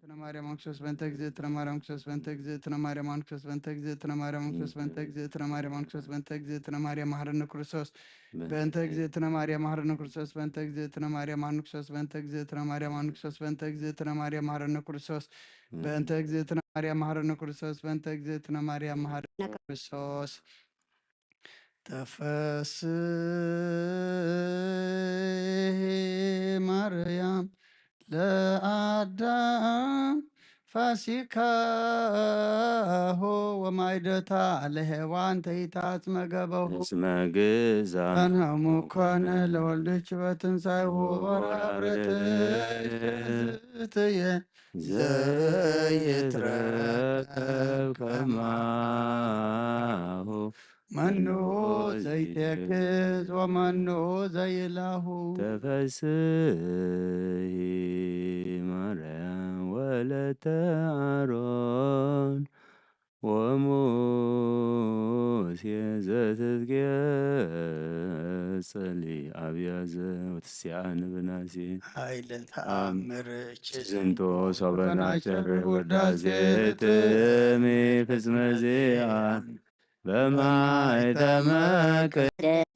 እግዝእትነ ማርያም አንክሶስ በእንተ እግዝእትነ ማርያም አንክሶስ በእንተ እግዝእትነ ማርያም አንክሶስ በእንተ እግዝእትነ ማርያም አንክሶስ በእንተ እግዝእትነ ማርያም አንክሶስ በእንተ እግዝእትነ ማርያም መሐረነ ክርስቶስ በእንተ እግዝእትነ ማርያም መሐረነ ክርስቶስ በእንተ እግዝእትነ ማርያም አንክሶስ በእንተ እግዝእትነ ማርያም አንክሶስ በእንተ እግዝእትነ ማርያም መሐረነ ክርስቶስ በእንተ እግዝእትነ ማርያም መሐረነ ክርስቶስ በእንተ እግዝእትነ ማርያም መሐረነ ክርስቶስ ተፈስሒ ማርያም ለአዳም ፋሲካሁ ወማይደታ ለሔዋን ተይታጽመ ገበሁ እስመ ግዛ ጸንሐሙ ኮነ ለወልድኪ በትንሳኤሁ ወራብረትየ ዘይትረከብ ከማሁ መኑ ዘይቴክዝ ወመኑ ዘይላሁ ተፈስሒ ማርያም ወለተ አሮን ወሙሴ ዘትትጌጸሊ አብያዘ ወትስዓን ብናሴ ኃይለ ተአምር ዝንቶ ሶበናጨር ውዳሴ ትሚ ፍጽመ ዚአ በማይተመ ቅድስት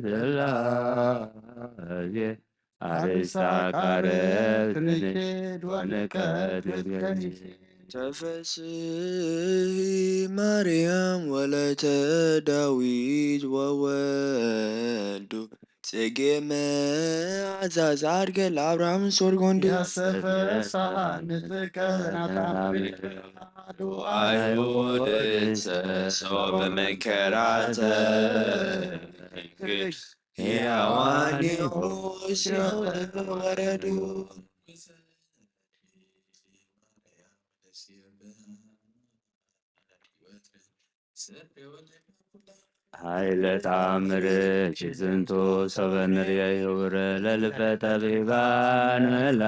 ሥላሴ አርሳ ቃረብ ትንሽድ ወንቀት ገዝገዝ ተፈስሒ ማርያም ወለተ ዳዊት ወወልዱ ጽጌ መዓዛ ጻድቀ ለአብርሃም ሶርጎንዲ ያስተፈሳ ንጥቀ ናታምሪዱ አይሁድ ሰው በመከራተ ሕያዋን ወረዱ ኃይለ ተአምርኪ ዝንቱ ሰበ ንርየ ይውረ ለልበ ጠቢባን መላ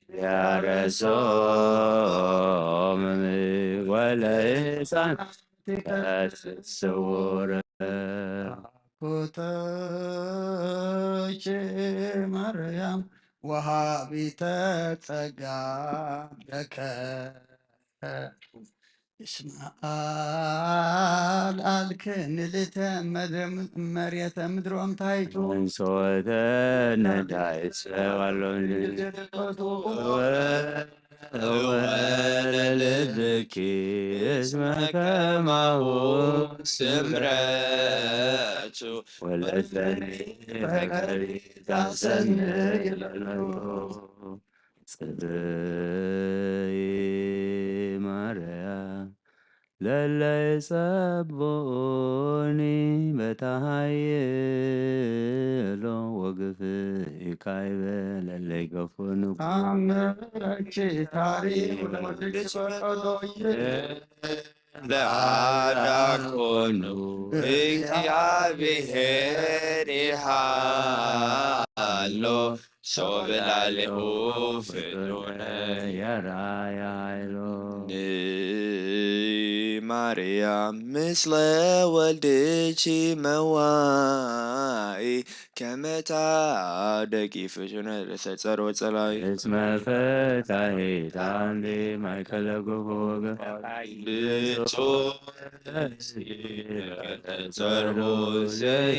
ያረሶም ወለሕፃናት ስውር ኩተቼ ማርያም ወሃቢተ ጸጋ ለከ እስመ አልዓልክን ልእተ መሬተ ምድሮም ታይቱ እንሶተ ነዳይ ሰባሎን ወለልብኪ እስመ ከማሁ ስምረቱ ወለተኒ ፈቀሪ ታሰኒ ይለሉ ጽበይ ማርያ ለለ ይጸብኡኒ በታሃየሎ ወግፍኢካይበ ለለ ይገፉኒ ታምረኪ ታሪ ወልድኪ ወቀዶይ ለአዳኮኑ እግዚአብሔር ይሃሎ ሶበ ላሌሁ ፍጡነ የራያ ኃይሎ ንማርያም ምስለ ወልድኪ መዋኢ ከመታ ደቂ ፍጡነ ለተጸሮ ጸላኢ እስመ ፈታሂ ታንዲ ማእከለ ግሁግ ብፁዕ ተጸርቦ ዘይ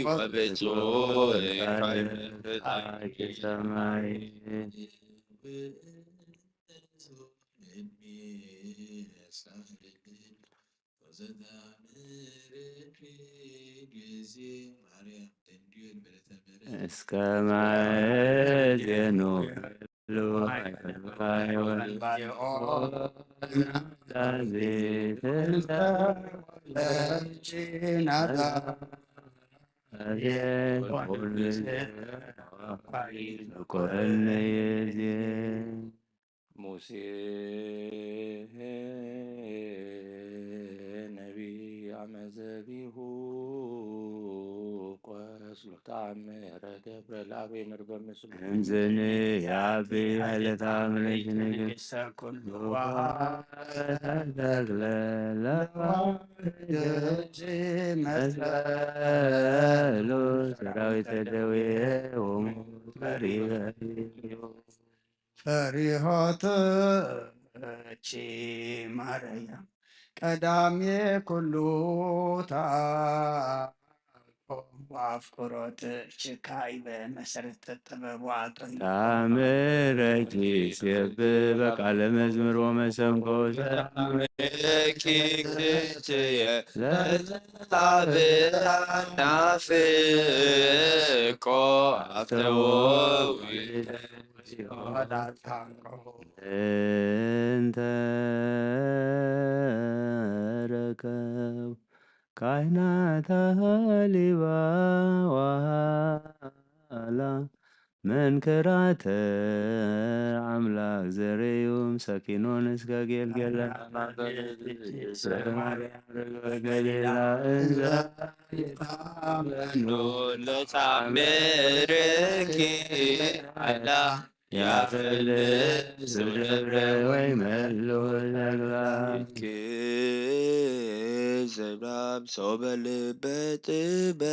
ወብፁዕ ሰማይ እስከ ማእዜኑ ሙሴ ነቢይ አመዘቢሁ ቆስሉ ተአምረ ገብረ ለአብ የምር በምስሉ እንዝኒ የአቢ ኃይለ ተአምርሽ ንግሥተ ኩሉ ተክለ ለዋርጅ መስቀሉ ሰራዊተ ደዌ ወሞት በሪበ ፈሪሆትኪ ማርያም ቀዳሜ ኩሉ ታኮ ወአፍቅሮትኪ ካይበ መሰረተ ጥበብ ወአጥንት። ታምረኪ ሲየብብ በቃለ መዝሙር ወመሰንቆ ሰላምኪ ክትየ ለዘአብያ ናፍቆ አፍተወዊ እንተ ረከቡ ካህናት አህሊባ ወሃላ መንክራተ አምላክ ዘርእዮም ሰኪኖን እስከ ጌልገላ ገሊላ እንዘ ይታመኑ ለታምርኪ አላ ያፈልስ ደብረ ወይ መሉ ተግላ። ዘብራም ሰው በልበ ጥበብ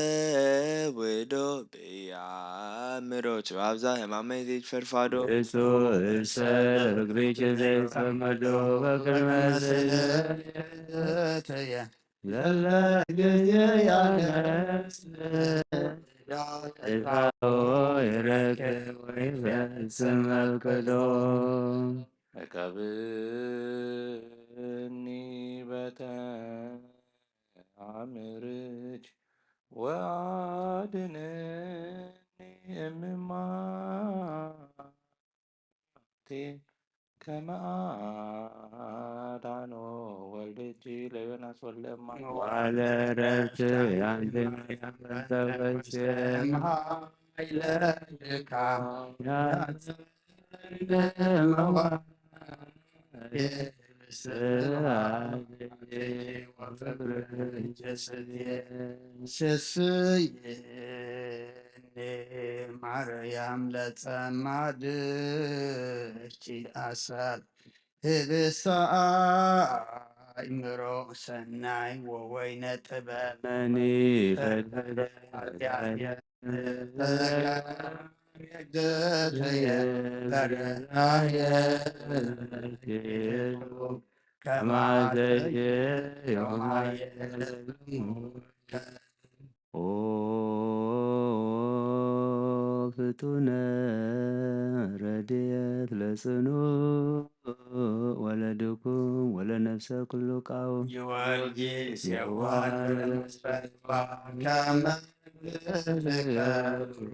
ወዶ ብያምሮት አብዛ ህማመይ ዘይትፈርፋዶ እሱ እሰ እግሪች ዘይጸመዶ በቅድመ ስእለትየ ለለ ጊዜ ያነስ ዳተታው ይረክብ ወይፈጽም መፍቅዶ። እቀብኒ በተ አምርች ወአድነኒ እምማ ከመ አዳኖ ወልድኪ ለዮናስ ወልደ እማ። ዋለ ረፍት ያንተ ማርያም ተፈስም ኃይለ ልካ ስስየኒ ማርያም ለጸማድኪ አሰር ህብስተ አእምሮ ሰናይ ወወይነ ጥበብ መኒ ፈድፈደ ኃጢአትየ ተዘከረ እግዝእትየ በረራየ ከማዘየ ዮማየ ኦ ፍጡነ ረድኤት ለጽኑ ወለድኩም ወለነፍሰ ኩሉ ቃው ጊዮርጊስ የዋህ ለመስፈርባ ከመ ትከብሩ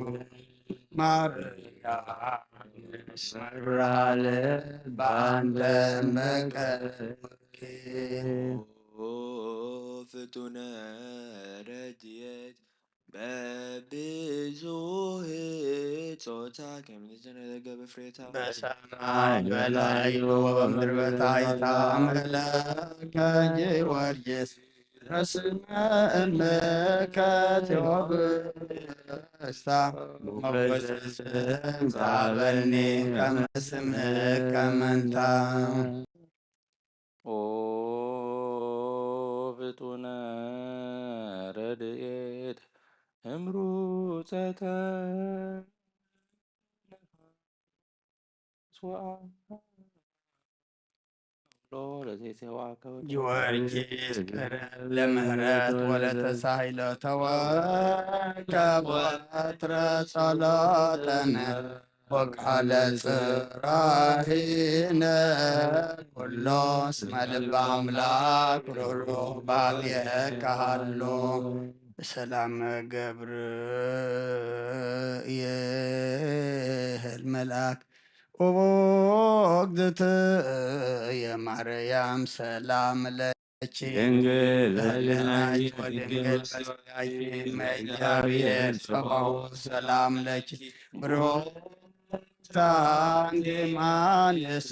ማርያም መራለ ባንተ መቀርኪ ኦ ፍጡነ ረድኤት በብዙህ ጾታ ከምንዝነገበ ፍሬታ በሰማይ በላይ ወምድር በታይታ አምለከ ጊዮርጊስ በስመ እምከ ቴዎብስታ ሞገስን ጻበኒ ከመ ስምከ መንታ። ኦ ፍጡነ ረድኤት እምሩፀተ ነፋስ ወአውሎ ለዘይሴዋከ ጊዮርጊስ ቅረብ ለምህረት ወለተሳሂሎ ተወከብ ወትረ ጸሎተነ ወቃለ ጽራሂነ ኩሎ እስመ ልበ አምላክ ሩሩ ባብየከ ሃሎ። በሰላም ገብርኤል መልአክ ኦቦ እግዝእትየ ማርያም ሰላም ለ ድንግል በህሊናኪ ወድንግል በስጋኪ እመ እግዚአብሔር ጸባኦት ሰላም ለኪ ብሩክት አንቲ እማንስት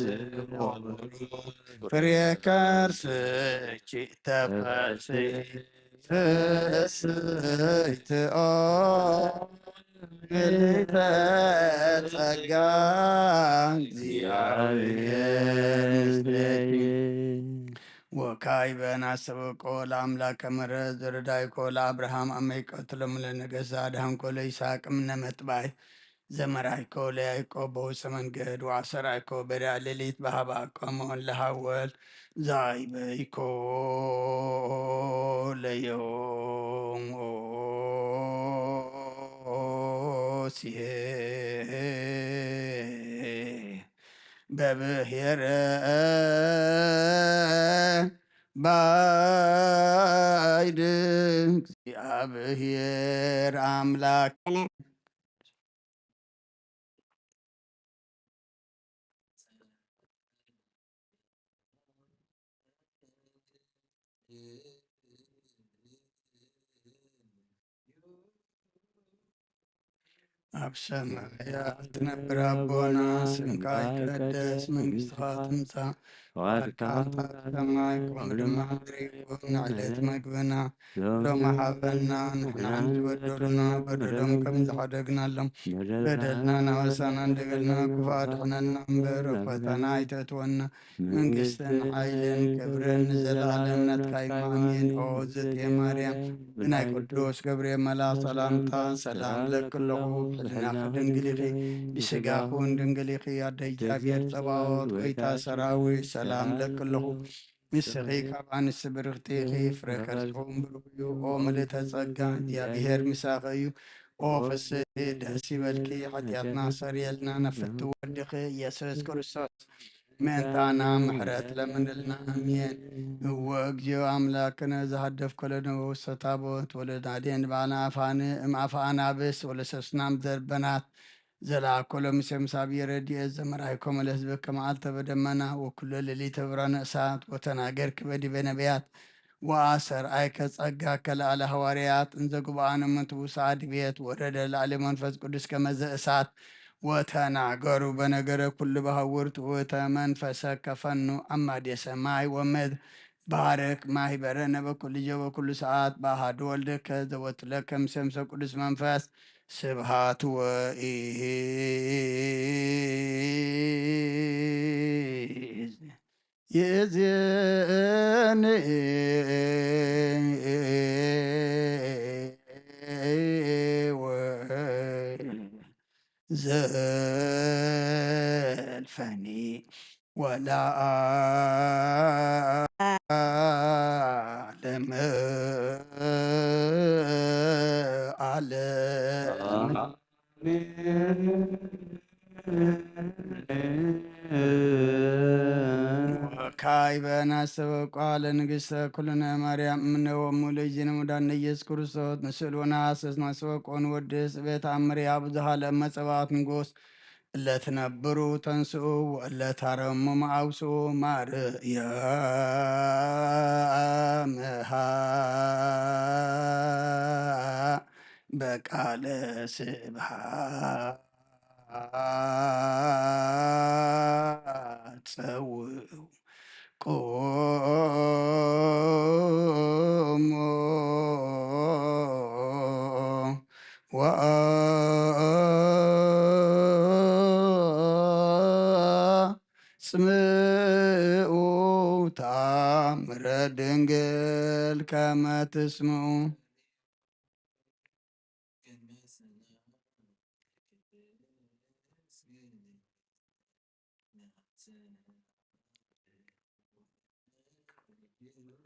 ፍሬ ከርስኪ ተፈሲ ፍስሕት ኦ ምልዕተ ጸጋ እግዚአብሔር ምስሌኪ። ወካዕበ ነስተብቆ ለአምላከ ምሕረት ዘረዳእኮ ለአብርሃም አመ ይቀትሎሙ ለነገሥት አድኃንኮ ለይስሐቅ እምነ መጥባይ ዘመራይኮ ለያይቆ በውፀ መንገድ ወአሰራይኮ በዳ ሌሊት በሃባ ቆሞን ለሃወል ዛይበይኮ ለዮም ኦሲሄ በብሄረ ባይድ እግዚኣብሔር ኣምላክ ኣብ ሰማያት ትነብር ኣቦና፣ ስምካ ይቀደስ፣ መንግስትኻ ትምጻእ፣ ፈቃድካ ኣብ ሰማይ ከምኡ ድማ ምድሪ ይኹን። ንዕለት መግብና ሎሚ ሃበና፣ ንሕናን ዝበደሉና በደሎም ከም ዝሓደግናሎም በደልና ናወሳና እንደበልና፣ ክፉ ኣድሕነና እምበር ኣብ ፈተና ኣይተእትወና። መንግስትን ሓይልን ክብርን ንዘለኣለም ናትካ እዩ። ኣሜን። ኦ ዝእትየ ማርያም፣ ብናይ ቅዱስ ገብርኤል መልኣኽ ሰላምታ ሰላም እለኪ ኣለኹ። ሕልናኺ ድንግል ኢኺ፣ ብስጋኺ እውን ድንግል ኢኺ። ኣደ እግዚኣብሔር ጸባኦት፣ ጎይታ ሰራዊት፣ ሰላም እለኪ ኣለኹ። ንስኺ ካብ ኣንስቲ ብርኽቲ ኢኺ፣ ፍረ ከርስኺ እውን ብሩኽ እዩ። ኦ ምልእተ ጸጋ፣ እግዚኣብሔር ምሳኺ እዩ። ኦ ፍስሕቲ ደስ ይበልኪ፣ ሓጢኣትና ኣስተሰርየልና፣ ናብ ፍትው ወድኺ ኢየሱስ ክርስቶስ ምእንታና ምሕረት ለምንልና። ኣሜን። እወ እግዚኦ ኣምላክነ፣ ዘሃደፍኮ ለነ ውስተ ታቦት ወለዳዴን በዓለ ኣፋን እም ኣፈ ኣናብስ ወለሰስናም ዘርበናት ዘላኮ ለሙሴ ምስ ኣብየ ረድኤት ዘመራይኮ መለስ በከ መዓልተ በደመና ወኩሎ ሌሊተ ብርሃነ እሳት ወተናገርኪ በዲበ ነቢያት ወአስተርአይከ ጸጋከ ለዓለ ሃዋርያት እንዘ ጉብአነ እምንቱ ውስአት ቤት ወረደ ለዓለ መንፈስ ቅዱስ ከመዘ እሳት ወተናገሩ በነገረ ኩሉ በሃውርት ውእተ መንፈሰ ከፈኑ አማዴ ሰማይ ወምድር ባርክ ማህበረነ በኩሉ ጊዜ ወበኩሉ ሰዓት በአሐዱ ወልድከ ዘወቱ ለከ ምስለ መንፈስ ቅዱስ መንፈስ ስብሐት ወኢዝ ይእዜኒ ወዘልፈኒ ወለዓለመ ዓለም። ወካዕበ ናስተበቋ ለንግሥተ ኩልነ ማርያም እምነ ወሙ ለእግዚእነ መድኃኒነ ኢየሱስ ክርስቶስ ንስእል ወነሐስስ ናስተበቆ ንወድስ ቤት አምርያ ብዙሃ ለመጸባኦት ንጉስ እለ ትነብሩ ተንስኡ ወእለ ታረሙ መአውስኡ ማርያምሃ በቃለ ስብሐት ጸውዑ ቁሙ ወአጽምዑ ታምረ ድንግል ከመ ትስምዑ።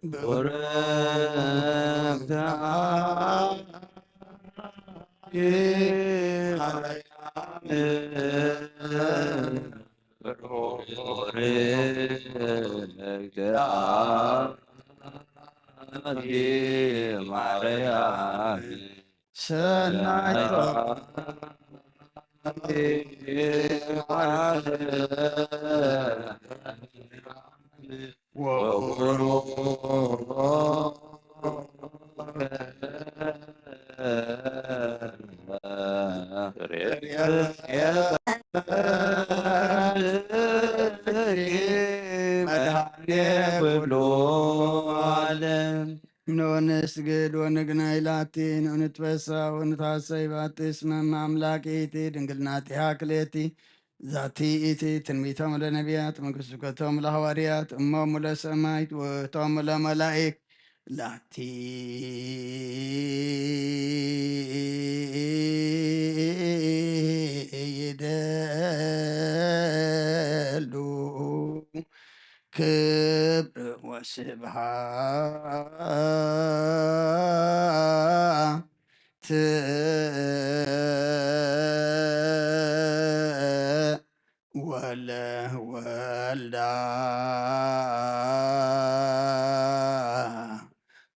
ብርክት ማርያም ሰናይት ወኩሉ መድኃኔ ኩሉ ዓለም። ንስግድ ወንግናይ ላቲ ንንትበሳ ወንታሰይ ባቲ እስመ እመ አምላክ ኢቲ ድንግል ናቲሃ ክሌቲ ዛቲ ኢቲ ትንቢቶም ለነቢያት መንግስቱ ከቶም ለሐዋርያት እሞሙ ለሰማይት ውእቶም ለመላእክት ላቲ ይደሉ ክብር ወስብሃት ወለ ወልዳ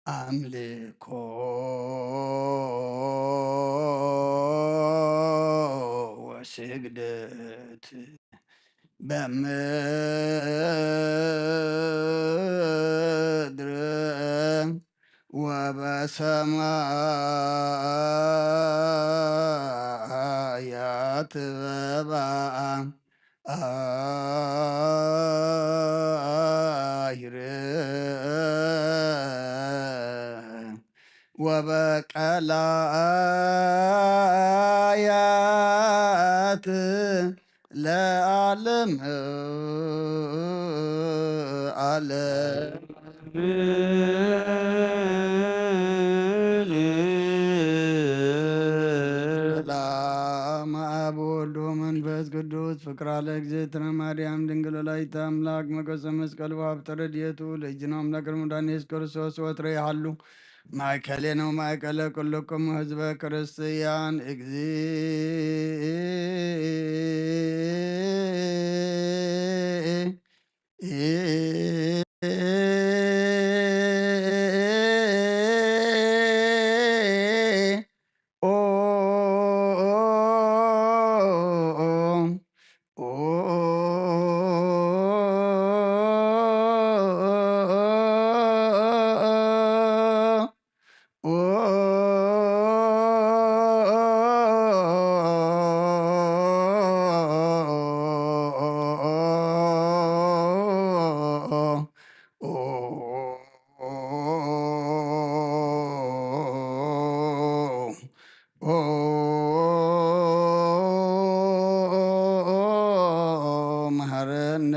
ኣምልኮ ወስግደት በምድር ወበሰማያት በባ አይር ወበቀላያት ለዓለም ዓለም። ሰላም አብ ወወልድ ወመንፈስ ቅዱስ ፍቅራ ለእግዝእትነ ማርያም ድንግል ወላዲተ አምላክ መገሰ መስቀል ወሀብተ ረድኤቱ ለእግዚእነ አምላክ መድኃኒነ ኢየሱስ ክርስቶስ ወትረ ይሃሉ ማእከሌነ ወማእከለ ኩልክሙ ህዝበ ክርስቲያን። እግዚእ መሐረነ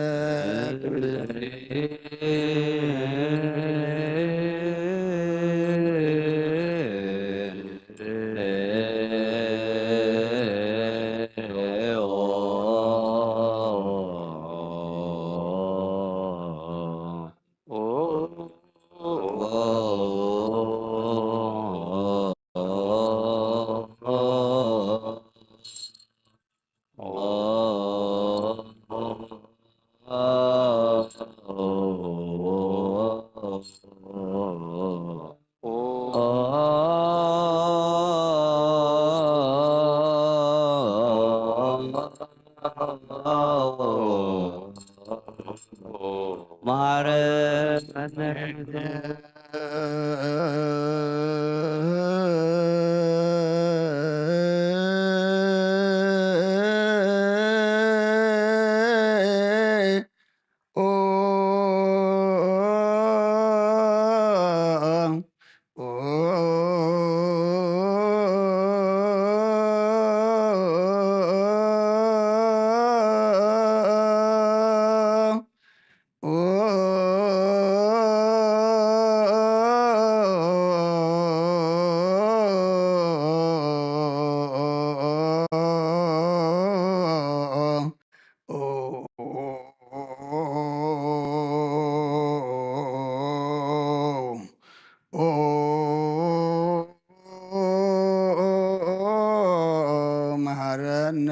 መሐረነ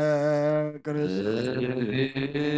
ክርስቶስ።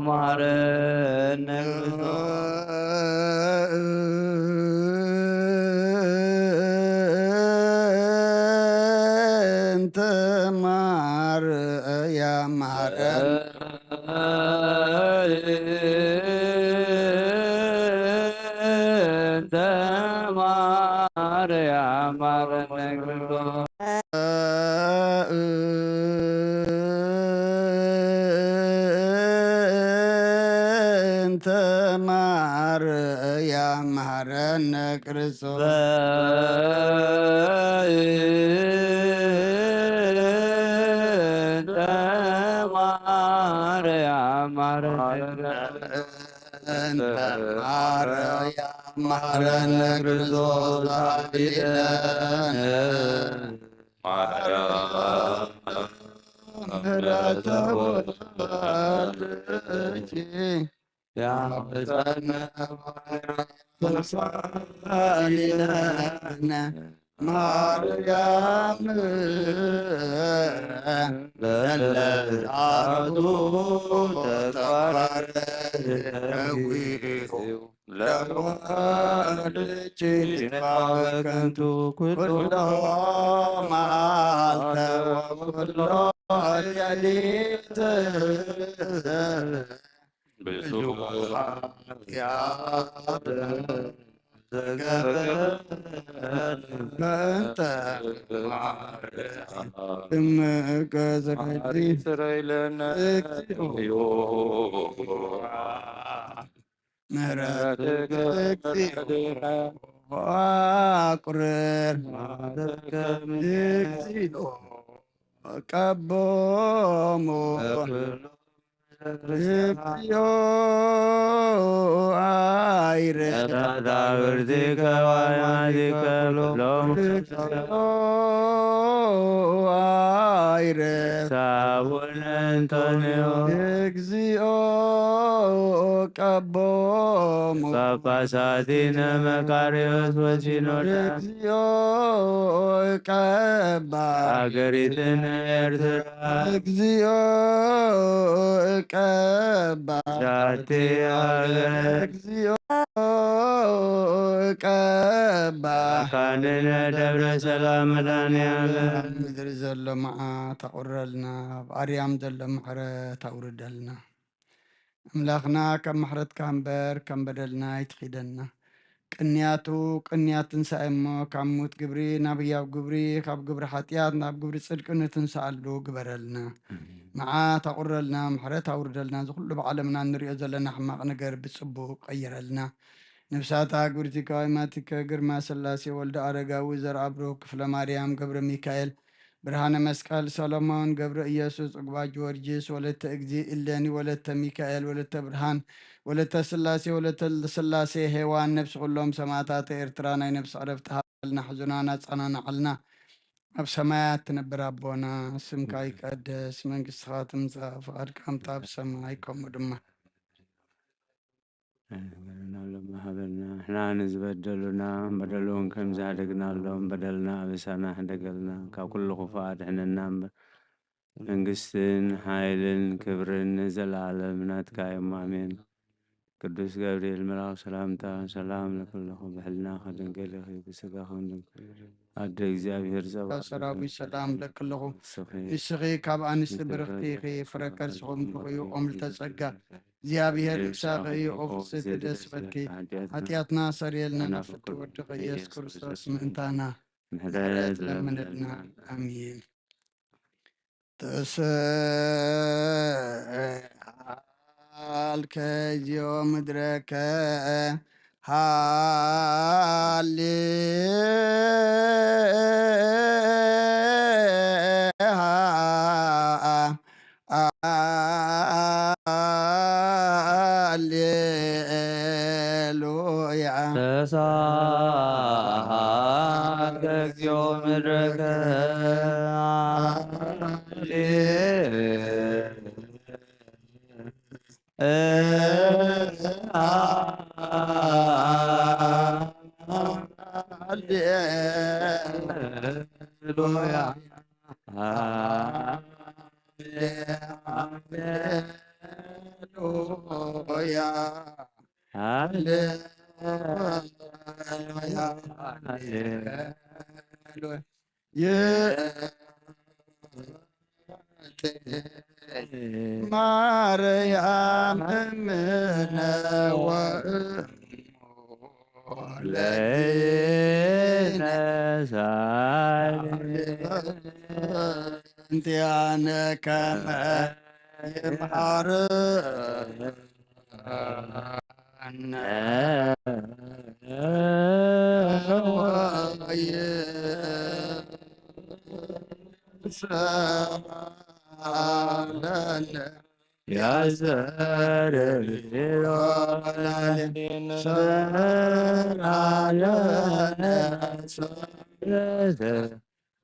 መሐረነ እንተ ማርያም መሐረነ እንተ ማርያም መሐረነ ክርስቶስ። እንተ ማርያም መሐረነ ክርስቶስ። እንተ ማርያም መሐረነ እንተ ማርያም መሐረነ ክርስቶስ አድነነ። ማርያም ምሕረተ ወልድኪ ያብጸነ ተስፋ ይለነ። ማርያም ለለአቱ ተጠፋረ ደዊኡ ለወልድኪ በከንቱ ኩሎ መዓልተ ወኩሎ ሌሊት ብዙሕ ኃጢአት ዘገበ በእንተ ማርያም እምከ ዘፈዲ ስረይለነ እግዚኦ። ምሕረትከ እግዚኦ አቁርር። ምሕረትከ እግዚኦ ቀቦሙ። እግዚኦ አይረ። መቃብርቲከ ወአዕማዲከ ሎሙ። እግዚኦ አይረ። አቡነ እንጦንዮስ። እግዚኦ ቀቦሙ። ጳጳሳቲነ መቃርዮስ ወሲኖዳ። እግዚኦ ቀባ። ሀገሪትነ ኤርትራ። እግዚኦ ቀባ። ዛቲ ሀገር። እግዚኦ ቀባ። መካንነ ደብረ ሰላም መድኃኔዓለም። ምድሪ ዘሎ መዓት ኣቑረልና፣ ኣብ ኣርያም ዘሎ ምሕረት ኣውርደልና። ኣምላኽና ካብ ምሕረትካ እምበር ከም በደልና ኣይትኺደና። ቅንያቱ ቅንያት ትንሳኤ እሞ ካብ ሙት ግብሪ ናብ ህያው ግብሪ፣ ካብ ግብሪ ሓጢኣት ናብ ግብሪ ጽድቂ ንትንሳኣሉ ግበረልና። መዓት ኣቑረልና፣ ምሕረት ኣውርደልና። እዚ ኩሉ ብዓለምና እንሪኦ ዘለና ሕማቕ ነገር ብጽቡቕ ቀይረልና። ነፍሳታ ግብርቲከ ወአዕማዲከ ግርማ ሥላሴ ወልደ ኣረጋዊ ዘርአብሩክ ክፍለ ማርያም ገብረ ሚካኤል ብርሃነ መስቀል ሰሎሞን ገብረ ኢየሱስ ጽጉባ ጊዮርጊስ ወለተ እግዚ እሌኒ ወለተ ሚካኤል ወለተ ብርሃን ወለተ ሥላሴ ወለተ ሥላሴ ሔዋን ነፍሲ ኩሎም ሰማዕታት ኤርትራ ናይ ነፍሲ ዕረፍቲ ሃበልና፣ ሕዙናና ኣጸናንዓልና። ኣብ ሰማያት ትነብር ኣቦና፣ ስምካ ይቀደስ፣ መንግስትኻ ትምጻእ፣ ፍቓድካ ምጻእ ኣብ ሰማይ ከምኡ ድማ። ንበደልና ሎሚ ሃበና፣ ንሕና ንዝበደሉና በደል እውን ከም ዝሃደግናሎም በደልና ኣበሳና ሕደገልና፣ ካብ ኩሉ ክፉእ ኣድሕነና እምበር፣ መንግስትን ሓይልን ክብርን ንዘለኣለም ናትካ እዮም። ኣሜን። ቅዱስ ገብርኤል መልኣክ ሰላምታ፣ ሰላም ለክለኹ፣ ብሕልናኺ ድንግል ኢኺ፣ ብስጋኺ እውን ድንግል፣ ኣደ እግዚኣብሔር ጸባኦት ሰራዊት ሰላም ለክለኹ፣ ንስኺ ንስኺ ካብ ኣንስቲ ብርኽቲ ኢኺ፣ ፍረ ከርስኹም ብሩኽ እዩ። ኦም ልተጸጋ እግዚኣብሔር ምሳኺ እዩ። ኦ ፍስሕቲ ደስ በልኪ፣ ሓጢኣትና ሰርየልና፣ ናብ ፍትወድኺ ኢየሱስ ክርስቶስ ምእንታና ምሕረት ለምንልና። ኣሜን። ተሰአልከ እግዚኦ ምድረከ ሃሌ ሃሌሉያ። ተሳሃለ እግዚኦ ምድረከ። ሃሌሉያ። ሃሌሉያ። ሃሌሉያ። ሃሌሉያ። ማርያም እምነ ወእሙ ለይነሳይ እንቲያነ ከመ ይምሃር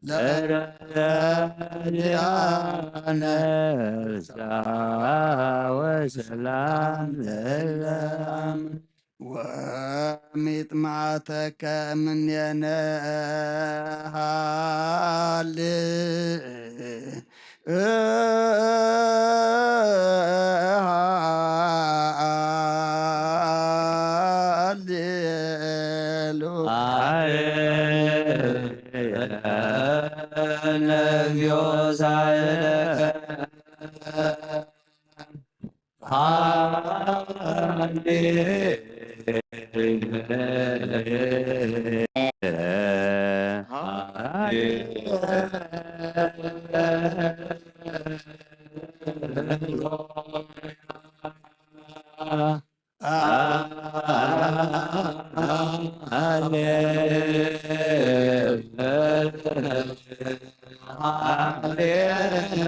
ለረዳነ ፍስሓ ወሰላም ለዓለም። ወሚጥማተከ እምኔነ ሃሌ ሃሌሉያ።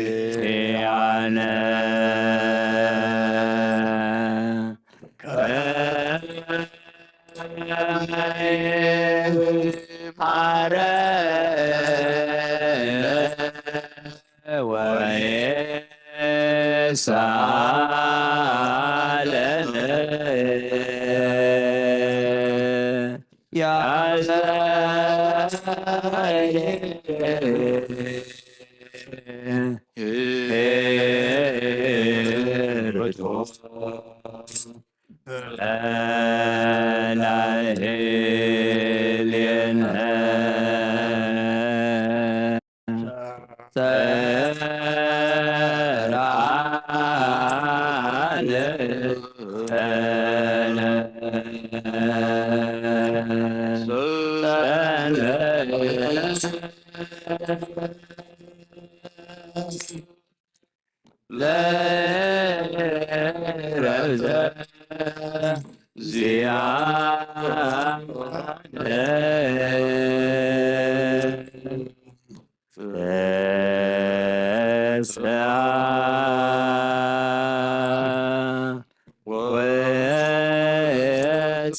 በእንቲአነ ወይሳለነ ያዘ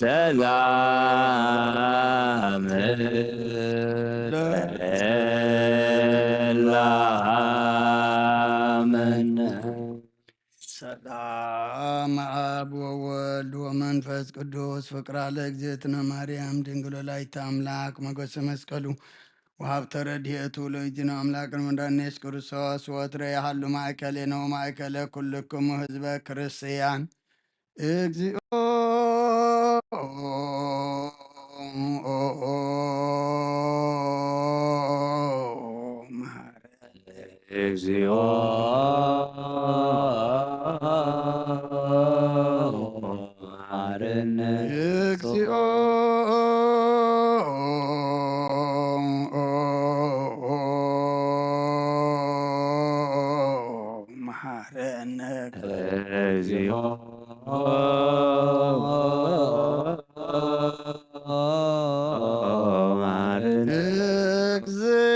ሰላም ሰላም አብ ወወልድ ወመንፈስ ቅዱስ ፍቅራ ለእግዝእትነ ማርያም ድንግል ወላዲተ አምላክ ሞገሰ መስቀሉ ወሀብተ ረድኤቱ ለእግዚእነ አምላክነ ወመድኃኒነ ኢየሱስ ክርስቶስ ወትረ ይሃሉ ማእከሌነ ወማእከለ ኩልክሙ ህዝበ ክርስቲያን። እግዚኦ መሐረነ። እግዚኦ መሐረነ። እግዚኦ መሐረነ። እግዚኦ መሐረነ። እግዚኦ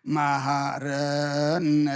መሐረነ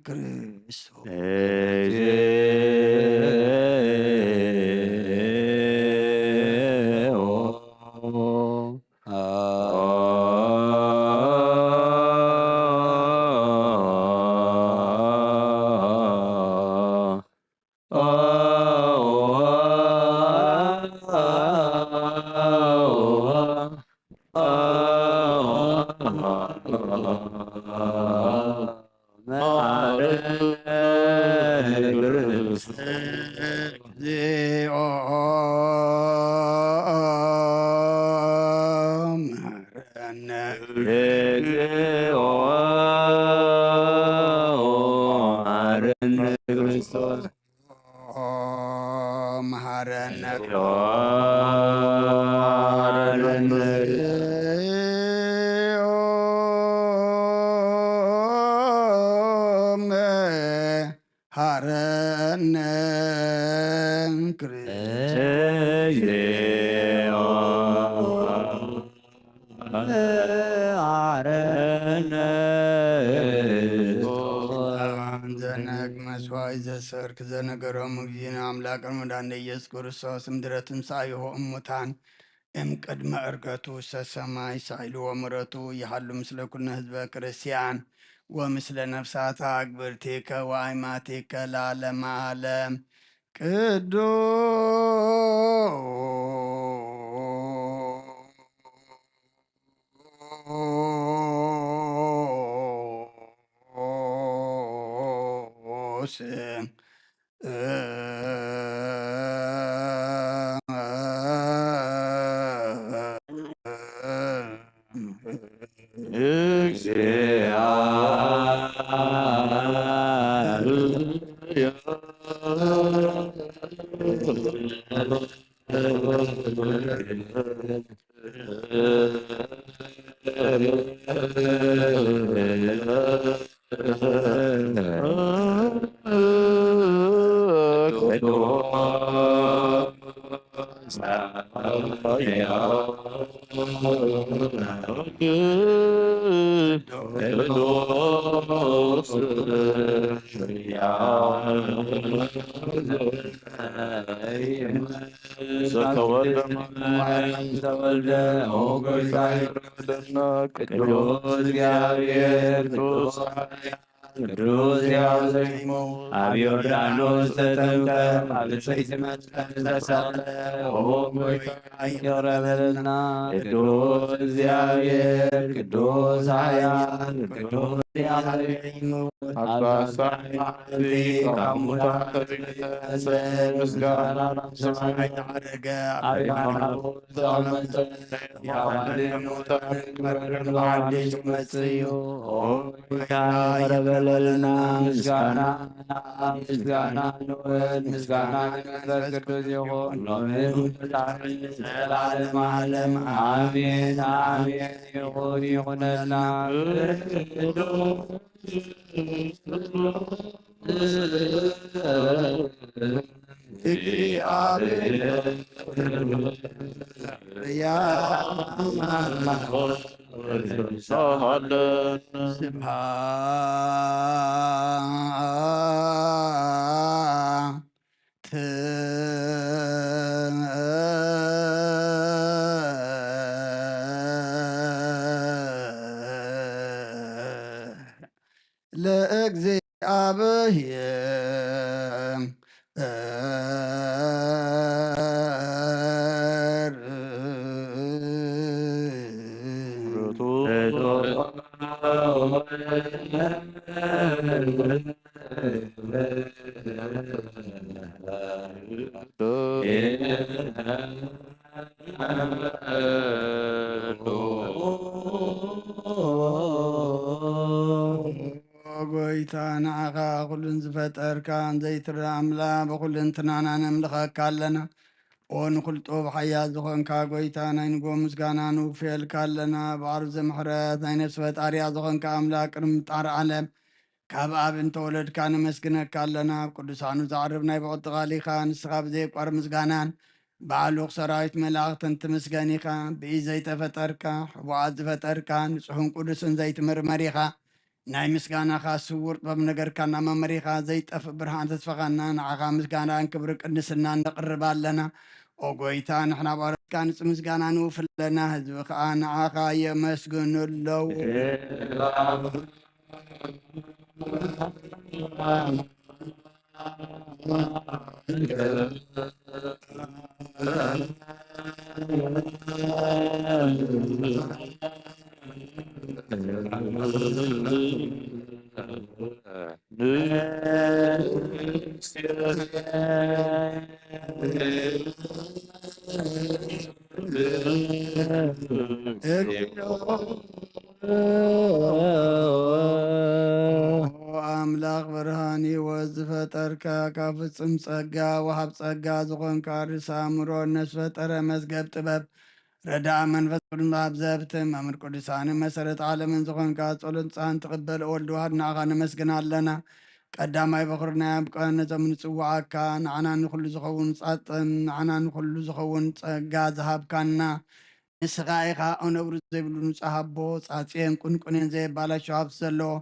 ክርስቶስ። እግዚኦ መሐረነ። እግዚኦ መሐረነ ክርስቶስ። መሐረነ። መሐረነ ክርስቶስ። መሐረነ ዘነግ መስዋዕት ዘሰርክ ዘነገሮም እግዚእነ አምላክነ ወመድኃኒነ ኢየሱስ ክርስቶስ እምድረ ትንሣኤሁ እሙታን እምቅድመ ዕርገቱ ውስተ ሰማይ ሳይሉ ወምሕረቱ ይሃሉ ምስለ ኩልነ ህዝበ ክርስቲያን ወምስለ ነፍሳተ አግብርቲከ ወአይማቲከ ለዓለመ ዓለም። ቅዱስ እግዚአ ዘተወልደ ማርያም ተወልደ ኦጎይታይ ቅዱስ እግዚኣብሔር ቅዱስ ቅዱስ ያዘይሙ ኣብ ዮርዳኖስ ተጠምቀ ኣብ ጽይቲ መስቀል ተሰቕለ ኦጎይታይ ይቕረበልና ቅዱስ እግዚኣብሔር ቅዱስ ኃያል ቅዱስ ያዘይሙ ኣብ ሳልሳይ መዓልቲ ካብ ሙታን ተነስአ ምስጋና ናብ ሰማይ ዓረገ ኣብ የማነ ተቐመጠ ያዋንን ሙታንን ክመርር ብሓድሽ ክመጽእ እዩ። ኦ ጌታ ይቕረ በለልና። ምስጋና ምስጋና ንውዕል ምስጋና ንመንፈስ ቅዱስ ይኹን ሎምን ዘለዓለም ዓለም ኣሜን ኣሜን። ይኹን ይኹነልና። ስብሐት ለእግዚኣብሔር። ኦ ጎይታ፣ ንዓኻ ኩሉን ዝፈጠርካ ዘይትረኣ ኣምላኽ ብኹልንትናና ነምልኸካ ኣለና። ኦ ንኹሉ ጥበብ ሓያል ዝኾንካ ጎይታ፣ ናይ ንጎ ምስጋና ንውፍየልካ ኣለና። ብዓርቢ ዘምሕረት ናይ ነፍሲ ፈጣሪያ ዝኾንካ ኣምላኽ ቅድሚ ምፍጣር ዓለም ካብ ኣብ እንተወለድካ ነመስግነካ ኣለና። ኣብ ቅዱሳኑ ዘዕርብ ናይ ብቕልቲ ቃል ኢኻ። ንስኻ ብዘየቋርጽ ምስጋናን ብኣሉኽ ሰራዊት መላእኽትን ትምስገን ኢኻ። ብኢድ ዘይተፈጠርካ፣ ሕቡኣት ዝፈጠርካ፣ ንጹሕን ቅዱስን ዘይትምርመር ኢኻ። ናይ ምስጋናኻ ስውር ጥበብ ነገርካና መመሪኻ ዘይጠፍእ ብርሃን ተስፋኻና ንዓኻ ምስጋናን ክብሪ ቅድስናን ነቕርብ ኣለና። ኦ ጎይታ ንሕና ባሮትካ ንጽ ምስጋና ንውፍል ኣለና። ህዝቢ ከኣ ንዓኻ የመስግኑ ኣለዉ። ኣምላኽ ብርሃን ህይወት ዝፈጠርካ፣ ካብ ፍጽም ጸጋ ወሃብ ጸጋ ዝኾንካ፣ ርእሲ ኣእምሮ ነፍስ ፈጠረ መዝገብ ጥበብ ረዳእ መንፈስ ቅዱስ ኣብ ዘህብትም መምህር ቅዱሳንን መሰረት ዓለምን ዝኾንካ ጸሎት ንስሓን ትቕበል ወልድ ዋህድ ንዓኻ ነመስግን ኣለና። ቀዳማይ በኹር ናይ ኣብ ቀነ ዘመን ንጽውዓካ፣ ንዓና ንኹሉ ዝኸውን ጻጸን ንዓና ንኹሉ ዝኸውን ጸጋ ዝሃብካና ንስኻ ኢኻ። ኦ ነውሪ ዘይብሉ ንጹህ ኣቦ፣ ጻጽየን ቁንቁኔን ዘየባላሹ ሃብቲ ዘለዎ፣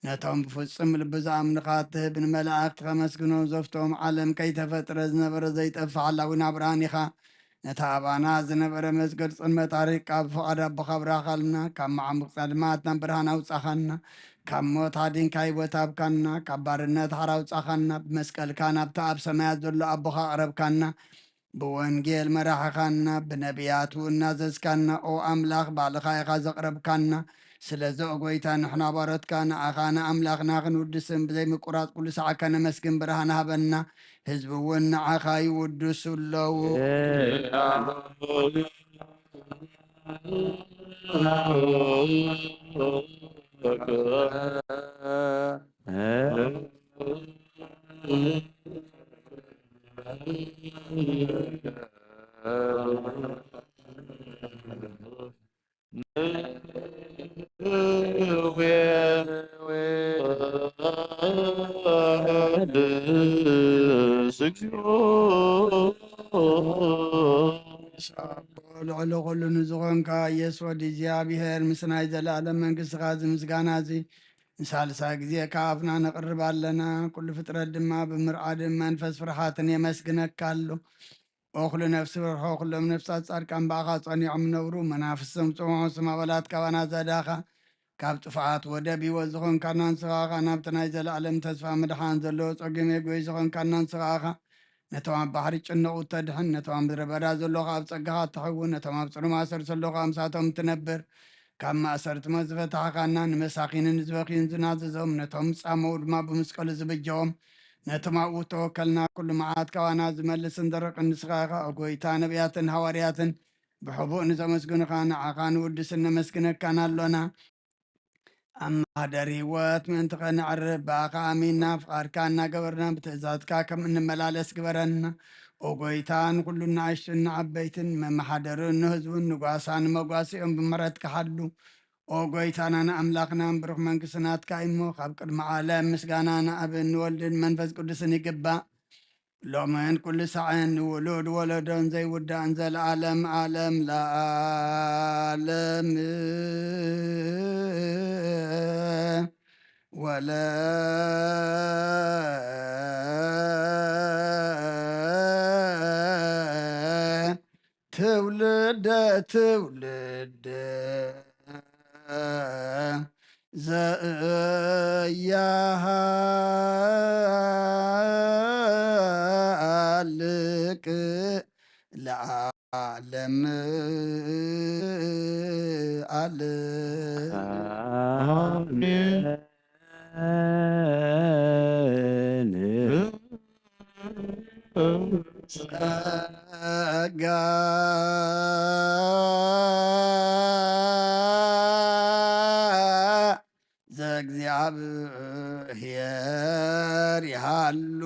ነቶም ብፍጹም ልቢ ዝኣምኑኻ ትህብ፣ ንመላእኽቲ ከመስግኖም ዘፍቶም ዓለም ከይተፈጥረ ዝነበረ ዘይጠፍእ ሓላዊና ብርሃን ኢኻ። ነታ ኣባና ዝነበረ መዝገብ ጽልመት ኣርሒቕካ ብፍቓድ ኣቦኻ ኣብራኻልና። ካብ መዓሙቕ ጸልማት ናብ ብርሃን ኣውጻኻና። ካብ ሞት ኣዲንካ ህይወት ሃብካና። ካብ ባርነት ሓራ ኣውጻኻና። ብመስቀልካ ናብቲ ኣብ ሰማያት ዘሎ ኣቦኻ ኣቕረብካና። ብወንጌል መራሕኻና። ብነቢያት እውን ናዘዝካና። ኦ ኣምላኽ ባዕልኻ ኢኻ ዘቕረብካና። ስለዚ ኦ ጐይታ ንሕና ባሮትካ ንዓኻ ንኣምላኽና ክንውድስን ብዘይምቁራጽ ኩሉ ሰዓት ከነመስግን ብርሃን ሃበና። ህዝቢ እውን ንዓኻ ይውድሱ ኣለዉ። ልዕሊ ኩሉ ንዝኾንካ ኢየሱስ ወዲ እግዚኣብሔር፣ ምስ ናይ ዘለኣለም መንግስትኻ እዚ ምስጋና እዚ ንሳልሳይ ግዜ ካብ ኣፍና ነቕርብ ኣለና። ኩሉ ፍጥረት ድማ ብምርዓድን መንፈስ ፍርሃትን የመስግነካ ኣሎ። ኦ ኩሉ ነፍሲ በርሆ፣ ኩሎም ነፍሳት ጻድቃን ብኣኻ ጸኒዖም ይነብሩ። መናፍስቶም ጽምዖ ስም ኣባላት ካባና ዘዳኻ፣ ካብ ጥፍኣት ወደብ ህይወት ዝኾንካና ንስኻ ኢኻ። ናብቲ ናይ ዘለኣለም ተስፋ ምድሓን ዘለዎ ጸገም የጎይ ዝኾንካና ንስኻ ኢኻ። ነቶም ኣብ ባሕሪ ጭነቑ እተድሕን፣ ነቶም ኣብ ምድረ በዳ ዘለዉ ኣብ ጸጋኻ እትሕውን፣ ነቶም ኣብ ጽሉም ኣሰር ዘለዉ ምሳቶም እትነብር፣ ካብ ማእሰርቲ ሞት ዝፈታሕካና፣ ንመሳኺንን ዝበኽዩን ዝናዘዞም፣ ነቶም ዝጻመዉ ድማ ብመስቀሉ ዝብጀዎም፣ ነቶም ኣብኡ እተወከልና ኩሉ መዓት ካባና ዝመልስን ዘርቕን ንስኻ ኢኻ። ኦ ጎይታ፣ ነቢያትን ሃዋርያትን ብሕቡእ ንዘመስግኑኻ፣ ንዓኻ ንውድስን ነመስግነካን ኣሎና። ኣመሓደሪ ህይወት ምእንቲ ኸነዕርፍ ብኣኻ ኣሚንና፣ ፍቓድካ እናገበርና ብትእዛዝካ ከም እንመላለስ ግበረና። ኦ ጎይታ፣ ንኹሉ ንኣሽቱን ንዓበይትን፣ ንመመሓደርን ንህዝቡን፣ ንጓሳን ንመጓስኦም ብምሕረትካ ሓሉ። ኦ ጎይታናን ኣምላኽናን፣ ብሩኽ መንግስቲ ናትካ እዩ እሞ፣ ካብ ቅድሚ ዓለም ምስጋና ንኣብን ንወልድን መንፈስ ቅዱስን ይግባእ። ሎምን ኩሉ ሳዕን ንውሉድ ወለዶን ዘይውዳእን ዘለዓለም ለዓለም። ወለ ትውልደ ትውልድ ዘያሃልቅ ለዓለም ዓለም። ጸጋ ዘእግዚኣብሔር ይሃሉ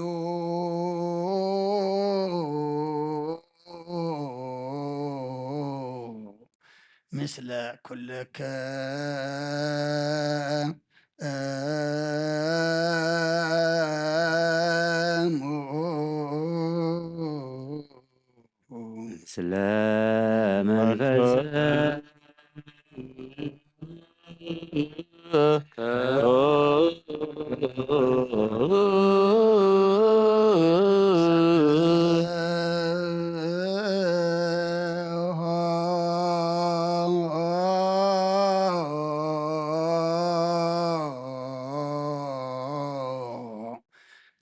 ምስለ ኩልክሙ። ስለ መንፈስ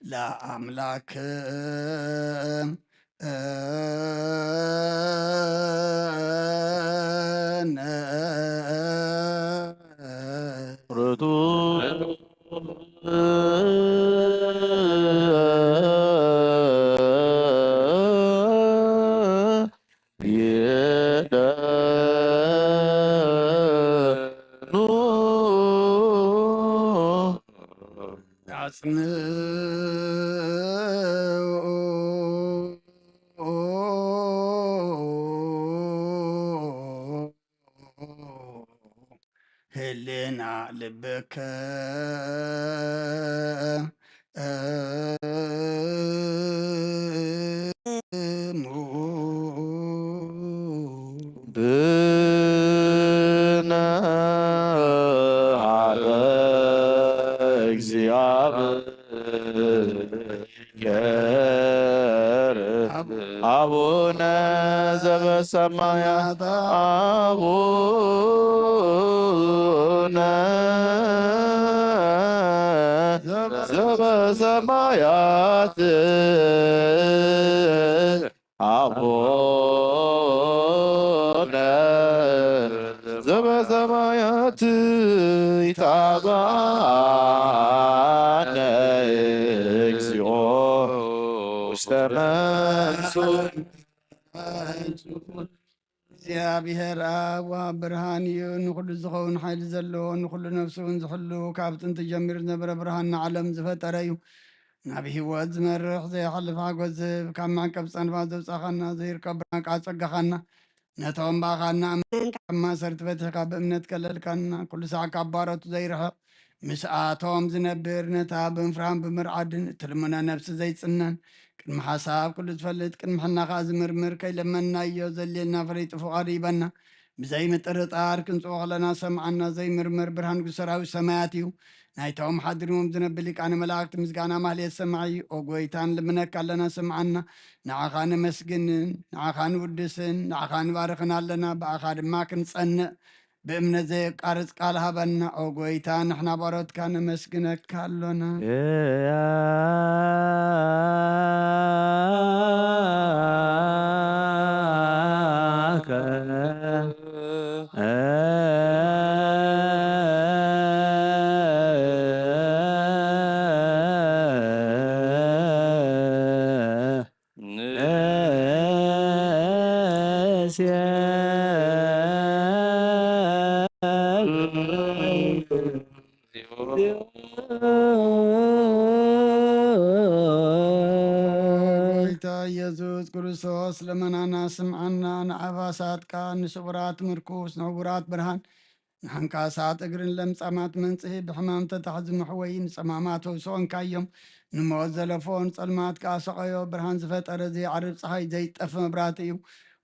ለአምላክ ህልና ልብከ ብነ ሀበ እግዚአብሔር ገር አቡነ ዘበሰማያት አቡነ ዘበሰማያት አቡነ ዘበሰማያት ይትባረክ ስምከ ውስተ መንሱ እግዚኣብሔር ኣብ ወሃብ ብርሃን እዩ። ንኹሉ ዝኸውን ሓይሊ ዘለዎ፣ ንኹሉ ነፍሱ እውን ዝሕሉ፣ ካብ ጥንቲ ጀሚሩ ዝነበረ ብርሃን ንዓለም ዝፈጠረ እዩ። ናብ ህይወት ዝመርሕ ዘይሓልፍ ሓጎስ ዝህብ፣ ካብ መዕቀብ ጸንባ ዘውጻኻና፣ ዘይርከብ ብርሃን ከኣ ጸጋኻና፣ ነቶም ብኣኻ እናኣመንካ ካብ ማእሰርቲ ፈቲሕካ ብእምነት ከለልካና፣ ኩሉ ሳዕ ካብ ባሮቱ ዘይርሕቕ ምስኣቶም ዝነብር፣ ነታ ብምፍራህን ብምርዓድን እትልምኖ ነፍሲ ዘይጽነን፣ ቅድሚ ሓሳብ ኩሉ ዝፈልጥ፣ ቅድሚ ሕና ከኣ ዝምርምር፣ ከይለመንናዮ ዘልየልና ፈሊጡ ፍቓዱ ይበና። ብዘይ ምጥርጣር ክንጽኦ ከለና ሰምዓና ዘይምርምር ብርሃን ንጉስ ሰራዊት ሰማያት እዩ። ናይቶም ሓዲሮም ዝነብ ሊቃነ መላእክት ምስጋና ማህሌት ሰማዒ፣ ኦ ጎይታ ንልምነካ ኣለና ስምዓና። ንዓኻ ነመስግንን ንዓኻ ንውድስን ንዓኻ ንባርኽን ኣለና፣ ብኣኻ ድማ ክንጸንዕ ብእምነት ዘየቃርጽ ቃል ሃበና። ኦ ጎይታ ንሕና ባሮትካ ነመስግነካ ኣሎና። ጎይታ ኢየሱስ ክርስቶስ ለመናና ስምዓና፣ ንኣባሳትካ ንስውራት ምርኩስ ንዕውራት ብርሃን ንሓንካሳት እግርን ለምጻማት መንጽሂ ብሕማም ተታሕዚ መሕወይ ንጸማማት ፈውሲ ኾንካዮም። ንሞት ዘለፎ ንጸልማት ከኣ ሰቐዮ። ብርሃን ዝፈጠረ ዘይዓርብ ጸሓይ ዘይጠፍ መብራህቲ እዩ።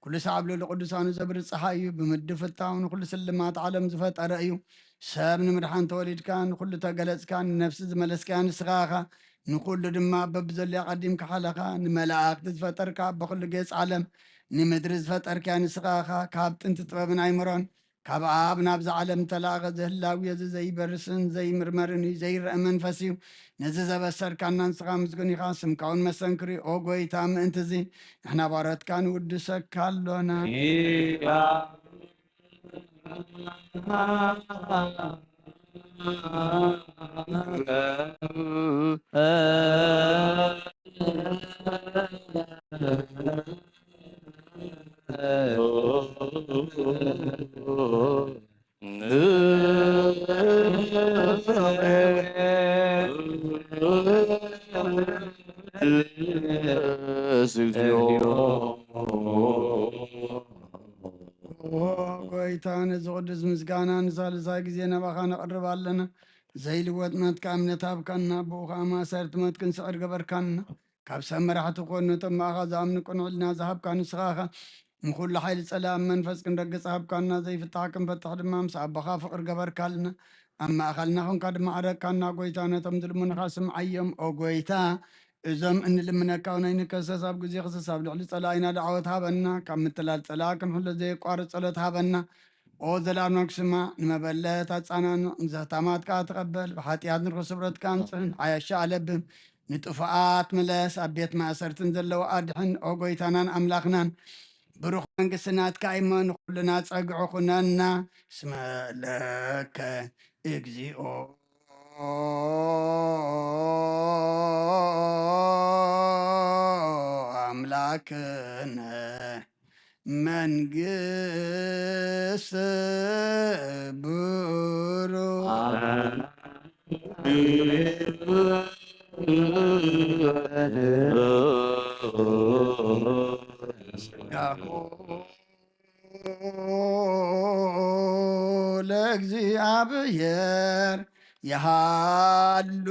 ኩሉ ሳዕ ኣብ ልዕሊ ቅዱሳኑ ዘብሪ ጸሓይ እዩ። ብምድፍታው ንኹሉ ስልማት ዓለም ዝፈጠረ እዩ። ሰብ ንምድሓን ተወሊድካ ንኹሉ ተገለጽካ ንነፍሲ ዝመለስካያ ንስኻ ኢኻ። ንኹሉ ድማ በብዘለዮ ቀዲምካ ሓለኻ። ንመላእኽቲ ዝፈጠርካ ኣቦ ኩሉ ጌጽ ዓለም ንምድሪ ዝፈጠርካያ ንስኻ ኢኻ። ካብ ጥንቲ ጥበብን ኣይምሮን ካብ ኣብ ናብዛ ዓለም ተላእኸ ዘህላዊ እዚ ዘይበርስን ዘይምርመርን እዩ፣ ዘይረአ መንፈስ እዩ። ነዚ ዘበሰርካና ንስኻ ምስጉን ኢኻ፣ ስምካ እውን መሰንክር እዩ። ኦ ጎይታ፣ ምእንቲ እዚ ንሕና ባሮትካ ንውድሰካ ኣሎና። ኦ ጎይታ፣ ነዚ ቅዱስ ምስጋና ንሳልሳይ ግዜ ናባኻ ነቕርብ ኣለና። ዘይልወጥ ናትካ እምነት ሃብካና፣ ብኡ ኸኣ ማእሰርቲ ሞት ክንስዕር ገበርካና። ካብ ሰብ መራሕቲ ኮን ነቶም ብኣኻ ዝኣምኑ ቅኑዕ ሕልና ዝሃብካ ንስኻ ኢኻ። ንኹሉ ሓይሊ ጸላእን መንፈስ ክንረግጽ ሃብካና፣ ዘይፍታሕ ክንፈትሕ ድማ ምስ ኣቦኻ ፍቕሪ ገበርካልና። ኣብ ማእኸልና ኾንካ ድማ ዓረቅካና። ጎይታ፣ ነቶም ዝልምኑኻ ስምዓዮም። ኦ ጎይታ፣ እዞም እንልምነካ እውን ኣይንከሰስ። ኣብ ግዜ ክሰስ ኣብ ልዕሊ ጸላኢና ደዓወት ሃበና። ካብ ምትላል ጸላኢ ክንሕሎ ዘየቋርጽ ጸሎት ሃበና። ኦ ዘላኖክ ስማ፣ ንመበለት ኣጻናንዕ፣ ንዘህታማት ከኣ ተቐበል። ብሓጢኣት ንርኹስ ስብረትካ ኣንጽህን፣ ዓያሻ ኣለብም። ንጥፉኣት ምለስ፣ ኣብ ቤት ማእሰርትን ዘለዉ ኣድሕን። ኦ ጎይታናን ኣምላኽናን፣ ብሩኽ መንግስቲ ናትካ እሞ ንኹልና ጸግዒ ኩነና። ስመ ለከ እግዚኣብኦ ኣምላክነ መንግስት ብሩ ለእግዚኣብሔር ይሃሉ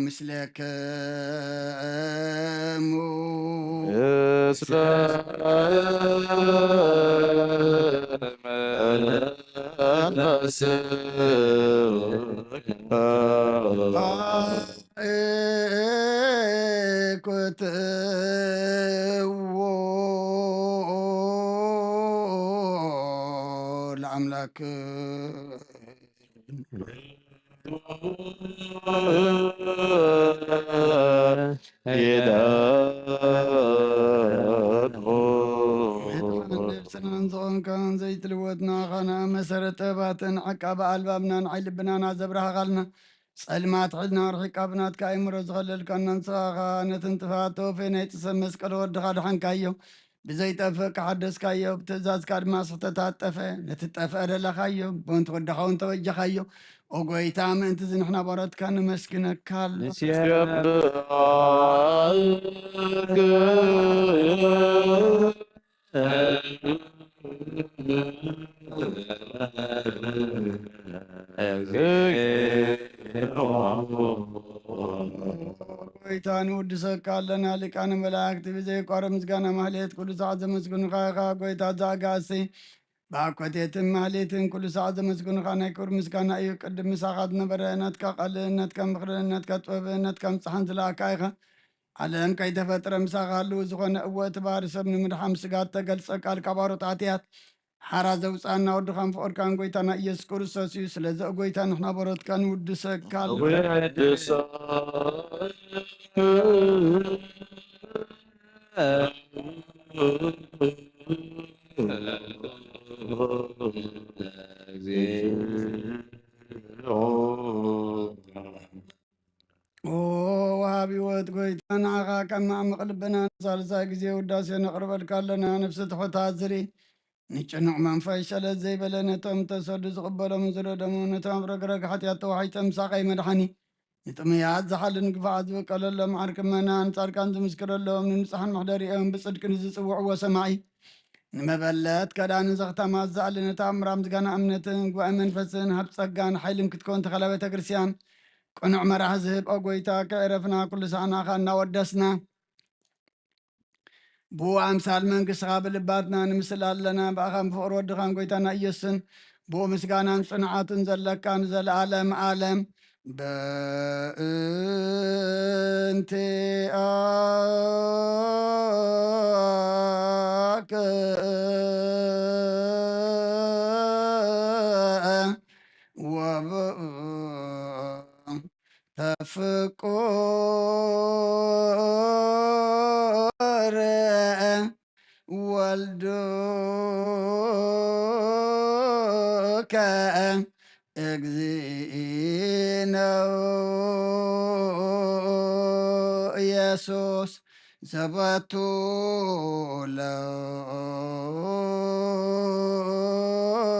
ምስለክሙ። እስመ ለአምላክ ነብስናን ዝኾንካን ዘይትልወጥ ንዓኻና መሰረት ጥበባትን ዓቃቢ ኣልባብናን ዓይኒ ልብናና ዘብራህኻልና ጸልማት ሕልና ኣርሒቃ ብናትካ ኣእምሮ ዝኸለልካና ንስኻ ኸኣ ነተን ጥፋኣት ተወፌ ናይ ጥሰብ መስቀል ወድኻ ድሓንካዮ። ብዘይጠፍእ ከሓደስካዮ፣ ብትእዛዝካ ድማ ስሕተታት ጠፍአ። ነቲ ጠፍአ ደለኻዮ፣ ብእንቲ ወድኻ እውን ተበጀኻዮ። ኦ ጎይታ፣ ምእንቲ እዚ ንሕና ባሮትካ ነመስግነካ ኣሎ። ንሴብሐካ። ጎይታ ንውድሰካ ኣለና። ሊቃነ መላእክቲ ብዘይቋርብ ምስጋና ማህሌት ኩሉ ሰዓት ዘመስግኑኻ ኢኻ። ጎይታ ዘኣጋእዝቲ ብኣኮቴትን ማህሌትን ኩሉ ሰዓት ዘመስግኑኻ ናይ ክብሪ ምስጋና እዩ። ቅድም ምሳኻ ዝነበረ ናትካ ቃልን ናትካ ምኽርን ናትካ ጥበብን ናትካ ምጽሓን ዝለኣካ ኢኻ። ዓለም ከይተፈጥረ ምሳኻ ህልው ዝኾነ፣ እወ እቲ ባህሪ ሰብ ንምድሓን ስጋ እተገልጸ ቃል ካብ ኣሮት ኣትያት ሓራ ዘውፅኣና ወድኻን ፍቕርካን ጎይታና ኢየሱስ ክርስቶስ እዩ። ስለዚ ኦ ጎይታ ንሕና በሮትካ ንውድሰካ ኣሎ። ኦ ወሃቢ ህይወት ጎይታ፣ ንዓኻ ካብ ማዕመቕ ልብና ንሳልሳይ ግዜ ውዳሴ ነቕርበልካ ኣለና። ነፍሲ ትሑት ኣዝሪ ንጭኑዕ መንፈስ ሸለል ዘይበለ፣ ነቶም ተሰዱ ዝቕበሎም ዝረደሙ፣ ነቶም ኣብ ረግረግ ሓጢኣት ተዋሒጦም ሳቐይ መድሓኒ፣ ንጥሙያት ዝሓልን ግፋዓት ዝበቀለሎም ዓርኪ ምእመናን ጻድቃን ዝምስክረሎም፣ ንንጹሓን መሕደሪኦም ብጽድቂ ንዝጽውዕዎ ሰማዒ፣ ንመበለት ከዳን ዘኽታማት ዝኣሊ፣ ነታ እምራም ዝጋና እምነትን ጉባኤ መንፈስን ሃብ ጸጋን ሓይልን ክትከውን ተኸላ ቤተ ክርስቲያን ቅኑዕ መራሒ ዝህብ ኦ ጎይታ፣ ከዕረፍና ኩሉ ሳዕናኻ እናወደስና ብኡ ኣምሳል መንግስትኻ ብልባትና ንምስል ኣለና። ብኣኻን ብፍቕሪ ወድኻን ጎይታና ኢየሱስን ብኡ ምስጋናን ጽንዓትን ዘለካ ንዘለኣለም ኣለም። በእንቲኣከ ወብኡ ተፍቁር ወልዱከ እግዚእነ ኢየሱስ ዘበቱ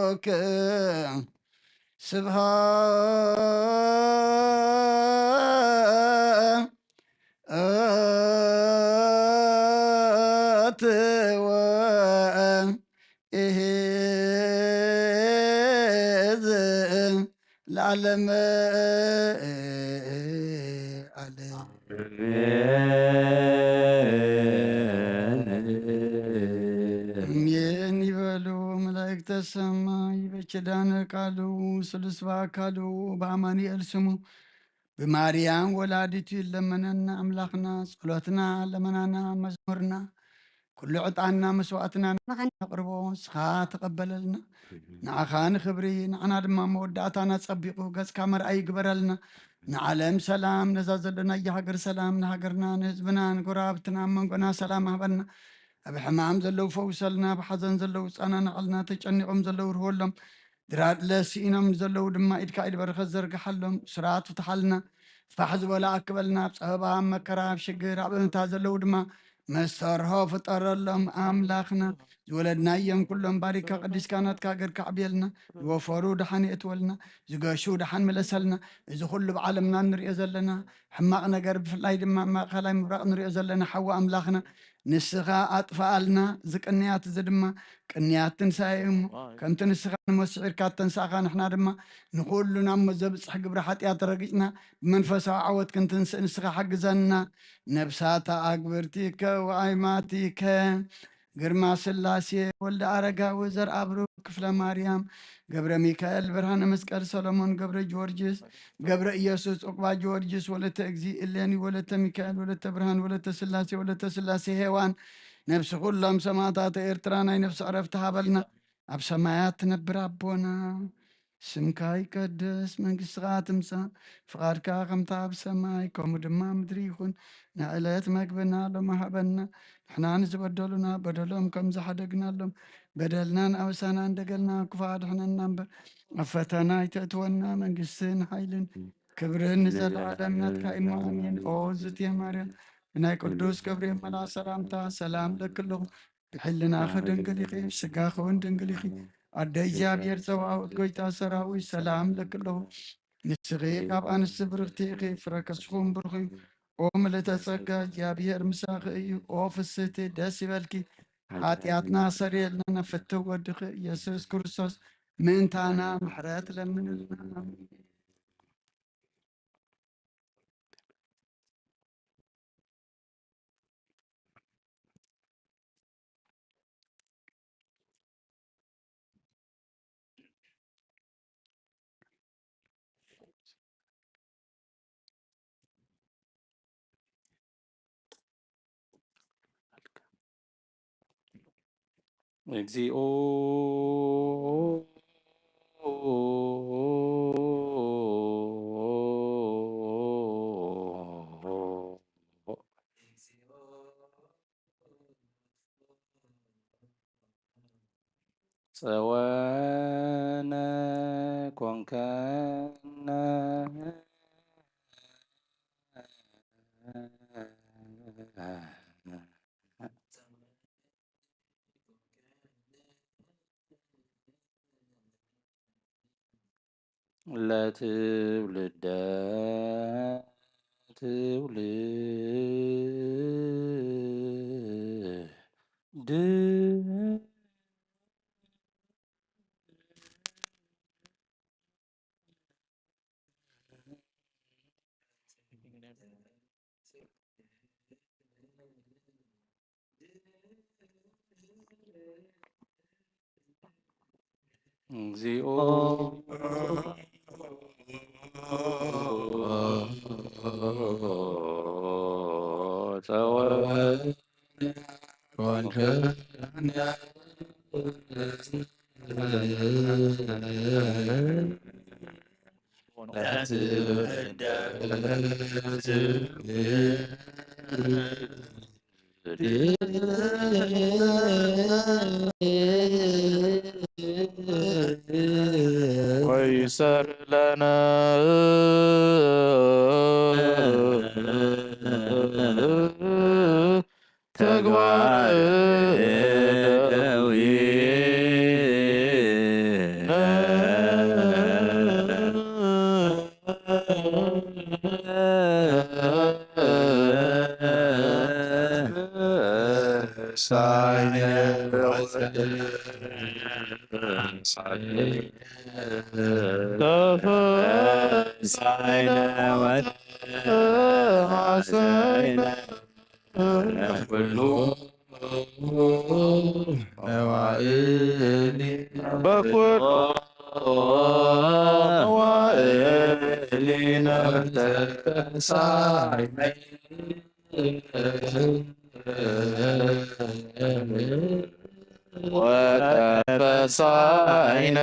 ለክ ስብሐት ወእሂዝ ለዓለመ ዓለም። ኣሜን ይበሉ መላእክተ ሰማይ። በኪዳነ ቃሉ ስሉስ በአካሉ በአማኑኤል ስሙ ብማርያም ወላዲቱ ይለመነና ኣምላኽና። ጸሎትና፣ ለመናና፣ መዝሙርና፣ ኩሉ ዕጣንና፣ መስዋዕትና ንዓኻ ነቕርቦ፣ ንስኻ ተቐበለልና። ንዓኻ ንኽብሪ፣ ንዓና ድማ መወዳእታና ጸቢቑ ገጽካ መርኣይ ይግበረልና። ንዓለም ሰላም፣ ነዛ ዘለናያ ሃገር ሰላም፣ ንሃገርና፣ ንህዝብና፣ ንጎረባብትና፣ ኣብ መንጎና ሰላም ሃበና። ኣብ ሕማም ዘለዉ ፈውሰልና፣ ኣብ ሓዘን ዘለዉ ጸናንዐልና፣ ተጨኒቖም ዘለዉ ርህወሎም፣ ድራድለ ስኢኖም ንዘለዉ ድማ ኢድካ ኢድ በረኸት ዘርግሓሎም። ስራት ፍትሓልና፣ ፋሕ ዝበለ ኣክበልና። ኣብ ጸበባ፣ ኣብ መከራ፣ ኣብ ሽግር፣ ኣብ እመታ ዘለዉ ድማ መሰርሆ ፍጠረሎም። ኣምላኽና፣ ዝወለድናዮም ኩሎም ባሪካ ቀዲስካ ናትካ ገርካ ኣዕብየልና። ዝወፈሩ ደሓን የእትወልና፣ ዝገሹ ደሓን ምለሰልና። እዚ ኩሉ ብዓለምና እንሪኦ ዘለና ሕማቕ ነገር፣ ብፍላይ ድማ ኣብ ማእከላይ ምብራቕ ንሪኦ ዘለና ሓዊ ኣምላኽና፣ ንስኻ ኣጥፍኣልና። እዚ ቅንያት እዚ ድማ ቅንያት ትንሳኤ እዩ እሞ፣ ከምቲ ንስኻ ንሞት ስዒርካ እተንሳእኻ፣ ንሕና ድማ ንኹሉ ናብ ሞት ዘብጽሕ ግብሪ ሓጢኣት ረጊጽና ብመንፈሳዊ ዓወት ክንትንስእ ንስኻ ሓግዘና። ነብሳታ ኣግብርቲከ ወኣይማቲከ ግርማ ስላሴ፣ ወልደ ኣረጋዊ፣ ዘርኣብሩክ፣ ክፍለ ማርያም፣ ገብረ ሚካኤል፣ ብርሃነ መስቀል፣ ሰሎሞን፣ ገብረ ጊዮርጊስ፣ ገብረ ኢየሱስ፣ ዑቅባ ጊዮርጊስ፣ ወለተ እግዚ፣ እሌኒ፣ ወለተ ሚካኤል፣ ወለተ ብርሃን፣ ወለተ ስላሴ፣ ወለተ ስላሴ ሄዋን፣ ነብሲ ኩሎም ሰማዕታት ኤርትራ ናይ ነብሲ ዕረፍቲ ሃበልና። ኣብ ሰማያት ትነብር ኣቦና፣ ስምካ ይቀደስ፣ መንግስትኻ ትምጻእ፣ ፍቓድካ ከምታ ኣብ ሰማይ ከምኡ ድማ ምድሪ ይኹን። ንዕለት መግብና ሎሚ ሃበና፣ ንሕና ንዝበደሉና በደሎም ከም ዝሓደግናሎም፣ በደልናን ኣበሳናን ደገልና ክፉእ ኣድሕነና እምበር፣ ኣብ ፈተና ኣይተእትወና። መንግስትን ሓይልን ክብርን ንዘለኣለም ናትካ እዩ እሞ፣ ኣሜን። ኦ ዝትየ ማርያም፣ ብናይ ቅዱስ ገብርኤል መልኣክ ሰላምታ ሰላም ለኪ ኣለኹ። ብሕልናኺ ድንግል ኢኺ፣ ብስጋኺ እውን ድንግል ኢኺ። ኣደ እግዚኣብሔር ጸባኦት፣ ጎይታ ሰራዊት፣ ሰላም ለኪ ኣለኹ። ንስኺ ካብ ኣንስቲ ብርኽቲ ኢኺ፣ ፍረ ከርስኹም ብሩኽ እዩ። ኦ ምልእተ ጸጋ፣ እግዚኣብሔር ምሳኺ እዩ። ኦ ፍስህቲ፣ ደስ ይበልኪ። ሓጢኣትና ሰርየልና፣ ነፍትው ወድኺ ኢየሱስ ክርስቶስ ምእንታና ምሕረት ለምንልና። ኣሜን። እግዚኦ። ጸወነ ኮንከነ። ለትውልደ ትውልድ። እግዚኦ። ወይሰር ለነ ተግባር እደዊነ። በኩር መዋእሊነ ተፈሳይነ ወተፈሳይነ።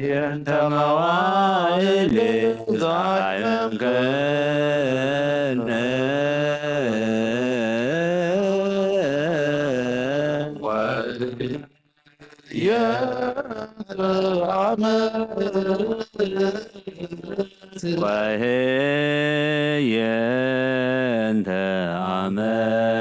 የንተ መዋዕል ዛዕምከነ ወህየንተ ዓመት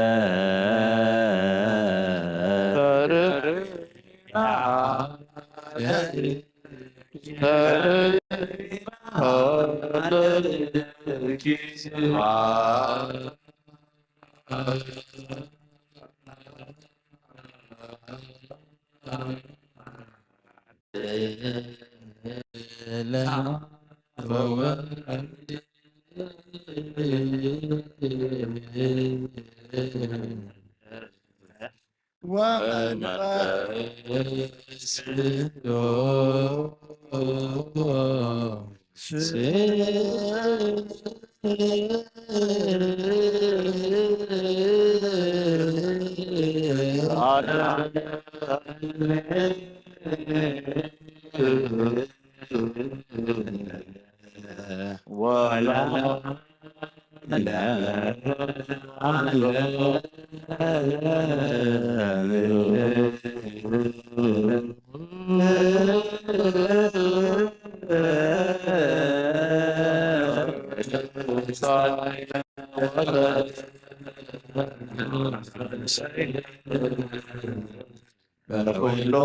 በኩሎ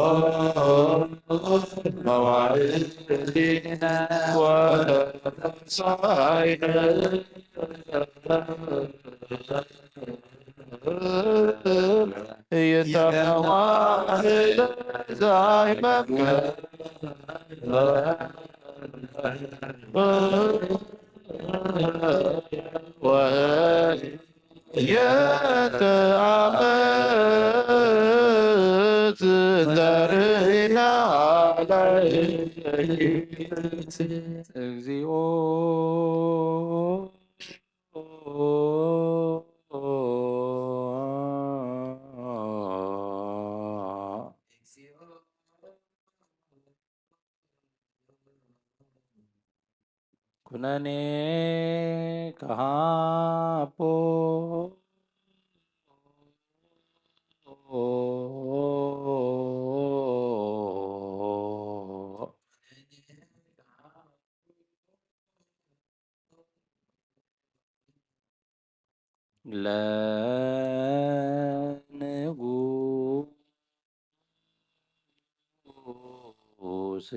መዋዕሊነ ወተንሳኢነ እየተመዋዕለ ዛይመከ ወ ኩነኔ ከሃቦ ለንጉስ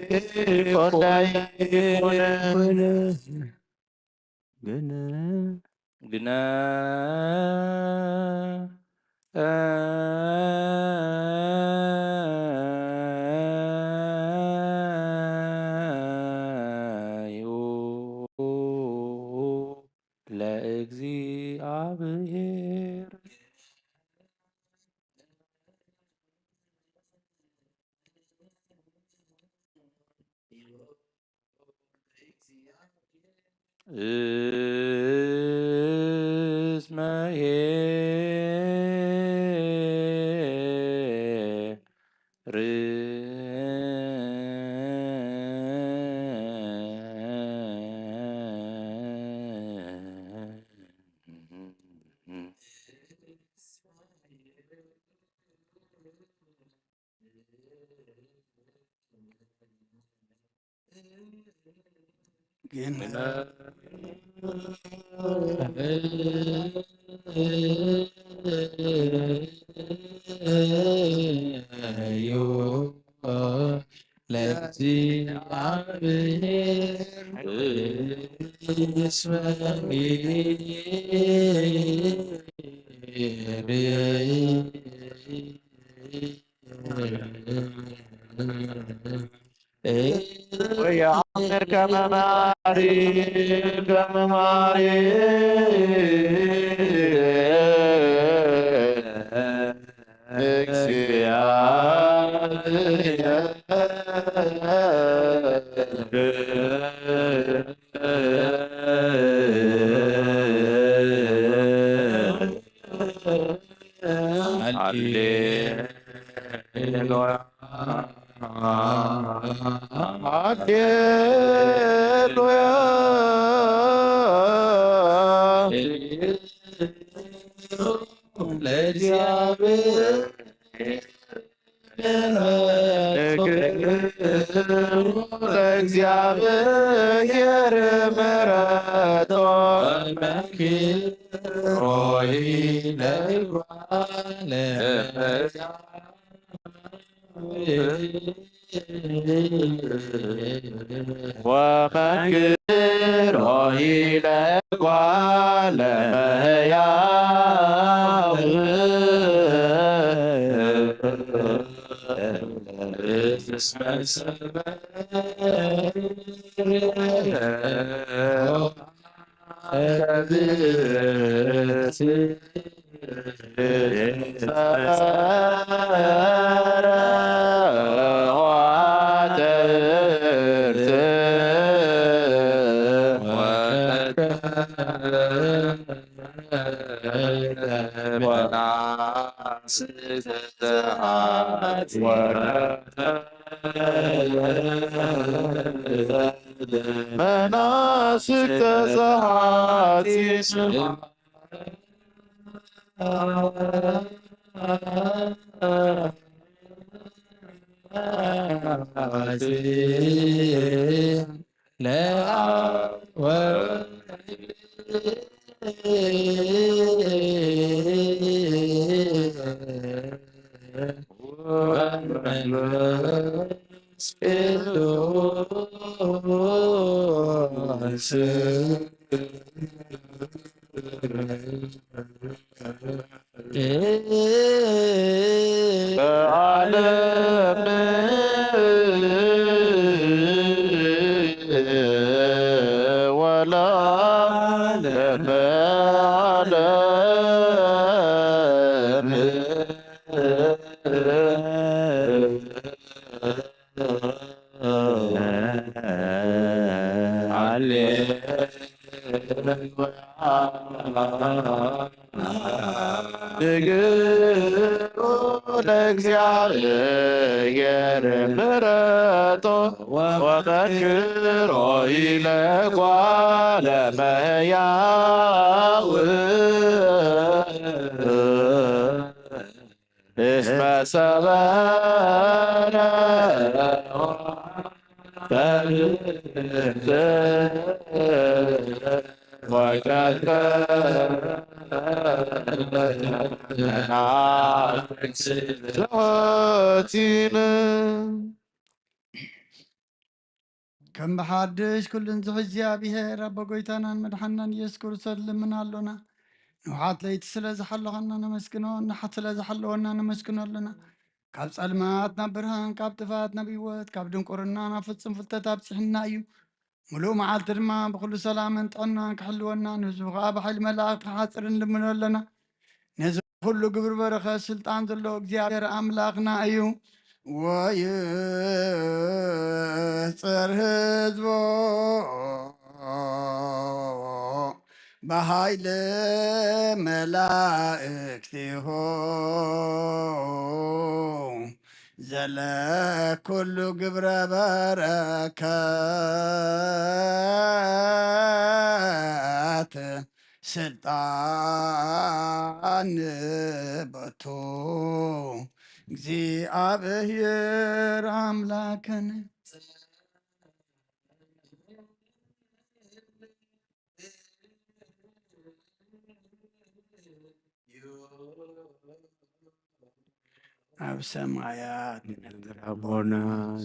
ይኹን ኣይኹን፣ ግና፣ ግና ኣዩ ለእግዚኣብሔር። እስመ ኄር ግን ወየአምር ከመ ማሪ ከመ ማሪ እግዚአብሔር። ሃሌሉያ። ሃሌሉያ ለእግዚአብሔር። ለእግዚአብሔር ምሕረቱ መክሮይ ለጓለ ወመክሮይ ለጓለ እመሕያው። መናስክተ ሰዓቲን ለአብ ወወልድ ወመንፈስ ቅዱስ። ዓለም ወለዓለመ ዓለም። ሃሌሉያ። ንግሩ ለእግዚአብሔር ምሕረቶ ወመክሮ ኢለጓለ መሕያው። እስመ ሰበረ ወቀድመ ሎቲነ። ከም ብሓድሽ ኩሉን ዝሕዚ እግዚኣብሔር ኣቦ ጎይታናን መድሓንናን ኢየሱስ ክርስቶስ ልምን ኣሎና። ንውሓት ለይቲ ስለ ዝሓለኸና ነመስግኖ፣ ንሓት ስለ ዝሓለወና ነመስግኖ ኣለና። ካብ ጸልማት ናብ ብርሃን፣ ካብ ጥፋት ናብ ህይወት፣ ካብ ድንቁርና ናብ ፍጹም ፍልጠት ኣብጽሕና እዩ። ምሉእ መዓልቲ ድማ ብኹሉ ሰላምን ጥዕናን ክሕልወና፣ ንህዝቡ ኸኣ ብሓይሊ መላእኽቲ ክሓጽር ንልምኖ ኣለና። ነዚ ኩሉ ግብሪ በረኸት ስልጣን ዘለዎ እግዚኣብሔር ኣምላኽና እዩ። ወይጽር ህዝቦ ብሓይሊ መላእክቲሁ ዘለ ኩሉ ግብረ በረከት ስልጣን በቱ እግዚኣብሔር ኣምላክን። ኣብ ሰማያት ዝነብር ኣቦና፣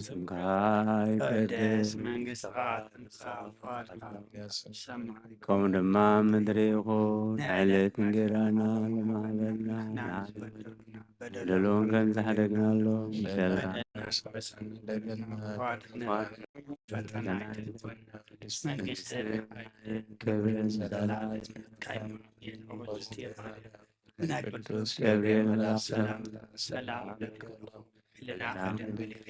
ስምካ ይቀደስ፣ መንግስትኻ ትምጻእ፣ ፈቃድካ ትኩን፣ ኣብ ሰማይ ከምኡ ድማ ኣብ ምድሪ ይኹን። ናይ ዕለት እንጀራና ሎሚ ሃበና፣ ንሕና ንበድለና በደሎም ከም ዝሓደግናሎም፣ በደልና ንስሕብ፣ ፈተና ኣይትግበና፣ መንግስቲ፣ ክብርን ዘለኣለም ናይ ቅዱስ ገብርኤል መልኣክ ሰላም፣ ሰላም ለክሎ፣ ህልና ድንግል ኢኺ፣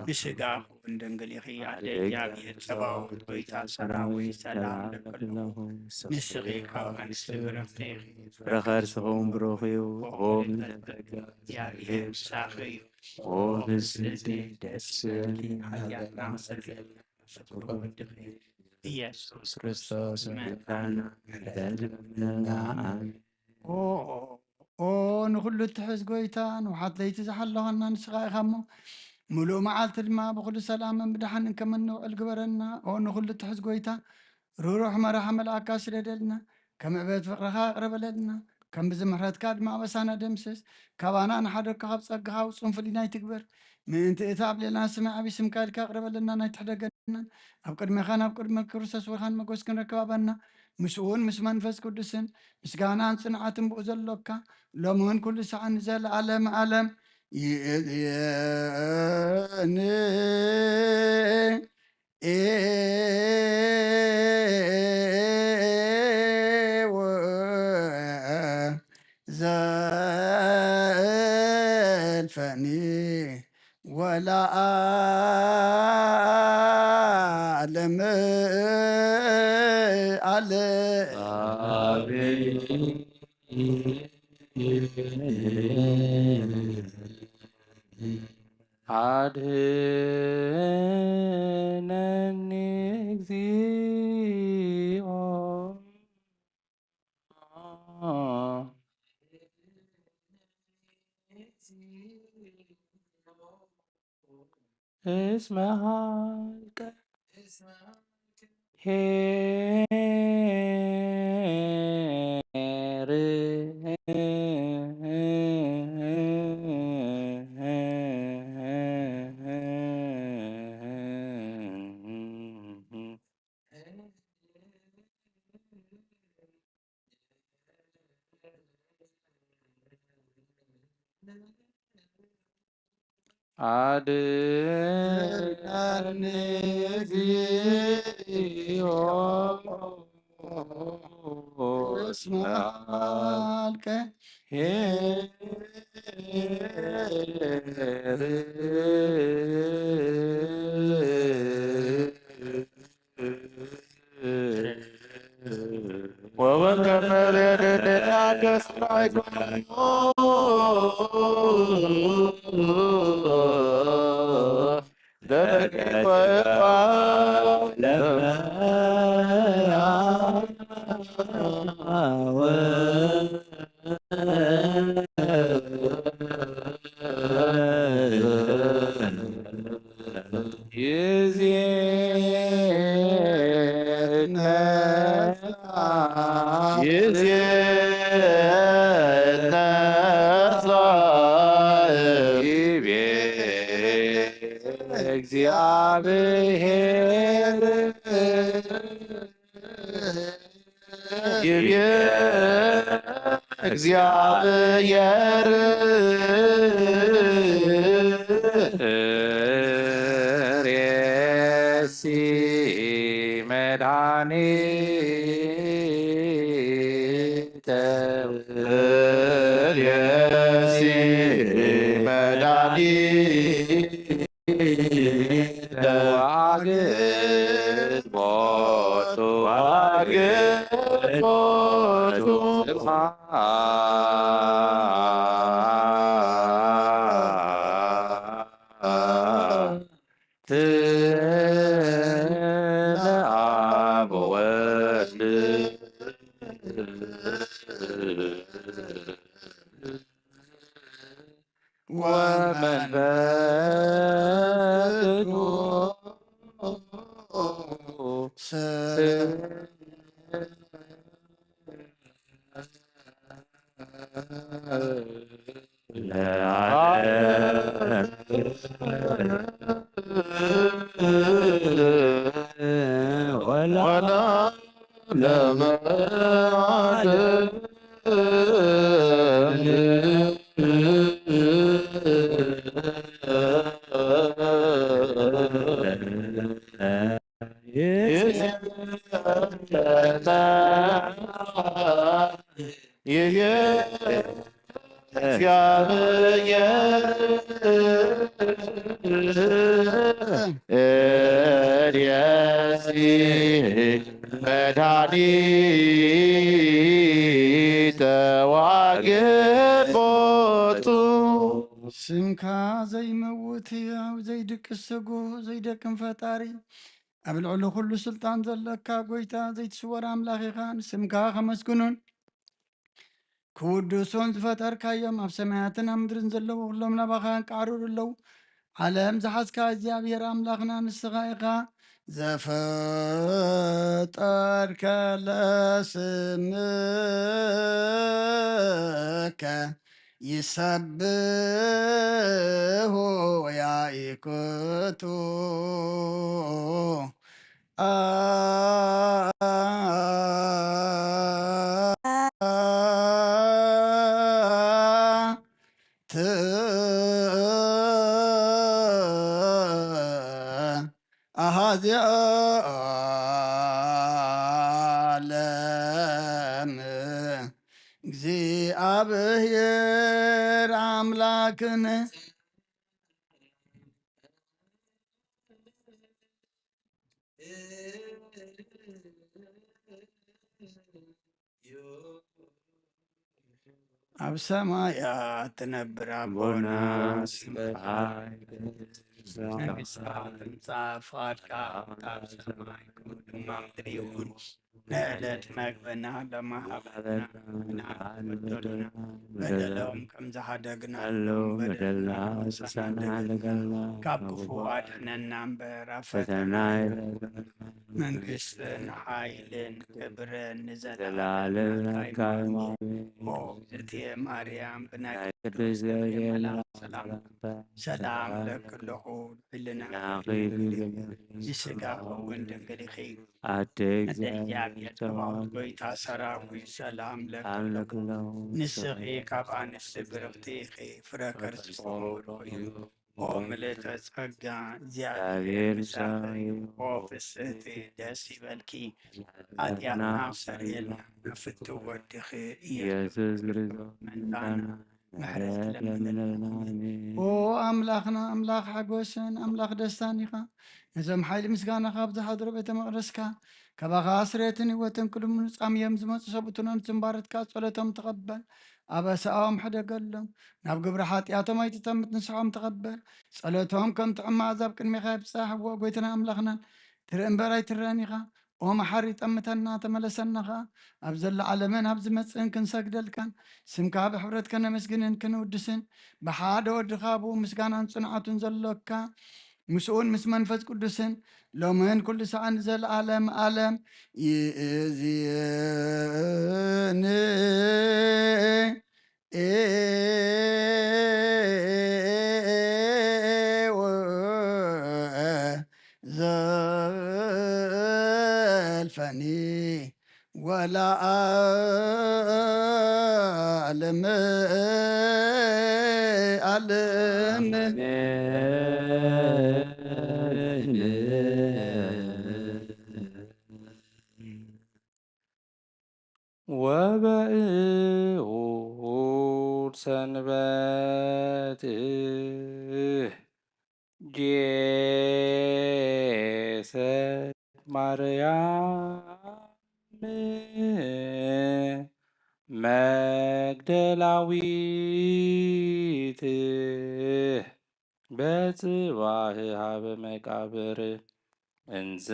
ብስጋ እውን ድንግል ኢኺ፣ ኣደ እግዚኣብሔር ጸባኦት፣ ጎይታ ሰራዊት፣ ሰላም ለክሎ። ንስኺ ካብ ኣንስቲ ብርኽቲ ኢኺ፣ ፍረ ከርስኺ እውን ብሩኽ እዩ። ኦ ብዝተጸጋ እግዚኣብሔር ምሳኺ እዩ። ኦ ብስቲ ደስ ይበልኪ፣ ሓያል ኣምላኽ ፍቅሪ ወድኺ ኢየሱስ ክርስቶስ መድሓኒና። ኦ ንኹሉ እትሕዝ ጎይታ፣ ንውሓት ለይቲ ዝሓለኸና ንስኻ ኢኻ እሞ፣ ምሉእ መዓልቲ ድማ ብኹሉ ሰላምን ብድሓንን ከም እንውዕል ግበረና። ኦ ንኹሉ እትሕዝ ጎይታ፣ ርሩሕ መራሒ መልኣካ ስደደልና፣ ከም ዕቤት ፍቕርኻ ኣቕርበለልና፣ ከም ብዚ ምሕረትካ ድማ ኣበሳና ደምስስ። ካባና ንሓደግካ ካብ ጸጋኻ ውጹን ፍልይና ኣይትግበር። ምእንቲ እቲ ኣብ ሌላና ስማይ ዓቢ ስምካ ኢልካ ኣቕርበለና፣ ኣይትሕደገናን። ኣብ ቅድሜኻን ኣብ ቅድሚ ክርስቶስ ወልኻን መጎስ ክንረክብ ኣበና። ምስኡውን ምስ መንፈስ ቅዱስን ምስጋናን ጽንዓትን ብኡ ዘሎካ፣ ሎምን ኩሉ ሰዓን ንዘለዓለም ዓለም። ይእዜኒ ወዘልፈኒ ወለዓለመ ዓለም። ኣድህነኒ እግዚኦ። እስመ ሀልቀ ኄር። ኣድነኒ እግዚኦ እስመ ሀልቀ ኄር። ወበከመ በደልናከ ስራይ ኩሉ ደቂቀ ለመያወ ይዜ ነሳ፣ ይዜ ነሳ ይቤ እግዚአብሔር። ተርእሲ መድኃኒተ ዋግድ ሞቱ ዋግድ ሞቱ ለአብ ወወልድ ወመንፈስ ቅዱስ መድኃኒተ ዋግድ ሞቱ። ስምካ ዘይመውት ሕያው ዘይድቅስ ስጉህ ዘይደክም ፈጣሪ ኣብ ልዕሊ ኩሉ ስልጣን ዘለካ ጎይታ ዘይትስወር ኣምላኽ ኢኻ። ንስምካ ከመስግኑን ክውድሱን ዝፈጠርካዮም ኣብ ሰማያትን ኣብ ምድርን ዘለዉ ኩሎም ናባኻ ያንቃዕርሩ ኣለዉ። ዓለም ዝሓዝካ እግዚኣብሔር ኣምላኽና ንስኻ ኢኻ። ዘፈጠርከ ለስምከ ይሰብሑ ያኢኩቱ። ኣሃዚ ዓለም እግዚኣብሔር ኣምላክነ። ኣብ ሰማያት ትነብር ኣቦና፣ ስምካ ይትቀደስ፣ መንግስትኻ ትምጻእ፣ ፍቓድካ ኣብ ሰማይ ከምኡ ድማ ኣብ ምድሪ ይኹን። ንዕለት መግብና ሎሚ ሃበና፣ ንበደልና በደሎም ከም ዝሓደግና በደልና ንበደልና፣ ካብ ክፉእ ኣድሕነና እምበር፣ ኣብ ፈተና ኣይተእትወና። መንግስትን ሓይልን ክብርን ንዘለዓለም ናትካ እዩ። ኦ እግዝእትየ ማርያም፣ ብናይ ቅዱስ ገብርኤል መልኣክ ሰላም፣ ሰላም እለኪ ኣለኹ፣ ድንግል ነኺ፣ ንስጋኺ እውን ድንግል ኢኺ። ኣደ ኣደ እግዚኣብሔር፣ ጸባኦት፣ ጸባኦት፣ ጎይታ ሰራዊት፣ ሰላም ለኪ ኣለኹ። ኣለኹ። ንስኺ ካብ ኣንስቲ ብርኽቲ ኢኺ፣ ፍረ ከርስኺ ብሩኽ እዩ። ኦ ምልእተ ጸጋ፣ እግዚኣብሔር ምሳኺ እዩ። ኦ ፍስህቲ፣ ደስ ይበልኪ። ኃጢአትና ኃጢአትና ሰርየልና፣ ፍትው ወድኺ ኢየሱስ ኢየሱስ ክርስቶስ ምእንታና ምሕረት ለምነልና። ኣሜን። ኦ ኣምላኽና፣ ኣምላኽ ሓጎስን ኣምላኽ ደስታን ኢኻ። ነዞም ሓይሊ ምስጋናኻ ኣብ ዝሓድሮ ቤተ መቕደስካ፣ ካባኻ ስርየትን ህይወትን ክልምኑ ጻምዮም ዝመጹ ሰብኡትናን ዝምባረትካ ጸሎቶም ተቐበል። ኣበሳኦም ሕደገሎም። ናብ ግብሪ ሓጢኣቶም ኣይትጠምት፣ ንስሖም ተቐበል። ጸሎቶም ከም ጥዑም መኣዛ ኣብ ቅድሜኻ ይብጻሕ። እወ፣ ጎይታና ኣምላኽናን ትርኢ እምበር ኣይትረን ኢኻ። ኦ መሓሪ፣ ጠምተና፣ ተመለሰና ኸኣ። ኣብ ዘለዓለምን ኣብ ዝመጽእን ክንሰግደልካን፣ ስምካ ብሕብረት ከነመስግንን ክንውድስን፣ ብሓደ ወድኻ ብኡ ምስጋናን ጽንዓቱን ዘሎካ፣ ምስኡን ምስ መንፈስ ቅዱስን ሎምን ኩሉ ሰዓን ንዘለዓለም ዓለም ይእዝን። ዘልፈኒ ወለዓለመ ዓለም። ጀሰት ማርያም መግደላዊት በጽባህ ሀበ መቃብር እንዘ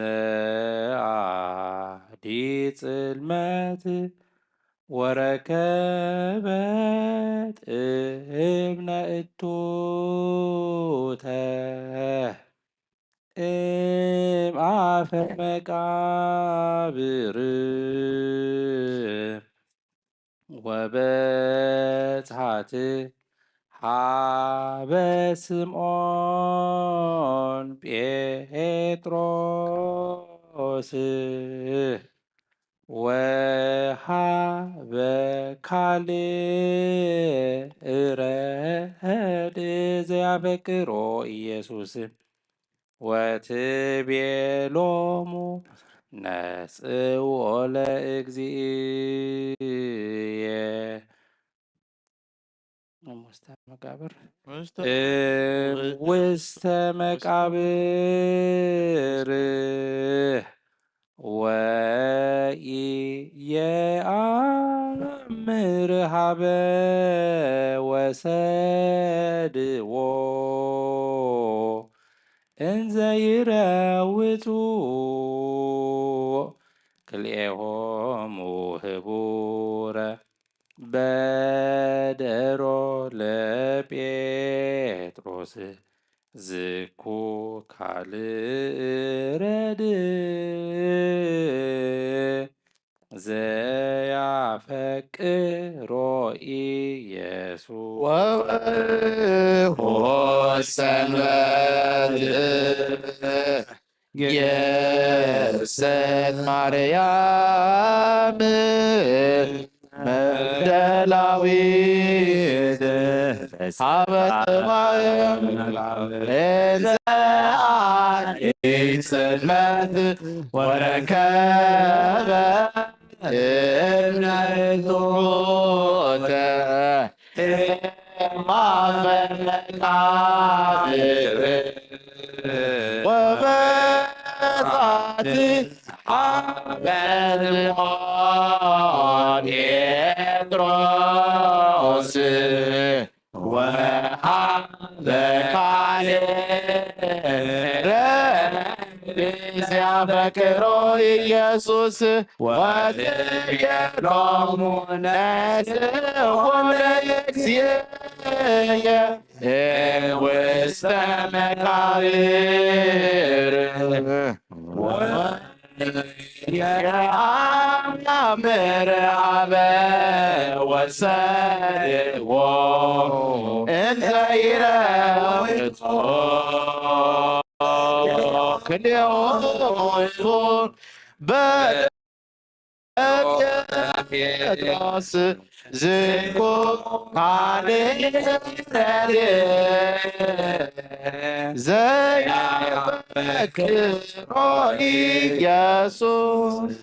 አዲ ጽልመት ወረከበት እብነ እቶተ እምአፈ መቃብር ወበጽሐት ሀበ ስምዖን ጴጥሮስ ወሀበ ካልእ ረድእ ዘያፈቅሮ ኢየሱስ ወትቤሎሙ ነጽውኦ ለእግዚእየ እም ውስተ መቃብር ውስተ እም ውስተ መቃብር ወኢየአምር ሀበ ወሰድዎ እንዘ ይረውጹ ክልኤሆሙ ህቡረ በደሮ ለጴጥሮስ ዝኩ ካልእ ረድእ ዘያፈቅሮ ኢየሱስ ወበእሁ ሰንበት ጌሰት ማርያም መግደላዊት ሀበ ሰማይ እንዘ አዲስ ጽልመት ወረከበ እምነ እቶተ እምአፈ መቃብር ወበጻት ሀበ ስምዖን ጴጥሮስ ወሀበ ካልእ ረድእ ዘያፈቅሮ ኢየሱስ ወትቤሎሙ ነጽውኦ ለእግዚእየ ውስተ መቃብር ወኢየአምር ሀበ ወሰድዎ እንዘ ይረውጹ ክልኤሆሙ በ ጴጥሮስ ዝኩ ካልእ ረድእ ዘያፈቅሮ ኢየሱስ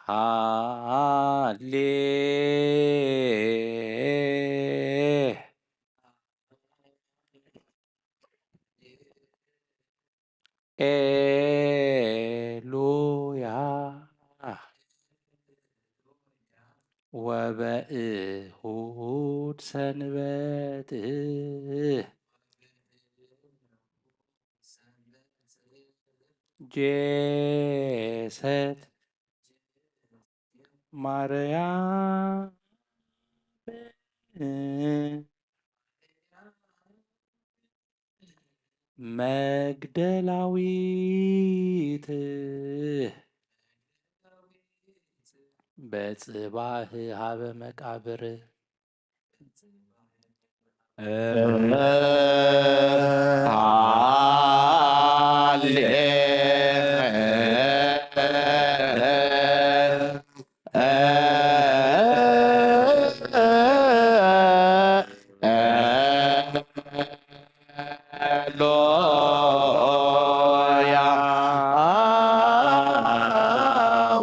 ሃሌ ኤሉያ ወበእሁድ ሰንበት ጄሰት ማርያም መግደላዊት በጽባህ ሀበ መቃብር ሃሌሉያ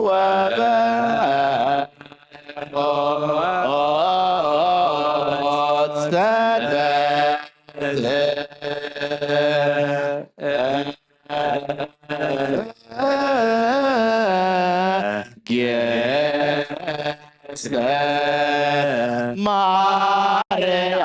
ወበ ሞት ሰንበት ማርያም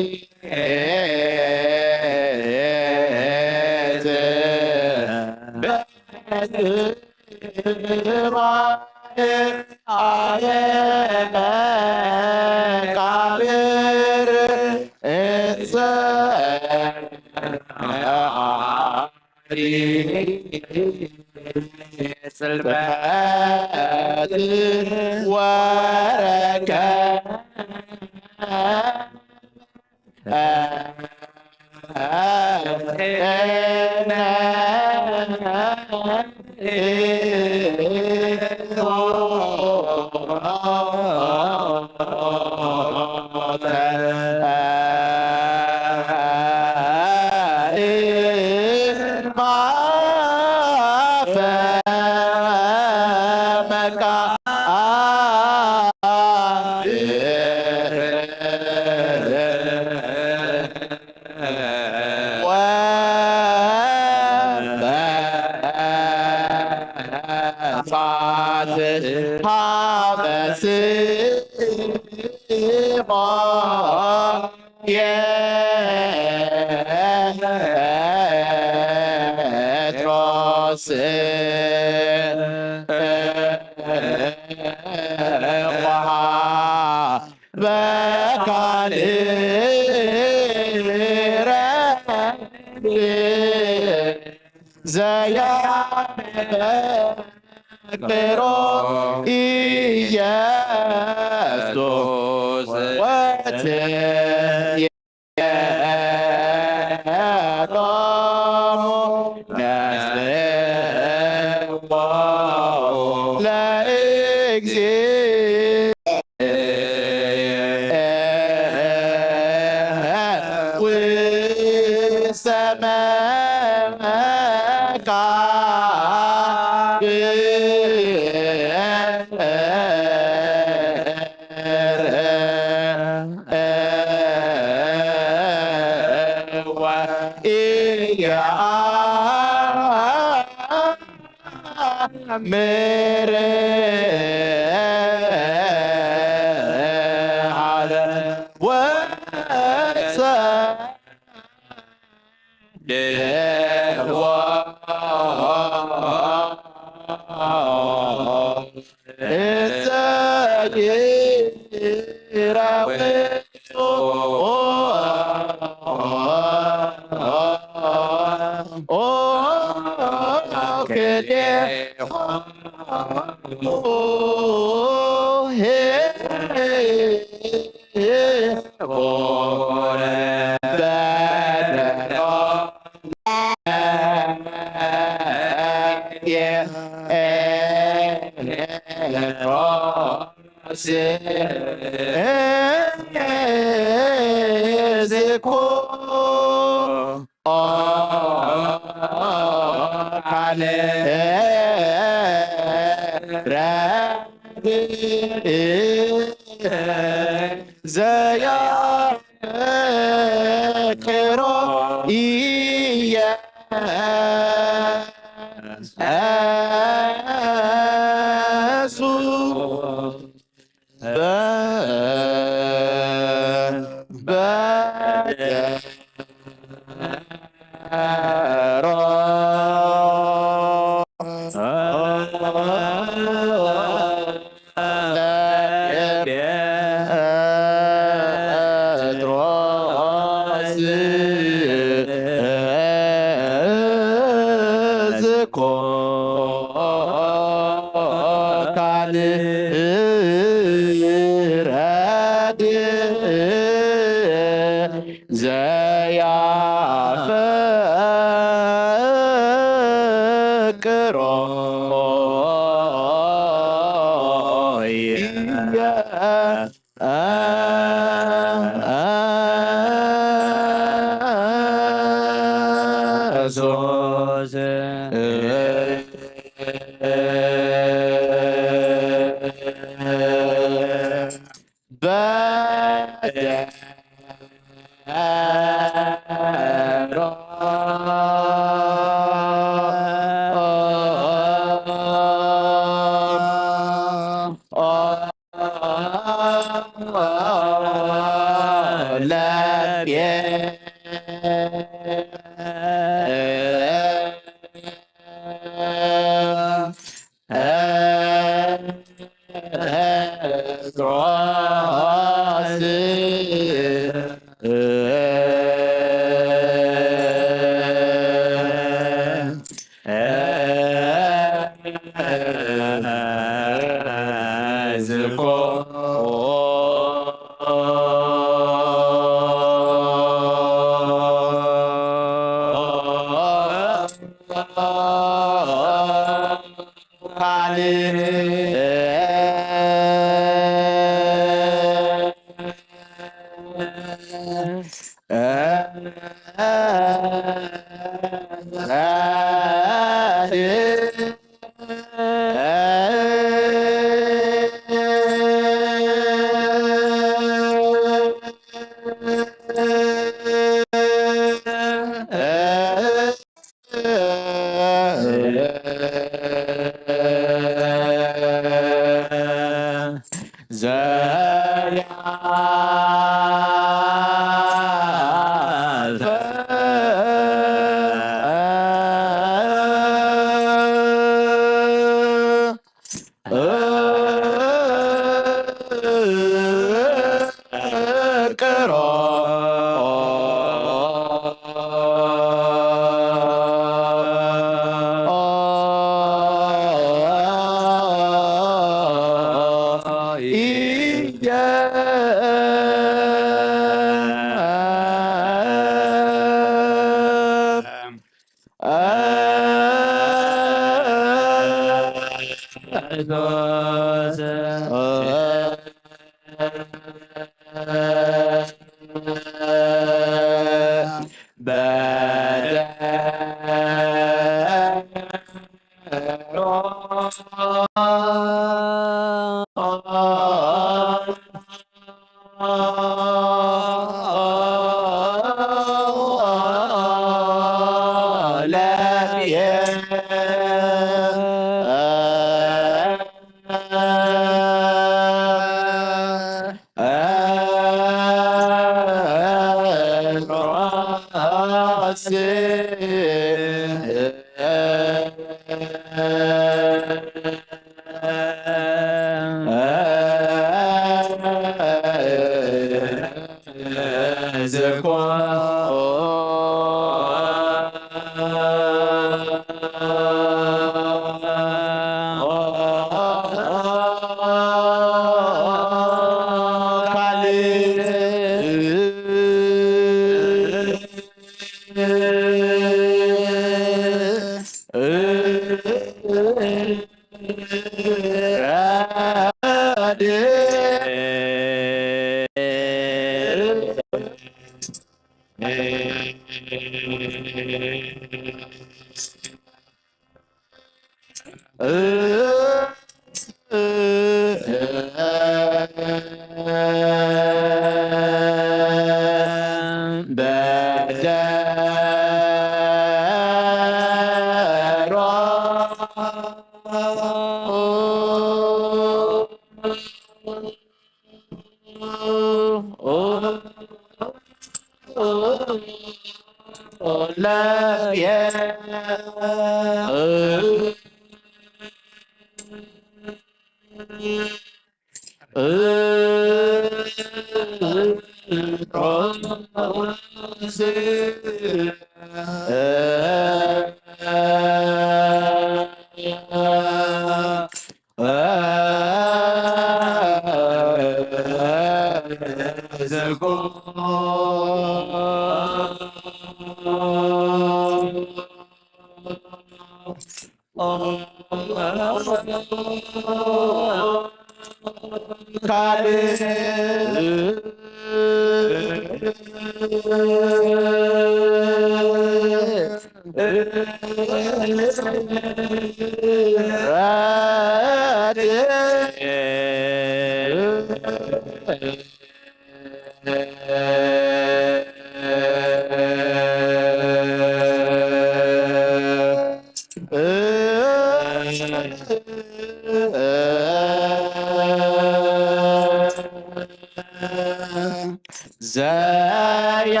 ዘያ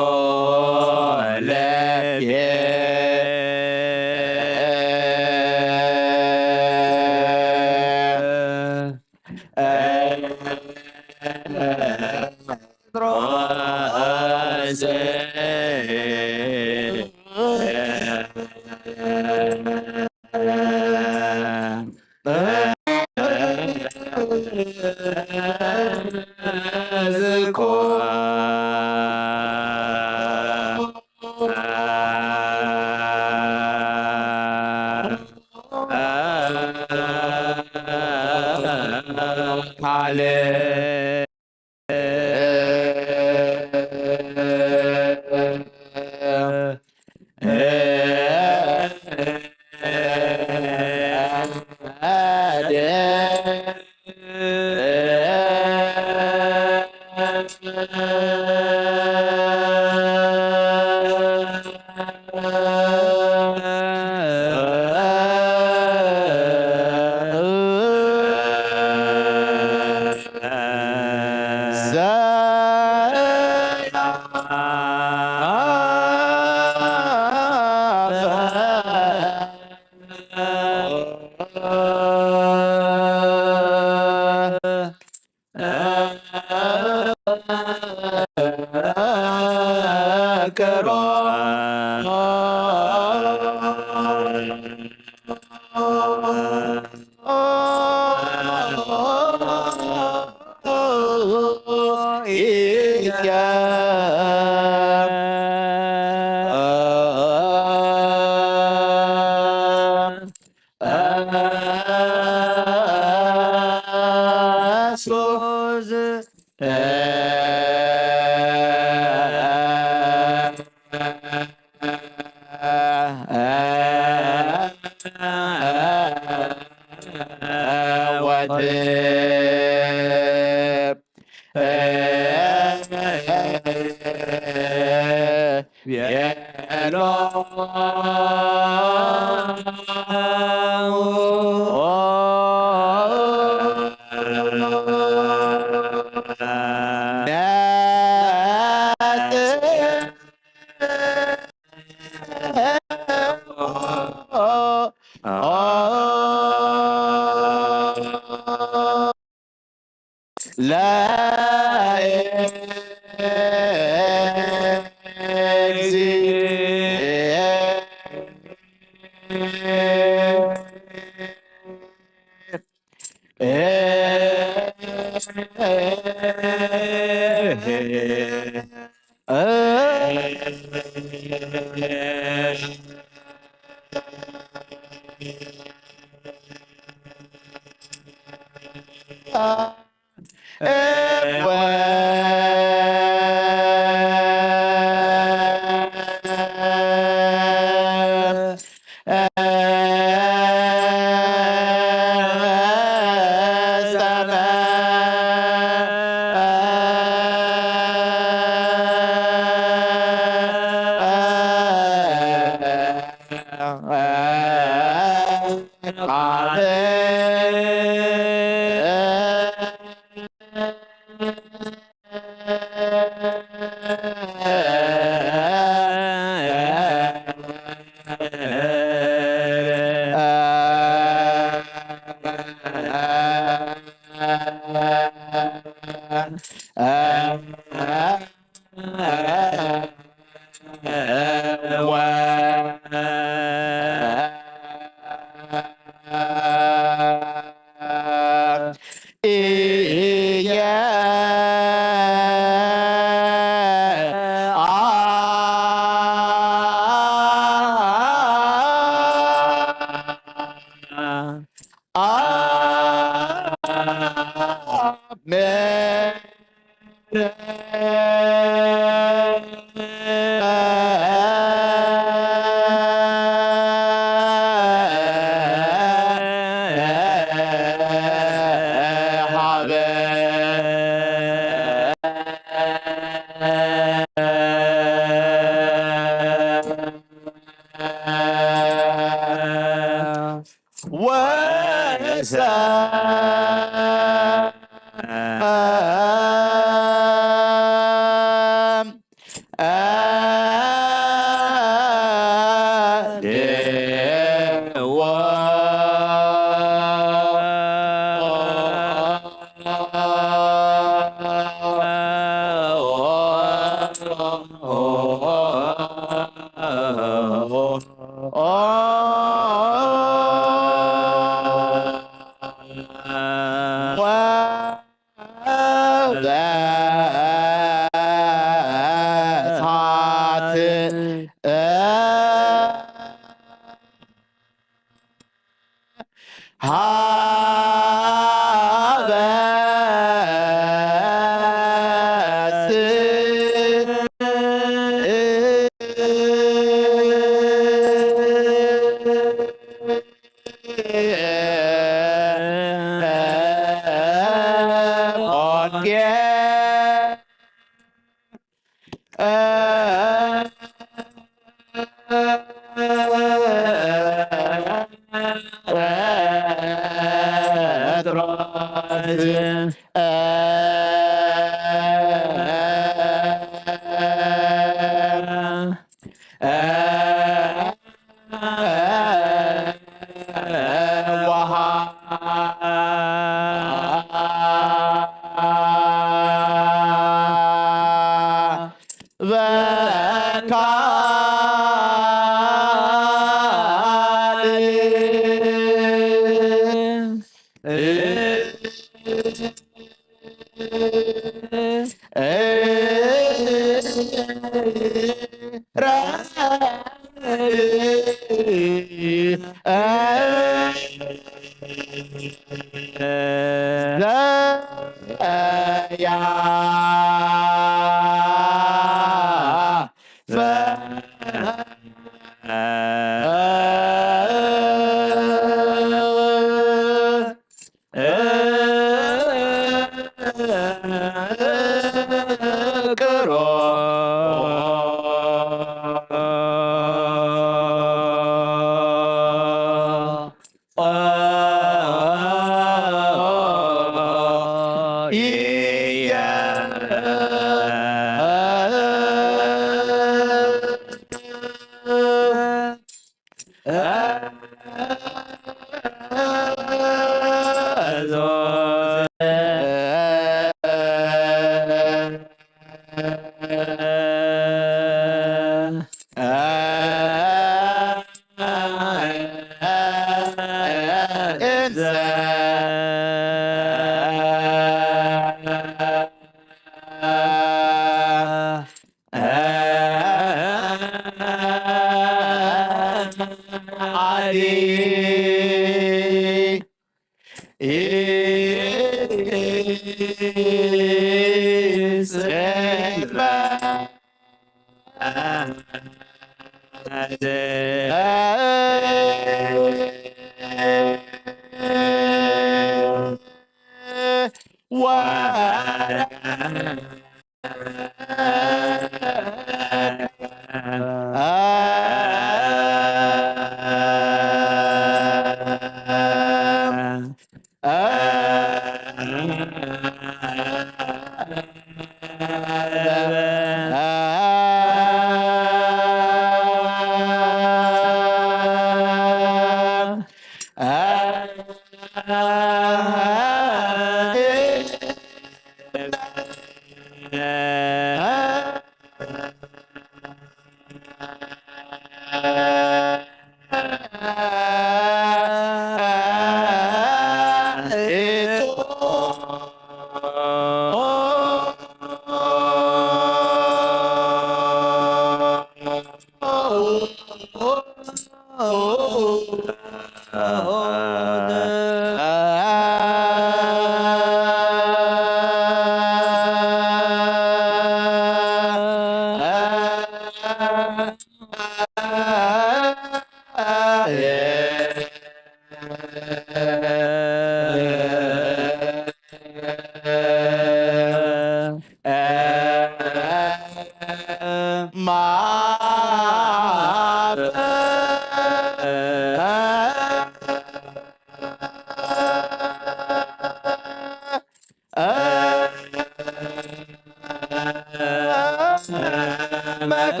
መቃ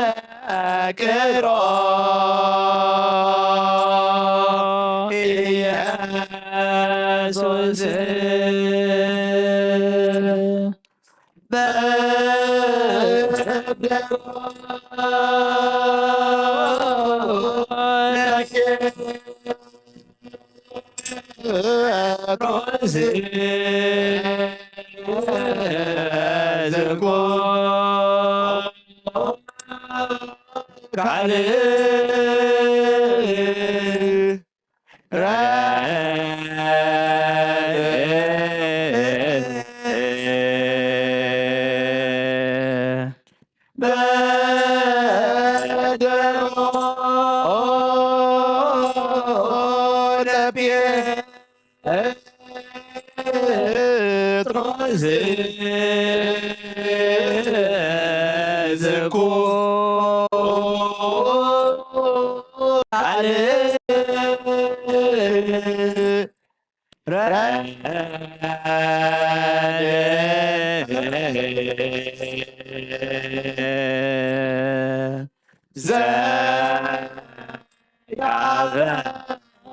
ዘያፈቅሮ ኢየሱስ በ ካልእ ጴጥሮስ ዝኩ ቃል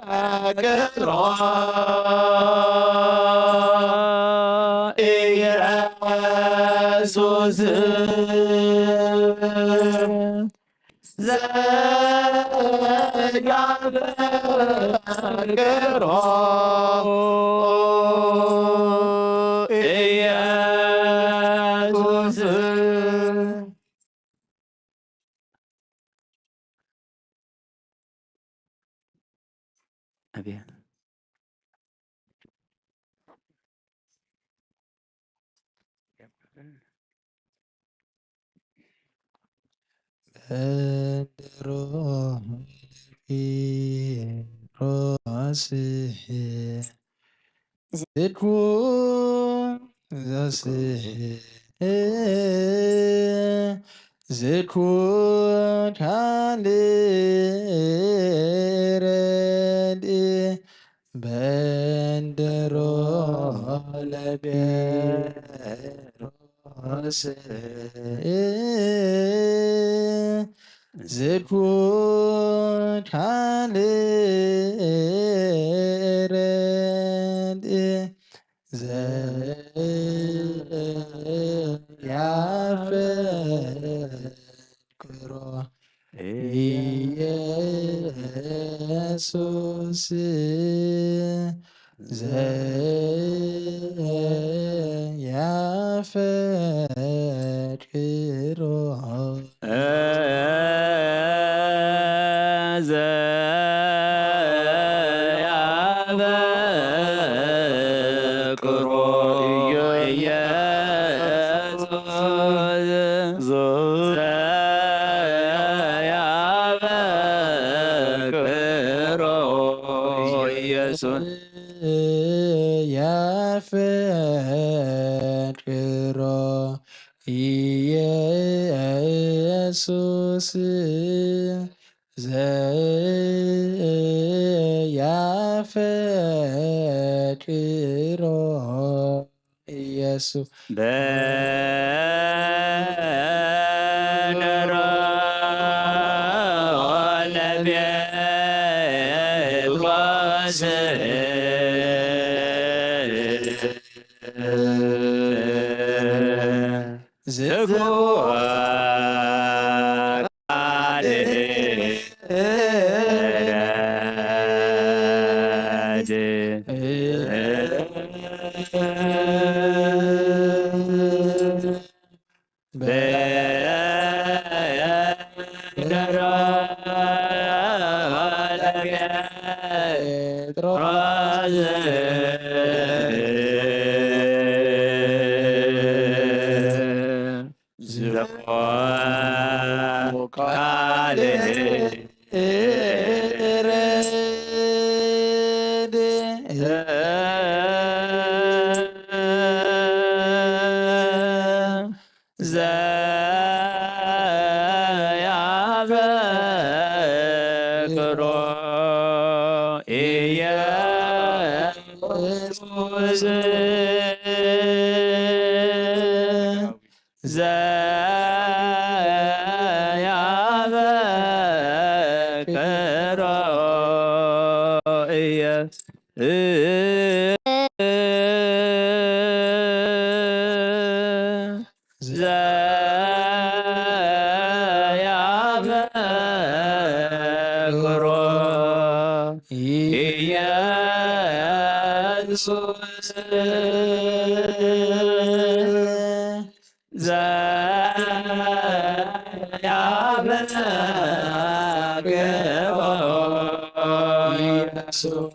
ዘያፈቅሮ ኢየሱስ ዘያፈቅሮ ኢየሱስ። ኣብየ። በንደሮ ሮስ ዝኩ ዘስሄ ዝኩ ካልእ ረድእ በንደሮ ለቤሮስ ዝኩ ካልእ ረድእ ዘያፈቅሮ ኢየሱስ ዘያፈቅሮ ዘያፈቅሮ ኢየሱስ ዘያፈቅሮ ኢየሱስ ያፈቅሮ ኢየሱስ ዘያፈቅሮ ኢየሱስ በንሮ ለቤጥሮስ ዝኩ ዘያፈቅሮ ኢየሱስ ዘያፈቅሮ ኢየሱስ ዘያፈቅሮ ኢየሱስ ያበቅዖ ኢየሱስ።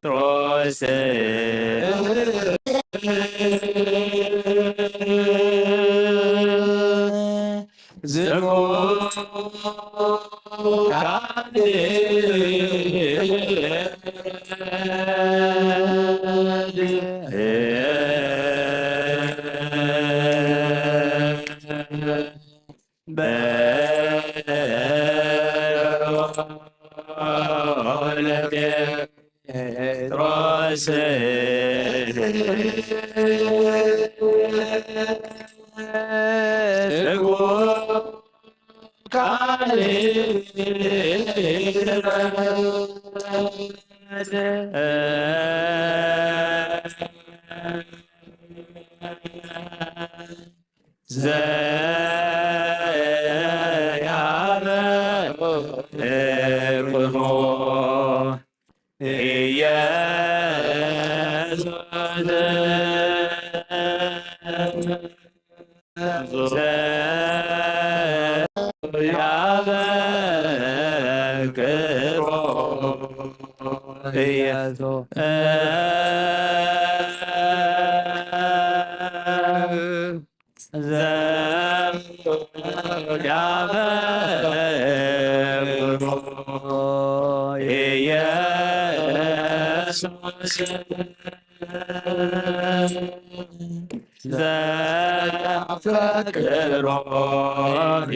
ለጴጥሮስ ዘኮካልረጅ ሮስ ካልእ ዘያበቅሞ ኢየሱስ ያበቅሮ ኢየሱስ ዘያፈቅሮ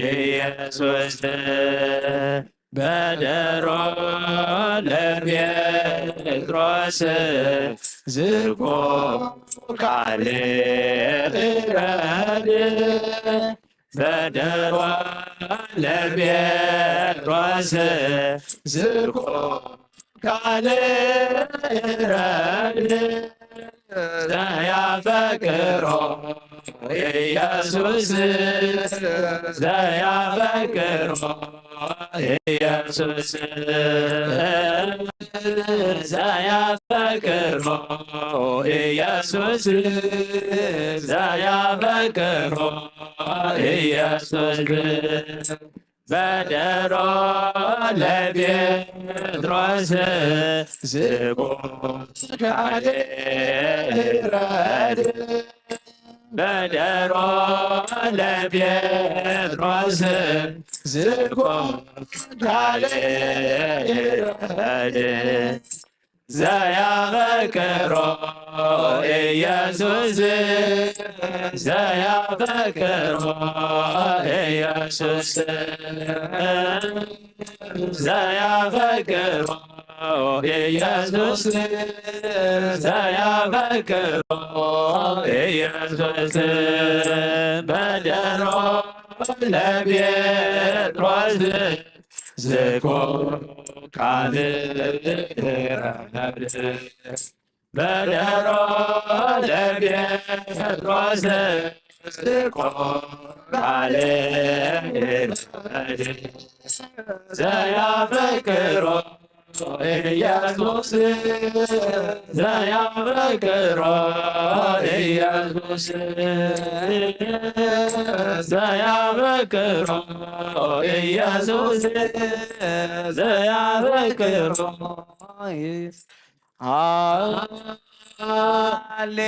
ኢየሱስ በደሮ ለጴጥሮስ ዝቆም ቃል እረድ። በደሮ ለጴጥሮስ ዝቆም ቃል እረድ። ዘያፈቅሮ ኢየሱስ ዘያፈቅሮ ኢየሱስ ዘያፈቅሮ ኢየሱስ ዘያፈቅሮ ኢየሱስ በደሮ ለጴጥሮስ ዝቆም ቃል እረድ። በደሮ ለጴጥሮስ ዝቆም ቃል እረድ። ዘያፈቅሮ ኢየሱስ ዘያፈቅሮ ኢየሱስ ዘያፈቅሮ ኢየሱስ ዘያፈቅሮ ኢየሱስ በደሮ ለጴጥሮስ ዝቆም ቃል እረድ። በደሮ ለጴጥሮስ ዝቆም ቃል እረድ። ዘያፈቅሮ ኢየሱስ ዘያፈቅሮ ኢየሱስ ዘያፈቅሮ ኢየሱስ ዘያፈቅሮ ሃሌ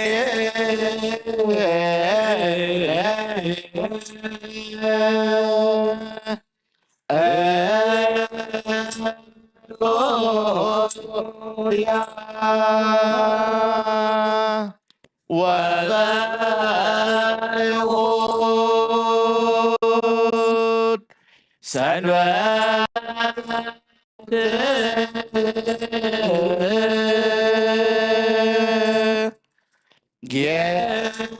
ወበይሁድ ሰንበት ጌሰ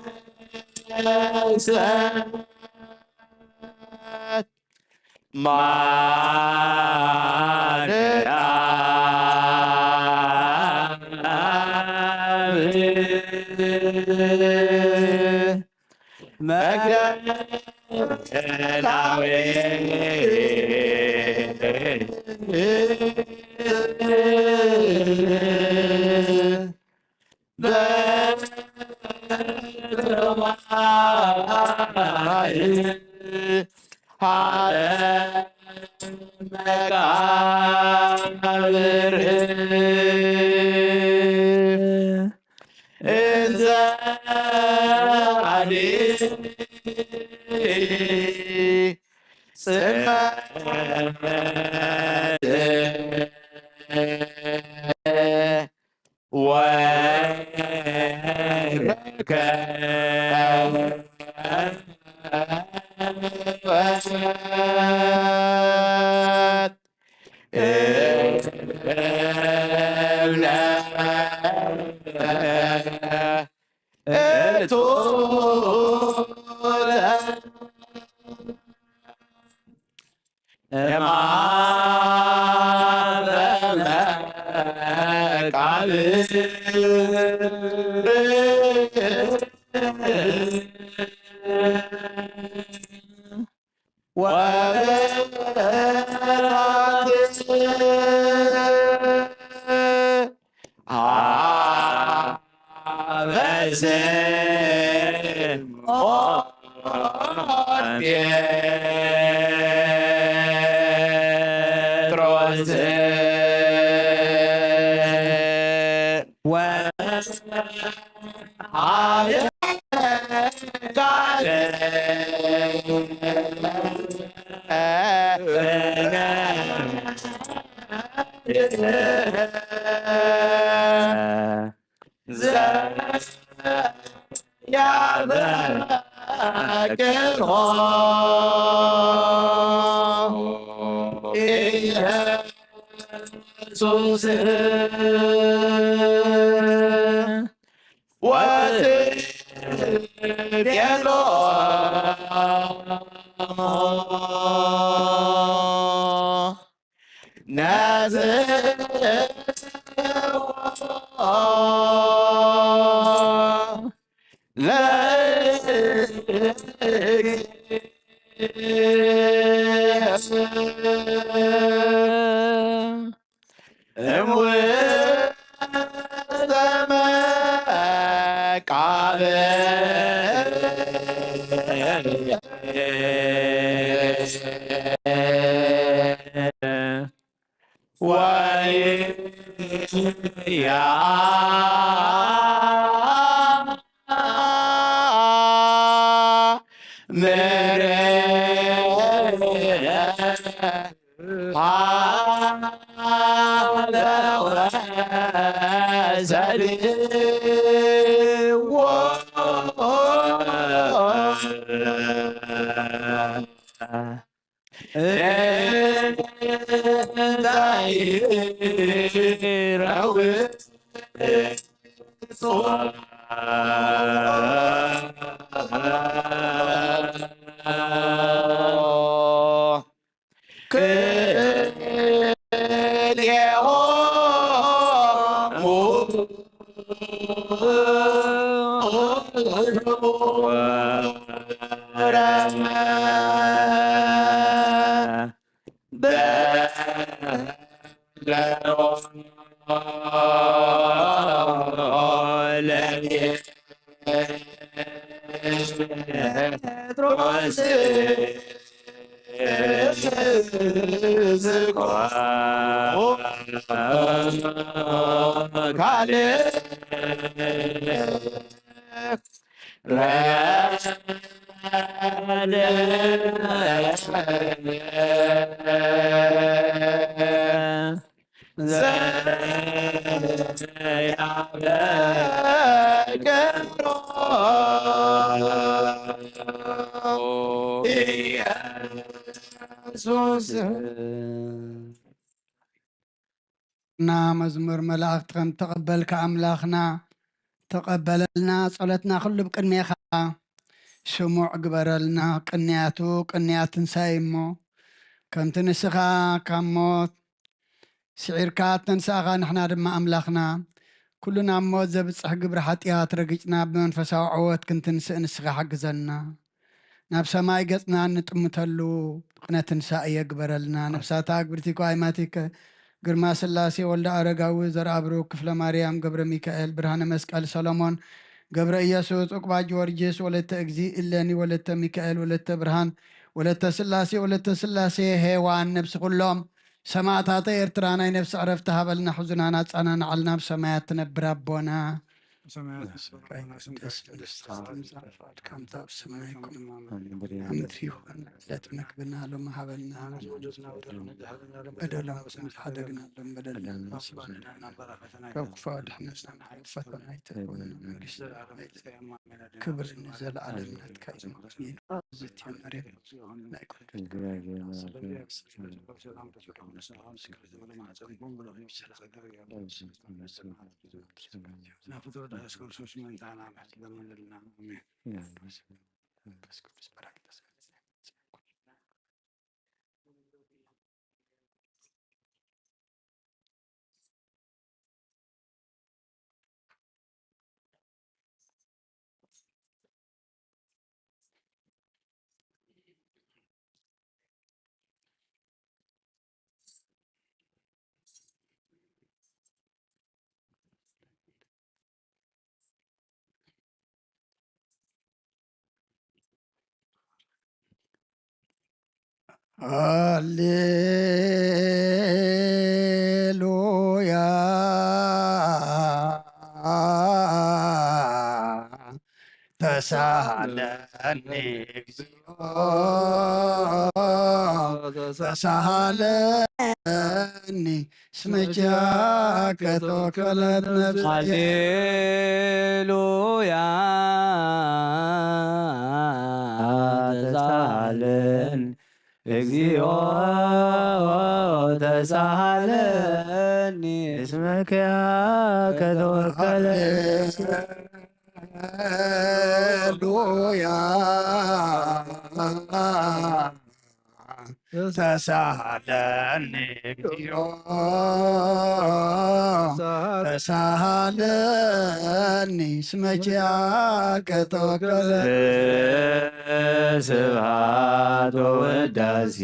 ማርያም መግደላዊት እቱ የማበነ ቃል ወበረከት አበስም ጴጥሮስ ወአብያተ ዘያበቅሆ ኢየሱስ ወትቤሎ ነዝዎ ለእግዚእ እምውስተ መቃብር ወያ ምሬ ሀበወ ዘልዎ እንተ ይረው ክልኤሆሙ ጴጥሮስ ካልእ ዘያበቅሮ ኢየሱስ። እና መዝሙር መላእኽቲ ከም ተቐበልካ ኣምላኽና ተቐበለልና። ጸሎትና ኩሉ ብቅድሜኻ ስሙዕ ግበረልና። ቅንያቱ ቅንያት ትንሳኤ እሞ ከምቲ ንስኻ ካብ ሞት ስዒርካ ተንሳእኻ፣ ንሕና ድማ ኣምላኽና ኩሉ ናብ ሞት ዘብጽሕ ግብሪ ሓጢኣት ረጊጽና ብመንፈሳዊ ዕወት ክንትንስእ ንስኻ ሓግዘና። ናብ ሰማይ ገጽና እንጥምተሉ ቅነ ትንሳኤ የግበረልና። ነፍሳታ ግብርቲኮ ኣይማቲከ ግርማ ስላሴ ወልደ ኣረጋዊ ዘርኣብሩ ክፍለ ማርያም ገብረ ሚካኤል ብርሃነ መስቀል ሰሎሞን ገብረ ኢየሱስ ዑቅባ ጊዮርጊስ ወለተ እግዚእ እለኒ ወለተ ሚካኤል ወለተ ብርሃን ወለተ ስላሴ ወለተ ስላሴ ሄዋን ነብሲ ኩሎም ሰማእታተ ኤርትራ ናይ ነፍሲ ዕረፍቲ ሃበልና፣ ሕዙናን ኣጻናንዓልና፣ ኣብ ሰማያት ትነብር ኣቦና። ሰማያት ስምካ ይትቀደስ፣ መንግስትኻ ትምጻእ፣ ፈቃድካ ከምቲ ኣብ ሰማይ ከምኡ ኣብ ምድሪ ይኹን። ዕለት መግብና ሎሚ ሃበና፣ በደሎም ከም ዝሓደግና ሎም በደልና፣ ካብ ክፉ ኣድሕነና፣ ፈተና ኣይተእትወና፣ መንግስቲ ክብሪ ንዘለዓለም ናትካ እዩ። እግዝእትየ ማርያም ናይ ቅዱስ ሃሌሉያ። ተሳሃለኒ እግዚኦ፣ ተሳሃለኒ እስመ ኪያከ ተወከለት ነፍስየ። ሃሌሉያ። ተሳሃለኒ እግዚኦ፣ ተሳሃለኒ እስመ ኪያከ ተወከለት። ሃሌሉያ። ተሳሃለኒ እግዚኦ፣ ተሳሃለኒ እስመ ኪያከ ተወከለ። ስብሐት ወውዳሴ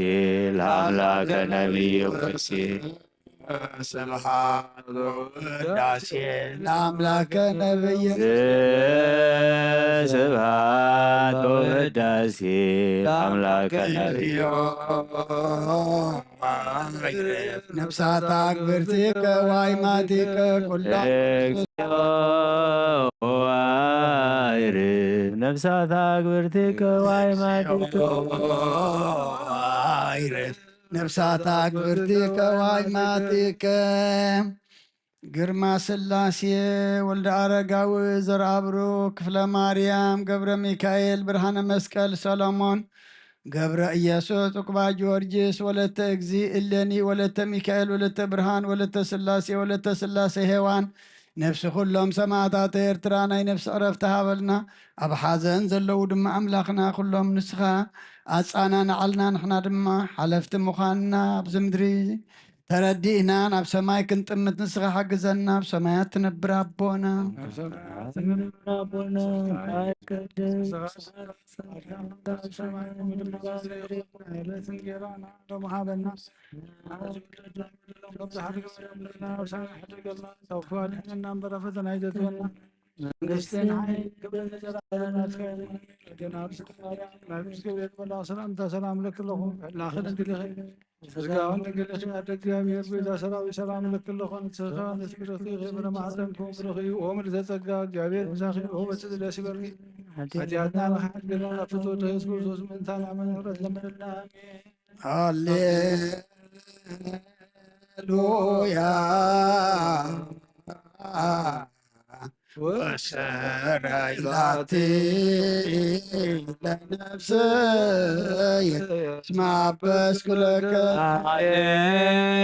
ለአምላከ ነቢይ ሙሴ። ስብሐት ወውዳሴ ለአምላከ ነቢይ። ስብሐት ወውዳሴ ለአምላከ ነቢይ። ነፍሳት አግብርቲከ ዋይማቲከ ኩላ። እግዚኦ አይርፍ ነፍሳት አግብርቲከ ዋይማቲከ። አይርፍ ነፍሳት አግብርቲከ ዋይማቲከ። ግርማ ስላሴ፣ ወልደ አረጋዊ፣ ዘርአብሩክ፣ ክፍለ ማርያም፣ ገብረ ሚካኤል፣ ብርሃነ መስቀል፣ ሰሎሞን፣ ገብረ ኢየሱስ፣ ዑቅባ ጊዮርጊስ፣ ወለተ እግዚ እሌኒ፣ ወለተ ሚካኤል፣ ወለተ ብርሃን፣ ወለተ ስላሴ፣ ወለተ ስላሴ ሄዋን፣ ነፍሲ ኩሎም ሰማእታት ኤርትራ ናይ ነፍሲ ዕረፍቲ ሃበልና። ኣብ ሓዘን ዘለዉ ድማ ኣምላኽና ኩሎም ንስኻ ኣጻናንዓልና፣ ንሕና ድማ ሓለፍቲ ምዃንና ኣብዚ ምድሪ ተረዲእና ናብ ሰማይ ክንጥምት ንስኻ ሓግዘና። ኣብ ሰማያት ትነብር ኣቦና፣ ኣብ ሰማያት ትነብር ኣቦና፣ ስምካ ይትቀደስ፣ ስምካ ይትቀደስ፣ ስምካ ይትቀደስ፣ ኣብ ሰማይ ከምኡ ድማ ኣብ ምድሪ። ዕለት እንጌራና ሎሚ ሃበና። ንሕና ንበድል ዘለዎም ከምዚ ሓድግ በደልና፣ ኣብ ሰማይ ሕደገልና፣ ካብ ክፉ ኣድሕነና እምበር፣ ኣብ ፈተና ኣይተእትወና። መንግስትን ሓይልን ክብርን ንዘለዓለም ናትካ እዩ። ኣዴና ቅድስት ማርያም፣ ናይ ቅዱስ ገብርኤል መልኣክ ሰላምታ ሰላም እለኪ ኣለኹ። ሕልናኺ ድንግል ኢኺ፣ ስጋውን ድንግል ኢኺ። ኣደ እግዚኣብሔር፣ ቤዛ ሰራዊት፣ ሰላም እለኪ ኣለኹ። ንስኺ ኸዓ ንስግረቱ ኢኺ፣ ፍረ ማሕፀንኪ እውን ብሩኽ እዩ። ኦ ምልዕተ ጸጋ፣ እግዚኣብሔር ምሳኺ፣ ኦ በቲ ዝደስ ይበልኪ። ሓጢኣትና ንኽሓድገልና፣ ፍትወቱ ኢየሱስ ክርስቶስ ምእንታና ምሕረት ለምንልና። ኣሜን። ሃሌሉያ። ወሰረይ ላቲ ለነፍስየ እስመ አበስኩ ለከ።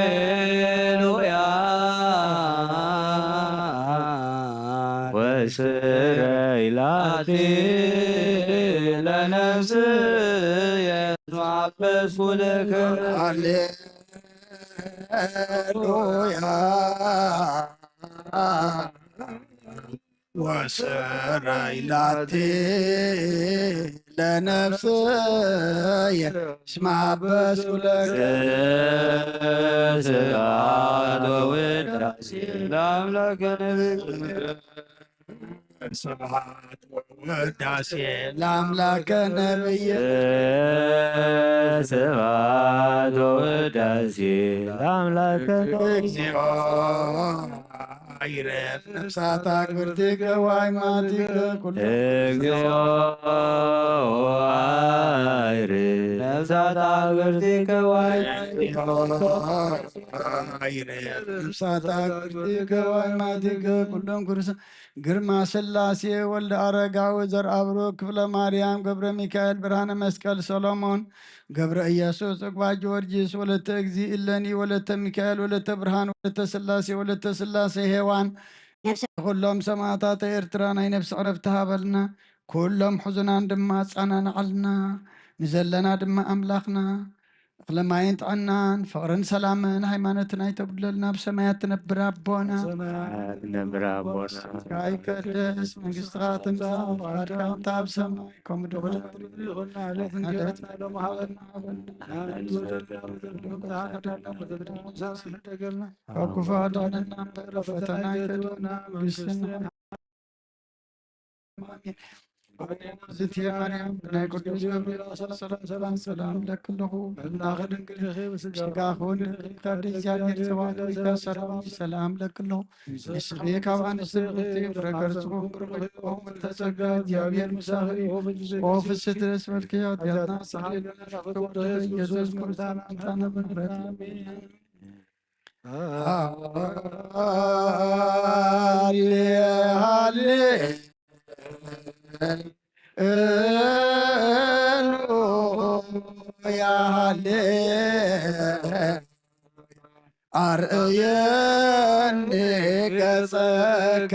ሃሌሉያ። ወስረይ ላቲ ለነፍስየ እስመ አበስኩ ለከ። ሃሌሉያ። ወስረይ ላቲ ለነፍስየ እስመ አበስኩ ለከ። ስብሐት ወውዳሴ ለአምላከ ነቢይ። ስብሐት ወውዳሴ ለአምላከ ነቢይ። ስብሐት ወውዳሴ ለአምላከ ነቢይ። እግዚኦ ኣይረፍ ነፍሳት ኣክብርቲከ ዋይማቲከ ኩሉ እግዚኦ አይርፍ ነፍሳት አክብርቲከ ዋይ ነፍሳት ኣክብርቲከ ዋይማቲከ ኩሎም ኩርሳ ግርማ ስላሴ ወልደ ኣረጋዊ ዘርኣብሩክ ክፍለ ማርያም ገብረ ሚካኤል ብርሃነ መስቀል ሰሎሞን ገብረ ኢየሱስ እግባ ጊዮርጊስ ወለተ እግዚ እለኒ ወለተ ሚካኤል ወለተ ብርሃን ወለተ ስላሴ ወለተ ስላሴ ሄዋን ኩሎም ሰማእታት ኤርትራ ናይ ነፍሲ ዕረፍቲ ሃበልና። ኩሎም ሕዙናን ድማ ኣጻናንዓልና። ንዘለና ድማ ኣምላኽና እኽለ ማይን ጥዕናን ፍቕርን ሰላምን ሃይማኖትን ኣይተጉድለልና። ኣብ ሰማያት ትነብር ኣቦና ነብር ኣቦና ስምካ ይቀደስ፣ መንግስትኻ ትምጻእ፣ ፍቓድካ ከምቲ ኣብ ሰማይ ከምኡ ድማ ኣብ ምድሪ ይኹን። ዕለትና ሎም ሃበና። ካብ ክፉ ኣድሕነና እምበር፣ ፈተና ኣይተእትወና፣ መንግስትና ኣሜን። ዝትየ ማርያም ናይ ቅዱስ ገብርኤል ሰላም ሰላም ሰላም ለኪ ኣለኹ። በምናኸ ድንግል ኢኺ፣ ብስጋ ስጋ ኹን ካብ እግዚኣብሔር ጸባኦት ሰላም ሰላም ለኪ ኣለኹ። ንስኺ ካብ ኣንስቲ ብርኽቲ ፍረ ከርስኹ ብሩኽ እዩ። ኦ ምልዕተ ጸጋ እግዚኣብሔር ምሳኺ እዩ። ኦ ፍስሕቲ ደስ በልኪ፣ ኃጢአትና ኣስተሰርየልና፣ ኢየሱስ ክርስቶስ ምሕረትና ምሕረት ሃሌ ሃሌ ሉያ ሃሌ ኣርእየኒ ገጸከ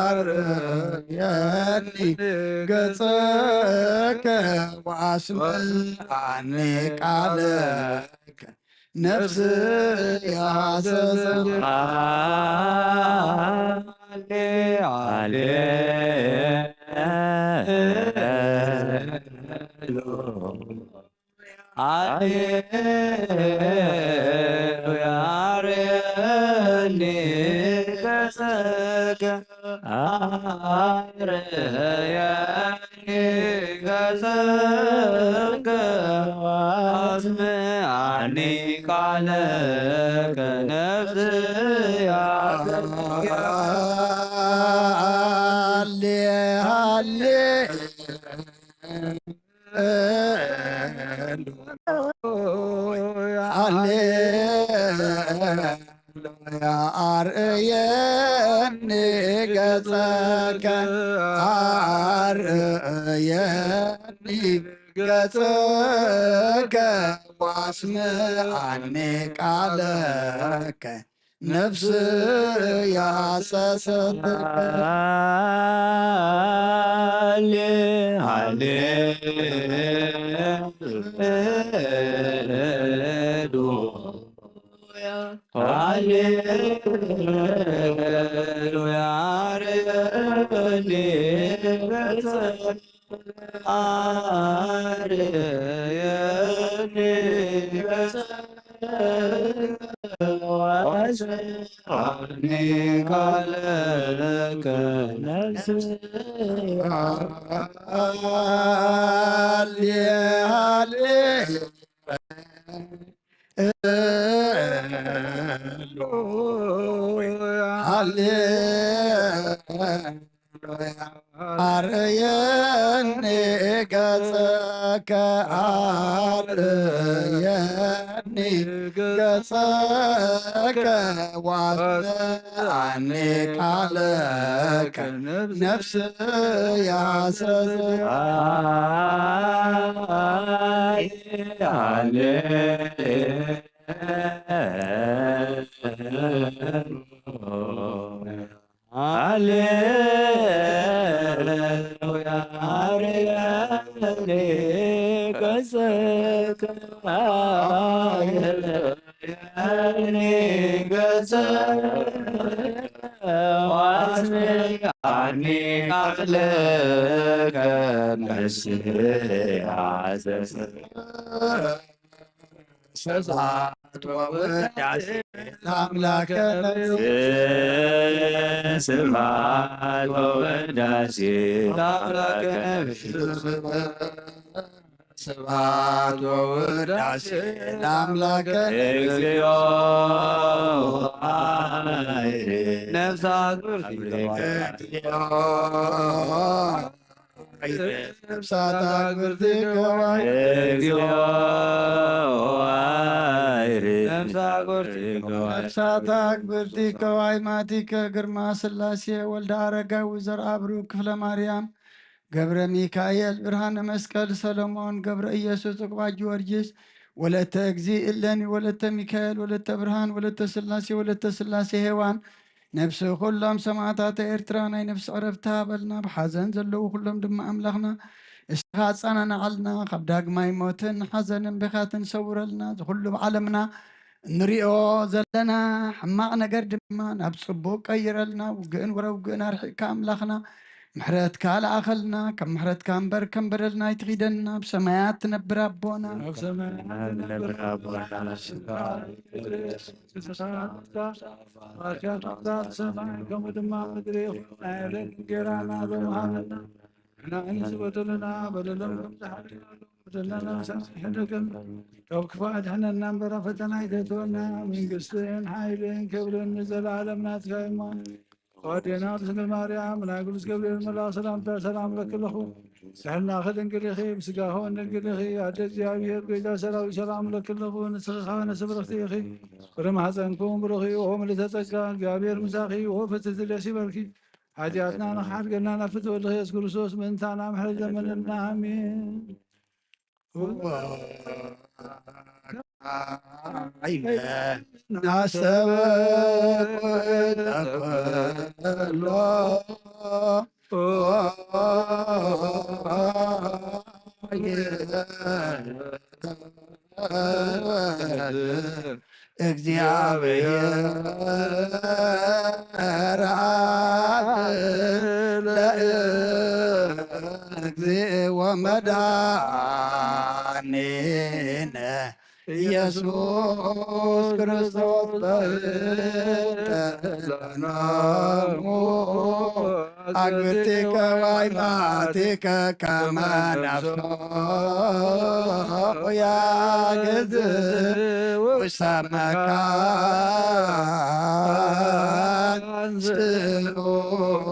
ኣርእየኒ ገጸከ ወኣስምዓኒ ቃለከ ነፍስያ ሰሰ ሃሌ ሃሌ ሃሌሉያ አርየኒ ገጸከ አርየኒ ገጸከ ወአስምዓኒ ቃለከ ነፍስያ ሃሌ ሃሌ ሃሌሉያ አርእየኒ ገጸከ አርእየኒ ገጸከ ወአስምዓኒ ቃለከ ነፍስያ ሰሰትከ ሃሌ ሃሌ ሃሌሉያ አርየኒ ገጸከ አርየኒ ገጸከ ወአስምዓኒ ቃለከ ነፍስያ ሃሌ ሃሌ ሃሌሉያ አርእየኒ ገጸከ አርእየኒ ገጸከ ወአስምዓኒ ቃለከ ነፍስያ ሰሰ ሃሌ ሃሌሉያ አርየኒ ገጸከ አርየኒ ገጸከ ወአስምዓኒ ቃለከ ነፍስያ ሰሰ ስብሐት ወውዳሴ ለአምላከ ስብሐት ወውዳሴ ለአምላከ ስብሐት ወውዳሴ ለአምላከ። እግዚኦ ነፍሳት ነፍሳት አግብርቲከ ዋይ። እግዚኦ አይሬ። ነፍሳት አግብርቲከ ዋይ። ነፍሳት አግብርቲከ ዋይ ማቲከ ግርማ ስላሴ ወልደ አረጋዊ ዘርአብሩክ ክፍለ ማርያም ገብረ ሚካኤል ብርሃነ መስቀል ሰሎሞን ገብረ ኢየሱስ ዕቁባ ጊዮርጊስ ወለተ እግዚ እለኒ ወለተ ሚካኤል ወለተ ብርሃን ወለተ ስላሴ ወለተ ስላሴ ሔዋን ነፍሲ ኩሎም ሰማዕታተ ኤርትራ ናይ ነፍሲ ዕረፍቲ ሃበልና። ብሓዘን ዘለዉ ኩሎም ድማ ኣምላኽና እስኻ ኣጸናንዓልና። ካብ ዳግማይ ሞትን ሓዘንን ብኻትን ሰውረልና። ዝኹሉ ብዓለምና እንሪኦ ዘለና ሕማቕ ነገር ድማ ናብ ጽቡቕ ቀይረልና። ውግእን ወረ ውግእን ኣርሒቕካ ኣምላኽና ምሕረትካ ለኣኸልና። ከም ምሕረትካ እምበር ከም በደልና ኣይትኺደና። ብሰማያት ትነብር ኣቦና። ኣብ ሰማያት ትነብር ኣቦና፣ ስምካ ይትቀደስ፣ መንግስትኻ ትምጻእ፣ ፈቃድካ ትኹን ኣብ ሰማይ ከምኡ ድማ ምድሪ ይኹን። ናይ ዕለት እንጌራና ሎሚ ሃበና። ንሕና ንዝበደሉና በደሎም ከም ዝሓለና በደልና ንሕድገን፣ ካብ ክፉእ ኣድሕነና እምበር ኣብ ፈተና ኣይተእትወና። መንግስትን ሓይልን ክብርን ንዘለኣለም ናትካ እዩ እሞ። ኣዴና ድንግል ማርያም ናይ ቅዱስ ገብርኤል መልኣኽ ሰላምታ ሰላም እለኪ ኣለኹ። ጥዕናኺ ድንግል ኢኺ፣ ብስጋኺ እውን ድንግል ኢኺ። ኣደ እግዚኣብሔር፣ ጎይታ ሰራዊት ሰላም እለኪ ኣለኹ። ንስኺ ከኣ ንስብርኽቲ ኢኺ፣ ፍረ ማሕፀንኪ እውን ብሩኽ እዩ። ኦ ምልዕተ ጸጋ፣ እግዚኣብሔር ምሳኺ፣ ኦ ፍትሕቲ ደስ ይበልኪ። ሓጢኣትና ንኽሓድገና ናብ ፍትሒ ወልድኺ የሱስ ክርስቶስ ምእንታና ምሕረት ለምንልና። ኣሜን። እግዚአብሔር አብ ለእግዚእ ወመድኃኒነ ኢየሱስ ክርስቶስ በእንተ ለነሙ አግብርቲከ ዋይማቲከ ከመ ነፍሶ ያግዝ ውስተ መካን ስዑር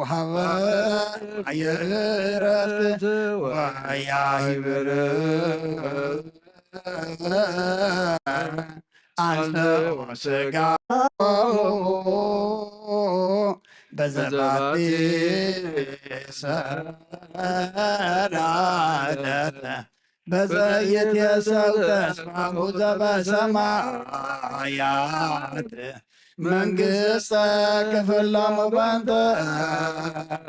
ወሀበ ዕረፍት ወያህብር አንስኦ ሥጋሁ በዘባቲ ሰራተ በዘይትየሰው ተስፋሁ ዘበሰማያት መንግሥተ ክፍሎሙ በንተ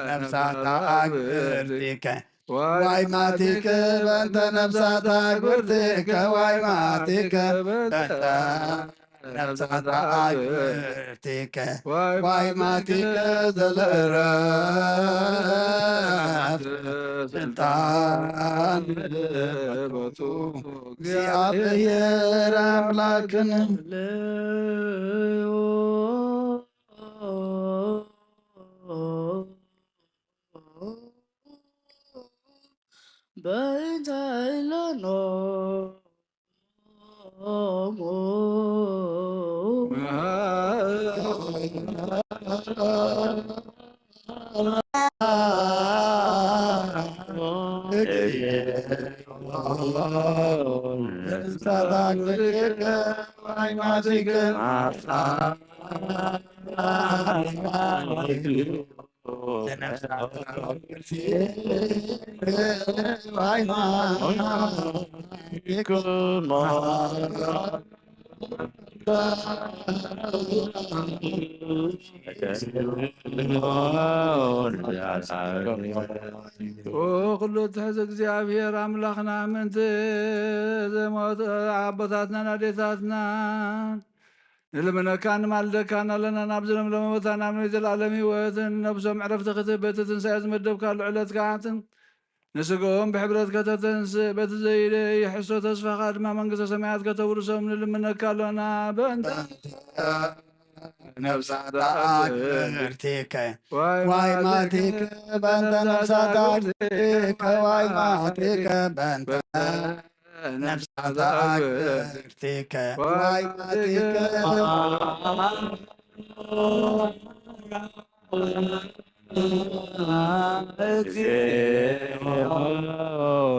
ነፍሳት አግብርቲከ ዋይ ማቲከ በንተ ነፍሳት አግብርቲከ ዋይ ማቲከ በንተ ነፍሳት አግብርቲከ ዋይ ማቲከ ዘለእረፍት ስልጣን ቦቱ እግዚአብሔር አምላክን በእንተ እለኖሙ ኩሉ ትሕዝ እግዚኣብሔር ኣምላኽና ምእንቲ ዘሞት ኣቦታትናን ኣዴታትናን ንልምነካ ንማልደካን ኣለና። ናብ ዝለምለመ ቦታ ናብ ናይ ዘለኣለም ህይወትን ነብሶም ዕረፍቲ ክትህብ በቲ ትንሳኤ ዝመደብካሉ ዕለት ከኣትን ንስጋኦም ብሕብረት ከተተንስእ በቲ ዘይሕሶ ተስፋኻ ድማ መንግስተ ሰማያት ከተውርሶም ንልምነካ ኣሎና። በእንተ ነፍሳት ኣክብርቲከ ዋይ ማቲከ በእንተ ነፍሳት ኣክብርቲከ ዋይ ማቲከ በእንተ ነፍሳት ኣክብርቲከ ዋይ ማቲከ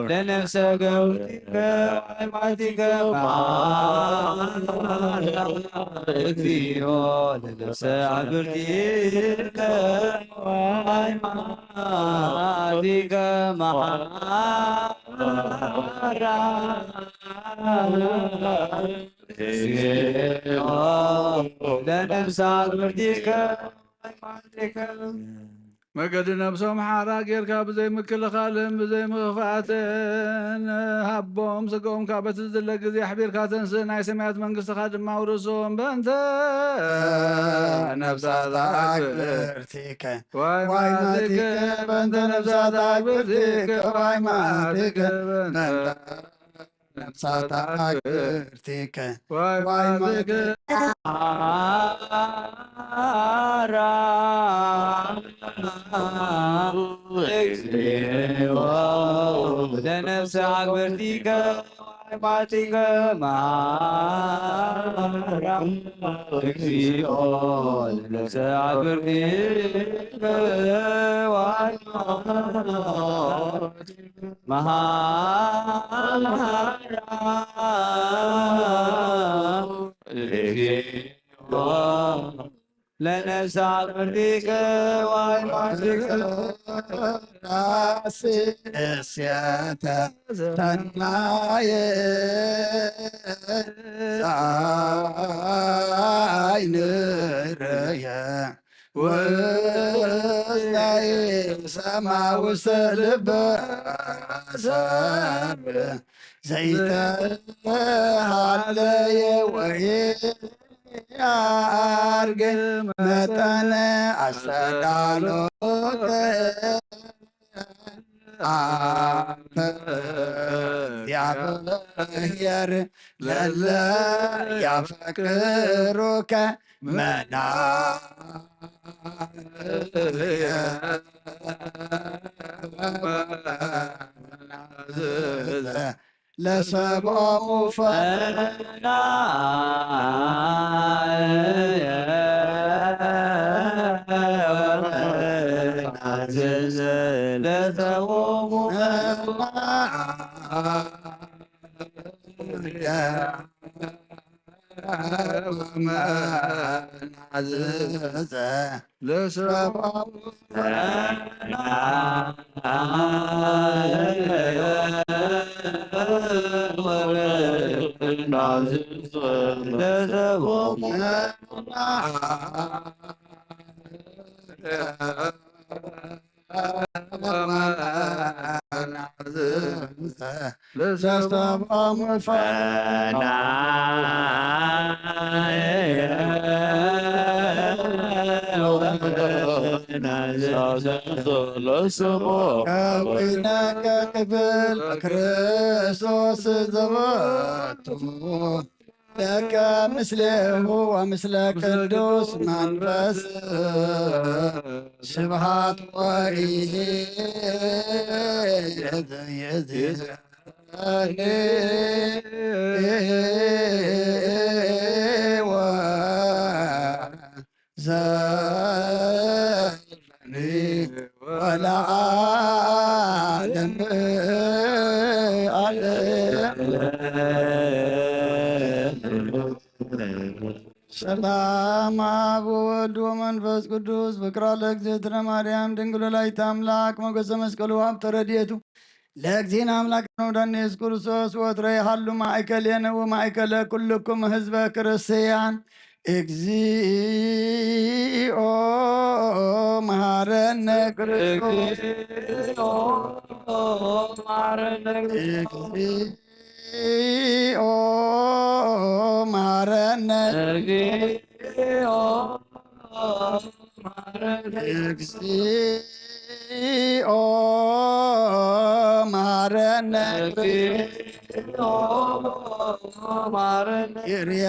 ለነፍሰ ገውቲከ ሃይማኖቲከ እግዚኦ ለነፍሰ አክብርቲከ ሃይማኖቲከ መሐራ እግዚኦ ለነፍሰ አክብርቲከ ሃይማኖቲከ መገዲ ነብሶም ሓራ ጌርካ ብዘይ ምክልኻልን ብዘይ ምኽፋእትን ሃቦም። ስጋኦም ካብ በቲ ዝድለ ግዜ ኣሕቢርካ ተንስእ፣ ናይ ሰማያት መንግስትኻ ድማ ኣውርሶም። በእንተ ነብሳት ኣክብርቲከ ዋይ ማቲከ በእንተ ነብሳት ኣክብርቲከ ዋይ ማቲከ በእንተ ነፍሳት ኣክብርቲከ ዋይ ማቲከ ለነፍሰ አክብርቲከ ሃይማኖቲከ መሐራ እግዚኦ ለነፍሰ አክብርቲከ ሃይማኖቲከ መሐራ እግዚኦ ለነፍሰ አክብርቲከ ዋይ ማቲከ ራስ እስያተ ተናየ ፀዓይ ንረየ ውስጣይ ሰማ ውስተ ልበ ሰብ ዘይተሃለየ ወይ ያርግ መጠነ አስተዳሎከ አንተ እግዚአብሔር ለለ ያፈቅሩከ መናዘዘ ለሰብኦሙ ፈናየ ለሰብኦሙ መናዘዘ ለሰብኦሙ ለሰብኦሙ ፈናየ ለስሙ ከዊነ ከክብል ክርስቶስ ዘበቱ ለከ ምስሌሁ ወምስለ ቅዱስ መንፈስ ስብሐት ወይዜ ወዘኒ ወለዓለም ዓለም። ሰላም አብ ወወልድ ወመንፈስ ቅዱስ ፍቅራ ለእግዝእትነ ማርያም ድንግል ወላዲተ አምላክ ሞገሰ መስቀሉ ሀብተ ረድኤቱ ለእግዚእነ አምላክነ ወመድኃኒነ ኢየሱስ ክርስቶስ ወትረ ይሃሉ ማእከሌነ ወማእከለ ኩልኩም ህዝበ ክርስቲያን። እግዚኦ መሐረነ ክርስቶስ። እግዚኦ መሐረነ እግዚኦ መሐረነ። እግዚኦ መሐረነ። እግዚኦ መሐረነ። እግዚኦ መሐረነ። ይርያ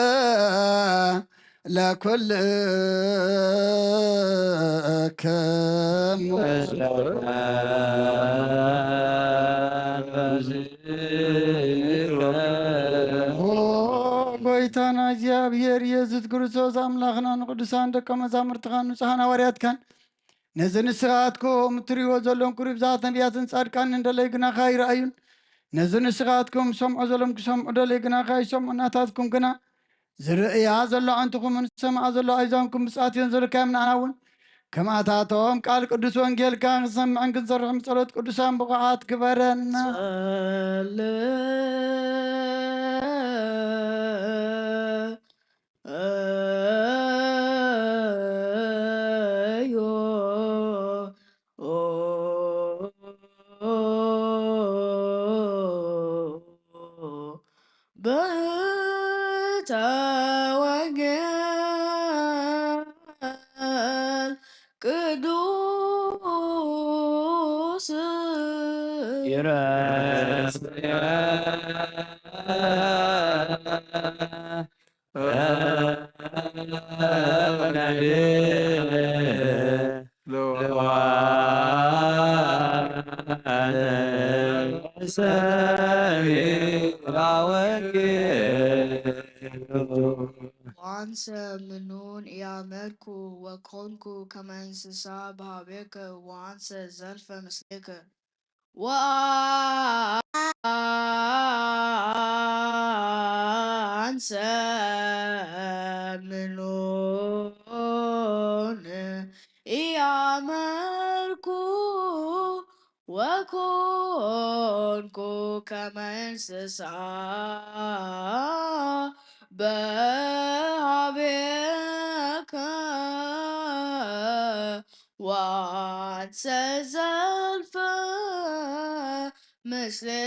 ለኩልክም። ኦ ጎይታና እግዚኣብሔር ኢየሱስ ክርስቶስ ኣምላኽና፣ ንቅዱሳን ደቀ መዛሙርትኻን ንጹሓን ሃዋርያትካን ነዚ ንስኻትኩም እትርእይዎ ዘለኹም ክብሪ ብዛት ነቢያትን ጻድቃንን ደለይ ግናኻ ይረኣዩን፣ ነዚ ንስኻትኩም ሰምዖ ዘለኹም ክሰምዑ ደለይ ግናኻ ይሰምዑ፣ ናታትኩም ግና ዝርእያ ዘሎ ኣዕንትኹምን ዝሰምዓ ዘሎ ኣእዛንኩም ብጻት እየን ዝርከብን፣ ንዓና እውን ከምኣታቶም ቃል ቅዱስ ወንጌልካ ክንሰምዕን ክንሰርሕን ብጸሎት ቅዱሳን ብቑዓት ግበረና። ጸልዮ በእንተ ወንጌል ቅዱስ ይረስያ ወአንሰ ምኑን ኢአመርኩ ወኮንኩ ከመ እንስሳ በሀቤከ ወአንሰ ዘልፈ ምስሌከ ወአንሰ ምኑን ኢአመርኩ ወኮንኩ ከመ እንስሳ በሀቤከ ወአንሰ ዘልፈ ምስሌከ።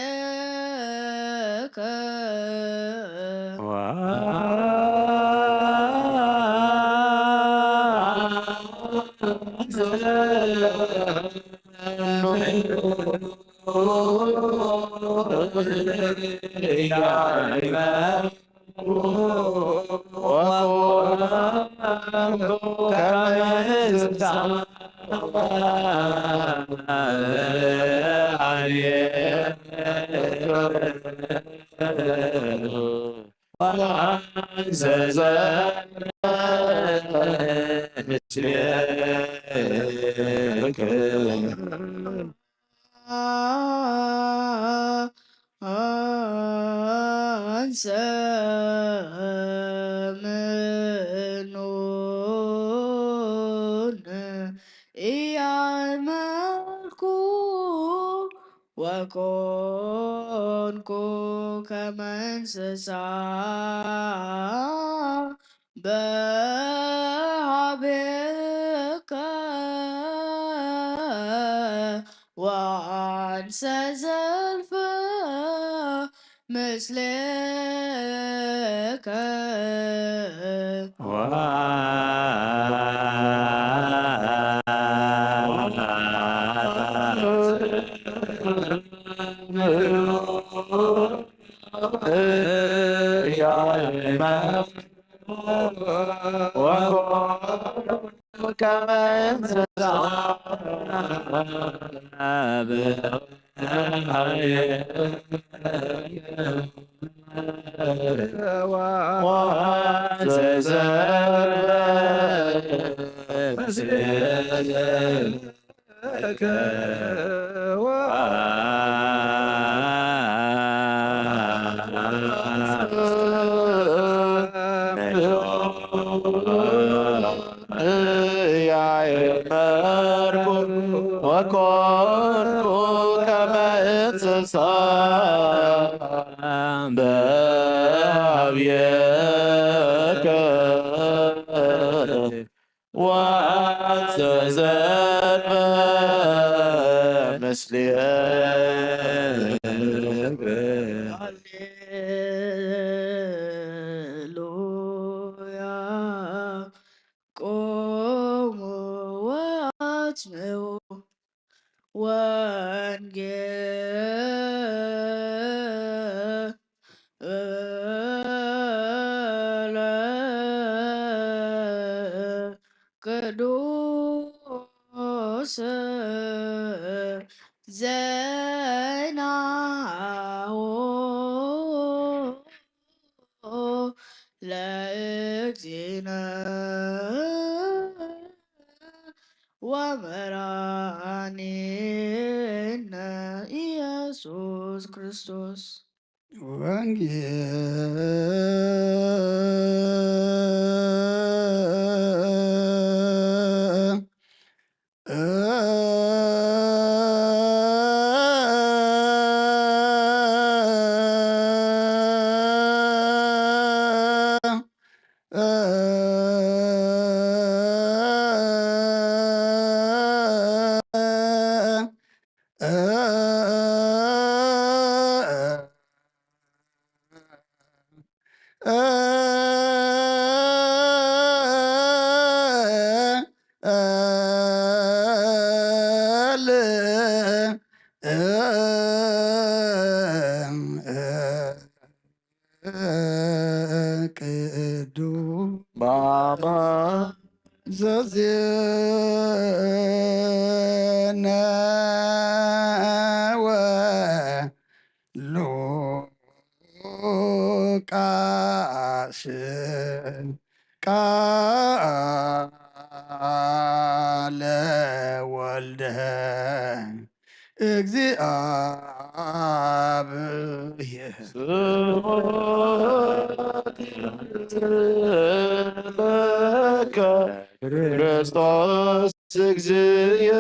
አንሰ ምኑን ኢአመርኩ ወኮንኩ ከመ እንስሳ በሀቤከ ወአንሰ ዘልፈ ምስሌከ። ያእመርኩ ወኮንኩ ከመ እንስሳ በሀቤከ ወአንሰ ዘልፈ ምስሌከ። ሃሌሉያ። ቆሙ ወአጽምዑ ወንጌለ ቅዱስ ዜናሁ ለእግዚእነ ወመድኃኒነ ኢየሱስ ክርስቶስ። ወንጌል ቅዱስ ባባ ዘዜነ ወሉቃስ ቃለ ወልደ እግዚአብሔር። ስብሐት ለከ ክርስቶስ እግዚእየ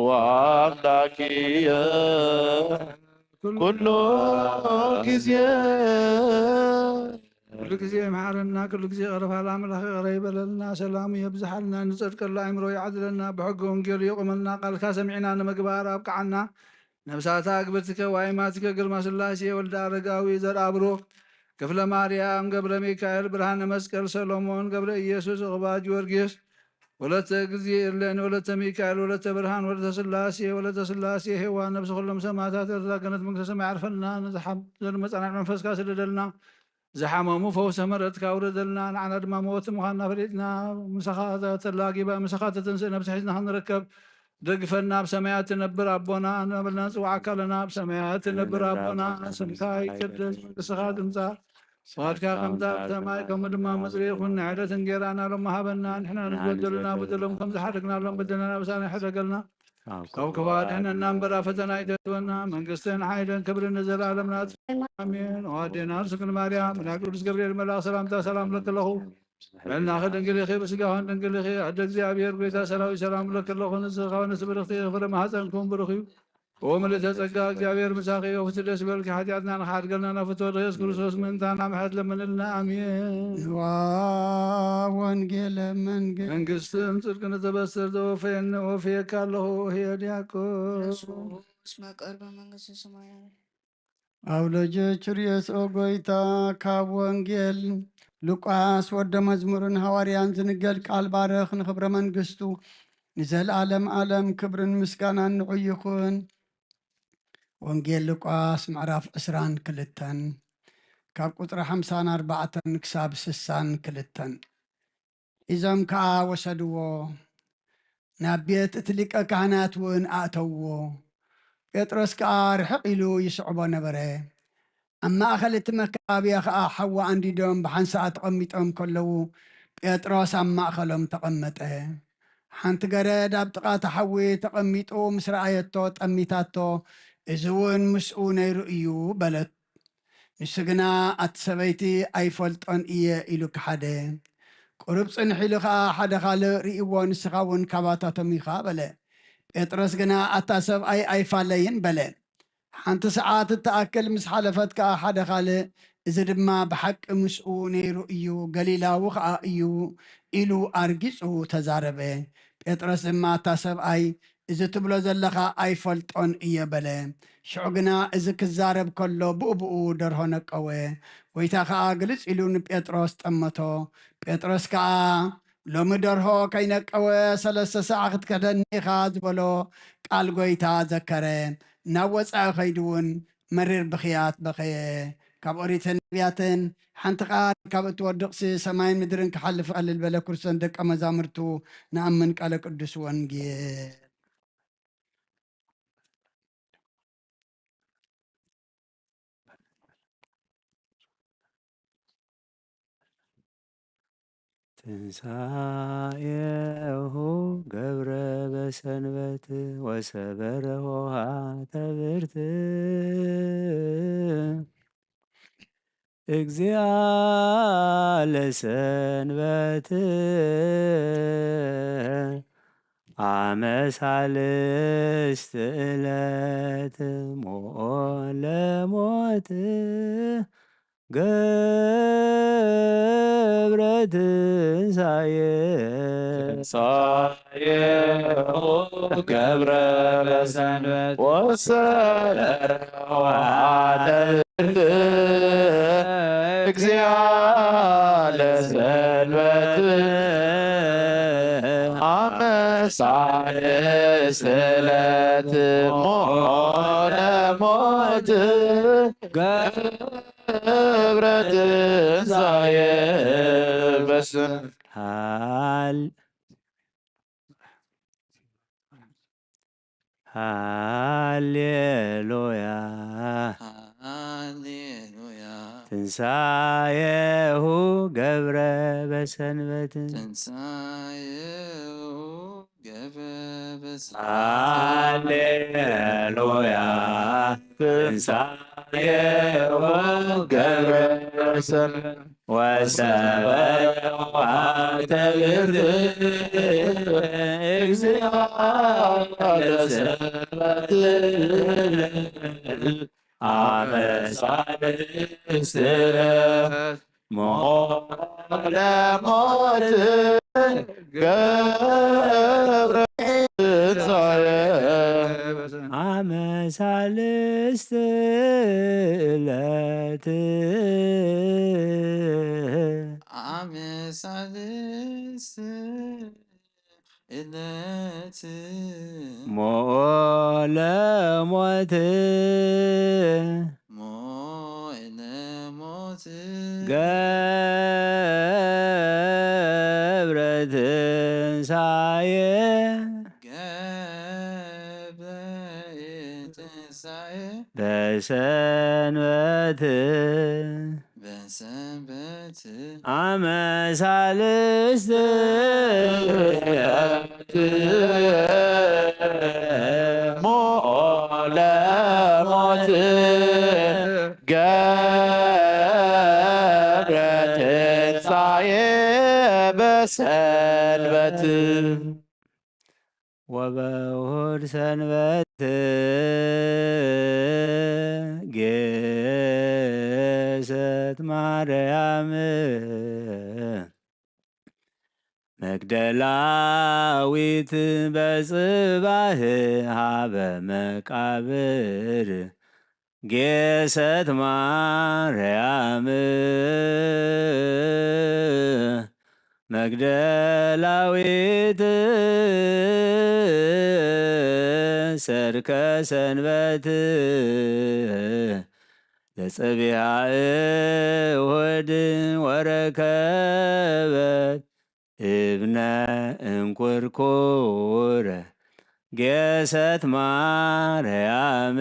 ወአምላክየ ኩሉ ጊዜ። ኩሉ ጊዜ ይምሓረና፣ ኩሉ ጊዜ ይቕረ በል ኣምላኽ፣ ይቕረ ይበለልና፣ ሰላሙ የብዝሓልና፣ ንጸድቀሉ ኣእምሮ ይዓድለና፣ ብሕጊ ወንጌሉ የቑመልና፣ ቃልካ ሰሚዕና ንምግባር ኣብቅዓና። ነብሳታ ኣግብርትከ ዋይማትከ ግርማ ስላሴ ወልደ ኣረጋዊ ዘርኣብሩኽ ክፍለ ማርያም ገብረ ሚካኤል ብርሃነ መስቀል ሰሎሞን ገብረ ኢየሱስ ዕቑባ ጊዮርጊስ ወለተ ጊዜ እሌኒ ወለተ ሚካኤል ወለተ ብርሃን ወለተ ስላሴ ወለተ ስላሴ ሄዋን ነብሲ ኩሎም ሰማዕታት ኤርትራ ገነት መንግስተ ሰማይ ዓርፈልና። ንዝሓዘኑ መጻናዕቲ መንፈስካ ስደደልና። ዝሓመሙ ፈውሰ ምሕረትካ ኣውርደልና። ንዓና ድማ መወቲ ምዃንና ፈሊጥና ምሳኻ ተላጊበ ምሳኻ ተተንስእ ነብሲ ሒዝና ክንርከብ ደግፈና። ኣብ ሰማያት ትነብር ኣቦና እናበልና ንጽውዓካ ኣለና። ኣብ ሰማያት ትነብር ኣቦና ስምካ ይቀደስ መንግስትኻ ትምጻእ ፍቓድካ ከምታ ኣብ ሰማይ ከምኡ ድማ ኣብ ምድሪ ይኹን። ንዕለት እንጌራና ሎሚ ሃበና። ንሕና ንዝበደሉና በደሎም ከም ዝሓደግናሎም በደልና ኣበሳና ይሕደገልና። ካብ ክፉ ኣድሕነና እምበር ኣብ ፈተና ኣይተእትወና። መንግስትን ሓይልን ክብርን ንዘለኣለም ናትካ ኣሜን። ኦ ኣዴና ርሱክን ማርያም፣ ናይ ቅዱስ ገብርኤል መልኣኽ ሰላምታ ሰላም እብለኪ ኣለኹ። ልዕልናኺ ድንግል ኢኺ፣ ብስጋኽን ድንግል ኢኺ። ኣደ እግዚኣብሔር ጎይታ ሰራዊት ሰላም እብለኪ ኣለኹ። ንስኺ ካብ ኣንስቲ ብርኽቲ ኢኺ፣ ፍረ ማህፀንክን ብሩኽ እዩ። ኦ ምልእተ ጸጋ፣ እግዚኣብሔር ምሳኺ፣ ኦ ፍቲ ደስ ይበልኪ፣ ሓጢኣትና ንኽሓድገልና ናብ ፍትወ ኢየሱስ ክርስቶስ ምእንታና ምሕረት ለምንልና። ኣሜን። ንዋ ወንጌለ መንግስት መንግስትን ጽድቅን እተበስር ዘወፈየኒ ወፍየካ ኣለኹ። ህየ ዲያቆን። እስመ ቀልበ መንግስተ ሰማያት። ኣውሎጀ ችርየስ ኦ ጎይታ፣ ካብ ወንጌል ሉቃስ ወደ መዝሙርን ሃዋርያን ዝንገድ ቃል ባርኽ። ንኽብረ መንግስቱ ንዘለኣለም ኣለም ክብርን ምስጋናን ንዑ ይኹን። ወንጌል ሉቃስ ምዕራፍ ዕስራን ክልተን ካብ ቁጽሪ ሓምሳን ኣርባዕተን ክሳብ ስሳን ክልተን። ሒዞም ከኣ ወሰድዎ፣ ናብ ቤት እቲ ሊቀ ካህናት እውን ኣእተውዎ። ጴጥሮስ ከኣ ርሕቕ ኢሉ ይስዕቦ ነበረ። ኣብ ማእከል እቲ መካብያ ኸኣ ሓዊ ኣንዲዶም ብሓንሳእ ተቐሚጦም ከለዉ፣ ጴጥሮስ ኣብ ማእከሎም ተቐመጠ። ሓንቲ ገረድ ኣብ ጥቓ እቲ ሓዊ ተቐሚጡ ምስ ረኣየቶ ጠሚታቶ፣ "እዚ እውን ምስኡ ነይሩ እዩ" በለት። ንሱ ግና፣ "ኣቲ ሰበይቲ ኣይፈልጦን እየ" ኢሉ ከሓደ። ቁሩብ ጽንሕ ኢሉ ኸኣ ሓደ ካልእ ርእይዎ፣ "ንስኻ እውን ካባታቶም ኢኻ" በለ። ጴጥሮስ ግና፣ "ኣታ ሰብኣይ ኣይፋለይን" በለ። ሓንቲ ሰዓት እትኣክል ምስ ሓለፈት ከኣ ሓደ ካልእ፣ "እዚ ድማ ብሓቂ ምስኡ ነይሩ እዩ፣ ገሊላዊ ኸኣ እዩ" ኢሉ ኣርጊጹ ተዛረበ። ጴጥሮስ ድማ፣ "ኣታ ሰብኣይ፣ እዚ ትብሎ ዘለኻ ኣይፈልጦን እየ" በለ። ሽዑ ግና እዚ ክዛረብ ከሎ ብኡብኡ ደርሆ ነቀወ። ጎይታ ኸኣ ግልጽ ኢሉ ንጴጥሮስ ጠመቶ። ጴጥሮስ ከኣ፣ "ሎሚ ደርሆ ከይነቀወ ሰለስተ ሰዓ ክትክሕደኒ ኢኻ" ዝበሎ ቃል ጎይታ ዘከረ። ናብ ወጻኢ ከይዱ እውን መሪር ብኽያት በኸየ። ካብ ኦሪትን ነቢያትን ሓንቲ ቃል ካብ እትወድቕሲ ሰማይን ምድርን ክሓልፍ ቀልል በለ። ክርስቶስ ደቀ መዛሙርቱ ንኣምን ቃለ ቅዱስ ወንጌል። ትንሳኤሁ ገብረ በሰንበት ወሰበረ ኆኃተ ብርት እግዚአ ለሰንበት አመ ሳልስት ዕለት ሞኦ ለሞት ገብረ ትንሳኤ። ትንሳኤሁ ገብረ በሰንበት ወሰረዋ ተብርት እግዚአ ለሰንበት አመ ሳልስት ዕለት ሞኦ ለሞት ገብረ ትንሳኤ በስም ሃል-፣ ሃሌሉያ። ሃሌሉያ። ትንሳኤሁ ገብረ በሰንበት። ትንሳኤሁ ገብረ በሰንበት። ሃሌሉያ። ትንሳኤሁ ገብረ በሰንበት። ወሰበዋ ተብርት እግዚአ ለሰንበት አመ ሳልስት ሞኦ ለሞት ገብረ ትንሳኤ። አመ ሳልስት ዕለት አመ ሳልስት ዕለት ሞኦ ለሞት ሞኦ ለሞት ገብረ ትንሳኤ ገብረ ትንሳኤ በሰንበት በሰንበት አመ ሳልስት ሞኦ ለሞት ገብረ ትንሳኤ በሰንበት ወበውሁድ ሰንበት ጌሰት ማርያም መግደላዊት በጽባህ ሃበ መቃብር ጌሰት ማርያም መግደላዊት ሰርከ ሰንበት ለጸቢሃ እሁድ ወረከበት እብነ እንኩርኩር ጌሰት ማርያም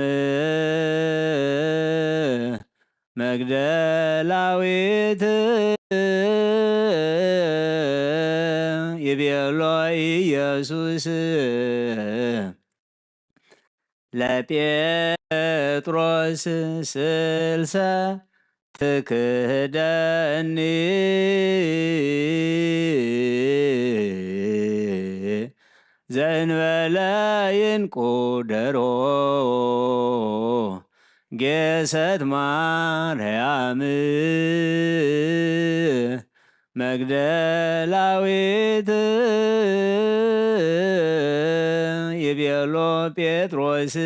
መግደላዊት ይቤሎ ኢየሱስ ለጴጥሮስ ስልሰ ትክህደኒ ዘእንበለ ይንቁ ደሮ ጌሰት ማርያም መግደላዊት ይቤሎ ጴጥሮስ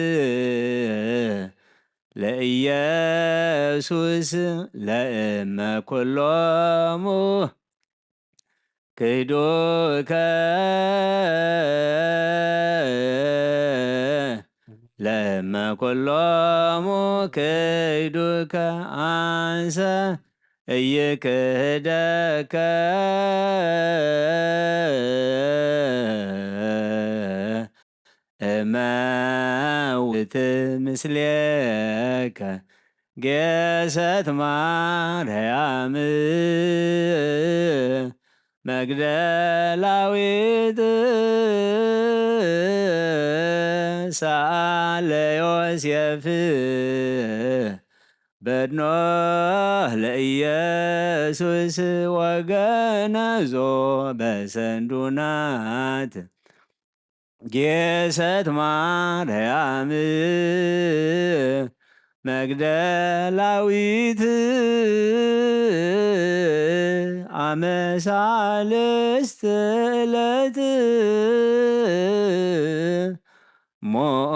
ለኢየሱስ ለእመ ኩሎሙ ክህዱከ ለመ ኩሎሙ ክይዱከ አንሰ እይክህደከ እመውት ምስሌከ ጌሰት ማርያም መግደላዊት ሰአለ ዮሴፍ በድኖ ለኢየሱስ ወገነዞ በሰንዱናት ጌሰት ማርያም መግደላዊት አመሳልስት ዕለት ሞኦ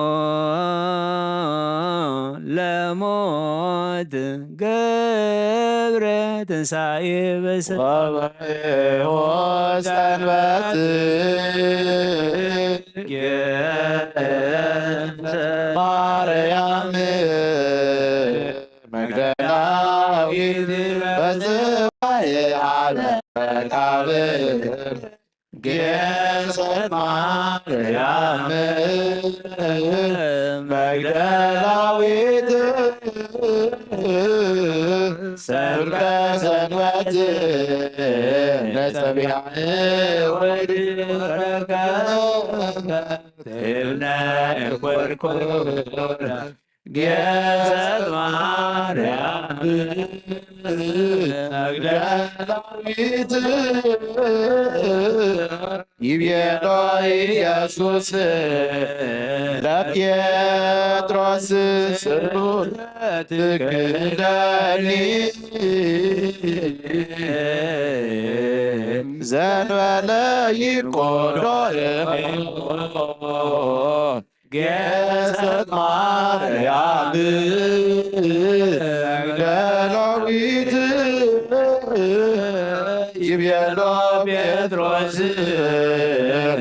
ለሞት ገብረ ትንሳኤ በሰ ወበይሆ ሰንበት ማርያም መግደላዊት በዝባኤ አለ መቃብር ጌሰት ማርያም መግደላዊት ሰብከ ሰንበት ለጸቢሐ ወዲ ወረከ ትብነ ኮርኮራ ጌሰት ማርያም መግደላዊት ይቤሎ ኢየሱስ ለጴጥሮስ ስሉስ ትክህደኒ ዘንበለ ይቆዶር ጌሰት ማርያም መግደላዊት ይቤሎ ጴጥሮስ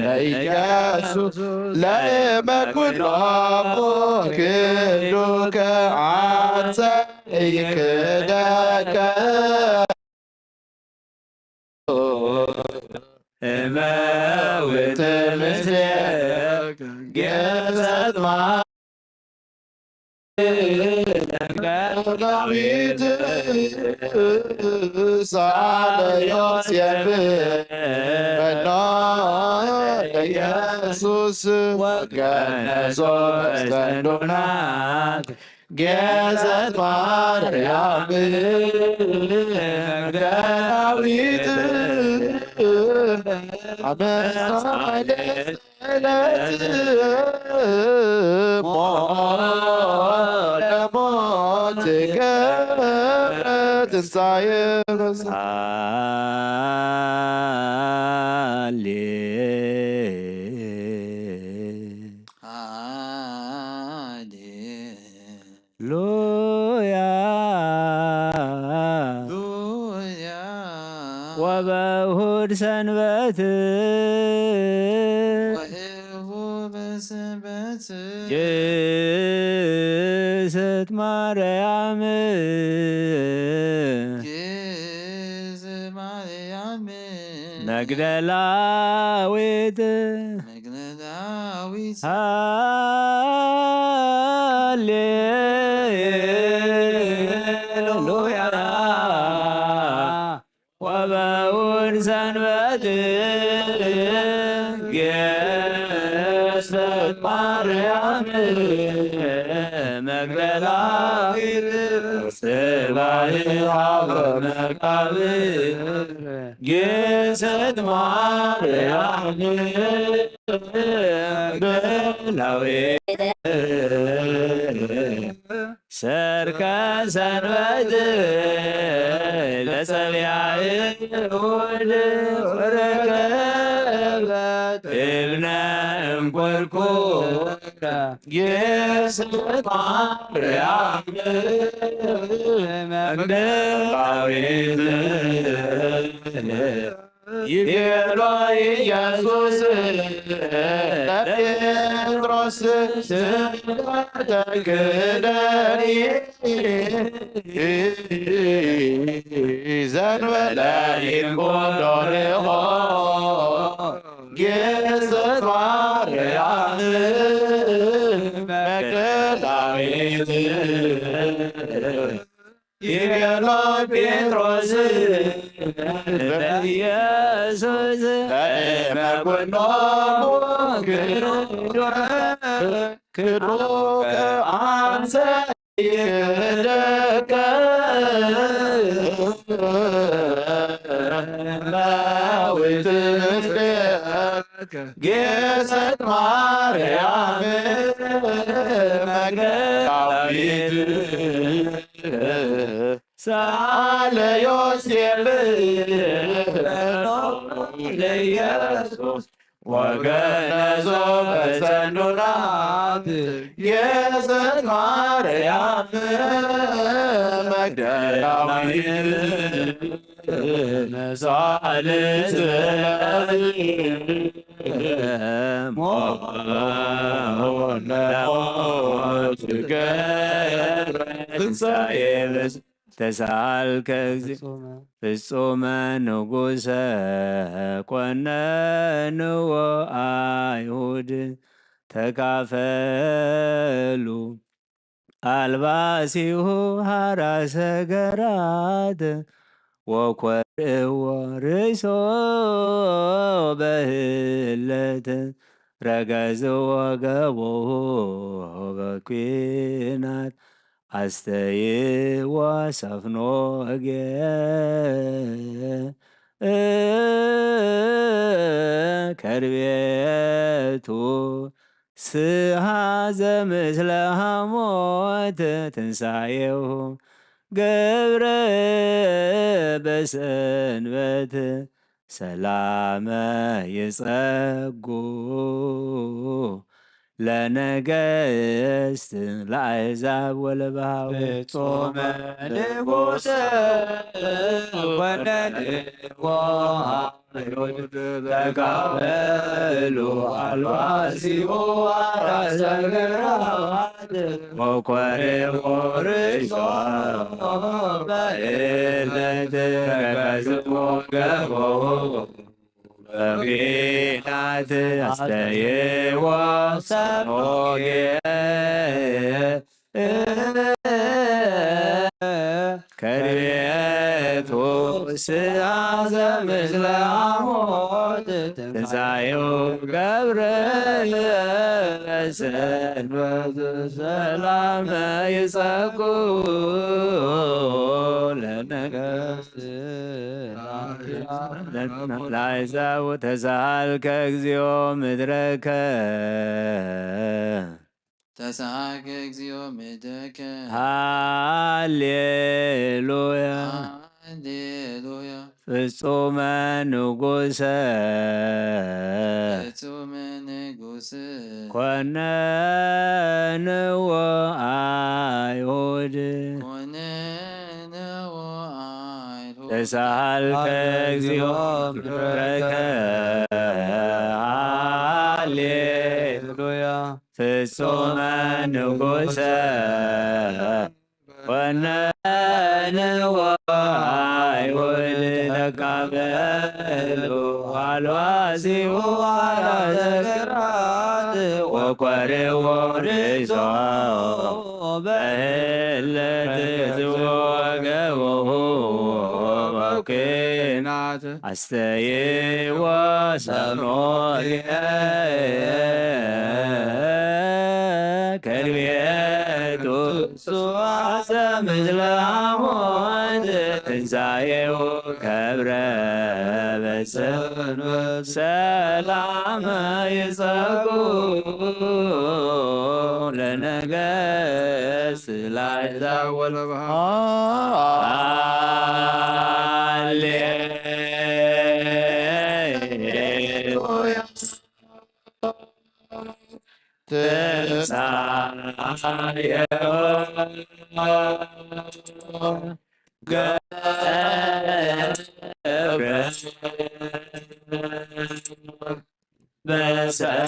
ለኢየሱስ ለመ ኩሎሙ ክህዱከ አንሰ ይክህደከ እመውት ምስሌከ ጌሰት ማርያም ዳዊት ሳለ ዮሴፍ በኖ ኢየሱስ ወገነዞ ሰንዱናት ጌሰት ማርያም መግደላዊት አመሳሌ ዕለት ሞት ለሞት ገብረ ትንሳኤ በሰ ሃሌ ሃሌ ሉያ ሉያ ወበእሁድ ሰንበት ወእሁድ ሰንበት ግእስት ማርያም ግእስት ማርያም መግደላዊት መግደላዊት ሃሌሉያ ወበእሁድ ሰንበት ግእስት ማርያም መግደላዊት ጽባሕ ሀበ መቃብር ግእስት ማርያም መግደላዊት ሰርከ ሰንበት ለጸቢያ እሁድ ወረከበት እብነ እንኮርኩ ግእስት ማርያም መግደላዊት ይቤሎ ኢየሱስ ለጴጥሮስ ስምከ ክደኒ ዘንበለ ይንጎዶርሆ ጌሰት ማርያም መግደላዊት ይቤሎ ጴጥሮስ ለኢየሱስ መጎኖሙ ክዱከ ክዱከ አንሰ ይደከ መውትት ጌሰት ማርያም መግደላዊት ሳለ ዮሴፍ ለኢየሱስ ወገነዞ በሰንዱናት ጌሰት ማርያም መግደላዊት ሳልስ ሞት ትንሳኤ ተሳልከ እግዚኦ ፍጹመ ንጉሰ ኮነንዎ አይሁድ ተካፈሉ አልባሲሁ ሐራሰ ገራት ወኮርዎ ርእሶ በህለት ረገዝዎ ገቦሁ በኲናት አስተይዎ ሰፍኖ እጌ ከርቤቱ ስሃ ዘምስለ ሐሞት ትንሳኤሁ ገብረ በሰንበት ሰላመ ይጸጉ ለነገስት ለአሕዛብ ወለበሃው ፍጹመ ንጉሰ ኮነንዎ አይሁድ ተካፈሉ አልባሲሁ አራሰ ገራት ወኮርዎ ርእሶ በእለት ረገዝዎ ገቦሁ በኲናት አስተይዎ ሰኖጌ ከርቤቱ ስሃ ዘምስለ ሐሞት ትንሳኤሁ ገብረ ሰንበት ሰላመ ይጸጉ ለነገስት ለአሕዛብ ተሳሃልከ እግዚኦ ምድረከ ተሳሃልከ እግዚኦ ምድረከ ሃሌሉያ ሃሌሉያ ፍጹመ ንጉሰ ፍጹመ ንጉስ ኮነንዎ አይሁድ ኮነንዎ አይሁድ ተሳሃልከ እግዚኦ ምድረከ ሃሌሉያ ፍጹመ ንጉሰ ኮነንዎ አይሁድ ተካፈሉ አልባሲሁ አራሰ ገራት ወኮርዎ ርእሶ በህለት ዝወገቦሁ በኩናት አስተይዎ ሰኖየ ከርቤቱ ስዋሰ ምስለ ሐሞት ትንሳኤሁ ከብረ በሰንበት ሰላመ ይጸጉ ለነገስ ላይዛ ወለበሃ ሃሌሉያ ትንሳኤሁ ገብረ በሰንበት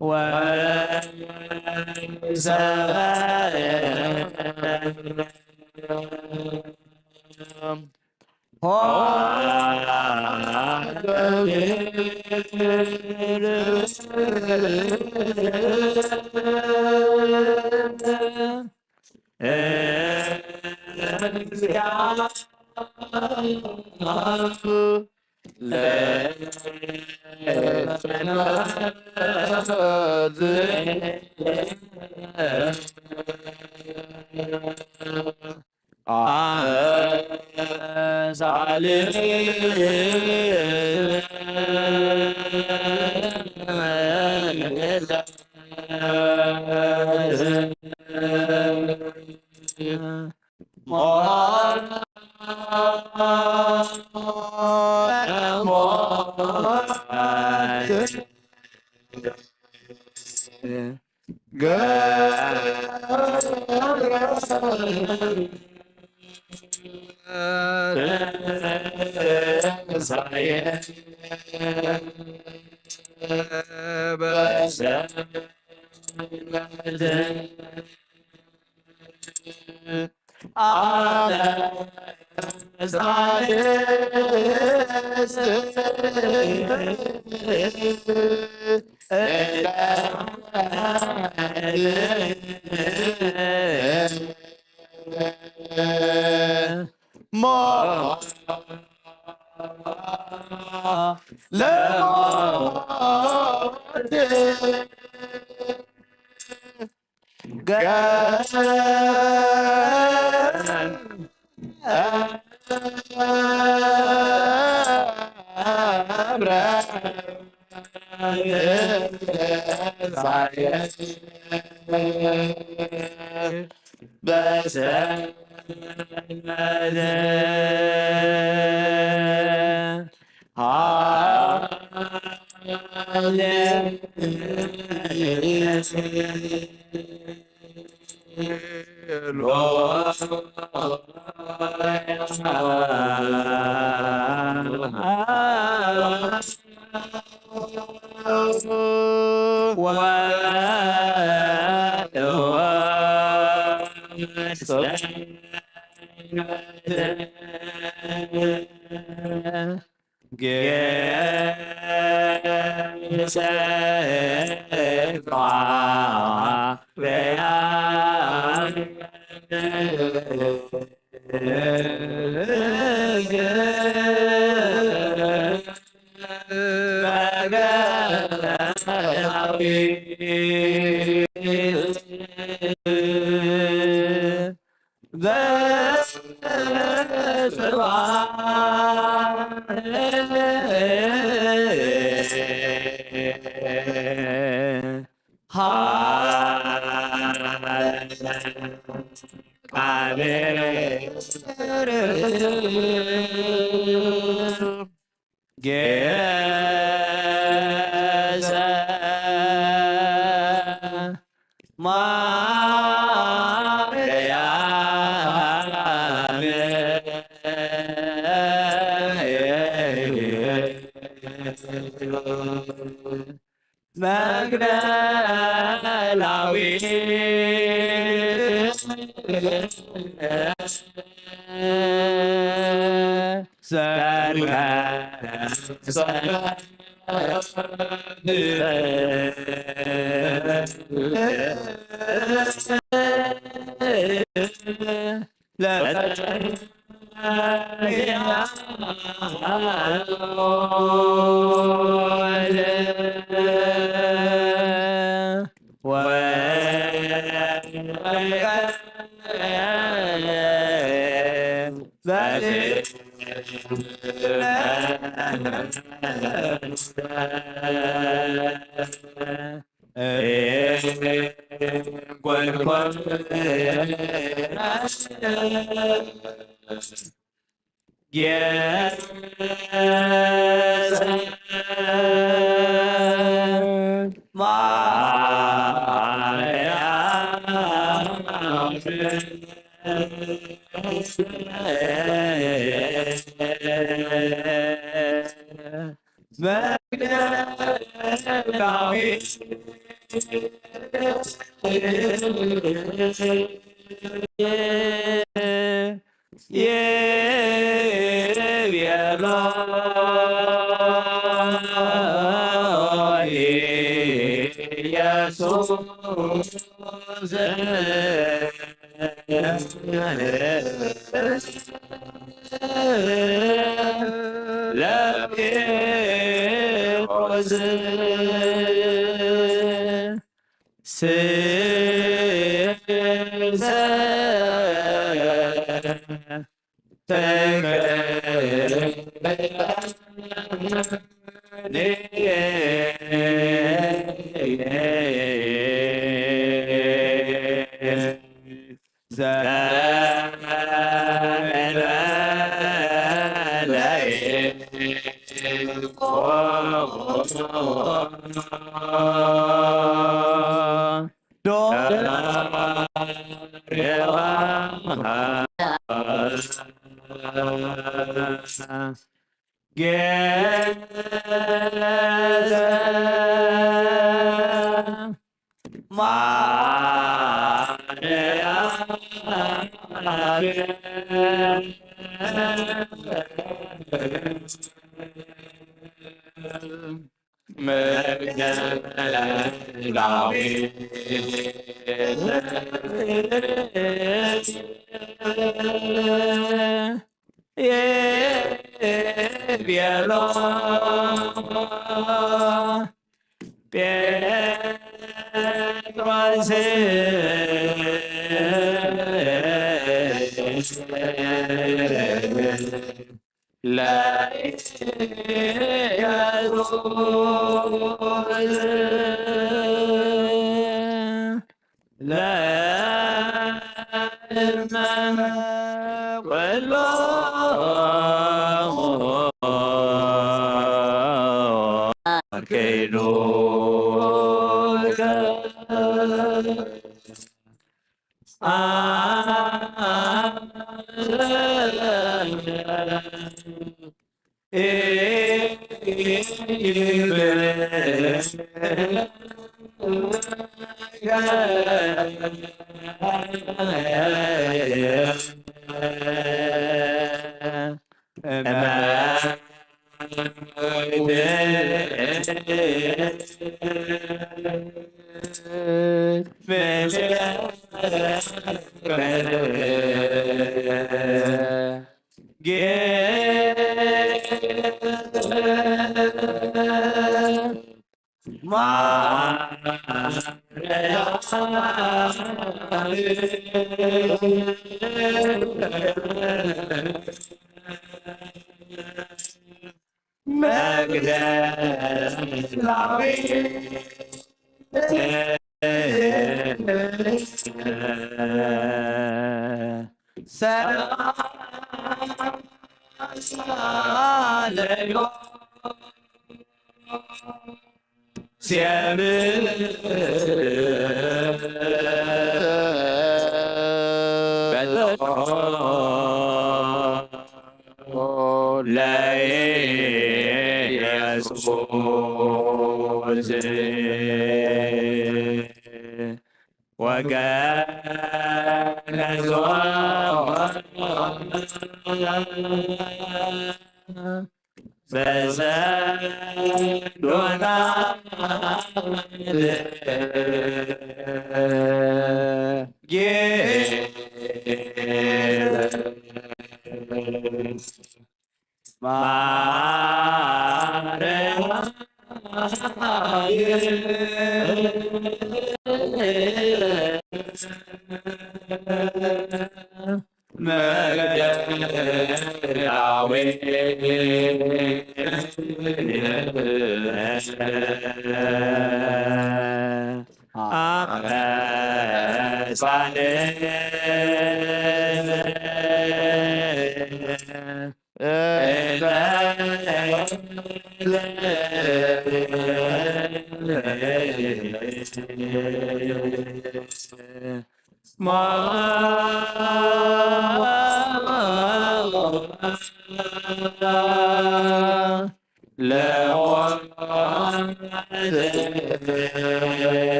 ወሰ የቤሎ ኢየሱስ ለጴጥሮስ ስዘ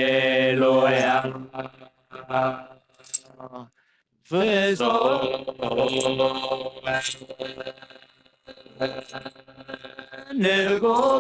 ሃሌሉያ። ፍጹም ንጉስ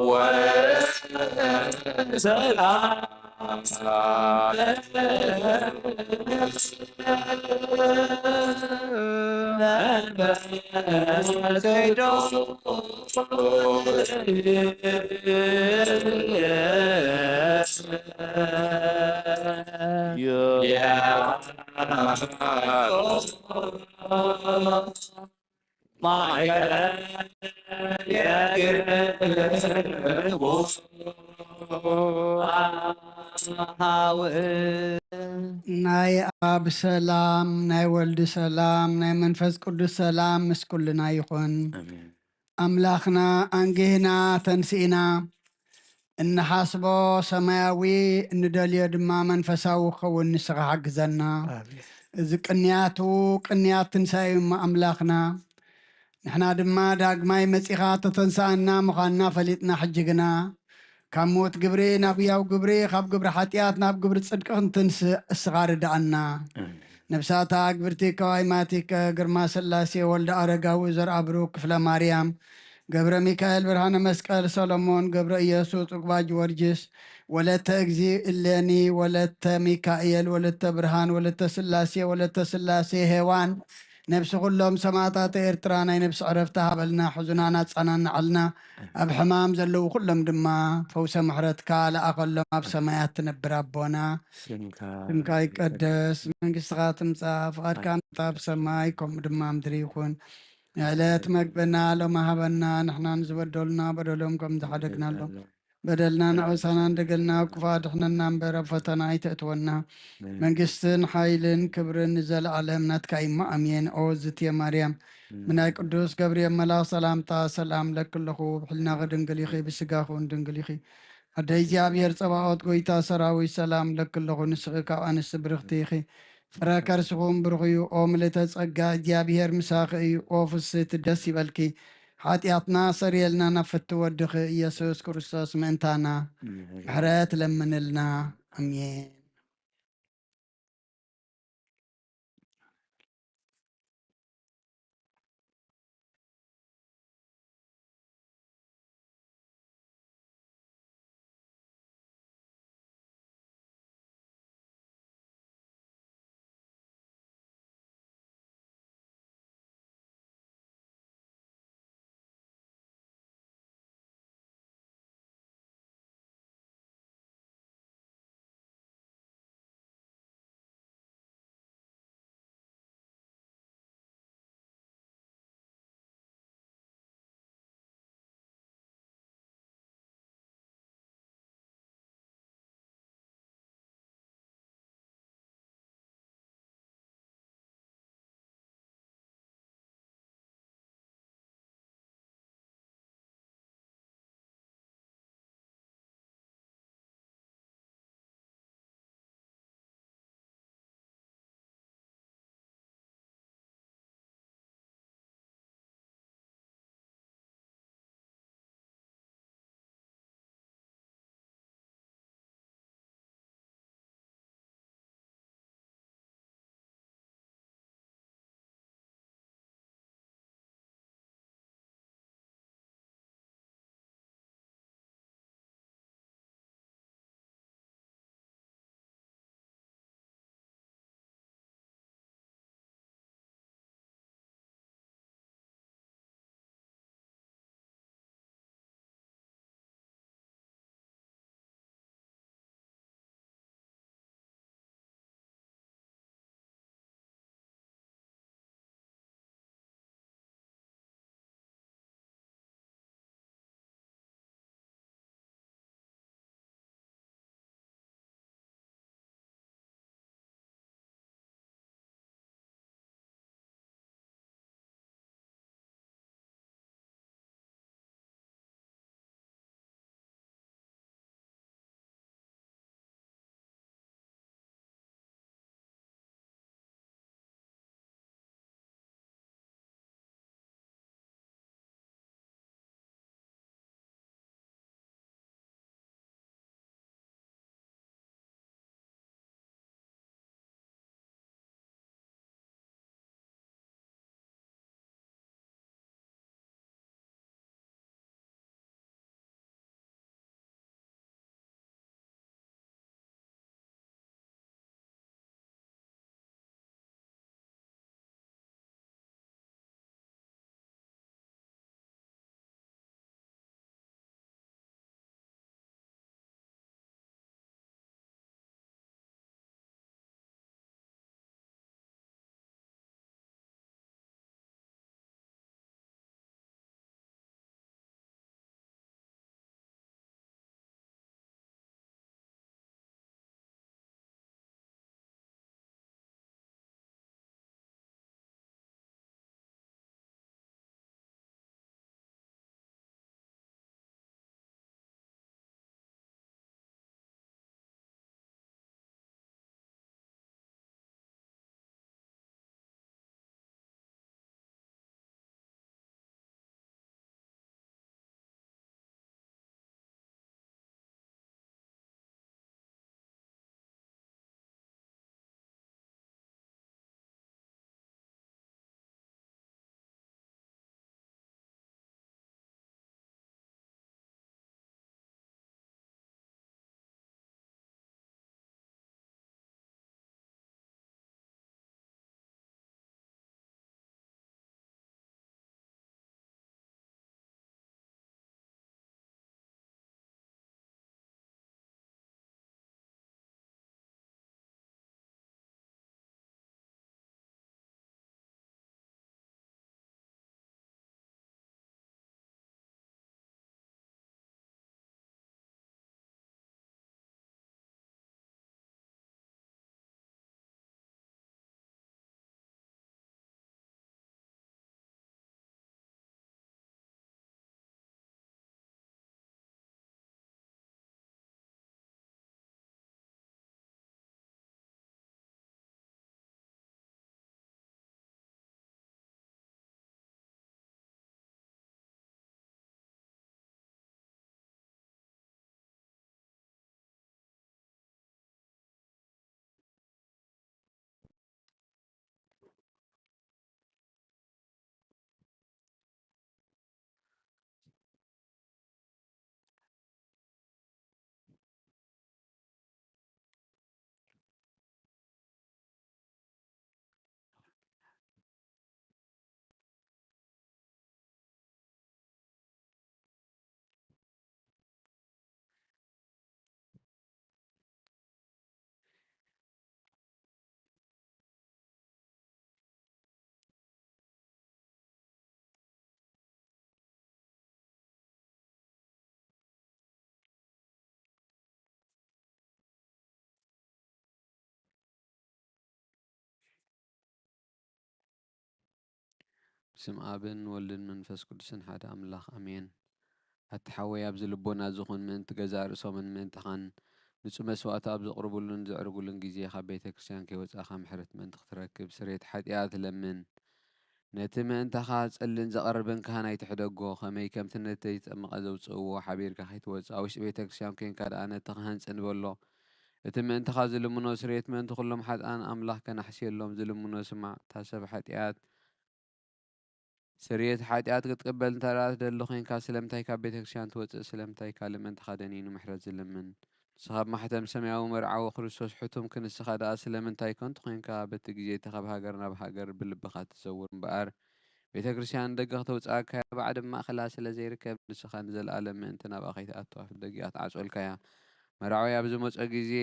ወሰላም ናይ ኣብ ሰላም፣ ናይ ወልድ ሰላም፣ ናይ መንፈስ ቅዱስ ሰላም ምስ ኩልና ይኹን። ኣምላኽና ኣንጊህና ተንሲእና፣ እንሓስቦ ሰማያዊ፣ እንደልዮ ድማ መንፈሳዊ ክኸውን ንስኻ ሓግዘና። ኣሜን። እዚ ቅንያቱ ቅንያት ትንሳኤ እዩ እሞ ኣምላኽና፣ ንሕና ድማ ዳግማይ መጺኻ ተተንሳኣና ምዃንና ፈሊጥና፣ ሕጂ ግና ካብ ሞት ግብሪ ናብ ህያው ግብሪ፣ ካብ ግብሪ ሓጢኣት ናብ ግብሪ ጽድቂ ክንትንስእ እስኻ ርድኣና። ኣሜን። ነብሳታ ግብርቲ ከዋይ ማቲከ፣ ግርማ ስላሴ፣ ወልደ ኣረጋዊ፣ ዘርኣ ብሩክ፣ ክፍለ ማርያም፣ ገብረ ሚካኤል፣ ብርሃነ መስቀል፣ ሰሎሞን፣ ገብረ ኢየሱስ፣ ዑቅባ ጊዮርጊስ፣ ወለተ እግዚ እሌኒ፣ ወለተ ሚካኤል፣ ወለተ ብርሃን፣ ወለተ ስላሴ፣ ወለተ ስላሴ ሄዋን፣ ነብሲ ኩሎም ሰማእታት ኤርትራ ናይ ነብሲ ዕረፍቲ ሃበልና፣ ሕዙናን ኣጸናንዓልና፣ ኣብ ሕማም ዘለዉ ኩሎም ድማ ፈውሰ ምሕረትካ ለኣኸሎም፣ ኣብ ሰማያት ትነብር ኣቦና፣ ስምካ ስምካ ይቀደስ፣ መንግስትኻ ትምጻእ፣ ፍቓድካ ምጻእ ኣብ ሰማይ ከምኡ ድማ ምድሪ ይኹን። ዕለት መግብና ሎሚ ሃበና፣ ንሕና ንዝበደሉና በደሎም ከም ዝሓደግናሎም፣ በደልና ንዕበሳና እንደገልና፣ ክፉእ ኣድሕነና እምበር፣ ኣብ ፈተና ኣይተእትወና። መንግስትን ሓይልን ክብርን ንዘለኣለም ናትካ እዩ እሞ፣ ኣሜን። ኦ ዝትየ ማርያም፣ ምናይ ቅዱስ ገብርኤል መልኣኽ ሰላምታ፣ ሰላም ለኪ ኣለኹ፣ ብሕልናኺ ድንግል ኢኺ፣ ብስጋኺ እውን ድንግል ኢኺ። ኣደ እግዚኣብሔር ጸባኦት፣ ጎይታ ሰራዊት፣ ሰላም ለኪ ኣለኹ፣ ንስኺ ካብ ኣንስቲ ብርኽቲ ኢኺ። ፍረ ከርስኹም ብሩኽ እዩ። ኦ ምልእተ ጸጋ፣ እግዚኣብሔር ምሳኺ እዩ። ኦ ፍስህቲ፣ ደስ ይበልኪ። ሓጢኣትና ሰርየልና፣ ናብ ፍቲ ወድኺ ኢየሱስ ክርስቶስ ምእንታና ምሕረት ለምንልና። ኣሜን። ብስም ኣብን ወልድን መንፈስ ቅዱስን ሓደ ኣምላኽ ኣሜን። ኣቲ ሓወይ፣ ኣብዚ ልቦና ዝኹን ምእንቲ ገዛእ ርእሶምን ምእንትኻን ንጹህ መስዋእቲ ኣብ ዘቕርቡሉን ዘዕርጉሉን ግዜ ካብ ቤተ ክርስቲያን ከይወጻእካ ምሕረት ምእንቲ ክትረክብ ስርየት ሓጢኣት ለምን። ነቲ ምእንታኻ ዝጸልን ዘቐርብን ካህን ኣይትሕደጎ፣ ከመይ ከምቲ ነቲ ዘይተጠምቐ ዘውጽእዎ ሓቢርካ ከይትወጽእ ኣብ ውሽጢ ቤተ ክርስቲያን ኮንካ ደኣ ነቲ ካህን ጽን በሎ። እቲ ምእንትኻ ዝልምኖ ስርየት ምእንቲ ኩሎም ሓጥኣን ኣምላኽ ከናሕስየሎም ዝልምኖ ስማዕ። እታ ሰብ ሓጢኣት ስርየት ሓጢኣት ክትቅበል እንተ ደኣ ትደሊ ኮይንካ፣ ስለምንታይ ካብ ቤተ ክርስቲያን ትወጽእ? ስለምንታይ ካልእ ምእንትኻ ደኒኑ ምሕረት ዝልምን? ንስኻ ኣብ ማሕተም ሰማያዊ መርዓዊ ክርስቶስ ሕቱም ክንስኻ ደኣ ስለምንታይ ከንቱ ኮይንካ በቲ ግዜ እቲ ካብ ሃገር ናብ ሃገር ብልብኻ ትዘውር እምበኣር፣ ቤተ ክርስቲያን ንደገ ክተውጽኣካ እያ፣ ባዕዲ ኣብ ማእከላ ስለ ዘይርከብ፣ ንስኻ ንዘለኣለም ምእንቲ ናብኣ ከይትኣቱ ኣፍ ደጊኣ ትዓጽወልካ እያ። መርዓዊ ኣብ ዝመጾ ግዜ፣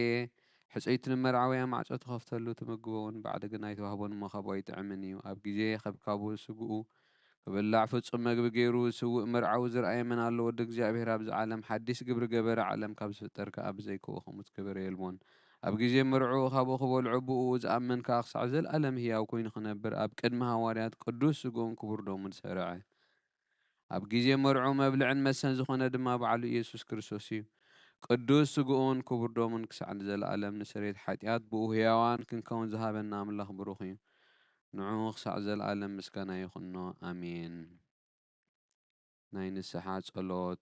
ሕጽይቲ ንመርዓውያ ማዕጾ ትኸፍተሉ፣ ትምግቦ እውን ባዕዲ ግና ኣይትዋህቦን እሞ ካብኡ ኣይጥዕምን እዩ። ኣብ ግዜ ከብካቡ ስግኡ ክብላዕ ፍጹም መግቢ ገይሩ ስውእ መርዓዊ ዝረኣየ መን ኣሎ? ወዲ እግዚኣብሔር ኣብዚ ዓለም ሓዲስ ግብሪ ገበረ፣ ዓለም ካብ ዝፍጠር ከኣ ብዘይክኡ ክሙት ገበረ የልቦን። ኣብ ግዜ መርዕኡ ካብኡ ክበልዑ ብእኡ ዝኣምን ከኣ ክሳዕ ዘለኣለም ህያው ኮይኑ ክነብር ኣብ ቅድሚ ሃዋርያት ቅዱስ ስግኡን ክቡር ደሙን ሰርዐ። ኣብ ግዜ መርዑ መብልዕን መስተን ዝኾነ ድማ ባዕሉ ኢየሱስ ክርስቶስ እዩ። ቅዱስ ስግኡን ክቡር ደሙን ክሳዕ ንዘለኣለም ንስርየት ሓጢኣት ብኡ ህያዋን ክንከውን ዝሃበና ኣምላኽ ብሩኽ እዩ። ንዕኡ ክሳዕ ዘለኣለም ምስጋና ይኹኖ። ኣሜን። ናይ ንስሓ ጸሎት።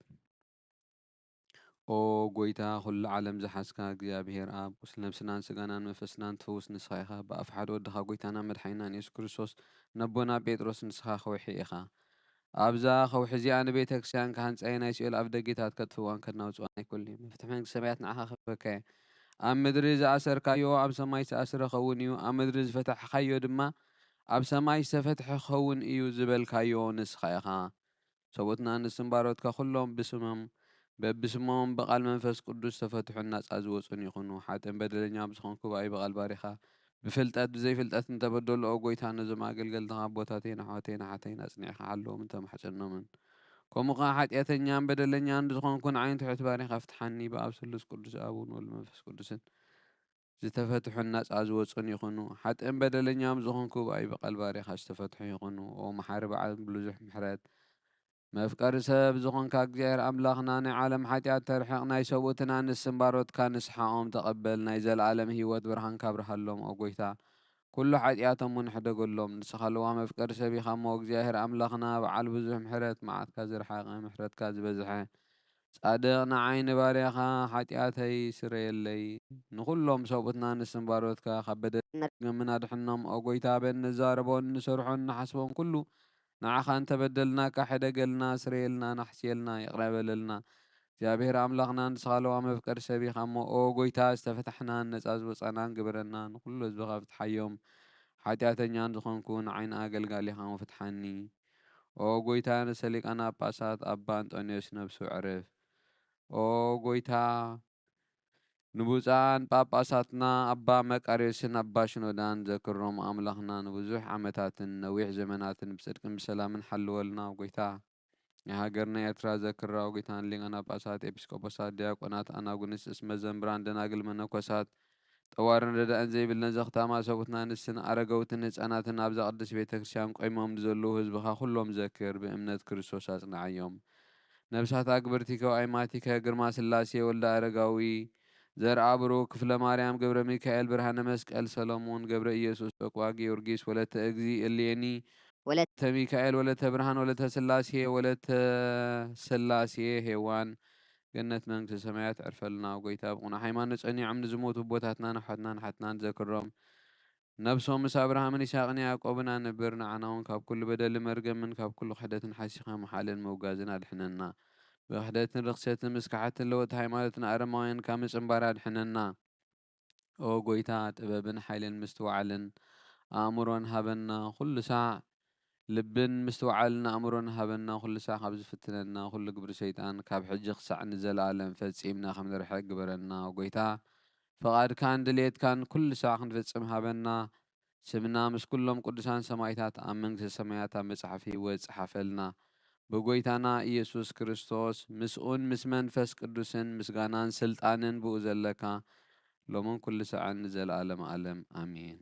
ኦ ጎይታ፣ ኩሉ ዓለም ዝሓዝካ እግዚኣብሔር ኣብ፣ ቁስል ነፍስናን ስጋናን መንፈስናን ትፈውስ ንስኻ ኢኻ። ብኣፍ ሓደ ወድኻ ጎይታና መድሓኒናን የሱስ ክርስቶስ ነቦና ጴጥሮስ ንስኻ ከውሒ ኢኻ። ኣብዛ ከውሒ እዚኣ ንቤተ ክርስቲያን ክሃንጻ እየ፣ ናይ ሲኦል ኣፍ ደጌታት ከጥፍእዋን ከናውጽዋን ኣይክእሉን እዮም። መፍትሒ መንግስቲ ሰማያት ንዓኻ ክህበካ እየ። ኣብ ምድሪ ዝኣሰርካዮ ኣብ ሰማይ ዝተኣስረ ክኸውን እዩ፣ ኣብ ምድሪ ዝፈታሕኻዮ ድማ ኣብ ሰማይ ዝተፈትሐ ክኸውን እዩ ዝበልካዮ ንስኻ ኢኻ። ሰብኡትና ንስም ባሮትካ ኩሎም ብስሞም በብስሞም ብቓል መንፈስ ቅዱስ ዝተፈትሑን ናጻ ዝወጹን ይኹኑ። ሓጥእን በደለኛ ኣብ ዝኾንኩ ብኣይ ብቓል ባሪኻ፣ ብፍልጠት ብዘይፍልጠት እንተበደሉ፣ ኦ ጎይታ፣ ነዞም ኣገልገልትኻ ኣቦታተይን ኣሕዋተይን ኣሓተይን ኣጽኒዕካ ሓልዎምን ተማሕጸኖምን። ከምኡ ኸኣ ሓጢኣተኛን በደለኛን ዝኾንኩ ንዓይን ትሑት ባሪኻ ፍትሓኒ። ብኣብ ስሉስ ቅዱስ ኣብን ወልድ መንፈስ ቅዱስን ዝተፈትሑን ናጻ ዝወጹን ይኹኑ። ሓጥእን በደለኛም ዝኾንኩ ብኣይ ብቓል ባሪኻ ዝተፈትሑ ይኹኑ። ኦ መሓሪ በዓል ብዙሕ ምሕረት፣ መፍቀሪ ሰብ ዝኾንካ እግዚኣብሔር ኣምላኽና፣ ናይ ዓለም ሓጢኣት ተርሕቕ፣ ናይ ሰብኡትና ንስም ባሮትካ ንስሓኦም ተቐበል፣ ናይ ዘለኣለም ህይወት ብርሃንካ ኣብርሃሎም። ኦ ጎይታ፣ ኩሉ ሓጢኣቶም እውን ሕደገሎም። ንስኻ ለዋም መፍቀሪ ሰብ ኢኻ እሞ፣ እግዚኣብሔር ኣምላኽና፣ በዓል ብዙሕ ምሕረት፣ መዓትካ ዝረሓቐ፣ ምሕረትካ ዝበዝሐ፣ ጻድቕ ንዓይ ንባርያኻ ሓጢኣተይ ስረየለይ። ንኹሎም ሰብኡትና ንስም ባሮትካ ካብ በደል መርገምን ኣድሕኖም። ኦ ጎይታ፣ በን ንዛረቦን ንሰርሖን ንሓስቦን ኩሉ ንዓኻ እንተበደልናካ ሕደገልና፣ ስረየልና፣ ናሕስየልና፣ ይቕረ በለልና። እግዚኣብሔር ኣምላኽና ንስኻ ለዋ መፍቀሪ ሰብ ኢኻ እሞ፣ ኦ ጎይታ፣ ዝተፈታሕናን ነጻ ዝወጻናን ግበረና። ንኹሉ ህዝብኻ ፍትሓዮም። ሓጢኣተኛን ዝኾንኩ ንዓይን ኣገልጋሊኻን ፍትሓኒ። ኦ ጎይታ፣ ንሰሊቃና ጳጳሳት ኣባ ኣንጦንዮስ ነብሱ ዕርፍ። ኦ ጎይታ፣ ንብፁዓን ጳጳሳትና ኣባ መቃርዮስን ኣባ ሽኖዳን ዘክሮም ኣምላኽና ንብዙሕ ዓመታትን ነዊሕ ዘመናትን ብጽድቅን ብሰላምን ሓልወልና። ጎይታ፣ ንሃገርና ኤርትራ ዘክራ። ጎይታ፣ ንሊቃነ ጳጳሳት፣ ኤጲስቆጶሳት፣ ዲያቆናት፣ ኣናጉንስጥስ፣ መዘምራን፣ ደናግል፣ መነኮሳት፣ ጠዋርን ረዳእን ዘይብለን ዘኽታማ ሰብኡትና ንስን ኣረገውትን ህጻናትን ኣብዛ ቅድስት ቤተ ክርስቲያን ቆይሞም ንዘለዉ ህዝብኻ ኩሎም ዘክር፣ ብእምነት ክርስቶስ ኣጽንዓዮም። ነብሳት ኣግብርቲከ ወኣይማቲከ ግርማ ስላሴ ወልደ ኣረጋዊ ዘርኣ ብሩክ ክፍለ ማርያም ገብረ ሚካኤል ብርሃነ መስቀል ሰሎሞን ገብረ ኢየሱስ ዑቅባ ጊዮርጊስ ወለተ እግዚ እሌኒ ወለተ ሚካኤል ወለተ ብርሃን ወለተ ስላሴ ወለተ ስላሴ ሄዋን ገነት መንግስተ ሰማያት ዕርፈልና። ጎይታ ብቕኑዕ ሃይማኖት ጸኒዖም ንዝሞቱ ኣቦታትናን ኣሕዋትናን ሓትናን ዘክሮም። ነብሶም ምስ ኣብርሃምን ይስሐቅን ያዕቆብን ኣንብር። ንዓና እውን ካብ ኩሉ በደልን መርገምን ካብ ኩሉ ክሕደትን ሓሲኻ ምሓልን ምውጋዝን ኣድሕነና። ብክሕደትን ርኽሰትን ምስካሓትን ለወጥቲ ሃይማኖትን ኣረማውያን ካብ ምጽንባር ኣድሕነና። ኦ ጎይታ፣ ጥበብን ሓይልን ምስትውዓልን ኣእምሮን ሃበና። ኩሉ ሳዕ ልብን ምስትውዓልን ኣእምሮን ሃበና። ኩሉ ሳዕ ካብ ዝፍትነና ኩሉ ግብሪ ሰይጣን ካብ ሕጂ ክሳዕ ንዘለኣለም ፈጺምና ከም ንርሕቅ ግበረና። ኦ ጎይታ፣ ፍቓድካን ድሌትካን ኩሉ ሳዕ ክንፍጽም ሃበና። ስምና ምስ ኩሎም ቅዱሳን ሰማይታት ኣብ መንግስተ ሰማያት ኣብ መጽሓፍ ህይወት ጸሓፈልና። ብጎይታና ኢየሱስ ክርስቶስ ምስኡን ምስ መንፈስ ቅዱስን ምስጋናን ስልጣንን ብኡ ዘለካ ሎምን ኩሉ ሳዕን ንዘለኣለም ኣለም ኣሜን።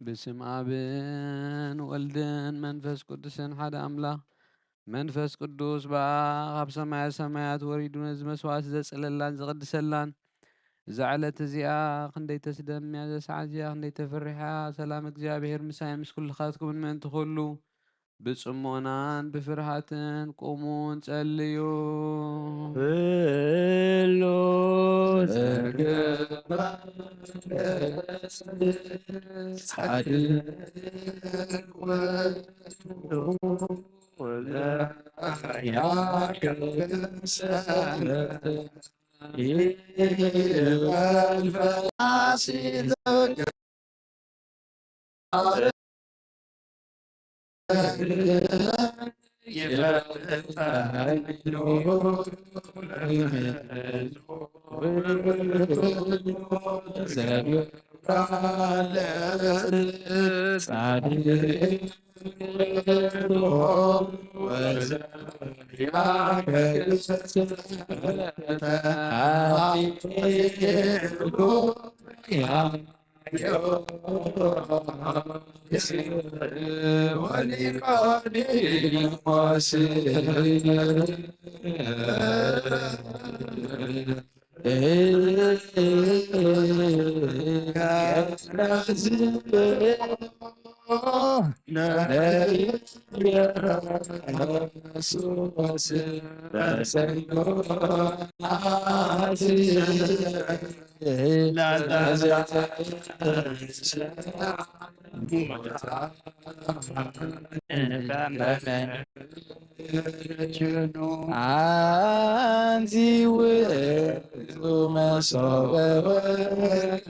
ብስም ኣብን ወልድን መንፈስ ቅዱስን ሓደ ኣምላኽ። መንፈስ ቅዱስ ብኣኻ ካብ ሰማያት ሰማያት ወሪዱ ነዚ መስዋዕቲ ዘጽለላን ዝቕድሰላን እዛ ዕለት እዚኣ ክንደይ ተስደምም እያ፣ እዛ ሰዓት እዚኣ ክንደይ ተፍርሕ እያ። ሰላም እግዚኣብሔር ምሳይ ምስ ኩልኻትኩምን ምእንቲ ኩሉ ብጽሞናን ብፍርሃትን ቁሙን ጸልዩ። ኩሉ ዘገባእ ጻድቅ ወያከሰ ይበል ፈራሲ ኣንዚ ውእቱ መሶበ ወርቅ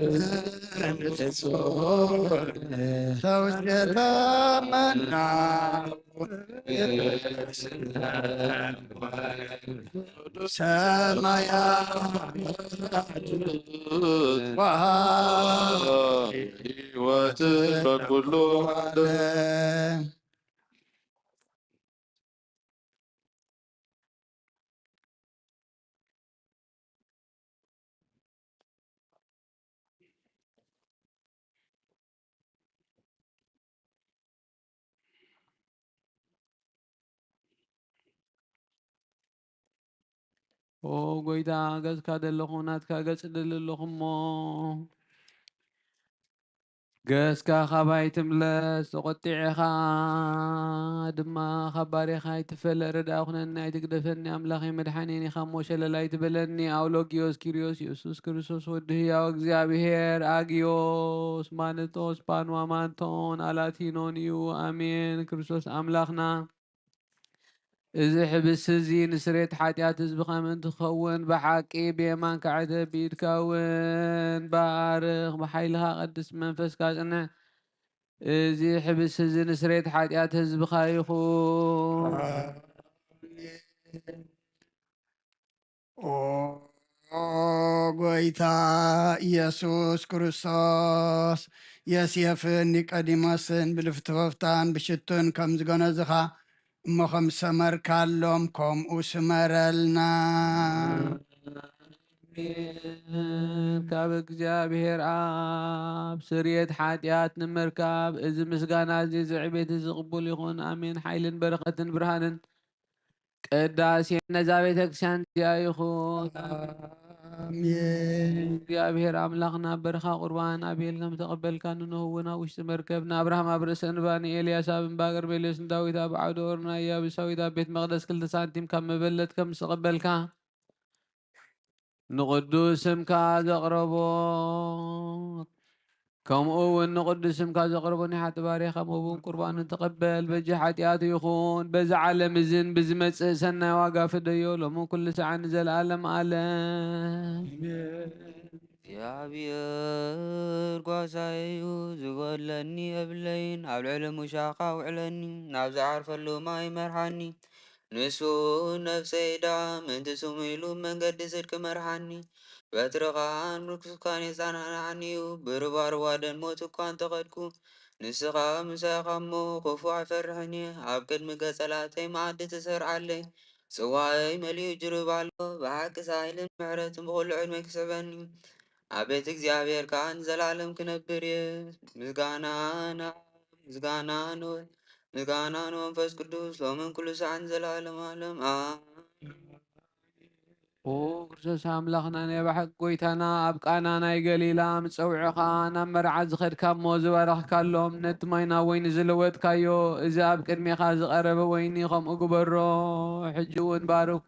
ተውስከታመና ሰማያት ሕይወት በኩሉ ዓለም። ኦ ጎይታ፣ ገጽካ ደለኹ፣ ናትካ ገጽ ደሊ ኣለኹ እሞ፣ ገጽካ ካባይ ትምለስ፣ ተቖጢዐ ኸኣ ድማ ካብ ባርያኻ ኣይትፈለእ። ረዳኢ ኩነኒ፣ ኣይትግደፈኒ፣ ኣምላኸይ መድሓኒየን ኢኻ እሞ፣ ሸለል ኣይትበለኒ። ኣውሎጊዮስ ኪርዮስ፣ የሱስ ክርስቶስ ወዲ ህያው እግዚኣብሄር፣ ኣግዮስ፣ ማንጦስ፣ ጳንዋም፣ ኣንቶን፣ ኣላቲኖን እዩ። ኣሜን። ክርስቶስ ኣምላኽና፣ እዚ ሕብስቲ እዚ ንስርየት ሓጢኣት ህዝብኻ ምእንቲ ክኸውን፣ ብሓቂ ብየማን ከዕደብ፣ ብኢድካ እውን ባርኽ፣ ብሓይልኻ ቀድስ፣ መንፈስካ ኣጽንዕ። እዚ ሕብስቲ እዚ ንስርየት ሓጢኣት ህዝብኻ ይኹን። ኦ ጎይታ ኢየሱስ ክርስቶስ፣ ዮሴፍን ኒቆዲሞስን ብልፍትወፍታን ብሽቱን ከም ዝገነዝኻ፣ እሞ ከም ዝሰመርካሎም ከምኡ ስመረልና። ካብ እግዚኣብሔር ኣብ ስርየት ሓጢኣት ንምርካብ፣ እዚ ምስጋና እዚ፣ እዚ ዕቤት እዚ ቅቡል ይኹን። ኣሜን። ሓይልን በረኸትን ብርሃንን ቅዳሴ ነዛ ቤተ ክርስቲያን እዚኣ ይኹን። ኣሜን። እግዚኣብሔር ኣምላኽና፣ በረኻ ቁርባን ኣቤል ከም ተቐበልካ፣ ንኖህ እውን ኣብ ውሽጢ መርከብ፣ ንኣብርሃም ኣብ ርእሲ እንባ፣ ንኤልያስ ኣብ እምባ ቀርሜሎስ፣ ንዳዊት ኣብ ዓውደ ኦርና፣ ኢያቡሳዊት ኣብ ቤት መቕደስ ክልተ ሳንቲም ካብ መበለት ከም ዝተቐበልካ፣ ንቕዱስ ስምካ ዘቕረቦ፣ ከምኡ እውን ንቕዱስ ስምካ ዘቕረቦ ናይ ሓጢ ባርያ፣ ከምኡ እውን ቁርባኑ ተቐበል። በጃ ሓጢኣቱ ይኹን፣ በዚ ዓለም እዝን ብዝመጽእ ሰናይ ዋጋ ፍደዮ፣ ሎምን ኩሉ ሰዓት ንዘለኣለም ዓለም። እግዚኣብሔር ጓሳይ እዩ፣ ዝጎድለኒ የብለይን። ኣብ ልዕሊ ሙሻኻ ኣውዕለኒ፣ ናብ ዝዓርፈሉ ማይ መርሓኒ። ንሱ ነፍሰይ ደኣ ምእንቲ ስሙ ኢሉ መንገዲ ጽድቂ መርሓኒ። በትርኻን ምርኩስካን የጸናንዓኒ እዩ። ብርባርባ ደን ሞት እኳ እንተኸድኩ፣ ንስኻ ምሳይ ኢኻ እሞ ክፉእ ኣይፈርሕን እየ። ኣብ ቅድሚ ገጸላተይ መኣዲ ትሰርዓለይ፣ ጽዋእይ መሊኡ ጅሩብ ኣሎ። ብሓቂ ሳህልን ምሕረትን ብኹሉ ዕድመይ ክስዕበኒ። ኣብ ቤት እግዚኣብሔር ከዓ ንዘላለም ክነብር እየ። ምስጋና ንኣብ፣ ምስጋና ንወልድ፣ ምስጋና ንመንፈስ ቅዱስ፣ ሎምን ኩሉ ሰዓን ዘላለም ዓለም። ኣሜን። ኦ ክርስቶስ ኣምላኽና፣ ናይ ብሓቂ ጎይታና፣ ኣብ ቃና ናይ ገሊላ ምስ ጸውዑኻ፣ ናብ መርዓ ዝኸድካ እሞ ዝባረኽካሎም፣ ነቲ ማይ ናብ ወይኒ ዝለወጥካዮ፣ እዚ ኣብ ቅድሜኻ ዝቐረበ ወይኒ ከምኡ ግበሮ። ሕጂ እውን ባርኮ፣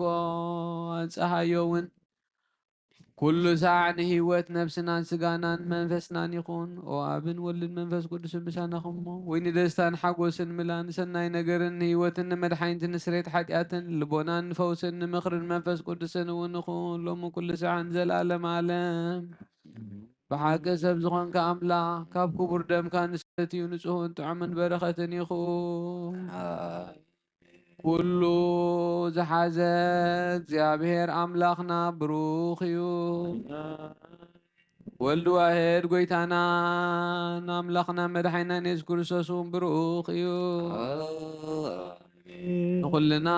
ኣንጽሃዮ እውን። ኩሉ ሳዕ ንህይወት ነብስናን ስጋናን መንፈስናን ይኹን። ኦ ኣብን ወልድን መንፈስ ቅዱስን ምሳና ኹን እሞ፣ ወይኒ ደስታን ሓጎስን ምላ፣ ንሰናይ ነገርን ንህይወትን ንመድሓኒትን ንስሬት ሓጢኣትን ልቦናን ንፈውስን ንምኽርን መንፈስ ቅዱስን እውን ንኹን፣ ሎሚ ኩሉ ሳዕን ዘላለም ዓለም። ብሓቂ ሰብ ዝኾንካ ኣምላኽ፣ ካብ ክቡር ደምካ ንሰትዩ ንጹህን ጥዑምን በረኸትን ይኹን። ኩሉ ዝሓዘ እግዚኣብሔር ኣምላኽና ብሩኽ እዩ። ወልድ ዋሕድ ጎይታናን ኣምላኽና መድሓኒናን የሱስ ክርስቶስ እውን ብሩኽ እዩ። ንኹልና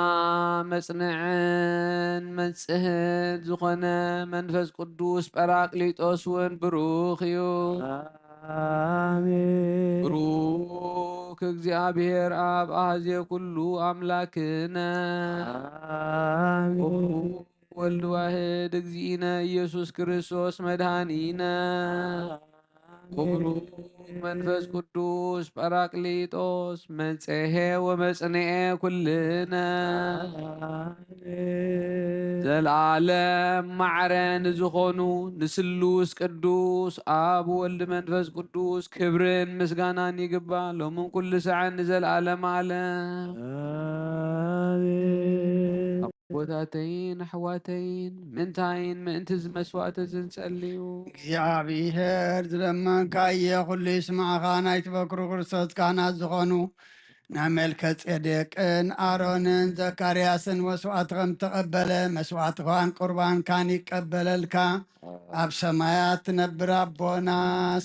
መጽንዕን መንጽህን ዝኾነ መንፈስ ቅዱስ ጳራቅሊጦስ እውን ብሩኽ እዩ። ኣሜን። ብሩክ እግዚኣብሔር ኣብ ኣዜ ኩሉ ኣምላክነ። ኣሜን። ወልድ ዋሕድ እግዚእነ ኢየሱስ ክርስቶስ መድኃኒነ። ክብሩ መንፈስ ቅዱስ ጳራቅሊጦስ መንጽሔ ወመጽንኤ ኩልነ። ዘልዓለም ማዕረ ንዝኾኑ ንስሉስ ቅዱስ ኣብ ወልድ መንፈስ ቅዱስ ክብርን ምስጋናን ይግባ ሎምን ኩሉ ሰዓን ንዘልዓለም ዓለም። ኣሜን። ኣቦታተይን ኣሕዋተይን ምእንታይን ምእንቲ እዚ መስዋዕቲ እዚ ንጸልዩ። እግዚኣብሔር ዝለመንካዮ ኩሉ ይስማዕኻ። ናይ ትበክሩ ክርስቶስ ካህናት ዝኾኑ ናይ መልከ ጼዴቅን ኣሮንን ዘካርያስን መስዋዕቲ ከም ተቐበለ መስዋዕትኻን ቁርባንካን ይቀበለልካ። ኣብ ሰማያት ትነብር ኣቦና፣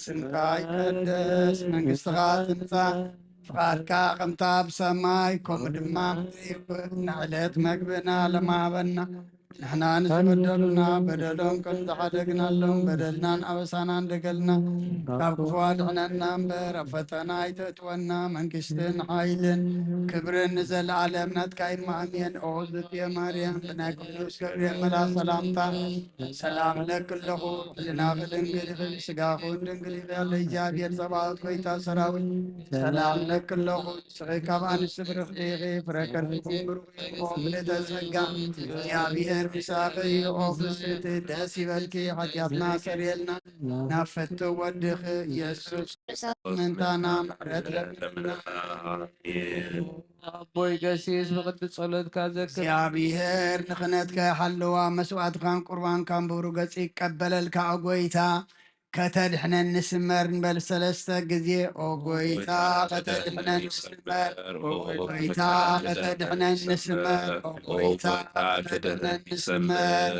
ስምካ ይቀደስ፣ መንግስትኻ ትምጻእ፣ ፍቓድካ ከምታ ኣብ ሰማይ ከምኡ ድማ ኣብ ምድሪ ይኹን። ንዕለት መግብና ለማሃበና፣ ንሕና ንዝበደሉና በደሎም ከም ዝሓደግናሎም በደልናን ኣበሳናን ደገልና፣ ካብ ክፉ ኣድሕነና እምበር ኣብ ፈተና ኣይተእትወና። መንግስትን ሓይልን ክብርን ንዘለዓለም ናትካ እዩ። ኣሜን። ኦ ዝትየ ማርያም፣ ብናይ ቅዱስ ገብርኤል መልኣክ ሰላምታ ሰላም እለኪ ኣለኹ። ሕሊናኺ ድንግል ኢኺ፣ ስጋኺ እውን ድንግል ኢኺ። ያለ እግዚኣብሔር ጸባኦት ጎይታ ሰራዊት ሰላም እለኪ ኣለኹ። ንስኺ ካብ ኣንስቲ ብርኽቲ ኢኺ፣ ፍረ ከርሥኺ ብሩኽ እዩ። ኦ ምልእተ ጸጋ፣ እግዚኣብሔር ምሳኺ እዩ። ኦ ፍስሕቲ፣ ደስ ይበልኪ፣ ሓጢኣትና ሰሪየልና፣ ናብ ፍትው ወድኺ ኢየሱስ ምእንታና ምሕረት ለምንና። ኣቦይ ቀሲስ፣ ብቕዲ ጸሎትካ ዘክር። እግዚኣብሔር ንኽነትካ ይሓልዋ፣ መስዋዕትካን ቁርባንካን ብብሩህ ገጽ ይቀበለልካ። ኦ ጎይታ፣ ከተድሕነኒ ስመር ንበል ሰለስተ ግዜ። ኦ ጎይታ፣ ከተድሕነኒ ስመር። ኦ ጎይታ፣ ከተድሕነኒ ስመር። ኦ ጎይታ፣ ከተድሕነኒ ስመር።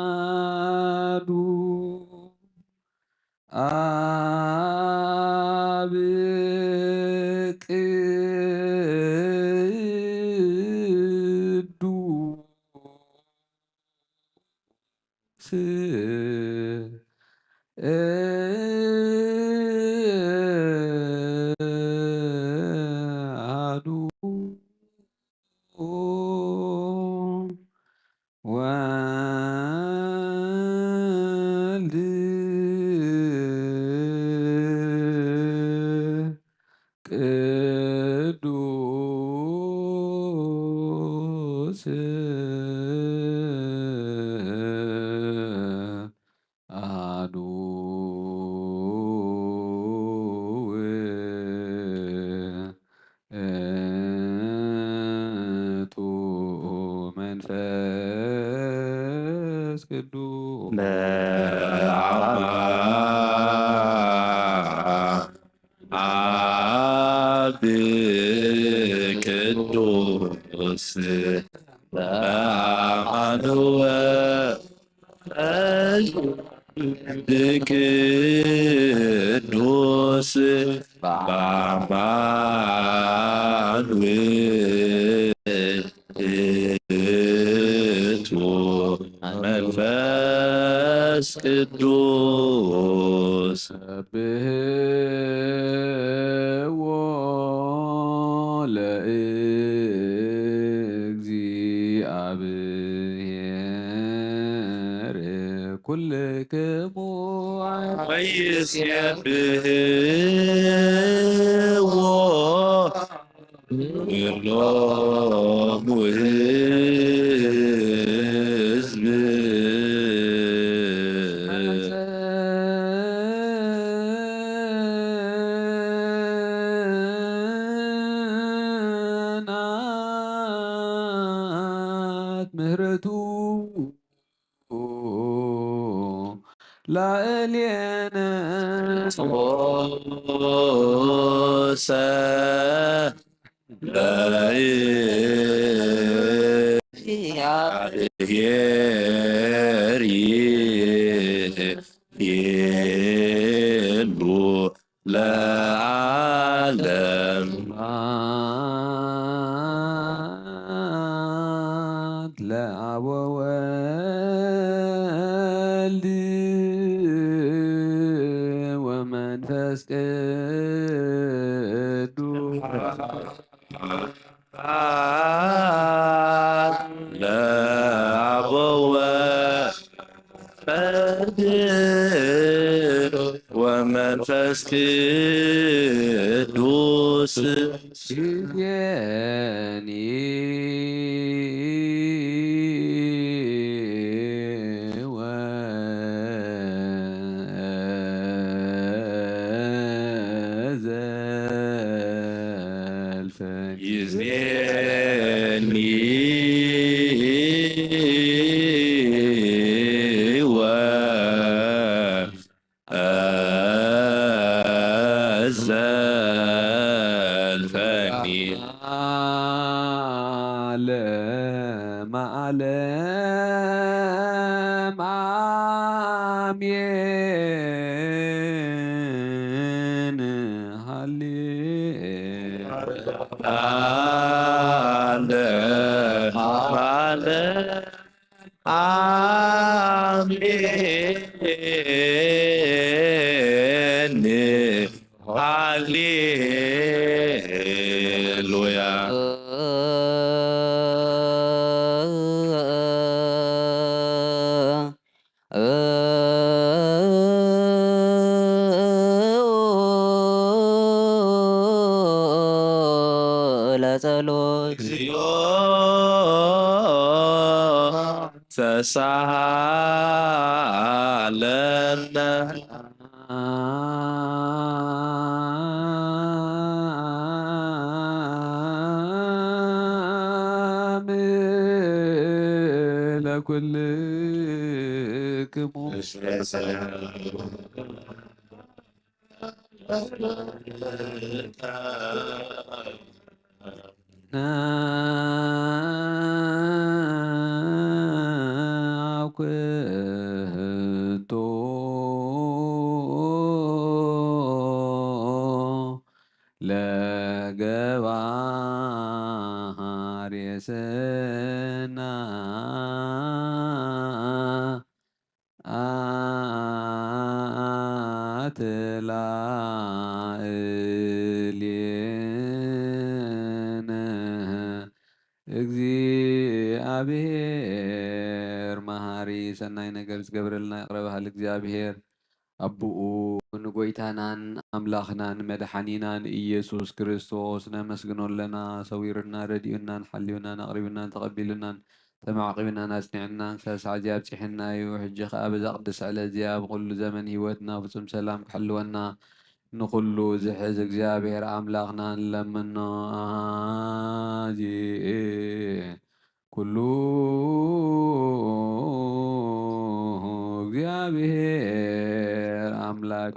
ኣዱ ኣብ ቅዱ ስእሃዱ ወልድ ቅዱስ አሐዱ ውእቱ መንፈስ ቅዱስ። በአብ ቅዱስ በአብ ብቅዱስ በአማኑኤል መንፈስ ቅዱስ ብህዎ ለእግዚአብሔር ኩልክሙ ወይሴብሕዎ ኩሎሙ ሕዝብ። ጽንዓት ምህረቱ ላዕሌነ ጾሰ ለእግዚአብሔር ይቤሉ ለዓለም። ስብሐት ለአብ ወወልድ ወመንፈስ ቅዱስ። ለአብ ወወልድ ወመንፈስ ቅዱስ። ይዜኒ ወዘልፈኒ። ይዜኒ ወ አዘልፈኒ። ዓለመ ዓለም አሜን። ሃሌ ዓለመ ዓለም አሜን። ሃሌሉያ። ለጸሎት እግዚኦ ተሳሃለነ። ለኩልክሙ ነአኩቶ ለገባሬ ሰናይ አትላእሌነ። እግዚኣብሔር መሃሪ ሰናይ ነገር ዝገብረልና ይቕረ በሃሊ እግዚኣብሔር ኣቦኡ ንጎይታናን ኣምላኽናን መድሓኒናን ኢየሱስ ክርስቶስ ነመስግኖ ኣለና። ሰዊሩና፣ ረዲኡናን፣ ሓልዩናን፣ ኣቕሪቡናን፣ ተቐቢሉናን፣ ተማዕቂብናን፣ ኣጽኒዕናን፣ ሳሳዕ እዚ ኣብጺሕና እዩ። ሕጂ ኸኣ በዛ ቅድስቲ ዕለት እዚኣ ብኹሉ ዘመን ህይወትና ፍጹም ሰላም ክሕልወና ንኹሉ ዝሕዝ እግዚኣብሔር ኣምላኽና ንለምኖ። ኣሃዚ ኩሉ እግዚኣብሔር ኣምላክ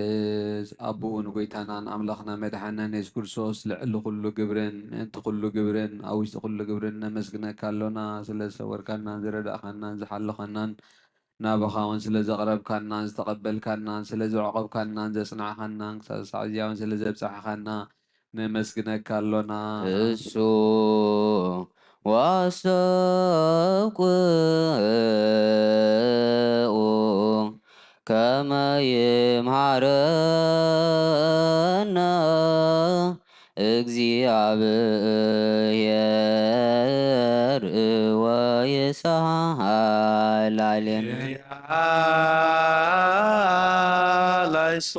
ትሕዝ። ኣቦኡ ንጎይታናን ኣምላኽና መድሓናን የሱስ ክርስቶስ ልዕሊ ኩሉ ግብርን ምእንቲ ኩሉ ግብርን ኣብ ውሽጢ ኩሉ ግብርን ነመስግነካ ኣሎና። ስለ ዝሰወርካናን ዝረዳእካናን ዝሓለኻናን ናባኻ እውን ስለ ዘቕረብካናን ዝተቐበልካናን ስለ ዘዕቆብካናን ዘጽናዕኻናን ክሳብ ሳዕ እዚኣ እውን ስለ ዘብጻሕኻና ነመስግነካ ኣሎና። እሱ ወአስተብቅዑ ከመ ይምሃረነ እግዚኣብሔር ወይስሃላሌን። ላይሶ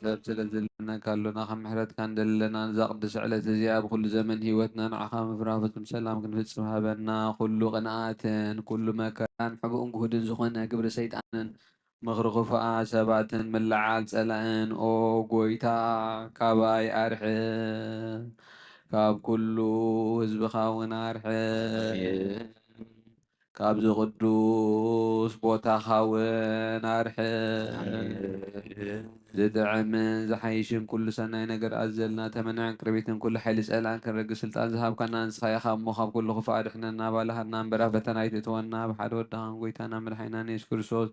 ሰብ ስለ ዘለና ካሎና ከም ምሕረትካ እንደለና ነዛ ቅዱስ ዕለት እዚኣ ብኩሉ ዘመን ህይወትና ንዓኻ ምፍራህ ፍጹም ሰላም ክንፍጽም ሃበና። ኩሉ ቅንኣትን ኩሉ መከራን ሕቡእን ግሁድን ዝኾነ ግብሪ ሰይጣንን ምኽሪ ክፉኣ ሰባትን ምልዓል ጸላእን፣ ኦ ጎይታ፣ ካባይ ኣርሕቕ፣ ካብ ኩሉ ህዝብኻ እውን ኣርሕቕ። ካብዚ ቅዱስ ቦታኻ እውን ኣርሕቕ። ዝጥዕምን ዝሓይሽን ኩሉ ሰናይ ነገር ኣዘልና፣ ተመንዐን ቅርቢትን ኩሉ ሓይሊ ጸላእን ክንረግጽ ስልጣን ዝሃብካና ንስኻ ኢኻ እሞ፣ ካብ ኩሉ ክፉእ ኣድሕነና፣ ኣባልሃና እምበር ኣብ ፈተና ኣይትእትወና፣ ብሓደ ወድኻን ጎይታና መድሓኒናን የሱስ ክርስቶስ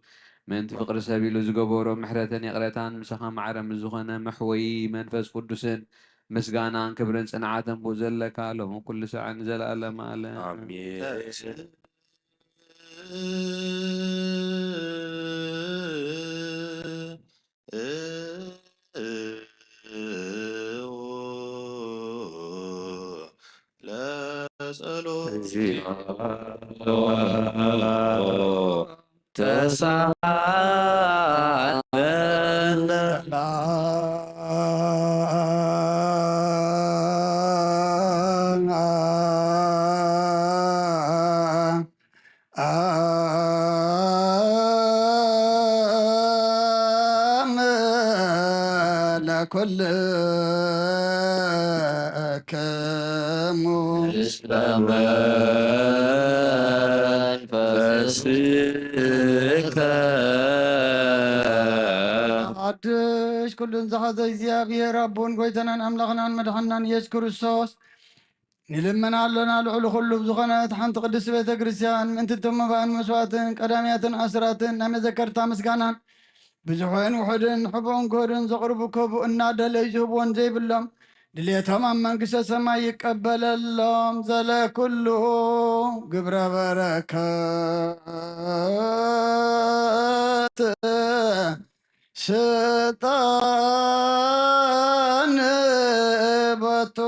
ምእንቲ ፍቕሪ ሰብ ኢሉ ዝገበሮ ምሕረትን ይቕረታን ምሳኻ ማዕረ ምስ ዝኾነ መሕወዪ መንፈስ ቅዱስን ምስጋናን ክብርን ጽንዓትን ብኡ ዘለካ ሎምን ኩሉ ሳዕን ንዘለኣለመ ኣለም። ኣሜን። ለጸሎት እግዚኦ ተሳለነ። ለኩልክሙ። እስመ መንፈስከ ሓድሽ ኩሉን ዝሓዘ እግዚኣብሔር ኣቦን ጎይታናን ኣምላኽናን መድሓንናን ኢየሱስ ክርስቶስ ንልምን ኣሎና። ልዕሊ ኩሉ ብዝኾነት ሓንቲ ቅድስቲ ቤተ ክርስቲያን ምእንቲ እቶም መባእን መስዋእትን ቀዳምያትን ኣስራትን ናይ መዘከርታ ምስጋናን ብዙሕን ውሑድን ሕቡእን ግሁድን ዘቕርቡ ክህቡ እናደለዩ ዝህብዎን ዘይብሎም ድሌቶም ኣብ መንግስተ ሰማይ ይቀበለሎም። ዘለኩሉ ግብረ በረከት ስልጣን በቱ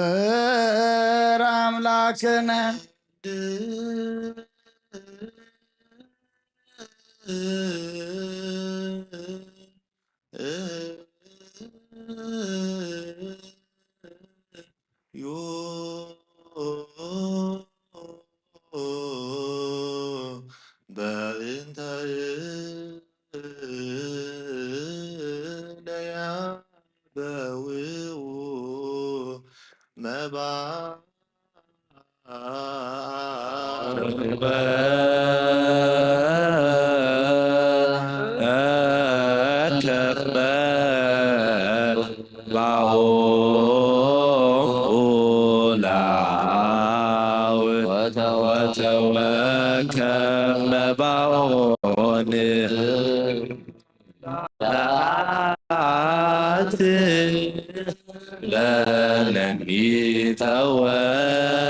እግዚኣብሔር ኣምላክነ። በእንተ እለ ያበውኡ መባ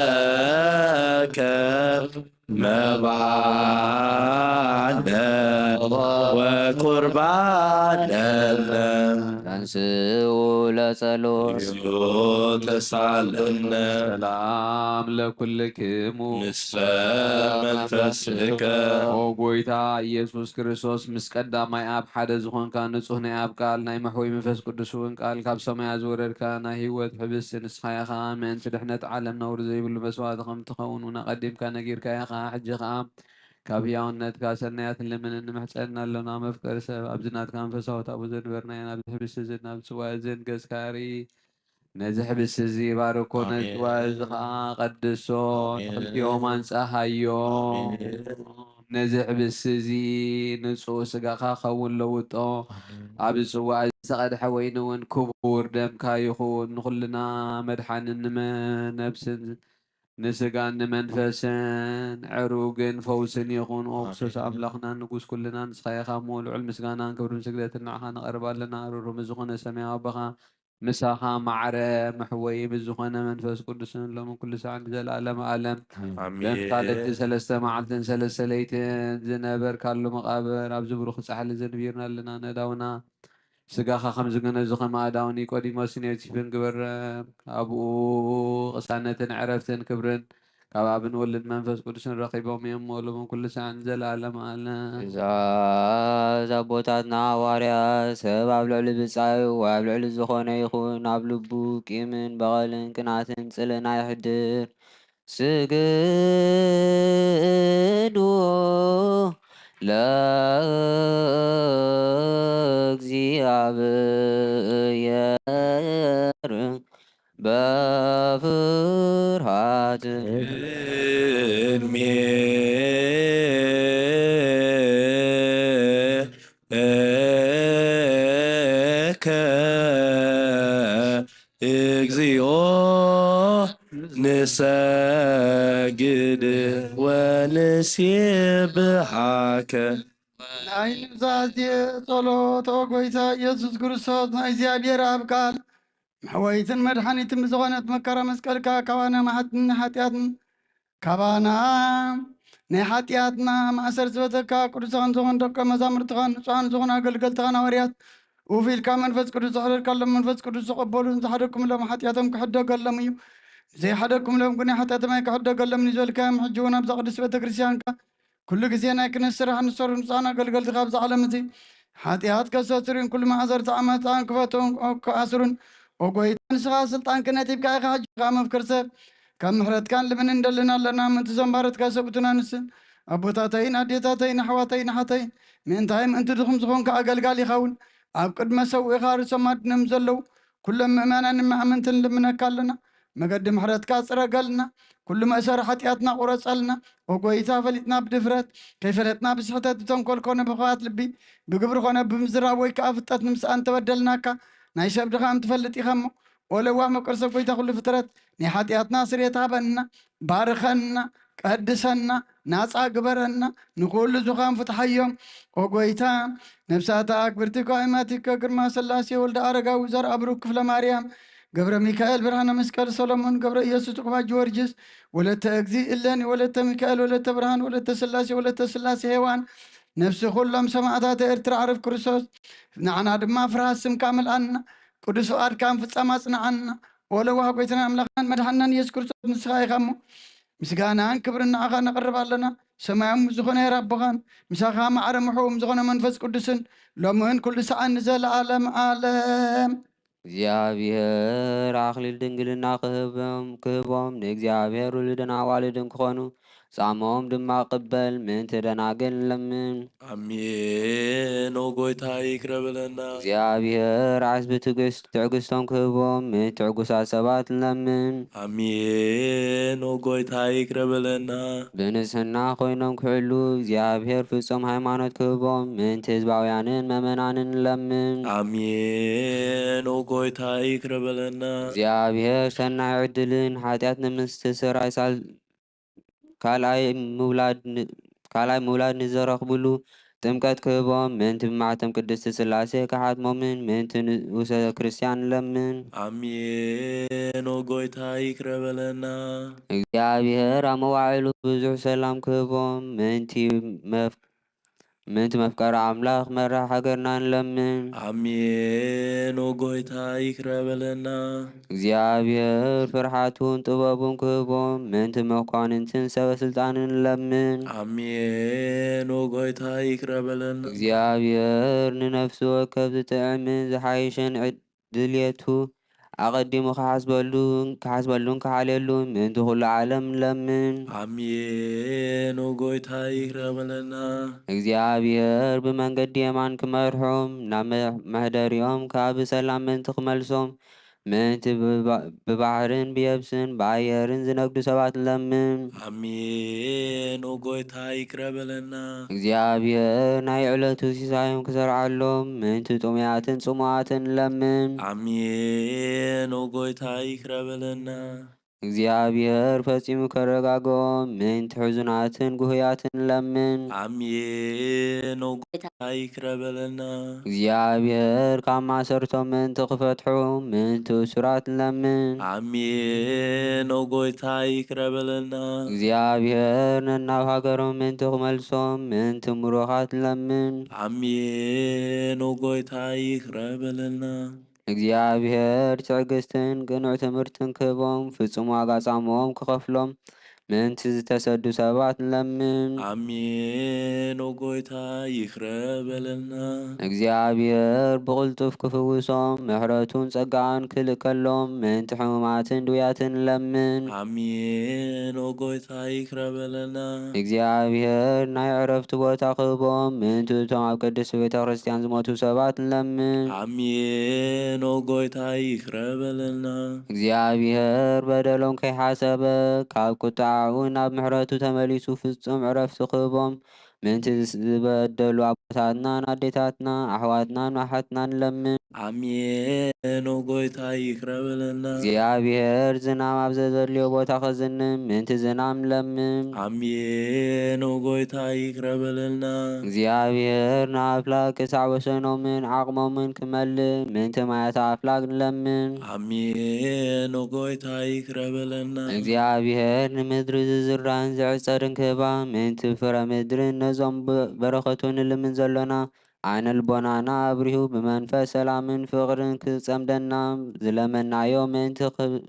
ለነሚተወከ መባነ ወቁርባነ ተንስኡ ለጸሎት። ተሳለነ። ሰላም ለኩልክሙ። ምስለ መንፈስከ። ኦ ጎይታ ኢየሱስ ክርስቶስ፣ ምስ ቀዳማይ ኣብ ሓደ ዝኾንካ ንጹህ ናይ ኣብ ቃል ናይ መሕወይ መንፈስ ቅዱስ እውን ቃል ካብ ሰማያ ዝወረድካ ናይ ህይወት ሕብስቲ ንስኻ ኢኻ። ምእንቲ ድሕነት ዓለም ነውሪ ዘይብሉ መስዋእቲ ከም ትኸውን እውን ኣቐዲምካ ነጊርካ ኢኻ። ሕጂ ኸኣ ካብ ህያውነትካ ሰናያት ንልምንን ንምሕጸን ኣሎና። መፍቀሪ ሰብ፣ ኣብዚ ናትካ መንፈሳዊ ታቦት ዘንበርናዮ፣ ናብዚ ሕብስቲ እዝን ናብ ጽዋ እዝን ገጽካ ርኢ። ነዚ ሕብስቲ እዚ ባርኮ፣ ነዚ ኣሜን። ጽዋ እዚ ኸኣ ቀድሶ፣ ኣሜን። ንኽልቲኦም ኣንጻሃዮ። ኣሜን። ነዚ ሕብስቲ እዚ ንጹህ ስጋኻ ኸውን ለውጦ። ኣሜን። ኣብዚ ጽዋ እዚ ዝተቐድሐ ወይኒ እውን ክቡር ደምካ ይኹን። ንኹልና መድሓንን ንመ-፣ ነብስን ንስጋን ንመንፈስን ዕሩግን ፈውስን ይኹን። ኦ ክርስቶስ ኣሜን። ኣምላኽናን ንጉስ ኩልና፣ ንስኻ ኢኻ እሞ ልዑል ምስጋናን ክብርን ስግደትን ንዓኻ ነቐርብ ኣለና። ርሩም ዝኾነ ሰማያዊ ኣቦኻ ምሳኻ ማዕረ፣ መሕወዪ ብዝኾነ መንፈስ ቅዱስን ሎምን ኩሉ ሳዕን ንዘለኣለመ ዓለም። ኣሜን። በምሳሌ እቲ ሰለስተ መዓልትን ሰለስተ ለይትን ዝነበርካሉ መቓብር ኣብዚ ብሩኽ ጻሕሊ ዘንቢርና ኣለና። ነዳውና ስጋኻ ከም ዝገነዙ፣ ከማኣ ዳውን ኒቆዲሞስን ዮሴፍን ግበረም። ኣብኡ ቅሳነትን ዕረፍትን ክብርን ካብ ኣብን ወልድን መንፈስ ቅዱስን ረኺቦም እዮም። ሎምን ኩሉ ሳዕን ንዘለኣለም ዓለም። ትእዛዝ ኣቦታትና ሃዋርያት፣ ሰብ ኣብ ልዕሊ ብጻዩ ወይ ኣብ ልዕሊ ዝኾነ ይኹን ኣብ ልቡ ቂምን በቐልን ቅንኣትን ጽልእን ኣይሕድር። ስግዱ ለእግዚኣብሔር በፍርሃት። ቅድሜከ እግዚኦ ንሰግድ ወንሴብሃከ። ናይ ኑዛዜ ጸሎት። ኦ ጎይታ ኢየሱስ ክርስቶስ፣ ናይ እግዚኣብሔር ኣብ ቃል መሕወይትን መድሓኒትን ብዝኾነት መከራ መስቀልካ ካባና ማሕትን ሓጢኣትን ካባና ናይ ሓጢኣትና ማእሰር ዝበተካ ቅዱሳን ዝኾኑ ደቀ መዛሙርትኻን ንጹሃን ዝኾኑ ኣገልገልትኻን ሃዋርያት ውፍ ኢልካ መንፈስ ቅዱስ ዘሕደርካሎም መንፈስ ቅዱስ ዝቐበሉን ዝሓደግኩምሎም ሓጢኣቶም ክሕደገሎም እዩ። ዘይሓደግኩምሎም ግን ናይ ሓጢኣቶም ኣይክሕደገሎምን እዩ ዝበልካዮም። ሕጂ እውን ኣብዛ ቅድስት ቤተ ክርስቲያንካ ኩሉ ግዜ ናይ ክህነት ስራሕ ንሰሩ ንጹሃን ኣገልገልትኻ ኣብዚ ዓለም እዚ ሓጢኣት ከስተስርዩን ኩሉ ማእሰርቲ ዓመፃን ክፈትዎም ክኣስሩን። ኦ ጎይታ፣ ንስኻ ስልጣን ክህነት ሂብካ ኢኻ። ሕጂ ከኣ መፍክር ሰብ ካብ ምሕረትካን ልምን እንደልን ኣለና። ምእንቲ ዘንባረትካ ሰብኡትና ንስን ኣቦታተይን ኣዴታተይን ኣሕዋተይን ኣሓተይን ምእንታይ ምእንቲ ድኹም ዝኾንካ ኣገልጋሊ ይኸውን ኣብ ቅድመ ሰውኢኻ ርእሶም ኣድኖም ዘለዉ ኩሎም ምእመናን መኣመንትን ልምነካ ኣለና። መገዲ ምሕረትካ ጽረገልና። ኩሉ መእሰሪ ሓጢኣትና ቁረጸልና። ኦ ጎይታ፣ ፈሊጥና ብድፍረት፣ ከይፈለጥና ብስሕተት፣ ብተንኮል ኮነ ብኽፋት ልቢ፣ ብግብሪ ኮነ ብምዝራብ ወይ ከኣ ፍልጠት ንምስኣን ተበደልናካ፣ ናይ ሰብ ድኻም ትፈልጥ ኢኻ እሞ፣ ኦ ለዋህ መቀርሰ ጎይታ ኩሉ ፍጥረት፣ ናይ ሓጢኣትና ስርየት ሃበና፣ ባርኸና፣ ቀድሰና፣ ናጻ ግበረና፣ ንኹሉ ዙኻም ፍትሓዮም። ኦ ጎይታ፣ ነብሳታ ኣክብርቲ ኳይማቲከ ግርማ ስላሴ ወልደ ኣረጋዊ ዘርኣ ብሩክ ክፍለ ማርያም ገብረ ሚካኤል ብርሃነ መስቀል ሰሎሞን ገብረ ኢየሱስ ዑቅባ ጊዮርጊስ ወለተ እግዚ እለኒ ወለተ ሚካኤል ወለተ ብርሃን ወለተ ስላሴ ወለተ ስላሴ ሄዋን ነፍሲ ኩሎም ሰማእታት ኤርትራ ዓርብ ክርስቶስ ንዓና ድማ ፍርሃት ስምካ ምልኣና ቅዱስ ፍቓድካ ንፍጻም ኣጽንዓና። ኦ ለዋህ ጎይታና ኣምላኽናን መድሓንናን ኢየሱስ ክርስቶስ ንስኻ ኢኻ እሞ ምስጋናን ክብርን ንዓኻ ነቕርብ ኣለና። ሰማያዊ ዝኾነ ሄር ኣቦኻን ምሳኻ ማዕረ ምሕዎም ዝኾነ መንፈስ ቅዱስን ሎምን ኩሉ ሰዓን ንዘለኣለም ኣለም። እግዚኣብሔር ኣኽሊል ድንግልና ክህቦም ክህቦም ንእግዚኣብሔር ውሉድን ኣዋልድን ክኾኑ ጻሞም ድማ ቅበል ምእንቲ ደናግል ንለምን። ኣሜን። ኦ ጎይታ ይቅረ በለና። እግዚኣብሔር ዓስቢ ትዕግስት ትዕግስቶም ክህቦም ምእንቲ ትዕጉሳት ሰባት ንለምን። ኣሜን። ኦ ጎይታ ይቅረ በለና። ብንጽህና ኮይኖም ክሕሉ እግዚኣብሔር ፍጹም ሃይማኖት ክህቦም ምእንቲ ህዝባውያንን መመናንን ንለምን። ኣሜን። ኦ ጎይታ ይቅረ በለና። እግዚኣብሔር ሰናይ ዕድልን ሓጢኣት ንምስትስራይ ሳል ካልኣይ ምውላድ ን-፣ ካልኣይ ምውላድ ንዝረኽብሉ ጥምቀት ክህቦም ምእንቲ ብማሕተም ቅድስቲ ስላሴ ክሓትሞምን ምእንቲ ንኡሰ ክርስቲያን ንለምን። ኣሜን። ኦ ጎይታ ይቅረ በለና። እግዚኣብሔር ኣብ መዋዕሉ ብዙሕ ሰላም ክህቦም ምእንቲ መፍ-፣ ምእንቲ መፍቀሪ ኣምላኽ መራሕ ሃገርና ንለምን። ኣሜን። ኦ ጎይታ ይቅረ በለና። እግዚኣብሔር ፍርሓቱን ጥበቡን ክህቦም ምእንቲ መኳንንትን ሰበ ስልጣንን ንለምን። ኣሜን። ኦ ጎይታ ይቅረ በለና። እግዚኣብሔር ንነፍሲ ወከፍ ዝጥዕምን ዝሓይሽን ዕድ-፣ ድልየቱ ኣቐዲሙ ክሓስበሉን ክሓስበሉን ክሓልየሉን ምእንቲ ኩሉ ዓለም ንለምን። ኣሜን። ኦ ጎይታ ይቅረ በለና። እግዚኣብሔር ብመንገዲ የማን ክመርሖም ናብ መ- መሕደሪኦም ከዓ ብሰላም ምእንቲ ክመልሶም ምእንቲ ብባ- ብባሕርን ብየብስን ብኣየርን ዝነግዱ ሰባት ንለምን። ኣሜን። ኦ ጎይታ ይቅረ በለና። እግዚኣብሔር ናይ ዕለቱ ሲሳዮም ክሰርዓሎም ምእንቲ ጥሙያትን ጽሙኣትን ንለምን። ኣሜን። ኦ ጎይታ ይቅረ በለና። እግዚኣብሔር ፈጺሙ ከረጋግኦም ምእንቲ ሕዙናትን ጉህያትን ንለምን። ኣሜን። ኦ ጎይታ ይቅረ በለና። እግዚኣብሔር ካብ ማሰርቶም ምእንቲ ክፈትሑ ምእንቲ እሱራት ንለምን። ኣሜን። ኦ ጎይታ ይቅረ በለና። እግዚኣብሔር ነናብ ሃገሮም ምእንቲ ክመልሶም ምእንቲ ምሩኻት ንለምን። ኣሜን። ኦ ጎይታ ይቅረ በለና። እግዚኣብሔር ትዕግስትን ቅኑዕ ትምህርትን ክህቦም ፍጹም ዋጋ ጻምኦም ክኸፍሎም ምእንቲ ዝተሰዱ ሰባት ንለምን። ኣሜን። ኦ ጎይታ ይቅረ በለልና። እግዚኣብሔር ብቕልጡፍ ክፍውሶም ምሕረቱን ጸጋን ክልእከሎም ምእንቲ ሕሙማትን ድውያትን ንለምን። ኣሜን። ኦ ጎይታ ይቅረ በለልና። እግዚኣብሔር ናይ ዕረፍቲ ቦታ ክህቦም ምእንቲ እቶም ኣብ ቅድስቲ ቤተ ክርስቲያን ዝሞቱ ሰባት ንለምን። ኣሜን። ኦ ጎይታ ይቅረ በለልና። እግዚኣብሔር በደሎም ከይሓሰበ ካብ ቁጥዓኡ ናብ ምሕረቱ ተመሊሱ ፍጹም ዕረፍቲ ክህቦም ምእንቲ ዝበደሉ ኣቦታትናን ኣዴታትና ኣሕዋትናን ኣሓትናን ንለምን። ኣሜን። ኦ ጎይታ ይቅረ በለልና። እግዚኣብሔር ዝናም ኣብ ዘዘድልዮ ቦታ ከዝንም ምእንቲ ዝናም ንለምን። ኣሜን። ኦ ጎይታ ይቅረ በለልና። እግዚኣብሔር ንኣፍላግ ክሳዕ ወሰኖምን ዓቕሞምን ክመልእ ምእንቲ ማያት ኣፍላግ ንለምን። ኣሜን። ኦ ጎይታ ይቅረ በለልና። እግዚኣብሔር ንምድሪ ዝዝራን ዝዕጸድን ክህባ ምእንቲ ፍረ ምድርን ነዞም ብ- በረኸቱ ንልምን ዘሎና ዓይነ ልቦናና ኣብሪሁ ብመንፈስ ሰላምን ፍቕርን ክጸምደና ዝለመናዮ ምእንቲ ክብ-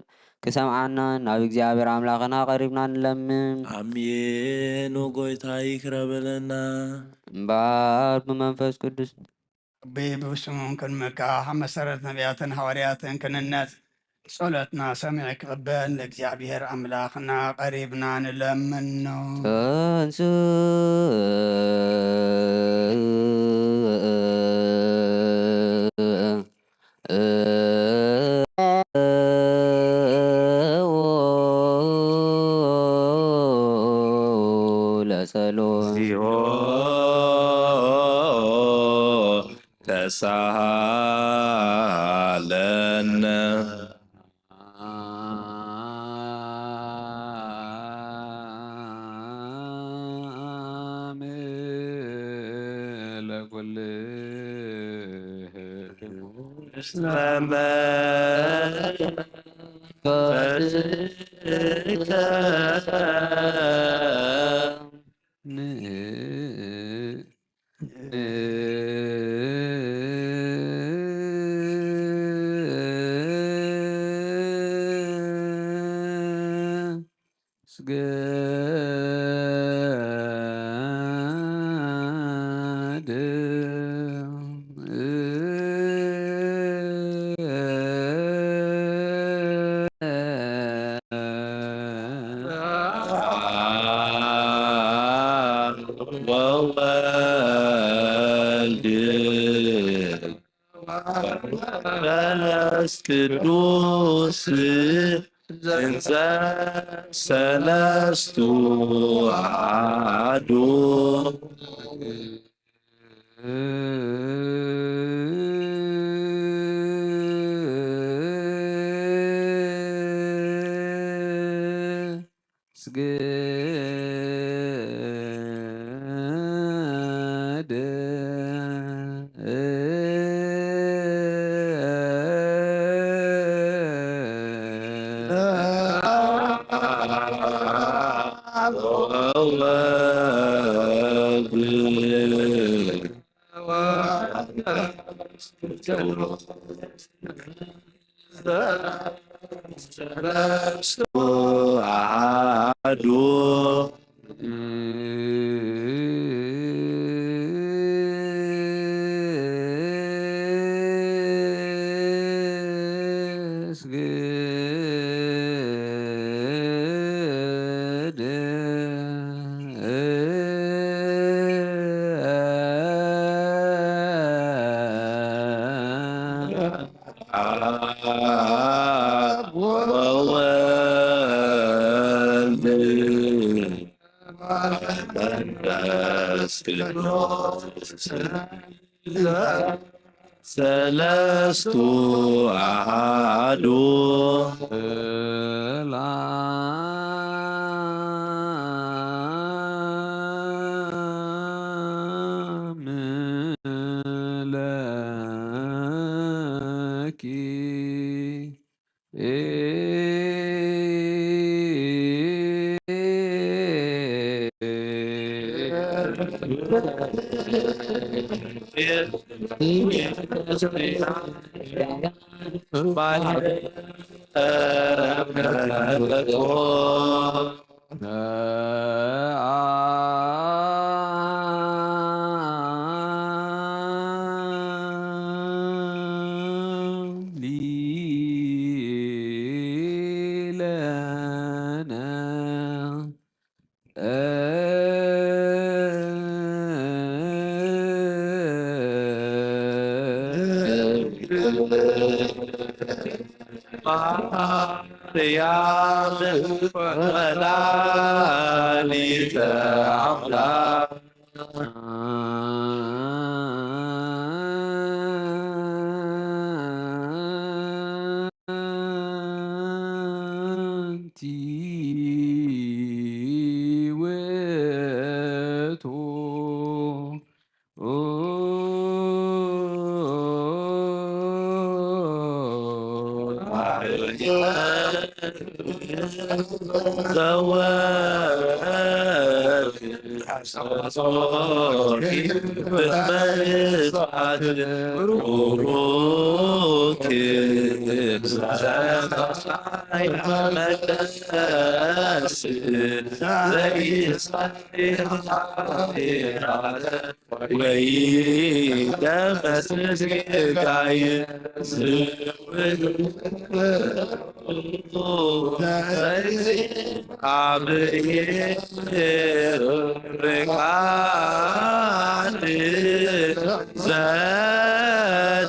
ክሰምዓና ናብ እግዚኣብሔር ኣምላኽና ቀሪብና ንለምን። ኣሜን። ኦ ጎይታ ይቅረ በለና። እምበኣር ብመንፈስ ቅዱስ ብብስሙም ክንምካሕ መሰረት ነቢያትን ሃዋርያትን ክንነጽ ጸሎትና ሰሚዕ ክቕበል ንእግዚኣብሔር ኣምላኽና ቀሪብና ንለምኖ። ተንስ ለጸሎት እግዚኦ ተሳሃለነ። ወወልድ ወመንፈስ ቅዱስ እንዘ ሰለስቱ አሐዱ። ሰለስቱ አሐዱ። ሰግድ አብ ወወልድ መንፈስ ቅዱስ ሰለስቱ አሐዱ። ሰላም ለኪ ማርያም ወላዲተ አምላክ። አንቲ ውእቱ ወይ ደመስጋይ አብሔር ርቃን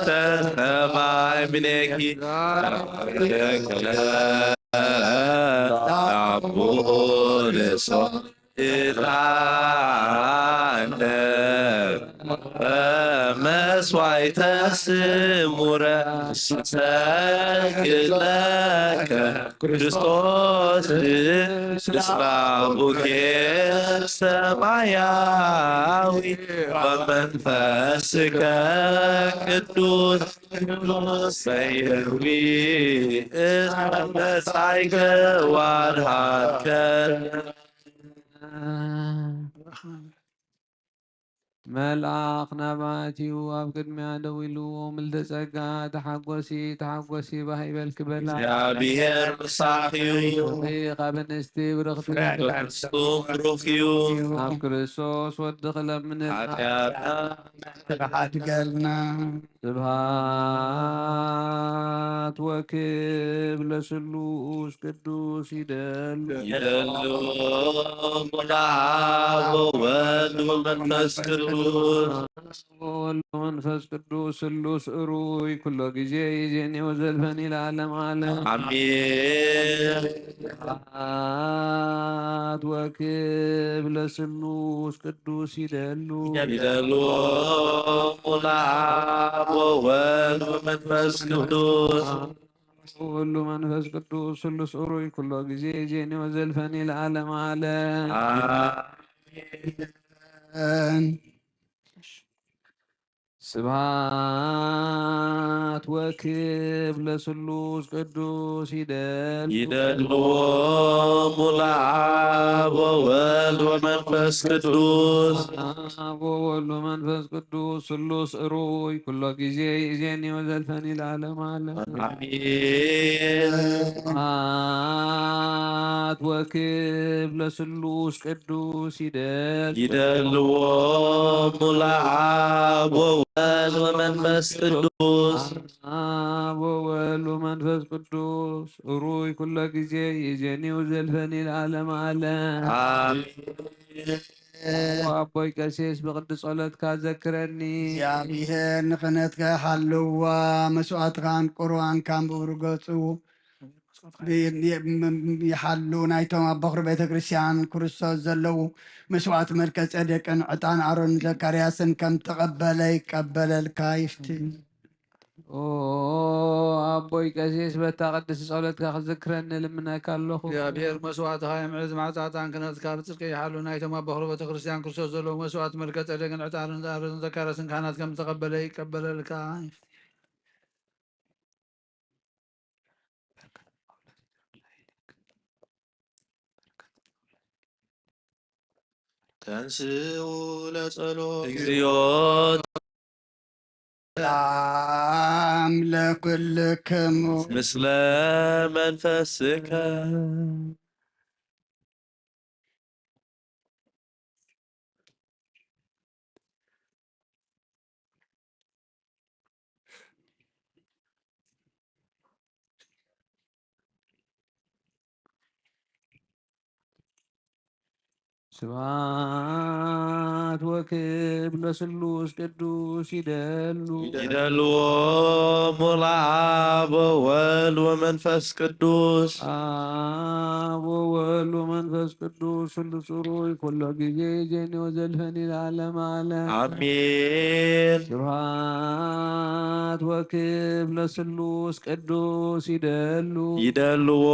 ዘተሰማይ ምኔኪ አቦ ለሰው ራነ መስዋዕተ ስሙረ ሰግድ ለከ ክርስቶስ ምስለ አቡኪ ሰማያዊ ወመንፈስከ ቅዱስ በይዊ እስመ መጻእከ ወአድኃንከ። መልአክ ናባእቲኡ ኣብ ቅድሚያ ደው ኢሉ፣ ምልዕተ ጸጋ፣ ተሓጎሲ፣ ተሓጎሲ፣ ባህ ይበልኪ በላ። እግዚኣብሔር ምሳኺ እዩ። ብሩኽ ኢኺ ካብ ኣንስቲ፣ ብሩኽቲ ፍረ ከርሥኪ ብሩኽ እዩ። ኣብ ክርስቶስ ወድኺ ለምንልና። ሓጢኣትና ሓድገልና። ስብሐት ወክብር ለስሉስ ቅዱስ ይደሉ። ይደሉ ለአብ ወወልድ ወመንፈስ ቅዱስ። ወወልድ ወመንፈስ ቅዱስ ስሉስ እሩይ ኩሎ ጊዜ ይዜኒ ወዘልፈኒ ለዓለም ዓለም። አሜን። ስብሐት ወክብር ለስሉስ ቅዱስ ይደሉ። ይደሉ ለአብ ወወልድ ወመንፈስ ቅዱስ። ወወልድ ወመንፈስ ቅዱስ ስሉስ እሩይ ኩሎ ጊዜ ይዜኒ ወዘልፈኒ ለዓለም ዓለም። አሜን። ስብሐት ወክብር ለስሉስ ቅዱስ ይደሉ። ይደሉ ለአብ ወወልድ ወመንፈስ ቅዱስ። አብ ወወልድ ወመንፈስ ቅዱስ ስሉስ እሩይ ኩሎ ጊዜ ይእዜኒ ወዘልፈኒ ለዓለም ዓለም። አሜን። ስብሐት ወክብር ለስሉስ ቅዱስ ይደል። ይደልዎ ለአብ ወወልድ ወመንፈስ ቅዱስ። አብ ወወልድ ወመንፈስ ቅዱስ ጽሩይ ኩሎ ግዜ ይእዜኒ ወዘልፈኒ ለዓለመ ዓለም። ኣሜን። ኣቦይ ቀሲስ ብቅዲ ጸሎትካ ዘክረኒ። እግዚኣብሔር ንክህነትካ ይሓልዋ፣ መስዋዕትኻን ቁርባንካን ብብሩህ ገጹ ይሓሉ። ናይቶም ኣብ በኹሪ ቤተ ክርስቲያን ክርስቶስ ዘለዉ መስዋዕት መልከ ጼዴቅን ዕጣን ኣሮን ዘካርያስን ከም ተቐበለ ይቀበለልካ ይፍትን። ኦ ኣቦይ ቀሲስ በታ ቅድስቲ ጸሎትካ ክዝክረኒ ልምነካ ኣለኹ። እግዚኣብሔር መስዋዕትኻ የምዕዝ፣ ማዕጻ ዕጣን ክህነትካ ብጽድቂ ይሓሉ። ናይቶም ኣብ በኹሪ ቤተ ክርስቲያን ክርስቶስ ዘለዉ መስዋዕት መልከ ጼዴቅን ዕጣን ኣሮን ዘካርያስን ካህናት ከም ተቐበለ ይቀበለልካ። ተንስኡ ለጸሎት። እግዚኦ ሰላም ለኩልክሙ። ምስለ መንፈስከ። ስብሐት ወክብር ለስሉስ ቅዱስ ይደሉ። ይደልዎ ሙላ አብ ወወልድ ወመንፈስ ቅዱስ። አብ ወወልድ ወመንፈስ ቅዱስ ስሉስ ጽሩይ ኩሎ ጊዜ ይዜኒ ወዘልፈኒ ለዓለመ ዓለም። አሜን። ስብሐት ወክብር ለስሉስ ቅዱስ ይደሉ። ይደልዎ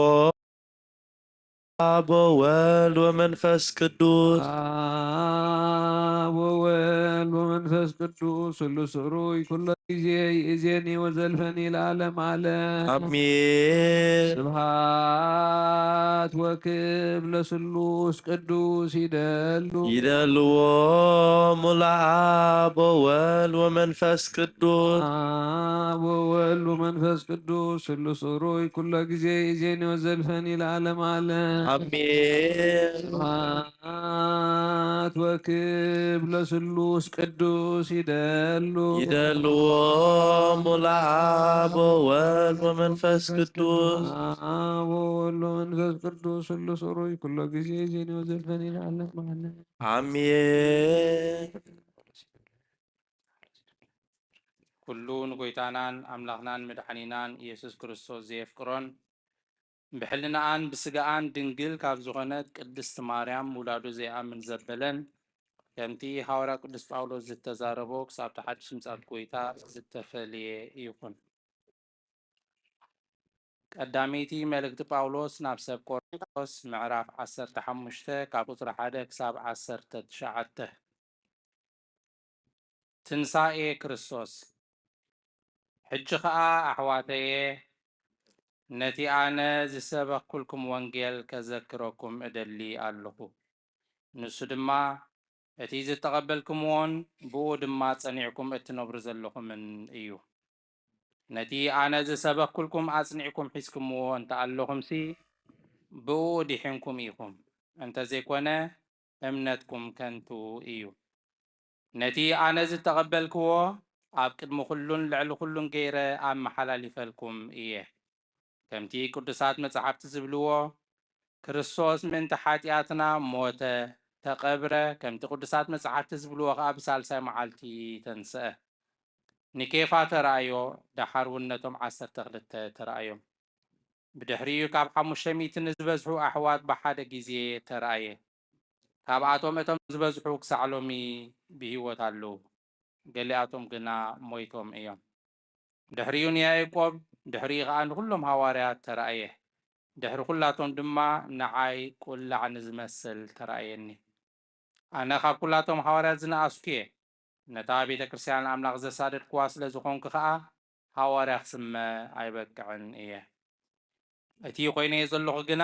አብ ወወልድ ወመንፈስ ቅዱስ። አብ ወወልድ ወመንፈስ ቅዱስ ስሉስ ጽሩይ ኩሎ ጊዜ ይእዜኒ ወዘልፈኒ ለዓለም ዓለም። አሜን። ስብሐት ወክብር ለስሉስ ቅዱስ ይደሉ። ይደልዎ ሙላ አብ ወወልድ ወመንፈስ ቅዱስ። አብ ወወልድ ወመንፈስ ቅዱስ ስሉስ ጽሩይ ኩሎ ጊዜ ይእዜኒ ወዘልፈኒ ለዓለም ዓለም። አሜን። ስብሐት ወክብር ለስሉስ ቅዱስ ይደሉ። ይደልዎ ሙላ አብ ወወልድ ወመንፈስ ቅዱስ። አብ ወወልድ ወመንፈስ ቅዱስ ስሉስ ጽሩይ ኩሎ ጊዜ ይእዜኒ ወዘልፈኒ ለዓለም ዓለም። አሜን። ኩሉ ንጎይታናን ኣምላኽናን መድሓኒናን ኢየሱስ ክርስቶስ ዘየፍቅሮን ብሕልናኣን ብስጋኣን ድንግል ካብ ዝኾነት ቅድስቲ ማርያም ምውላዱ ዘይኣምን ዘበለን ከምቲ ሃዋርያ ቅዱስ ጳውሎስ ዝተዛረቦ ክሳብ እቲ ሓድሽ ምጻት ጎይታ ዝተፈልየ ይኹን። ቀዳመይቲ መልእክቲ ጳውሎስ ናብ ሰብ ቆሮንቶስ ምዕራፍ ዓሰርተ ሓሙሽተ ካብ ቁጽሪ ሓደ ክሳብ ዓሰርተ ትሽዓተ። ትንሳኤ ክርስቶስ። ሕጂ ኸኣ ኣሕዋተየ፣ ነቲ ኣነ ዝሰበኽኩልኩም ወንጌል ከዘክረኩም እደሊ ኣለኹ። ንሱ ድማ እቲ ዝተቐበልኩምዎን ብኡ ድማ ጸኒዕኩም እትነብሩ ዘለኹምን እዩ። ነቲ ኣነ ዝሰበኽኩልኩም ኣጽኒዕኩም ሒዝኩምዎ እንተ ኣለኹምሲ፣ ብኡ ድሒንኩም ኢኹም። እንተ ዘይኮነ፣ እምነትኩም ከንቱ እዩ። ነቲ ኣነ ዝተቐበልክዎ ኣብ ቅድሚ ኩሉን ልዕሊ ኩሉን ገይረ ኣመሓላሊፈልኩም እየ። ከምቲ ቅዱሳት መጻሕፍቲ ዝብልዎ፣ ክርስቶስ ምእንቲ ሓጢኣትና ሞተ፣ ተቐብረ፣ ከምቲ ቅዱሳት መጻሕፍቲ ዝብልዎ ኸኣ ብሳልሳይ መዓልቲ ተንስአ። ንኬፋ ተራእዮ፣ ደሓር እውን ነቶም ዓሰርተ ክልተ ተራእዮም። ብድሕሪኡ ካብ ሓሙሽተ ሚእቲ ንዝበዝሑ ኣሕዋት ብሓደ ግዜ ተራእየ። ካብኣቶም እቶም ዝበዝሑ ክሳዕ ሎሚ ብህይወት ኣለዉ፣ ገሊኣቶም ግና ሞይቶም እዮም። ድሕሪኡ ንያዕቆብ፣ ድሕሪኡ ኸኣ ንኹሎም ሃዋርያት ተራእየ። ድሕሪ ኹላቶም ድማ ንዓይ ቁላዕ ንዝመስል ተራእየኒ። ኣነ ካብ ኩላቶም ሃዋርያት ዝነኣስኩ እየ። ነታ ቤተ ክርስቲያን ኣምላኽ ዘሳደድክዋ ስለ ዝኾንኩ ኸኣ ሃዋርያ ክስመ ኣይበቅዕን እየ። እቲ ኮይነዮ ዘለኹ ግና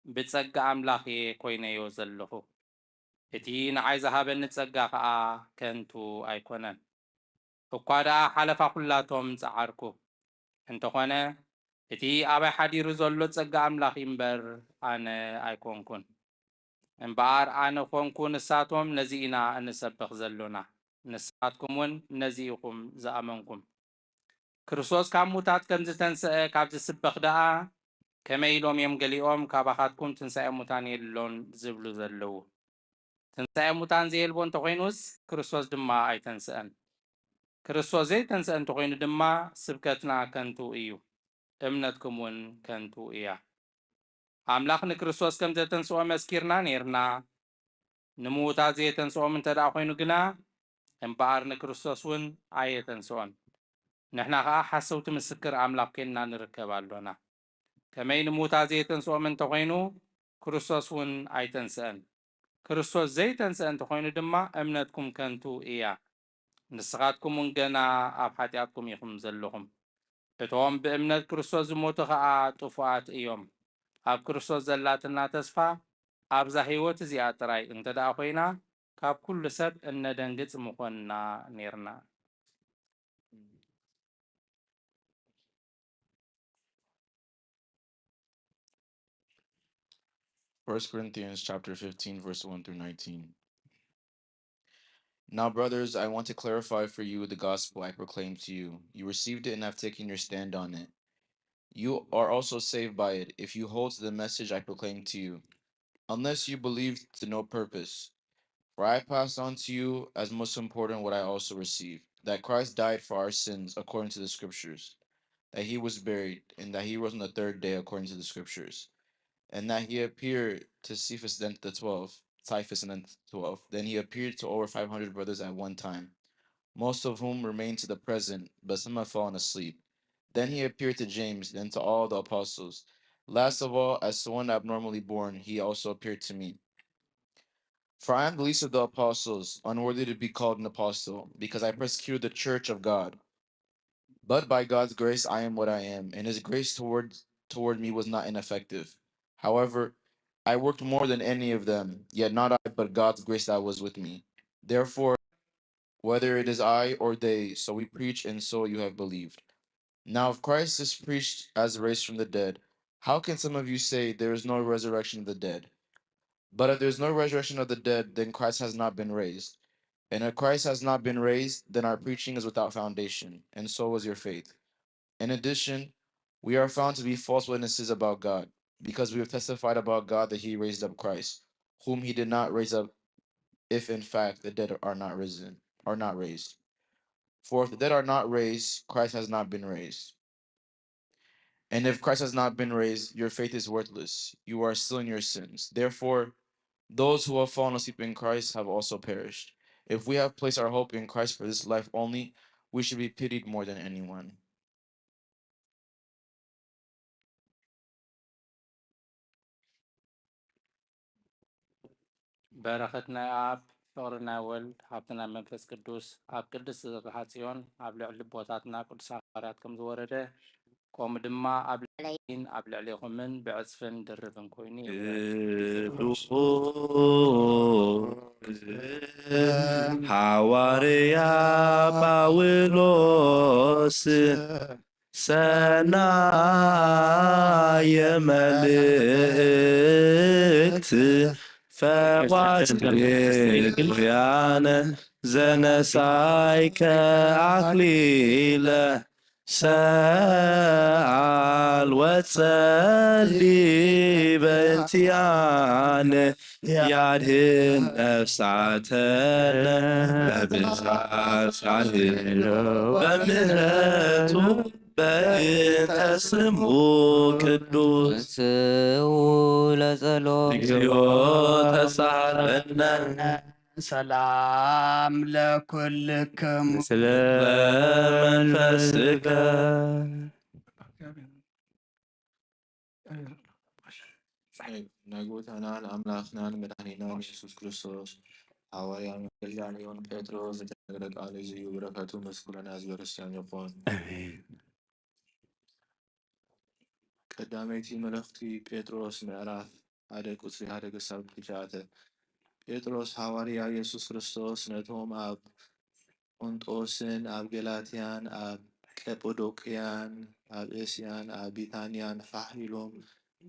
ብጸጋ ኣምላኽ እየ ኮይነዮ ዘለኹ። እቲ ንዓይ ዝሃበኒ ጸጋ ኸኣ ከንቱ ኣይኮነን። እኳ ደኣ ሓለፋ ኩላቶም ጸዓርኩ። እንተኾነ እቲ ኣባይ ሓዲሩ ዘሎ ጸጋ ኣምላኽ እዩ እምበር ኣነ ኣይኮንኩን። እምበኣር ኣነ ኾንኩ ንሳቶም ነዚ ኢና እንሰብኽ ዘሎና፣ ንስኻትኩም እውን ነዚ ኢኹም ዝኣመንኩም። ክርስቶስ ካብ ሙታት ከም ዝተንስአ ካብ ዝስበኽ ደኣ፣ ከመይ ኢሎም እዮም ገሊኦም ካባኻትኩም ትንሳኤ ሙታን የሎን ዝብሉ ዘለዉ? ትንሳኤ ሙታን ዘየልቦ እንተኾይኑስ፣ ክርስቶስ ድማ ኣይተንስአን። ክርስቶስ ዘይተንስአ እንተኾይኑ ድማ፣ ስብከትና ከንቱ እዩ፣ እምነትኩም እውን ከንቱ እያ። ኣምላኽ ንክርስቶስ ከም ዘተንስኦ መስኪርና ኔርና። ንምዉታት ዘየተንስኦም እንተ ደኣ ኾይኑ ግና፣ እምበኣር ንክርስቶስ እውን ኣየተንስኦን። ንሕና ኸኣ ሓሰውቲ ምስክር ኣምላኽ ኴንና ንርከብ ኣሎና። ከመይ ንምዉታት ዘየተንስኦም እንተ ኾይኑ፣ ክርስቶስ እውን ኣይተንስአን። ክርስቶስ ዘይተንስአ እንተ ኾይኑ ድማ፣ እምነትኩም ከንቱ እያ። ንስኻትኩም እውን ገና ኣብ ሓጢኣትኩም ኢኹም ዘለኹም። እቶም ብእምነት ክርስቶስ ዝሞቱ ኸኣ ጥፉኣት እዮም። ኣብ ክርስቶስ ዘላትና ተስፋ ኣብዛ ህይወት እዚኣ ጥራይ እንተ ደኣ ኾይና፣ ካብ ኩሉ ሰብ እነደንግጽ ምኾንና ኔርና። First Corinthians chapter fifteen, verse one through nineteen. Now, brothers, I want to clarify for you the gospel I proclaimed to you. You received it and have taken your stand on it. You are also saved by it if you hold to the message I proclaimed to you, unless you believed to no purpose. For I passed on to you as most important what I also received, that Christ died for our sins according to the Scriptures, that he was buried, and that he rose on the third day according to the Scriptures, and that he appeared to Cephas, then to the twelve, Cephas, and then to the twelve. Then he appeared to over five hundred brothers at one time, most of whom remain to the present, but some have fallen asleep. Then he appeared to James, then to all the apostles. Last of all, as to one abnormally born, he also appeared to me. For I am the least of the apostles, unworthy to be called an apostle, because I persecuted the church of God. But by God's grace I am what I am, and his grace toward toward me was not ineffective. However, I worked more than any of them, yet not I, but God's grace that was with me. Therefore, whether it is I or they, so we preach, and so you have believed. Now, if Christ is preached as raised from the dead, how can some of you say there is no resurrection of the dead? But if there is no resurrection of the dead, then Christ has not been raised. And if Christ has not been raised, then our preaching is without foundation, and so is your faith. In addition, we are found to be false witnesses about God, because we have testified about God that he raised up Christ, whom he did not raise up, if in fact the dead are not risen, are not raised. For if the dead are not raised, Christ has not been raised. And if Christ has not been raised, your faith is worthless. You are still in your sins. Therefore, those who have fallen asleep in Christ have also perished. If we have placed our hope in Christ for this life only, we should be pitied more than anyone. በረኸት ናይ ኣብ፣ ፍቕሪ ናይ ወልድ፣ ሃብቲ ናይ መንፈስ ቅዱስ ኣብ ቅድስቲ ዝርግሓ ጽዮን ኣብ ልዕሊ ልቦታትና ቅዱሳን ሃዋርያት ከም ዝወረደ፣ ከምኡ ድማ ኣብ ልዕለይን ኣብ ልዕሌኹምን ብዕጽፍን ድርብን ኮይኑ ይውረድ። ቅዱስ ሃዋርያ ጳውሎስ ሰናየ መልእክት ፈዋስ ግሪካውያን ዘነሳይከ ኣክሊለ ሰኣል ወጸሊ በእንቲኣነ ያድህን ነፍሳተነ በብዛት ሳህሎ በምህረቱ በእንተ ስሙ ቅዱስ ስው ለጸሎት እግዚኦ ተሳለነ ሰላም ለኩልክሙ ምስለ መንፈስከ ናይ ጎይታናን ኣምላኽናን መድሓኒናን የሱስ ክርስቶስ ሃዋርያ መገልጋሊውን ጴጥሮስ ዝተነግረ ቃል እዚ እዩ። በረከቱ ምስ ኩልና ህዝበ ክርስቲያን ይኹን። ኣሜን። ቀዳመይቲ መልእኽቲ ጴጥሮስ ምዕራፍ ሓደ ቁጽሪ ሓደ ክሳብ ትሽዓተ። ጴጥሮስ ሃዋርያ የሱስ ክርስቶስ ነቶም ኣብ ጶንጦስን ኣብ ገላትያን ኣብ ቀጳዶቅያን ኣብ እስያን ኣብ ቢታንያን ፋሕ ኢሎም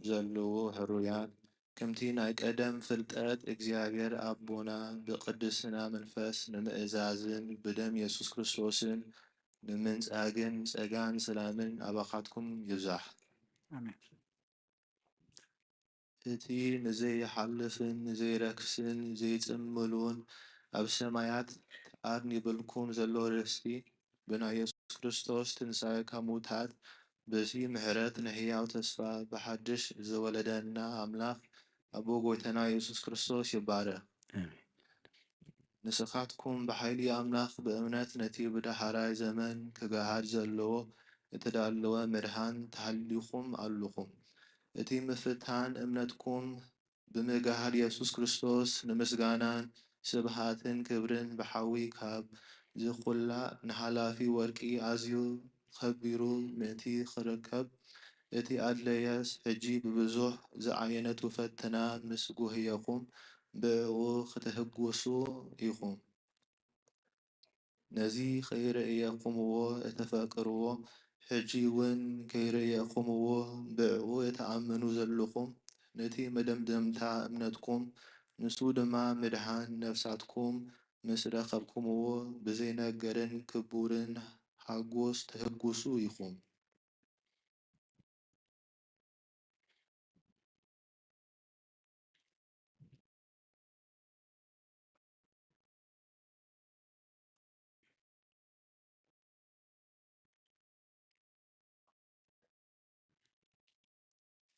ዘለዉ ሕሩያት፣ ከምቲ ናይ ቀደም ፍልጠት እግዚኣብሔር ኣቦና ብቅድስና መንፈስ ንምእዛዝን ብደም የሱስ ክርስቶስን ንምንጻግን ጸጋን ሰላምን ኣባኻትኩም ይብዛሕ። ኣሜን። እቲ ንዘይሓልፍን ዘይረክስን ዘይጽምሉን ኣብ ሰማያት ኣርኒብልኩም ዘሎ ርስቲ፣ ብናይ የሱስ ክርስቶስ ትንሳኤ ካብ ምውታት፣ በዚ ምሕረት ንህያው ተስፋ ብሓድሽ ዝወለደና ኣምላኽ ኣቦ ጎይታና የሱስ ክርስቶስ ይባረኽ። ኣሜን። ንስኻትኩም ብሓይሊ ኣምላኽ ብእምነት ነቲ ብዳሕራይ ዘመን ክገሃድ ዘለዎ እተዳለወ ምድሓን ተሃሊኹም ኣለኹም። እቲ ምፍታን እምነትኩም ብምግሃድ የሱስ ክርስቶስ ንምስጋናን ስብሃትን ክብርን ብሓዊ ካብ ዝኹላእ ንሃላፊ ወርቂ ኣዝዩ ኸቢሩ ምእንቲ ኽርከብ፣ እቲ ኣድለየስ ሕጂ ብብዙሕ ዝዓየነቱ ፈተና ምስ ጉህየኹም ብዕኡ ኽትህጉሱ ኢኹም። ነዚ ኸይረእየኹምዎ እተፈቅርዎ፣ ሕጂ እውን ከይረእየኹምዎ ብዕኡ እትኣምኑ ዘለኹም፣ ነቲ መደምደምታ እምነትኩም፣ ንሱ ድማ ምድሓን ነፍሳትኩም ምስ ረኸብኩምዎ፣ ብዘይነገርን ክቡርን ሓጎስ ትህጉሱ ኢኹም።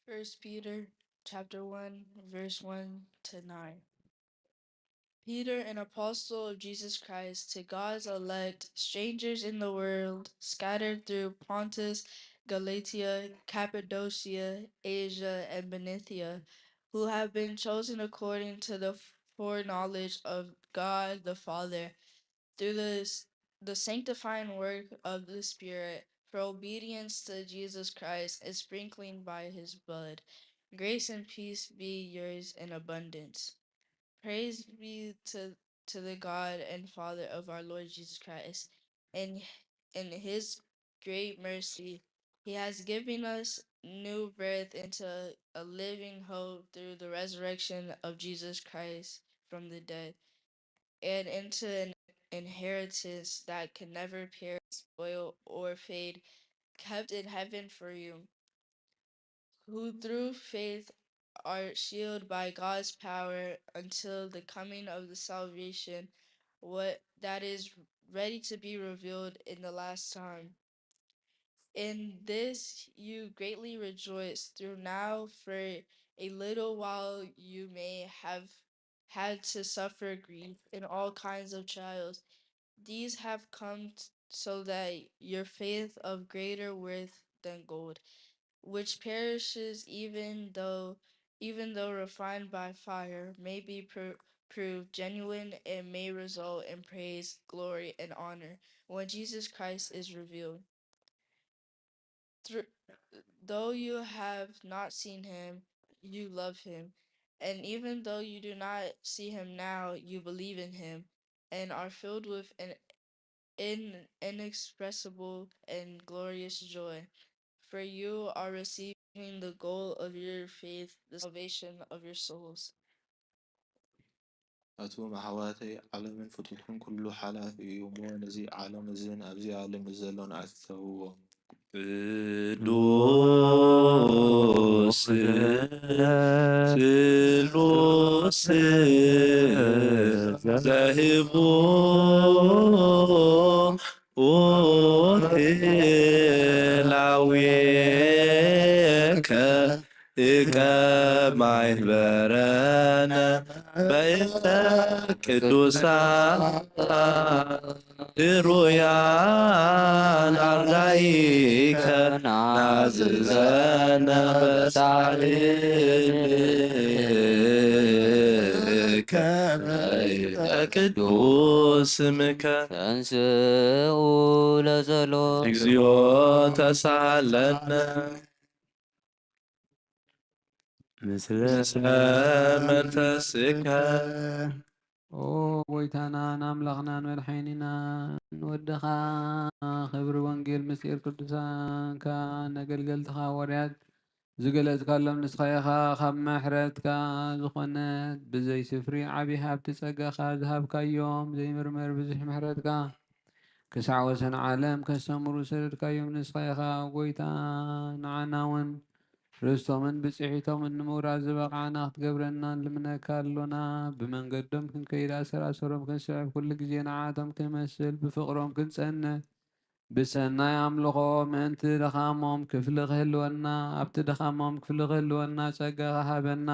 First Peter chapter one, verse one to nine. Peter, an apostle of Jesus Christ, to God's elect, strangers in the world, scattered through Pontus, Galatia, Cappadocia, Asia, and Bithynia, who have been chosen according to the foreknowledge of God the Father, through the, the sanctifying work of the Spirit, for obedience to Jesus Christ and sprinkling by his blood. Grace and peace be yours in abundance. Praise be to, to the God and Father of our Lord Jesus Christ. In, in his great mercy, he has given us new birth into a living hope through the resurrection of Jesus Christ from the dead, and into an inheritance that can never perish, spoil, or fade, kept in heaven for you, who through faith are sealed by God's power until the coming of the salvation, what that is ready to be revealed in the last time. In this you greatly rejoice, through now for a little while you may have had to suffer grief in all kinds of trials. These have come t- so that your faith of greater worth than gold, which perishes even though even though refined by fire, may be pro- proved genuine and may result in praise, glory, and honor when Jesus Christ is revealed. Thr- though you have not seen him, you love him. And even though you do not see him now, you believe in him and are filled with an in- inexpressible and glorious joy. For you are receiving the goal of your faith, the salvation of your souls. ኣቱም ኣሕዋተይ፣ ዓለምን ፍጥረቱን ኩሉ ሓላፊ እዩ እሞ፣ ነዚ ዓለም እዝን ኣብዚ ዓለም ዘሎን ኣስተውዎ። ቅዱስ ስሉስ ዘህቡ ላዌከ እቀ ማይበረነ በእንተ ቅዱሳን ድሩያን ኣርዳኢከ ናዝዘነ በጻሕልከ በእንተ ቅዱስ ስምከ። ተንስኡ ለጸሎት እግዚኦ ተሳሃለነ ምስለ መንፈስከ። ኦ ጎይታናን ኣምላኽናን መድሓኒናን ወድኻ ክብሪ ወንጌል ምስጢር ቅዱሳንካ ነገልገልትኻ ሃዋርያት ዝገለጽካሎም ንስኻ ኢኻ። ካብ ምሕረትካ ዝኾነት ብዘይ ስፍሪ ዓቢ ሃብቲ ጸጋኻ ዝሃብካዮም ዘይምርመር ብዙሕ ምሕረትካ ክሳዕ ወሰን ዓለም ከስተምሩ ዝሰደድካዮም ንስኻ ኢኻ። ጎይታ ንዓና እውን ርስቶምን ብፅሒቶምን ንምውራስ ዝበቓዕና ክትገብረና ንልምነካ ኣሎና። ብመንገዶም ክንከይድ፣ ኣሰራሰሮም ክንስዕብ፣ ኩሉ ግዜ ንዓቶም ክንመስል፣ ብፍቕሮም ክንጸንዕ፣ ብሰናይ ኣምልኾ ምእንቲ ድኻሞም ክፍሊ ክህልወና፣ ኣብቲ ድኻሞም ክፍሊ ክህልወና ጸጋኻ ሃበና።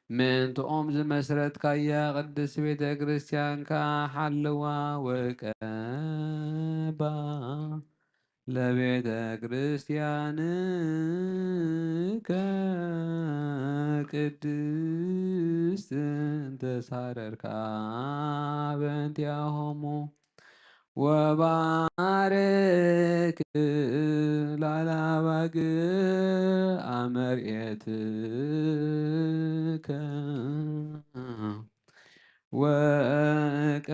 ምእንትኦም ዝመስረትካያ ቅድስት ቤተ ክርስቲያንካ ሓልዋ ወቀባ። ለቤተ ክርስቲያንከ ቅድስት እንተሳረርካ በእንቲአሆሙ ወባርክ ላላባግ ኣመርኤትከ ወቀ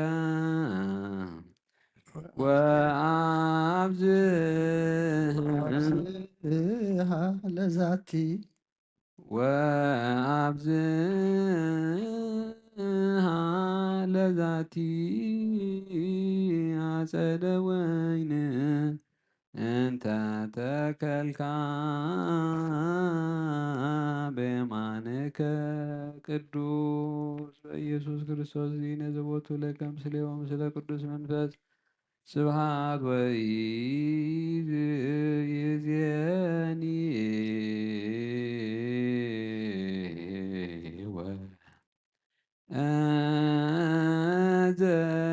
ወአብዝሃ ለዛቲ ወአብዝሃ ለዛቲ አጸደ ወይን እንተ ተከልካ በየማንከ ቅዱስ። በኢየሱስ ክርስቶስ ዚነ ዘቦቱ ለከ ምስሌሆ ምስለ ቅዱስ መንፈስ ስብሐት ወይእዜኒ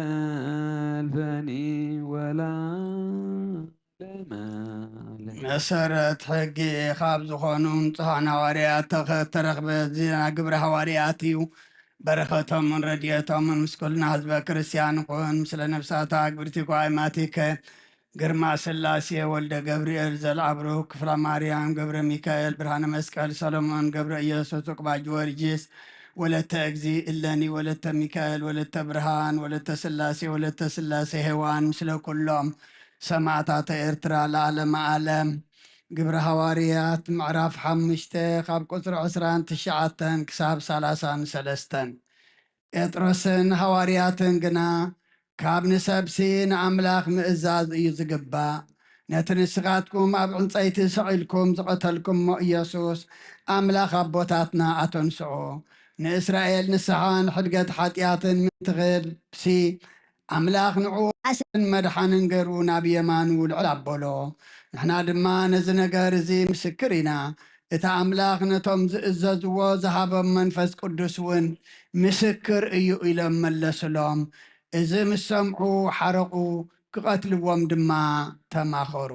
ወዘልፈኒ ወለዓለመ ዓለም። መሰረት ሕጊ ካብ ዝኾኑ ንጹሃን ሃዋርያት ተኸ-፣ ተረኽበ ዜና ግብረ ሃዋርያት እዩ። በረኸቶምን ረድኤቶምን ምስ ኩልና ህዝበ ክርስቲያን ይኹን። ምስለ ነፍሳታ ግብርቲ ጓይ ማቲከ፣ ግርማ ስላሴ፣ ወልደ ገብርኤል፣ ዘልዓብሩ፣ ክፍላ ማርያም፣ ገብረ ሚካኤል፣ ብርሃነ መስቀል፣ ሰሎሞን፣ ገብረ ኢየሱስ፣ ዑቅባ ጊዮርጊስ፣ ወለተ እግዚ፣ እለኒ፣ ወለተ ሚካኤል፣ ወለተ ብርሃን፣ ወለተ ስላሴ፣ ወለተ ስላሴ ሄዋን፣ ምስለ ኩሎም ሰማዕታተ ኤርትራ ለዓለመ ዓለም። ግብረ ሃዋርያት ምዕራፍ ሓሙሽተ ካብ ቁጽሪ ዕስራን ትሽዓተን ክሳብ ሰላሳን ሰለስተን። ጴጥሮስን ሃዋርያትን ግና ካብ ንሰብሲ ንኣምላኽ ምእዛዝ እዩ ዝግባእ። ነቲ ንስኻትኩም ኣብ ዕንጸይቲ ሰቒልኩም ዝቐተልኩሞ ኢየሱስ ኣምላኽ ኣቦታትና ኣተንስኦ። ንእስራኤል ንስሓን ሕድገት ሓጢኣትን ምእንቲ ክህብሲ ኣምላኽ ንዕኡ ዋስን መድሓንን ገይሩ ናብ የማኑ ልዕል ኣበሎ። ንሕና ድማ ነዚ ነገር እዚ ምስክር ኢና። እቲ ኣምላኽ ነቶም ዝእዘዝዎ ዝሃቦም መንፈስ ቅዱስ እውን ምስክር እዩ ኢሎም መለሱሎም። እዚ ምስ ሰምዑ ሓረቑ፣ ክቐትልዎም ድማ ተማኸሩ።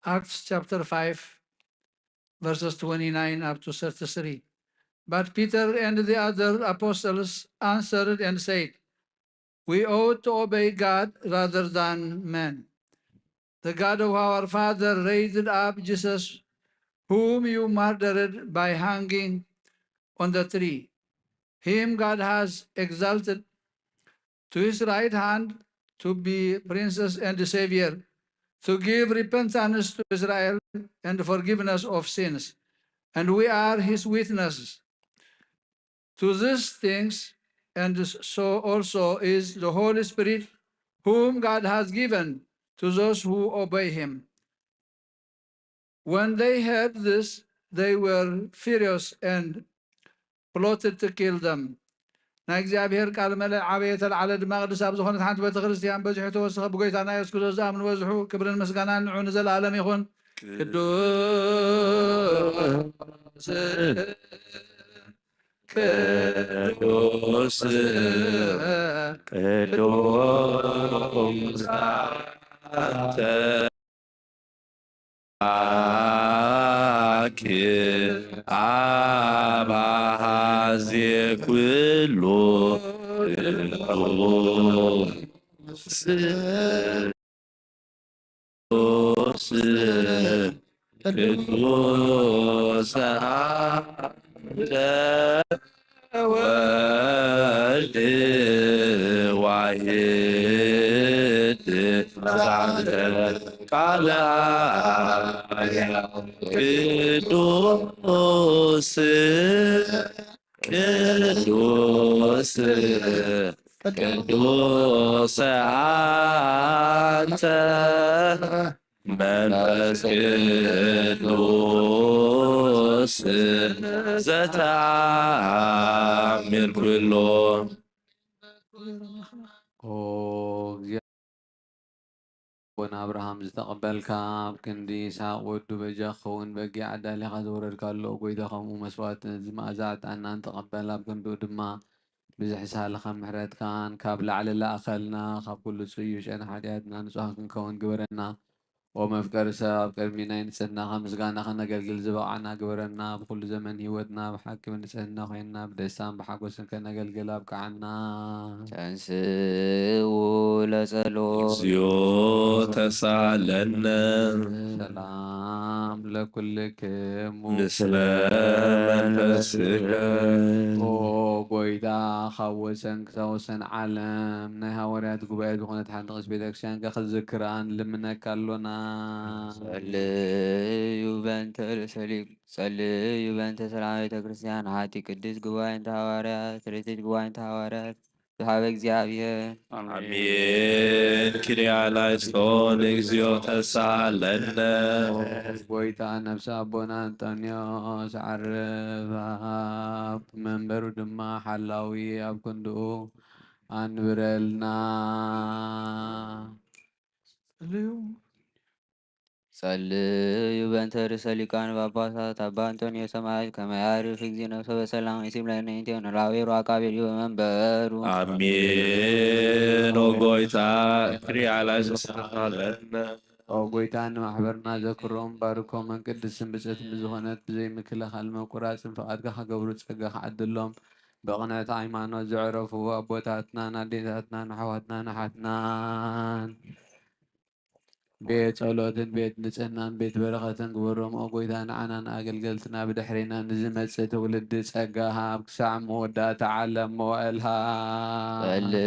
Acts chapter five, verses twenty-nine up to thirty-three. But Peter and the other apostles answered and said, "We ought to obey God rather than men. The God of our father raised up Jesus, whom you murdered by hanging on the tree. Him God has exalted to his right hand to be princess and savior, to give repentance to Israel and forgiveness of sins. And we are his witnesses to these things, and so also is the Holy Spirit, whom God has given to those who obey him." When they heard this, they were furious and plotted to kill them. ናይ እግዚኣብሔር ቃል መለ ዓበየ፣ ተለዓለ ድማ፣ ቅዱስ ኣብ ዝኾነት ሓንቲ ቤተ ክርስቲያን በዚሑ ተወሰኸ። ብጎይታና የሱስ ክርስቶስ ዝኣምኑ በዝሑ። ክብርን ምስጋናን ንዑ ንዘለኣለም ይኹን። ቅዱስ ቅዱስ ቅዱስ አንተ አምላክ አብ አሐዜ ኩሉ ቅዱስ ቅዱስ ቅዱስ አብ ወልድ ዋሕድ ዛንተ ቃል ቅዱስ ቅዱስ ቅዱስ አንተ መንፈስ ቅዱስ ዘተአምር ኩሎ። ኦ እግዚኣብሔር ኣቦና ኣብርሃም ዝተቐበልካ፣ ኣብ ክንዲ ይስሓቅ ወዱ በጃ ክኸውን በጊዕ ኣዳሊኻ ዝወረድካሉ፣ ኦ ጎይታ፣ ከምኡ መስዋእቲ ነዚ መኣዛ ዕጣንና ንተቐበል፣ ኣብ ክንድኡ ድማ ብዝሒ ሳልኻን ምሕረትካን ካብ ላዕሊ ለኣኸልና፣ ካብ ኩሉ ጽዩሸን ሓጢኣትና ንጹሃት ክንከውን ግበረና። ኦ መፍቀሪ ሰብ፣ ኣብ ቅድሚ ናይ ንጽህናኻ ምስጋና ከነገልግል ዝበቓዕና ግበረና። ብኹሉ ዘመን ህይወትና ብሓቂ ብንጽህና ኮይንና ብደስታን ብሓጎስን ከነገልግል ኣብቅዓና። ተንስኡ ለጸሎት እግዚኦ ተሳለነ ሰላም ለኩልክሙ ምስለ መንፈስከ። ኦ ጎይታ፣ ካብ ወሰን ክሳብ ወሰን ዓለም ናይ ሃዋርያት ጉባኤ ዝኾነት ሓንቲ ቅድስት ቤተክርስትያን ከክዝክራ ንልምነካ ኣሎና። ጸልዩ በእንተ ርእሰ ሊቅ ጸልዩ በእንተ ሰላም ቤተ ክርስቲያን ሓቲ ቅድስት ጉባኤ እንተ ሃዋርያት ርትዕት ጉባኤ እንተ ሃዋርያት ዝሃበ እግዚኣብሔር። አሜን። ኪርያላይሶን እግዚኦ ተሳለነ። ጎይታ ነፍሲ ኣቦና እንጠንዮስ ዓርብ ኣብ መንበሩ ድማ ሓላዊ ኣብ ክንድኡ ኣንብረልና። ጸልዩ በእንተ ርእሰ ሊቃነ ጳጳሳት አባ እንጦንዮስ ሰማዕት ከመ ያዕርፍ እግዚእ ነፍሶ በሰላም ይሲም ለነ እንቲዮ ነራቤሩ አቃቤልዩ በመንበሩ። አሜን። ኦ ጎይታ ክሪያ ላይሶን ተሳለነ። ኦ ጎይታ ንማሕበርና ዘክሮም ባርኮምን ቅድስትን ብፅዕትን ብዝኾነት ብዘይ ምክልኻል መቁራፅን ፍቓድካ ክገብሩ ፀጋ ክዓድሎም ብቕንዕቲ ሃይማኖት ዘዕረፉ ኣቦታትናን ኣዴታትናን ኣሕዋትናን ኣሓትናን ቤት ጸሎትን ቤት ንጽህናን ቤት በረኸትን ግበሮም። ኦ ጎይታ፣ ንዓና ንኣገልገልትና ብድሕሬና ንዝመጽእ ትውልዲ ጸጋ ሃብ፣ ክሳዕ መወዳእታ ዓለም መዋእልሃ። ጸልዩ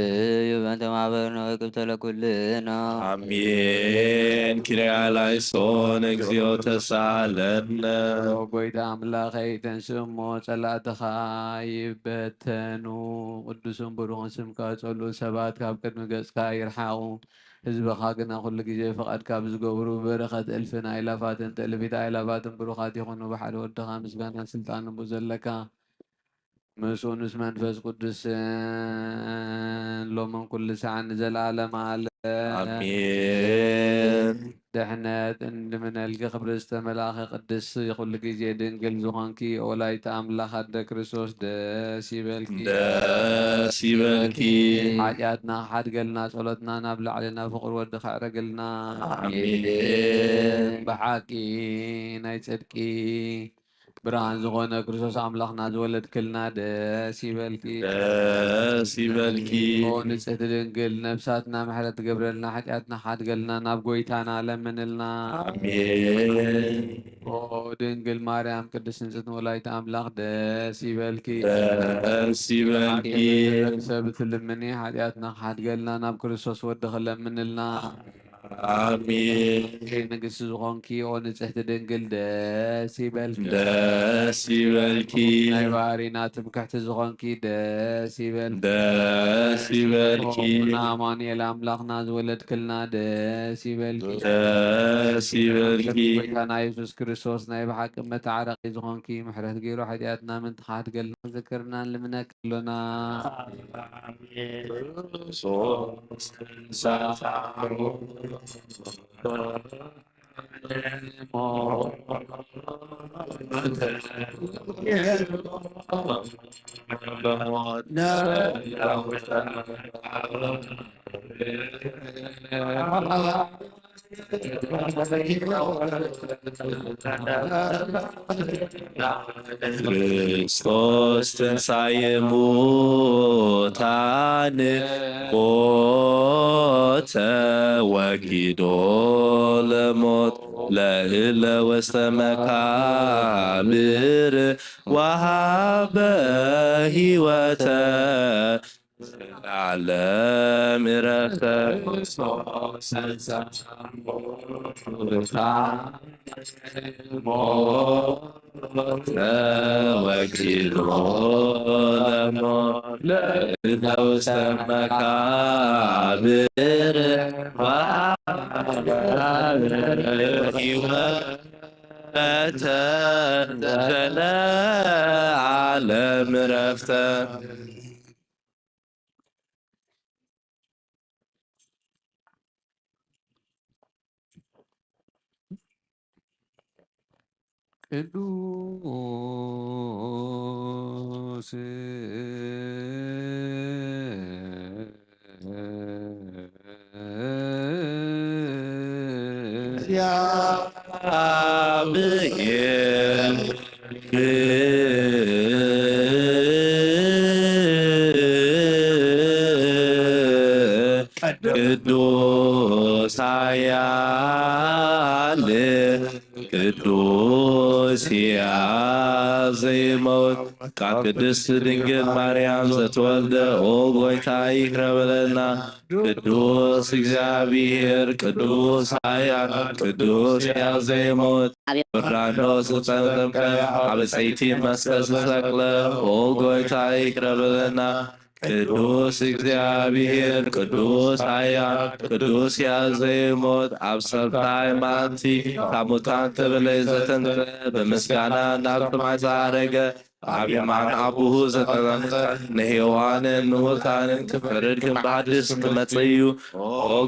በእንተ ማሕበርነ ወይቅብተ ለኩልነ። አሜን። ኪርያ ላይሶን እግዚኦ ተሳለነ። ኦ ጎይታ ኣምላኸይ፣ ተንስእ እሞ ጸላእትኻ ይበተኑ፣ ቅዱስን ብሩኽን ስምካ ጸልኡ ሰባት ካብ ቅድሚ ገጽካ ይርሓቑ። ህዝብኻ ግና ኩሉ ግዜ ፍቓድካ ብዝገብሩ ብበረኸት እልፍን ኣእላፋትን ትእልፊት ኣእላፋትን ብሩኻት ይኹኑ። ብሓደ ወድኻ ምስጋናን ስልጣንን ብኡ ዘለካ ምስኡ ምስ መንፈስ ቅዱስን ሎምን ኩሉ ሰዓን ንዘለዓለም ዓለም። አሜን። ድሕነት እንድምነልኪ ክብሪ ዝተመላእኺ ቅድስቲ ኩሉ ግዜ ድንግል ዝኾንኪ ወላዲተ ኣምላኽ ኣደ ክርስቶስ ደስ ይበልኪ። ደስ ይበልኪ። ሓጢኣትና ክሓድገልና ጸሎትና ናብ ላዕሊ ናብ ፍቕሪ ወዲ ከዕረግልና። አሜን። ብሓቂ ናይ ጽድቂ ብርሃን ዝኾነ ክርስቶስ ኣምላኽና ዝወለድክልና ደስ ይበልኪ። ደስ ይበልኪ። ኦ ንጽሕቲ ድንግል ነፍሳትና ምሕረት ትገብረልና ሓጢኣትና ሓድገልና ናብ ጎይታና ለምንልና። አሜን። ኦ ድንግል ማርያም ቅድስት ንጽሕቲ ወላዲተ ኣምላኽ ደስ ይበልኪ። ደስ ይበልኪ። ሰብ ትልምኒ ሓጢኣትና ክሓድገልና ናብ ክርስቶስ ወድኺ ለምንልና። አሜን። ንግስቲ ዝኾንኪ ኦ ንጽሕቲ ድንግል ደስ ይበልኪ። ደስ ይበልኪ። ናይ ባህሪና ትምክሕቲ ዝኾንኪ ደስ ይበልኪ። ደስ ይበልኪ። ኦ ኣማኑኤል ኣምላኽና ዝወለድክልና ደስ ይበልኪ። ደስ ይበልኪ። ጎይታና የሱስ ክርስቶስ ናይ ብሓቂ መተዓረቂ ዝኾንኪ ምሕረት ገይሩ ሓጢኣትና ምንትኻት ገልና ዝክርና ልምነክ ኣሎና። ክርስቶስ ትንሳኤ ሙታን ሞተ ወኪዶ ለሞት ለእለ ወስተ መካብር ወሃበ ህይወተ ዓለም ዕረፍተ ተወኪሉ ለሞት ለእተውሰ መካብር ሕይወተ ዘለዓለም ዕረፍተ። ቅዱስ እግዚአብሔር ቅዱስ ኃያል ቅዱስ ሕያው ዘይመውት ካብ ቅድስት ድንግል ማርያም ዘተወልደ ኦ ጎይታ ይቅረ በለልና። ቅዱስ እግዚአብሔር ቅዱስ ኃያል ቅዱስ ሕያው ዘይመውት ዮርዳኖስ ዝተጠምቀ ኣብ ብፅዕቲ መስቀል ዝተሰቅለ ኦ ጎይታ ይቅረ በለልና። ቅዱስ እግዚኣብሔር ቅዱስ ኃያል ቅዱስ ሕያው ዘይሞት ኣብ ሳልሳይ መዓልቲ ካብ ሙታን ተበለ ዘተንስአ ብምስጋና ናብ ሰማይ ዝዓረገ ኣብ የማን ኣቡሁ ዘተቐመጠ ንሔዋንን ንሙታንን ክፈርድ ከም ብሓድሽ ክመጽእ እዩ። ኦ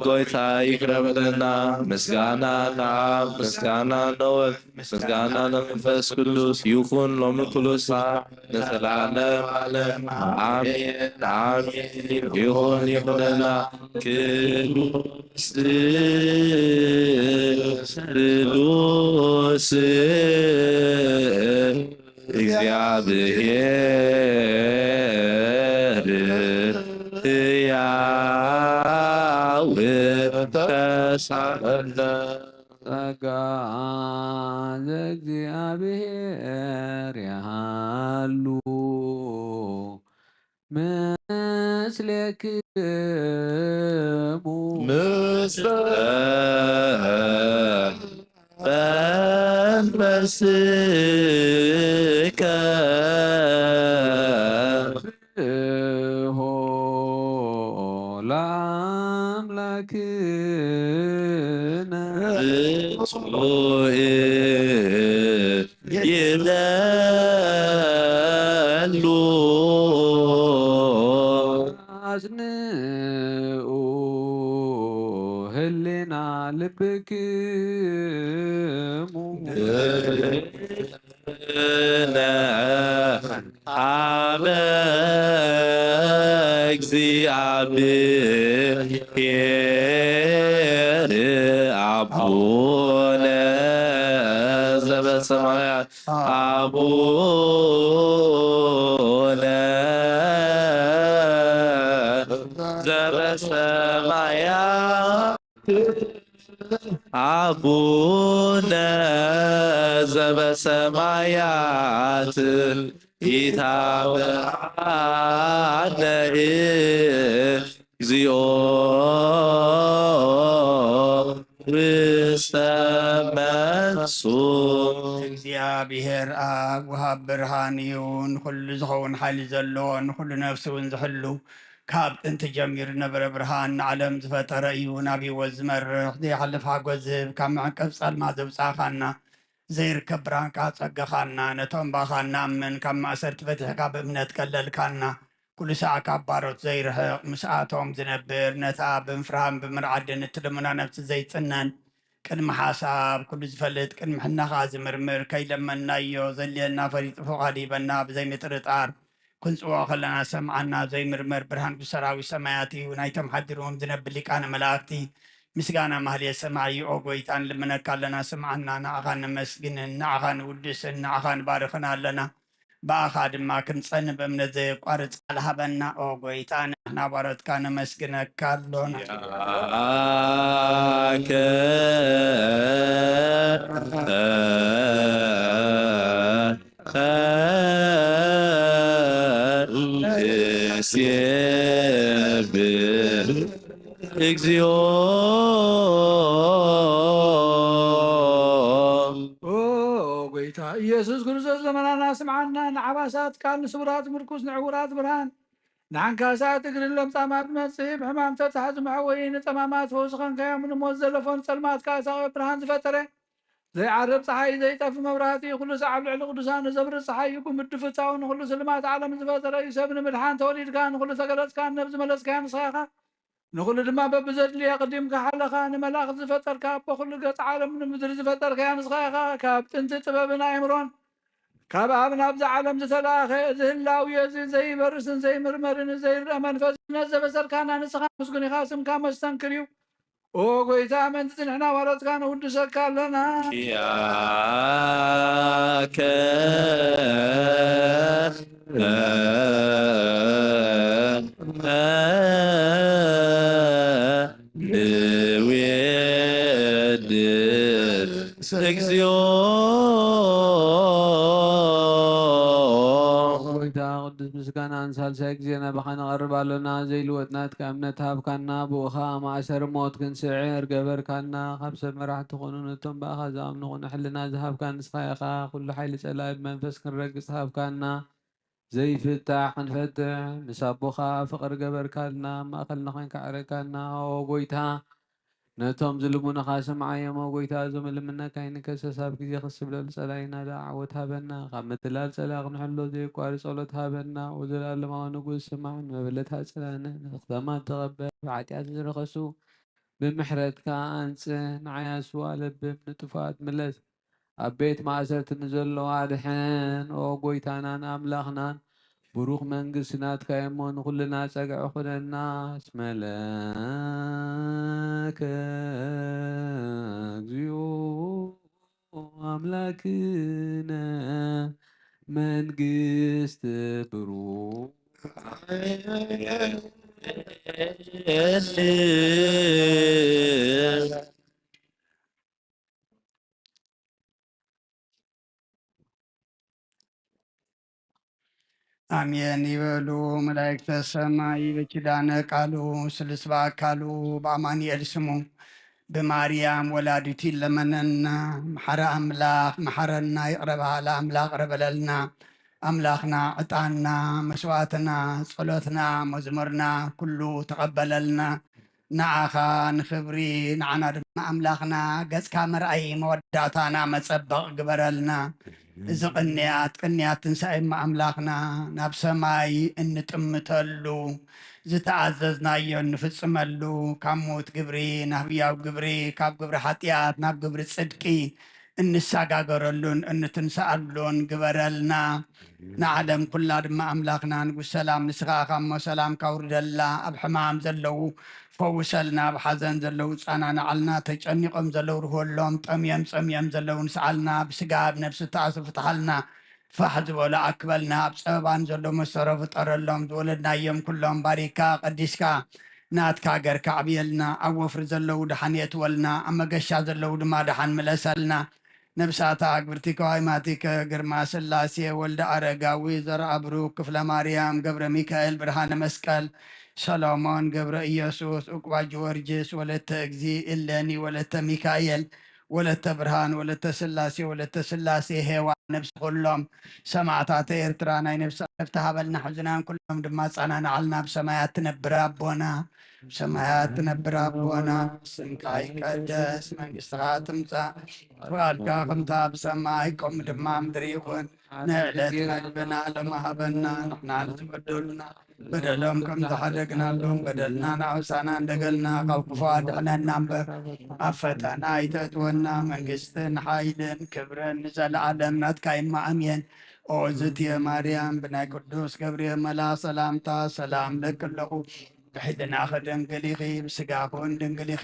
ጎይታ ይቅረ በለና። ምስጋና ንኣብ ምስጋና ንወልድ ምስጋና ንመንፈስ ቅዱስ ይኹን ሎሚ ኩሉ ሰዓት ንዘለዓለም ዓለም ኣሜን ኣሜን። ይኹን ይኹነና። ቅዱስ ቅዱስ እግዚኣብሔር ሕያው ተሳለነ። ጸጋ ዘእግዚኣብሔር ይሃሉ ምስሌክሙ። ምስለ መንፈስከ። ሆ ለአምላክነ። ብፁዕ ይደሉ። አጽንኡ ህሌና ልብክሙ። ነ አበ እግዚአብሔር አቡነ ዘበሰማያት አቡነ ዘበሰማያት አቡነ ዘበሰማያት ኢታብአነ እግዚኦ ውስተ መንሱ። እግዚኣብሔር ኣብ ወሃብ ብርሃን እዩ፣ ንኹሉ ዝኸውን ሓይሊ ዘለዎ፣ ንኹሉ ነፍሲ እውን ዝሕሉ፣ ካብ ጥንቲ ጀሚሩ ዝነበረ ብርሃን ንዓለም ዝፈጠረ እዩ፣ ናብ ህይወት ዝመርሕ ዘይሓልፍ ሓጎስ ዝህብ፣ ካብ መዕቀብ ጸልማት ዘውጻእኻና፣ ዘይርከብ ብርሃንካ ጸገኻና፣ ነቶም ባኻ እንኣምን ካብ ማእሰርቲ ፈቲሕካ ብእምነት ቀለልካና፣ ኩሉ ሳዕ ካብ ባሮት ዘይርሕቕ ምስኣቶም ዝነብር፣ ነታ ብምፍርሃን ብምርዓድን እትልምና ነፍሲ ዘይጽነን፣ ቅድሚ ሓሳብ ኩሉ ዝፈልጥ፣ ቅድሚ ሕነኻ ዝምርምር፣ ከይለመንናዮ ዘድልየና ፈሊጡ ፍቓድ ይበና ብዘይ ምጥርጣር፣ ክንጽውዖ ከለና ሰምዓና ዘይምርመር ብርሃን ብሰራዊት ሰማያት እዩ። ናይቶም ሓዲሮም ዝነብር ሊቃነ መላእክቲ ምስጋና ማህሌት ሰማይ እዩ። ኦ ጎይታ ንልምነካ ኣለና ስምዓና። ንዓኻ ነመስግንን ንዓኻ ንውድስን ንዓኻ ንባርኽን ኣለና። ብኣኻ ድማ ክንጸን ብእምነት ዘየቋርጽ ቃል ሃበና። ኦ ጎይታ ንሕና ባሮትካ ነመስግነካ ኣሎና። ያከ እግዚኦ። ኦ ጎይታ ኢየሱስ ክርስቶስ ለመናና ስምዓና፣ ንዓባሳት ቃል ንስውራት ምርኩስ ንዕውራት ብርሃን ንዓንካሳት እግርን ለምጻማት መጽሂ ብሕማም ተታሕዙ መሕወዪ ንጸማማት ፈውሲ ኸንካዮም ንሞት ዘለፎን ጸልማት ካሳዊ ብርሃን ዝፈጠረ ዘይዓርብ ጸሓይ ዘይጠፊ መብራህቲ ኩሉ ሰዓብ ልዕሊ ቅዱሳን ዘብርህ ጸሓይ እዩ። ጉምዲ ፍታው ንኹሉ ስልማት ዓለም ዝፈጠረ እዩ። ሰብ ንምድሓን ተወሊድካ ንኹሉ ተገለጽካ ነብዚ መለጽካያ ንስኻ ኢኻ። ንኹሉ ድማ በብዘድልዮ ኣቐዲምካ ሓለኻ ንመላእኽቲ ዝፈጠርካ ኣቦ ኩሉ ገጽ ዓለም ንምድሪ ዝፈጠርካያ ንስኻ ኢኻ። ካብ ጥንቲ ጥበብን ኣእምሮን ካብ ኣብ ናብዛ ዓለም ዝተላእኸ እዚ ህላዊ እዚ ዘይበርስን ዘይምርመርን ዘይርአ መንፈስነት ዘበሰርካና ንስኻ ምስጉን ኢኻ። ስምካ መስተንክር እዩ። ኦ ጎይታ ምእንቲ ንሕና ዋሎትካ ነውድሰካ ኣለና። ኪያከ ንዌድስ እግዚኦ። ጎይታ ቅዱስ ምስጋናን ሳልሳይ ግዜ ናባኻ ንቐርብ ኣሎና። ዘይልወጥ ናትካ እምነት ሃብካና፣ ብኡ ኸኣ ማእሰሪ ሞት ክንስዕር ገበርካና። ካብ ሰብ መራሕቲ ኹኑ፣ ነቶም ብኣኻ ዝኣምኑ ኹኑ፣ ሕልና ዝሃብካ ንስኻ ኢኻ። ኩሉ ሓይሊ ጸላኢ ብመንፈስ ክንረግጽ ሃብካና። ዘይፍታሕ ክንፈትሕ ምስ ኣቦኻ ፍቕሪ ገበርካልና፣ ኣብ ማእከልና ኾይንካ ዕረካና። ኦ ጎይታ፣ ነቶም ዝልምኑኻ ስምዓዮም። ኦ ጎይታ፣ እዞም እልምነካ ኣይንከሰስ፣ ኣብ ግዜ ክስብለሉ ጸላኢና ደኣ ዓወት ሃበና። ካብ ምትላል ጸላኢ ክንሕሎ ዘየቋርጽ ጸሎት ሃበና። ኦ ዘለኣለማዊ ንጉስ፣ ስማዕ፣ ንመበለት ኣጽናንዕ፣ ንኽታማት ተቐበል፣ ብሓጢኣት ዝረኸሱ ብምሕረትካ ኣንጽህ፣ ንዓያሱ ኣለብም፣ ንጥፉኣት ምለስ፣ ኣብ ቤት ማእሰርቲ ንዘለዉ ኣድሕን። ኦ ጎይታናን ኣምላኽናን፣ ብሩኽ መንግስቲ ናትካ እሞ ንኹልና ጸግዒ ኩነና። እስመ ለከ እግዚኦ ኣምላክነ መንግስት ብሩኽ ኣሜን ይበሉ መላእክተ ሰማይ። በኪዳነ ቃሉ ስሉስ በአካሉ በአማኑኤል ስሙ ብማርያም ወላዲቱ ይለመነና። መሓረ ኣምላኽ መሓረና፣ ይቕረ በሃሊ ኣምላኽ ይቕረ በለልና። ኣምላኽና ዕጣንና፣ መስዋእትና፣ ጸሎትና፣ መዝሙርና ኩሉ ተቐበለልና። ንዓኻ ንኽብሪ፣ ንዓና ድማ ኣምላኽና ገጽካ መርኣዪ መወዳእታና መጸበቕ ግበረልና። እዚ ቅንያት ቅንያት ትንሳኤ እማ ኣምላኽና ናብ ሰማይ እንጥምተሉ ዝተኣዘዝናዮ እንፍጽመሉ ካብ ሞት ግብሪ ናብ ህያው ግብሪ ካብ ግብሪ ሓጢኣት ናብ ግብሪ ጽድቂ እንሰጋገረሉን እንትንስኣሉን ግበረልና። ንዓለም ኩላ ድማ ኣምላኽና ንጉስ ሰላም ንስኻ ኢኻ እሞ ሰላምካ ኣውርደላ። ኣብ ሕማም ዘለዉ ፈውሰልና፣ ኣብ ሓዘን ዘለዉ ጻናንዓልና፣ ተጨኒቖም ዘለዉ ርህወሎም፣ ጠምዮም ጸምዮም ዘለዉ ንስዓልና፣ ብስጋ ብነብሲ ተኣስሩ ፍትሓልና፣ ፋሕ ዝበሉ ኣክበልና፣ ኣብ ጸበባን ዘሎ መሰሮ ፍጠረሎም፣ ዝወለድናዮም ኩሎም ባሪካ ቀዲስካ ናትካ ገርካ ዕብየልና፣ ኣብ ወፍሪ ዘለዉ ደሓን የእትወልና፣ ኣብ መገሻ ዘለዉ ድማ ደሓን ምለሰልና። ነብሳታ ኣግብርቲ ከዋይማቲከ ግርማ ስላሴ ወልደ ኣረጋዊ ዘርኣ ብሩክ ክፍለ ማርያም ገብረ ሚካኤል ብርሃነ መስቀል ሰሎሞን ገብረ ኢየሱስ ኡቅባ ጊዮርጊስ ወለተ እግዚ እሌኒ ወለተ ሚካኤል ወለተ ብርሃን ወለተ ስላሴ ወለተ ስላሴ ሄዋን ነብሲ ኩሎም ሰማዕታተ ኤርትራ ናይ ነብሲ ዕረፍቲ ሃበልና። ሕዝናን ኩሎም ድማ ጸናንዓልና። ብሰማያት ትነብር ኣቦና ብሰማያት ትነብር ኣቦና፣ ስምካ ይቀደስ፣ መንግስትኻ ትምጻእ፣ ፍቓድካ ከምታ ኣብ ሰማይ ከምኡ ድማ ኣብ ምድሪ ይኹን። ንዕለት መግብና ሎሚ ሃበና፣ ንሕና ንዝበደሉና በደሎም ከም ዝሓደግናሎም በደልና ንዓውሳና እንደገልና ካብ ክፉ ኣድሕነና እምበር ኣብ ፈተና ኣይተእትወና። መንግስትን ሓይልን ክብርን ንዘለኣለም ናትካ እማ ኣሜን። ኦ ዝትየ ማርያም ብናይ ቅዱስ ገብርኤል መልኣኽ ሰላምታ ሰላም ለኪ ኣለኹ። ብሕልናኺ ድንግል ኢኺ፣ ብስጋኹን ድንግል ኢኺ።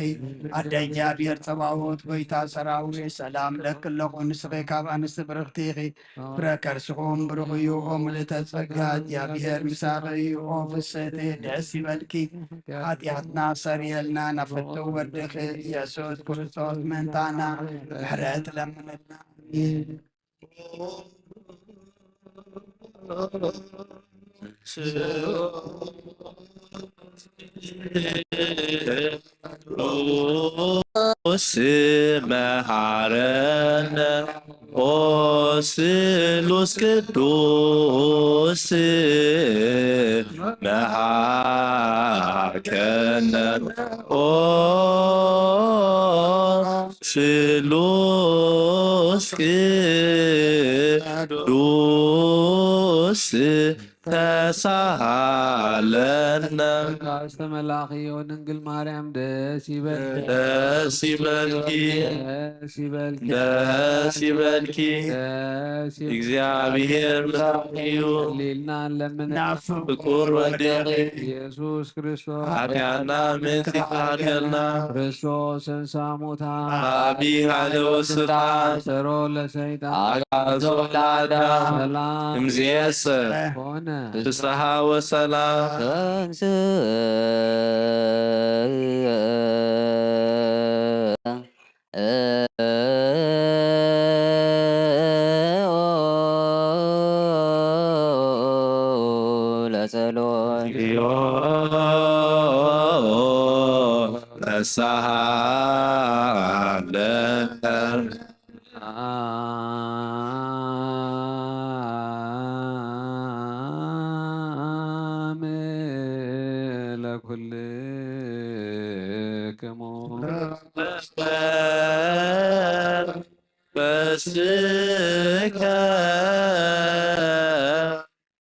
ኣደ እግዚኣብሔር ጸባኦት፣ ጎይታ ሰራዊት፣ ሰላም ለኪ ኣለኹ። ንስኺ ካብ ኣንስቲ ብርኽቲ ኢኺ፣ ፍረ ከርስኹም ብሩኽ እዩ። ኦ ምልእተ ጸጋ፣ እግዚኣብሔር ምሳኺ እዩ። ኦ ፍስሕቲ፣ ደስ ይበልኪ፣ ሓጢኣትና ሰሪየልና፣ ናብ ፍትው ወድኺ ኢየሱስ ክርስቶስ ምእንታና ምሕረት ለምንልና። ኣሜን። ስመሃረነ ኦ ስሉስ ቅዱስ መሃከነ ኦ ስሉስ ቅዱስ ተሳሃለነ። ቃል ተመላኺ ኦ ድንግል ማርያም ደስ ይበልኪ። ደስ ይበልኪ። ደስ ይበልኪ። ደስ ይበልኪ። ደስ ይበልኪ። እግዚኣብሔር ምሳኺ እዩ። ሊልና ለምን ናብ ፍቁር ወደኺ። ኢየሱስ ክርስቶስ ኃጢአትና ምእንቲ ይኻልከልና። ክርስቶስ ተንሥአ እሙታን። አቢ ኃይለ ወስልጣን። አሰሮ ለሰይጣን። አግዓዞ ለአዳም። ሰላም። እምይእዜሰ ኮነ። ፍስሐ ወሰላም። ተንሥእ ለጸሎት። እግዚኦ ተሳሃለነ። አም ለኩልክሙ በስከ።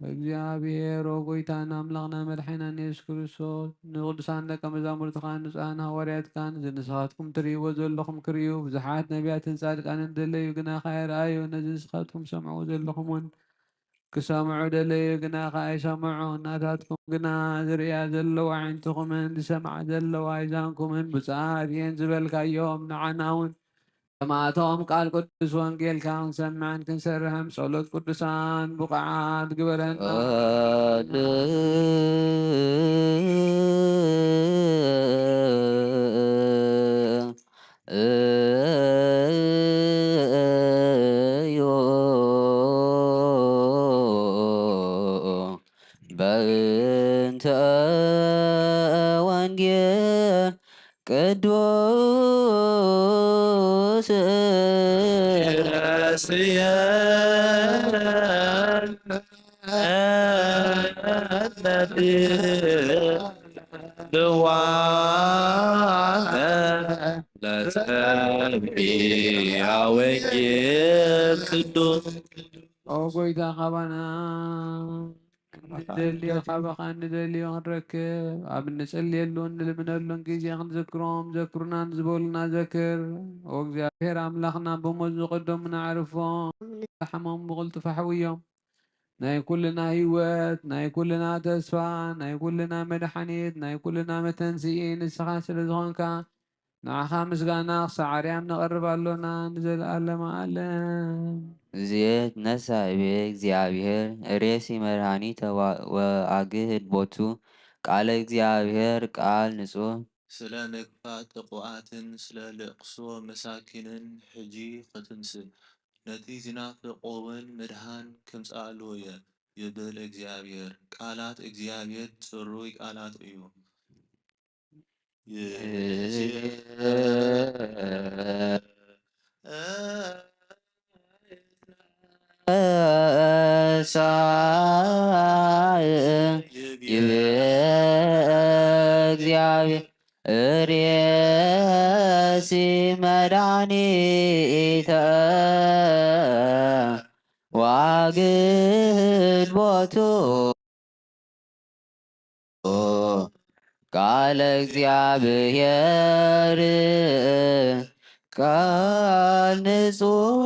እግዚኣብሔር ወጎይታና ኣምላኽና መድሓኒናን የሱስ ክርስቶስ ንቅዱሳን ደቀ መዛሙርትኻን ንጹሓን ሃዋርያትካን እዚ ንስኻትኩም ትርእይዎ ዘለኹም ክርእዩ ብዙሓት ነቢያትን ጻድቃንን ደለዩ ግናኸ ኣይረኣዩ። ነዚ ንስኻትኩም ሰምዕዎ ዘለኹም እውን ክሰምዑ ደለዩ ግናኸ ኣይሰምዑ። ናታትኩም ግና ዝርእያ ዘለዋ ኣዒንትኹምን ዝሰምዓ ዘለዋ ኣእዛንኩምን ብፁዓት እየን ዝበልካዮም ንዓና እውን ከማቶም ቃል ቅዱስ ወንጌልካ ክንሰምዕን ክንሰርሕን ጸሎት ቅዱሳን ብቑዓት ግበረና። በእንተ ወንጌል ቅዱስ ረስየ ልዋነ ለጸብያ ወንጌል ቅዱስ። ኦ ጎይታ ካባና ንደልዮ ካባኻ ንደልዮ ክንረክብ ኣብ እንጽልየሉ እንልምነሉን ግዜ ክንዝክሮም ዘክሩና ንዝበሉና ዘክር። ኦ እግዚኣብሔር ኣምላኽና ብሞት ዝቐደሙና ኣዕርፎም፣ ዝሓመሙ ብቕልጡፍ ኣሕውዮም። ናይ ኩልና ህይወት ናይ ኩልና ተስፋ ናይ ኩልና መድሓኒት ናይ ኩልና መተንስኢ ንስኻ ስለ ዝኾንካ ንዓኻ ምስጋና ክሳዕ ኣርያም ነቐርብ ኣሎና ንዘለኣለመ ኣለም። እዚኤት ነሳ እቤ እግዚኣብሔር ሬሲ መድኃኒተ ወአግህድ ቦቱ ቃለ እግዚኣብሔር ቃል ንጹሕ። ስለ ምግፋት ጥቁኣትን ስለ ልቕሶ መሳኪንን ሕጂ ክትንስእ ነቲ ዝናፍቕ እውን ምድኃን ክምጽኣሉ እየ ይብል እግዚኣብሔር። ቃላት እግዚኣብሔር ጽሩይ ቃላት እዩ። ይቤ እግዚኣብሔር ርእሲ መድኃኒተ ዋግድ ቦቱ ቃለ እግዚኣብሔር ቃል ንጹሕ።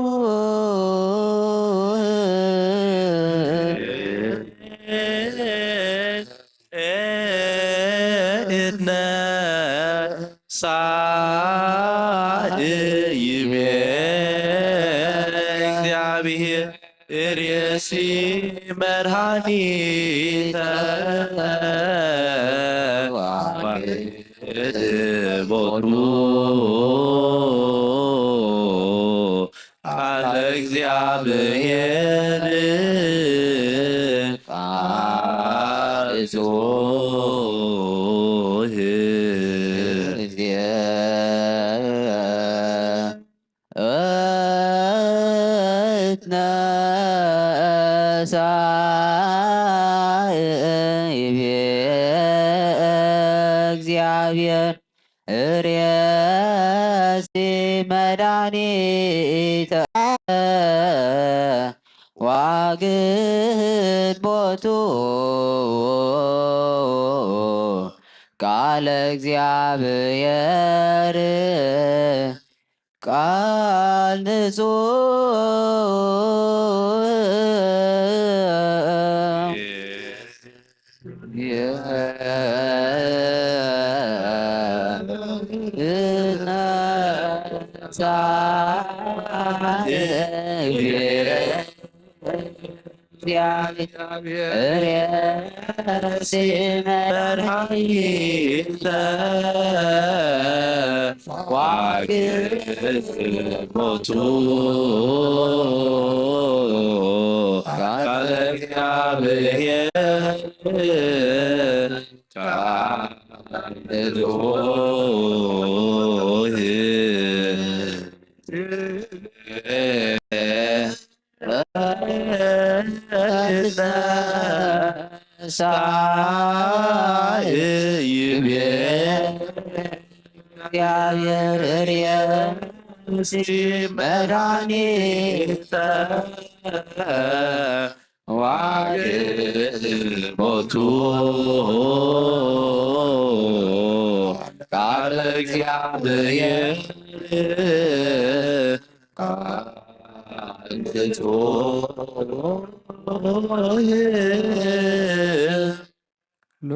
ሳእ ይቤ እግዚኣብሔር ርእሲ መድኃኒተ ዋግድ ቦቱ ቃለ እግዚኣብሔር ቃል ንጹሕ። ይቤ እግዚኣብሔር ርእሲ መድኃኒተ ዋግድ ቦቱ ቃለ እግዚኣብሔር ቃል ንጹሕ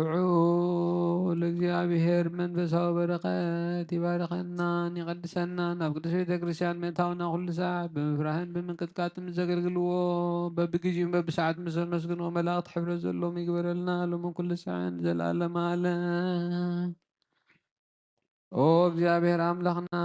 ልዑል እግዚኣብሔር መንፈሳዊ በረኸት ይባርከናን ይቐድሰናን። ኣብ ቅድስት ቤተ ክርስቲያን ምእታውና ኩሉ ሳዕ ብምፍራህን ብምንቅጥቃጥን ዘገልግልዎ በብግዜኡን በብሰዓት ምስ ዘመስግንዎ መላእኽቲ ሕብረት ዘለዎም ይግበረልና ሎምን ኩሉ ሳዕን ዘለዓለመ ዓለም። ኦ እግዚኣብሔር ኣምላኽና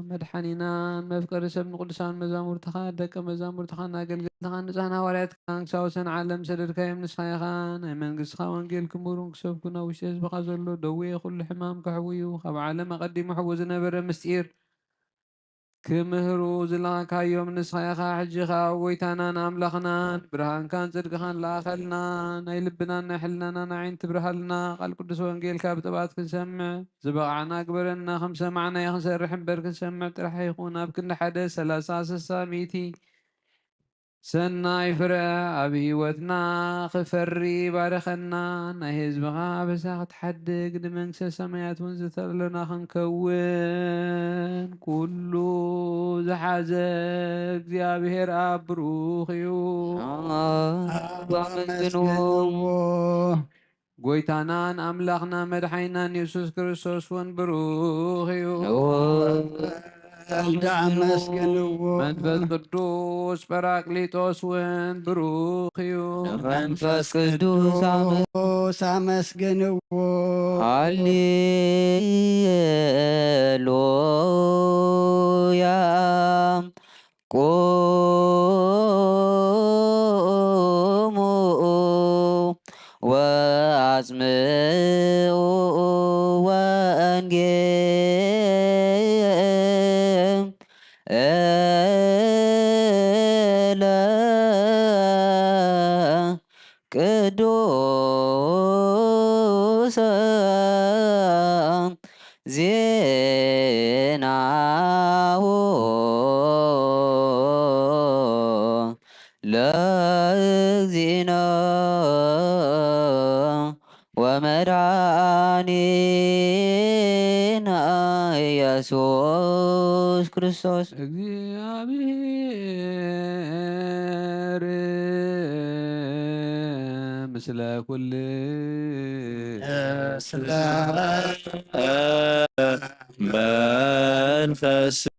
መድሓኒናን መፍቀሪ ሰብ ንቅዱሳን መዛሙርትኻ ደቀ መዛሙርትኻን ኣገልገልትኻን ንጹሓን ሃዋርያትካን ክሳብ ወሰን ዓለም ሰደድካዮም ንስኻ ኢኻ። ናይ መንግስትኻ ወንጌል ክምህሩን ክሰብኩን ኣብ ውሽጢ ህዝብኻ ዘሎ ደዌ ኩሉ ሕማም ከሕውዩ ካብ ዓለም ኣቐዲሙ ሕዊ ዝነበረ ምስጢር ክምህሩ ዝለኣካዮም ንስኻ ኢኻ። ሕጂ ኸኣ ጎይታናን ኣምላኽናን ብርሃንካን ጽድቅኻን ለኣኸልና። ናይ ልብናን ናይ ሕልናናን ኣዒንቲ ብርሃልና። ቃል ቅዱስ ወንጌልካ ብጥባት ክንሰምዕ ዝበቓዕና ግበረና። ከም ሰማዕናዮ ክንሰርሕ እምበር ክንሰምዕ ጥራሕ ኣይኹን። ኣብ ክንዲ ሓደ ሰላሳ፣ ስሳ፣ ሚእቲ ሰናይ ፍረ ኣብ ህይወትና ክፈሪ ባርኸና። ናይ ህዝብኻ ኣበሳ ክትሓድግ ንመንግስተ ሰማያት እውን ዝተዳለና ክንከውን ኩሉ ዝሓዘ እግዚኣብሔር ኣብ ብሩኽ እዩ። ኣመስግንዎ። ጎይታናን ኣምላኽና መድሓኒናን የሱስ ክርስቶስ እውን ብሩኽ እዩ። ወልድ ኣመስግንዎ። መንፈስ ቅዱስ ጳራቅሊጦስ እውን ብሩኽ እዩ። መንፈስ ቅዱስ ኣመ- ቅዱስ ኣመስግንዎ። ሃሌሉያ። ቁሙ ወአጽምዑ ወንጌለ ቅዱሰ ዜናሁ ለእግዚእነ ወመድኃኒነ ኢየሱስ ክርስቶስ። እግዚኣብሔር ምስለ ኩል ስለ መንፈስከ።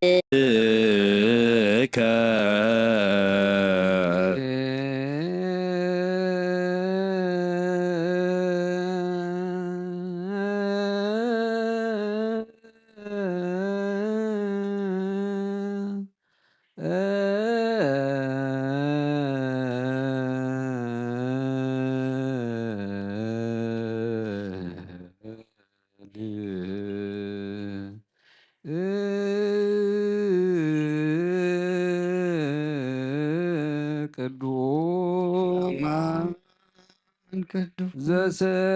ቅዱስ ዘሰበከ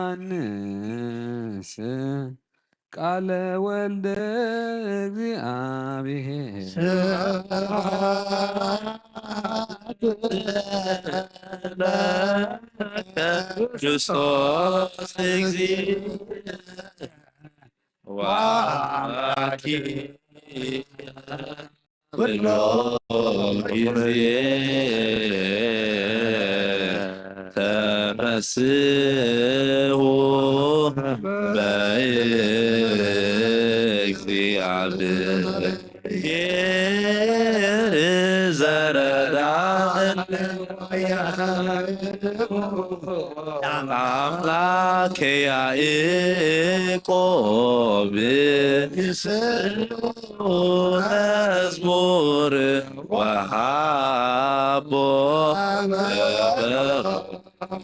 ዮሐንስ ቃለ ወልደ እግዚኣብሔር። ስብሐት ለከ ክርስቶስ እግዚእ ወአምላኪ ኩሎ ጊዜ ተፈስሑ በእግዚአብሔር ዘረዳእነ አምላከ ያዕቆብ። መዝሙር ወሃቦ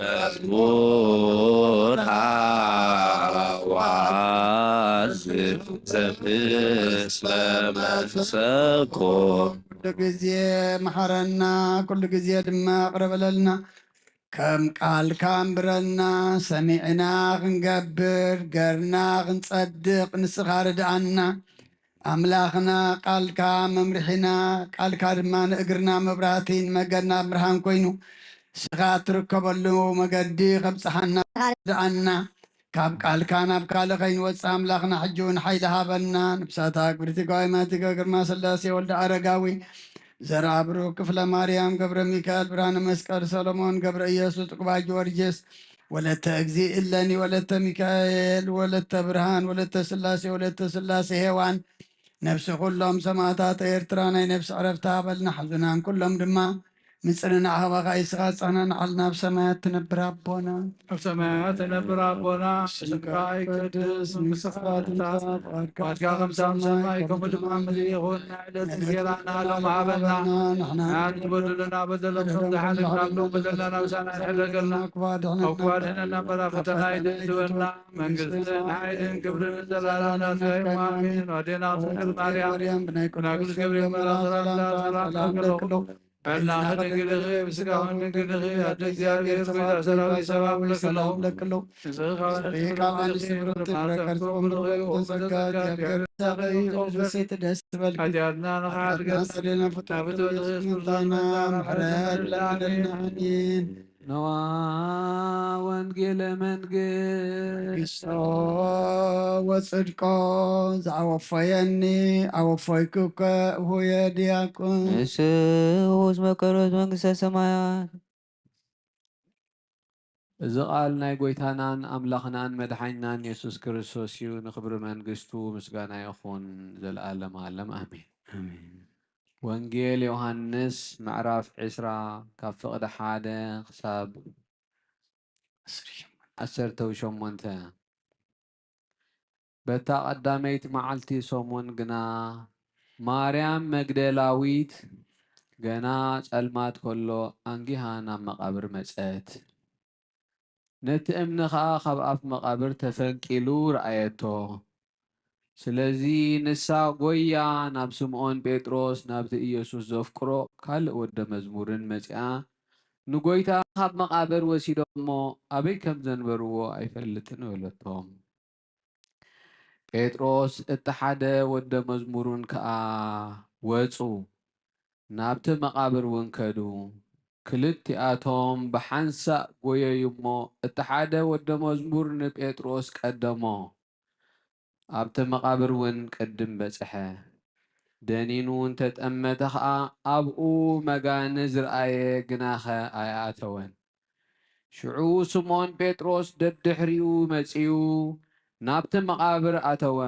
መዝሙር ሃዋዝ ዘምስለ መንፈሰኮ። ኩሉ ግዜ መሓረና፣ ኩሉ ግዜ ድማ ቅረበለልና። ከም ቃልካ እንብረና፣ ሰሚዕና ክንገብር፣ ገርና ክንጸድቕ፣ ንስኻ ርድኣና። ኣምላኽና፣ ቃልካ መምርሒና፣ ቃልካ ድማ ንእግርና መብራህቲ፣ ንመገድና ብርሃን ኮይኑ፣ ንስኻ እትርከበሉ መገዲ ከብጽሓና ርድኣና። ካብ ቃልካ ናብ ካልእ ከይንወጽእ ኣምላኽና ሕጂ እውን ሓይሊ ሃበና። ነብሳታ ክብርቲ ጓይማቲ ግርማ ስላሴ ወልደ ኣረጋዊ ዘርኣ ብሩክ ክፍለ ማርያም ገብረ ሚካኤል ብርሃነ መስቀል ሰሎሞን ገብረ ኢየሱስ ጥቁባ ጊዮርጊስ ወለተ እግዚእ እለኒ ወለተ ሚካኤል ወለተ ብርሃን ወለተ ስላሴ ወለተ ስላሴ ሄዋን ነብሲ ኩሎም ሰማእታት ኤርትራ ናይ ነብሲ ዕረፍቲ ሃበልና። ሓዙናን ኩሎም ድማ ምጽንናዕ ሃባኻ ኢስኻ ጽሕና ንዓልና ኣብ ሰማያት ትነብር ኣቦና። ኣብ ሰማያት ትነብር ኣቦና፣ ስምካ ይቀድስ፣ መንግስትኻ ትምጻእ፣ ፍቓድካ ከም ኣብ ሰማይ ከምኡ ድማ ኣብ ምድሪ ይኹን። ንዕለት እንጀራና ሎሚ ሃበና፣ ንሕና ንበድሉና በደሎም ከም ዝሓለና ንበደልና ናብሳና ይሕደገልና፣ ካብ ክፉ ኣድሕነና እምበር ኣብ ፈተና ኣይተእትወና። መንግስትን ሓይልን ክብርን ንዘለኣለም ናትካ እዩ። ኣሜን። ኣዴና ቅድስት ማርያም፣ ብናይ ቅዱስ ገብርኤል መልኣክ ሰላምታ ሰላም እብለኪ ኣለኹ። በላኺ ድንግል ኢኺ፣ ብስጋኺ እውን ድንግል ኢኺ። ኣደ እግዚኣብሔር፣ ጎይታ ሰራዊት፣ ሰላም እብለኪ ኣለኹ። ንስኺ ካብ ኣንስቲ ብሩክቲ ፍሬ ከርሥኪ እውን ብሩክ እዩ። ጸጋ እግዚኣብሔር ምሳኺ እዩ። ቅድስቲ ደስ ይበልኪ። ኃጢአትና ንኽሓድገና፣ ኃጢአትና ፍጡር ናብቲ ወድኺ ምሕረት ለምንና። ኣሜን። ነዋ ወንጌለ መንግስት መንግስቶ ወጽድቆ ዘአወፈየኒ አወፈይኩከ እሁየ ዲያቆን። ንስኡ እስመ ከሎት መንግስተ ሰማያት። እዚ ቃል ናይ ጎይታናን ኣምላኽናን መድሓኒናን የሱስ ክርስቶስ እዩ። ንኽብሪ መንግስቱ ምስጋና ይኹን ዘለኣለም ዓለም። ኣሜን። ኣሜን። ወንጌል ዮሃንስ ምዕራፍ ዕስራ ካብ ፍቕዲ ሓደ ክሳብ ዓሰርተ ሸሞንተ። በታ ቀዳመይቲ መዓልቲ ሰሙን ግና ማርያም መግደላዊት ገና ጸልማት ከሎ ኣንጊሃ ናብ መቓብር መጸት። ነቲ እምኒ ኸኣ ካብ ኣፍ መቓብር ተፈንቂሉ ረኣየቶ። ስለዚ ንሳ ጐይያ ናብ ስምዖን ጴጥሮስ ናብቲ ኢየሱስ ዘፍቅሮ ካልእ ወደ መዝሙርን መጺኣ፣ ንጐይታ ካብ መቓብር ወሲዶሞ ኣበይ ከም ዘንበርዎ ኣይፈልጥን በለቶም። ጴጥሮስ እቲ ሓደ ወደ መዝሙሩን ከኣ ወጹ፣ ናብቲ መቓብር እውን ከዱ። ክልቲኣቶም ብሓንሳእ ጐየዩ እሞ፣ እቲ ሓደ ወደ መዝሙር ንጴጥሮስ ቀደሞ። ኣብቲ መቓብር እውን ቅድም በጽሐ። ደኒኑ እንተ ጠመተ ኸኣ፣ ኣብኡ መጋንዝ ረኣየ፣ ግናኸ ኣይኣተወን። ሽዑ ስምዖን ጴጥሮስ ደድሕሪኡ መጺኡ፣ ናብቲ መቓብር ኣተወ።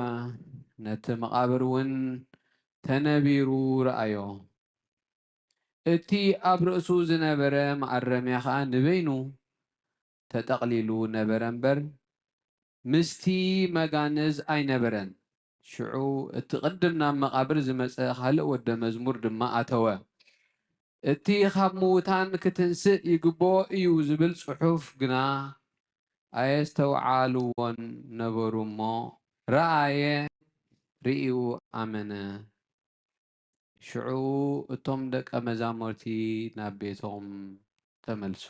ነቲ መቓብር እውን ተነቢሩ ረኣዮ። እቲ ኣብ ርእሱ ዝነበረ መኣረምያ ኸኣ ንበይኑ ተጠቕሊሉ ነበረ እምበር፣ ምስቲ መጋንዝ ኣይነበረን። ሽዑ እቲ ቅድም ናብ መቓብር ዝመጸ ካልእ ወደ መዝሙር ድማ ኣተወ። እቲ ካብ ምዉታን ክትንስእ ይግብኦ እዩ ዝብል ጽሑፍ ግና ኣየስተውዓልዎን ነበሩ እሞ፣ ረኣየ፣ ርእዩ ኣመነ። ሽዑ እቶም ደቀ መዛሙርቲ ናብ ቤቶም ተመልሱ።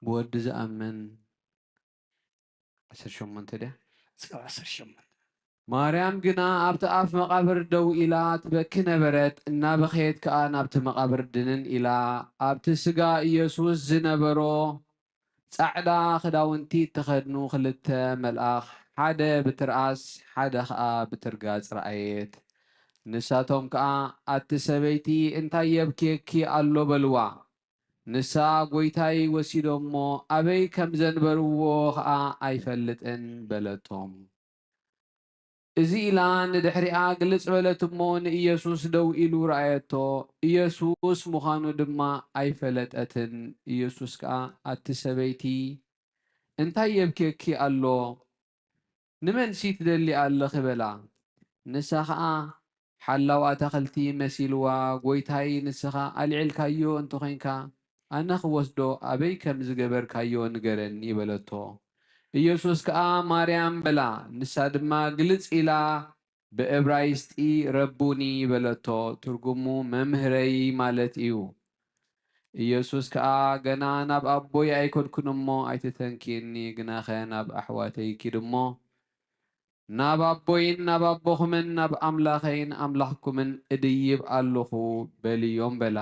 ብወዲ ዝኣምን ዓሰርተ ሸሞንተ ድያ? እስካብ ዓሰርተ ሸሞንተ። ማርያም ግና ኣብቲ ኣፍ መቓብር ደው ኢላ ትበኪ ነበረት። እናበኸየት ከኣ ናብቲ መቓብር ድንን ኢላ፣ ኣብቲ ስጋ ኢየሱስ ዝነበሮ ጻዕዳ ክዳውንቲ እተኸድኑ ክልተ መልኣኽ፣ ሓደ ብትርኣስ ሓደ ኸኣ ብትርጋጽ ረኣየት። ንሳቶም ከኣ፣ ኣቲ ሰበይቲ፣ እንታይ የብክየኪ ኣሎ? በልዋ። ንሳ፣ ጐይታይ ወሲዶሞ፣ ኣበይ ከም ዘንበርዎ ኸኣ ኣይፈልጥን በለቶም። እዚ ኢላ ንድሕሪኣ ግልጽ በለት እሞ ንኢየሱስ ደው ኢሉ ረኣየቶ። ኢየሱስ ምዃኑ ድማ ኣይፈለጠትን። ኢየሱስ ከኣ፣ ኣቲ ሰበይቲ፣ እንታይ የብክየኪ ኣሎ? ንመንሲ ትደሊ ኣለኺ? በላ። ንሳ ኸኣ፣ ሓላው ኣታኽልቲ መሲልዋ፣ ጐይታይ፣ ንስኻ ኣልዒልካዮ እንተ ኾይንካ፣ ኣነ ኽወስዶ ኣበይ ከም ዝገበርካዮ ንገረኒ፣ በለቶ። ኢየሱስ ከኣ፣ ማርያም፣ በላ። ንሳ ድማ ግልጽ ኢላ ብእብራይስጢ፣ ረቡኒ፣ በለቶ። ትርጉሙ፣ መምህረይ፣ ማለት እዩ። ኢየሱስ ከኣ፣ ገና ናብ ኣቦይ ኣይከድኩን እሞ ኣይትተንክየኒ፣ ግናኸ ናብ ኣሕዋተይ ኪድ እሞ፣ ናብ ኣቦይን ናብ ኣቦኹምን ናብ ኣምላኸይን ኣምላኽኩምን እድይብ ኣለኹ፣ በልዮም፣ በላ።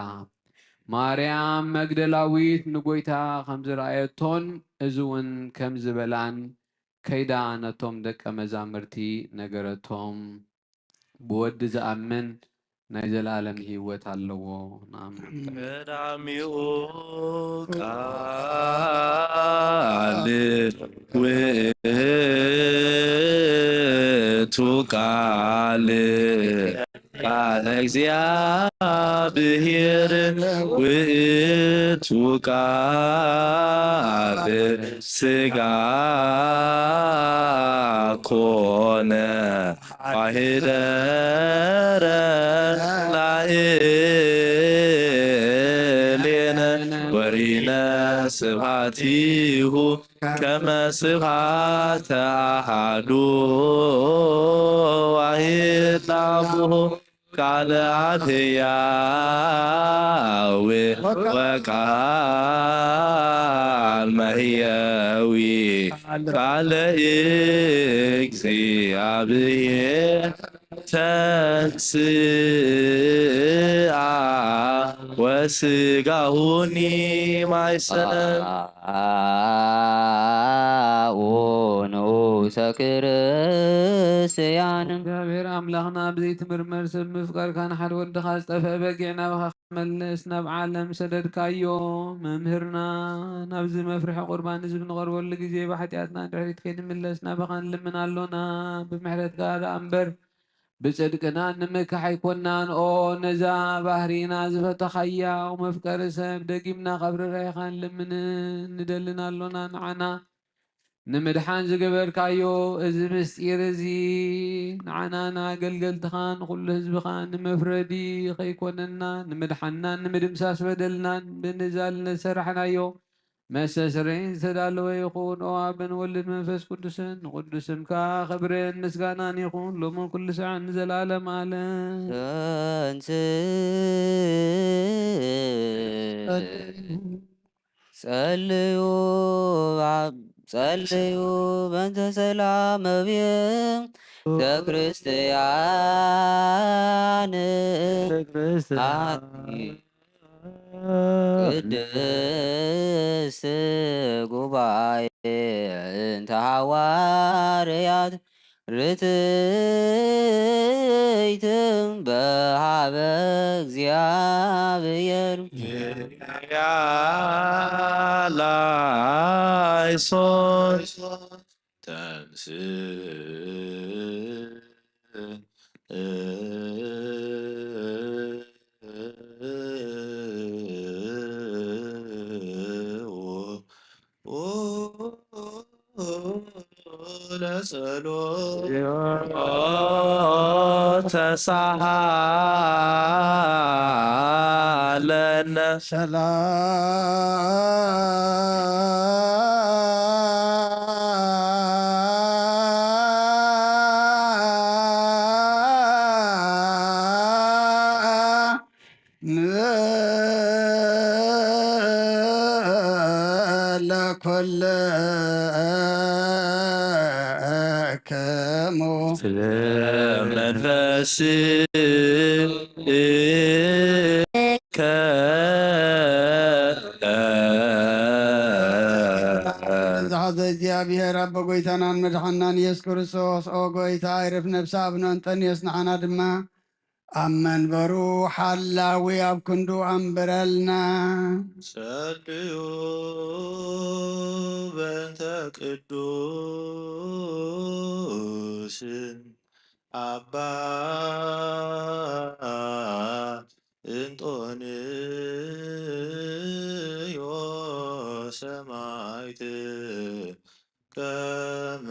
ማርያም መግደላዊት ንጐይታ ከም ዝረኣየቶን እዚ እውን ከም ዝበላን ከይዳ ነቶም ደቀ መዛሙርቲ ነገረቶም። ብወዲ ዝኣምን ናይ ዘለኣለም ህይወት ኣለዎ። ንኣምን። ቀዳሚኡ ቃል ውእቱ ቃል፣ ቃለ እግዚአብሔር ውእቱ ቃል ሥጋ ኮነ። ኄደረ ላዕሌነ ወሪነ ስብሐቲሁ ከመ ስብሐተ አሐዱ ዋሕድ ላቡሁ ቃለ አብ ሕያዊ ወቃል መሕየዊ ቃለ እግዚአብሔር ተንሥአ ወሥጋሁኒ ማይሰን። ንዑሰ ክርስቲያን። እግዚኣብሔር ኣምላኽና ብዘይትምርመር ሰብ ምፍቃርካ ንሓደ ወድኻ ዝጠፍአ በጊዕ ናባኻ ክመለስ ናብ ዓለም ሰደድካዮ። መምህርና ናብዚ መፍርሒ ቁርባን ህዝቢ ንቐርበሉ ግዜ ብሓጢኣትና ድሕሪት ከይንምለስ ናባኻ ንልምን ኣሎና። ብምሕረትካ ደኣ እምበር ብጽድቅና ንምካሕ ኣይኮናን። ኦ ነዛ ባህሪና ዝፈተኻያ፣ ኦ መፍቀሪ ሰብ፣ ደጊምና ካብ ርራይኻን ልምንን ንደልን ኣሎና። ንዓና ንምድሓን ዝገበርካዮ እዚ ምስጢር እዚ ንዓና ንኣገልገልትኻ ንኹሉ ህዝብኻ ንመፍረዲ ከይኮነና ንምድሓንናን ንምድምሳስ በደልናን ብንዛል ነሰራሕናዮ መስተስረይን ዝተዳለወ ይኹን። ኦ ኣበን ወልድ መንፈስ ቅዱስን ንቅዱስ ስምካ ክብርን ምስጋናን ይኹን ሎምን ኩሉ ሰዓን ንዘለዓለም ኣለም። ተንስ ጸልዩ ጸልዩ በእንተ ሰላም ቤተ ክርስቲያን ቅድስት ጉባኤ እንተ ሐዋርያት ርትዕት በሃበ እግዚኣብሔር። ያላይሶን ተንስ ለጸሎት ተሳሃለነ። ሰላም ኩልክሙ ስለ መንፈስከ ዝሓዘ እግዚኣብሔር ኣቦ ጎይታናን መድሓናን ኢየሱስ ክርስቶስ፣ ኦ ጎይታ፣ ኣይርፍ ነብሲ ኣብ ኖንጠንዮስ ንዓና ድማ ኣብ መንበሩ ሓላዊ ኣብ ክንዱ ኣንብረልና። ጸልዩ በእንተ ቅዱስ ኣባ እንጦንዮስ ሰማዕት ከመ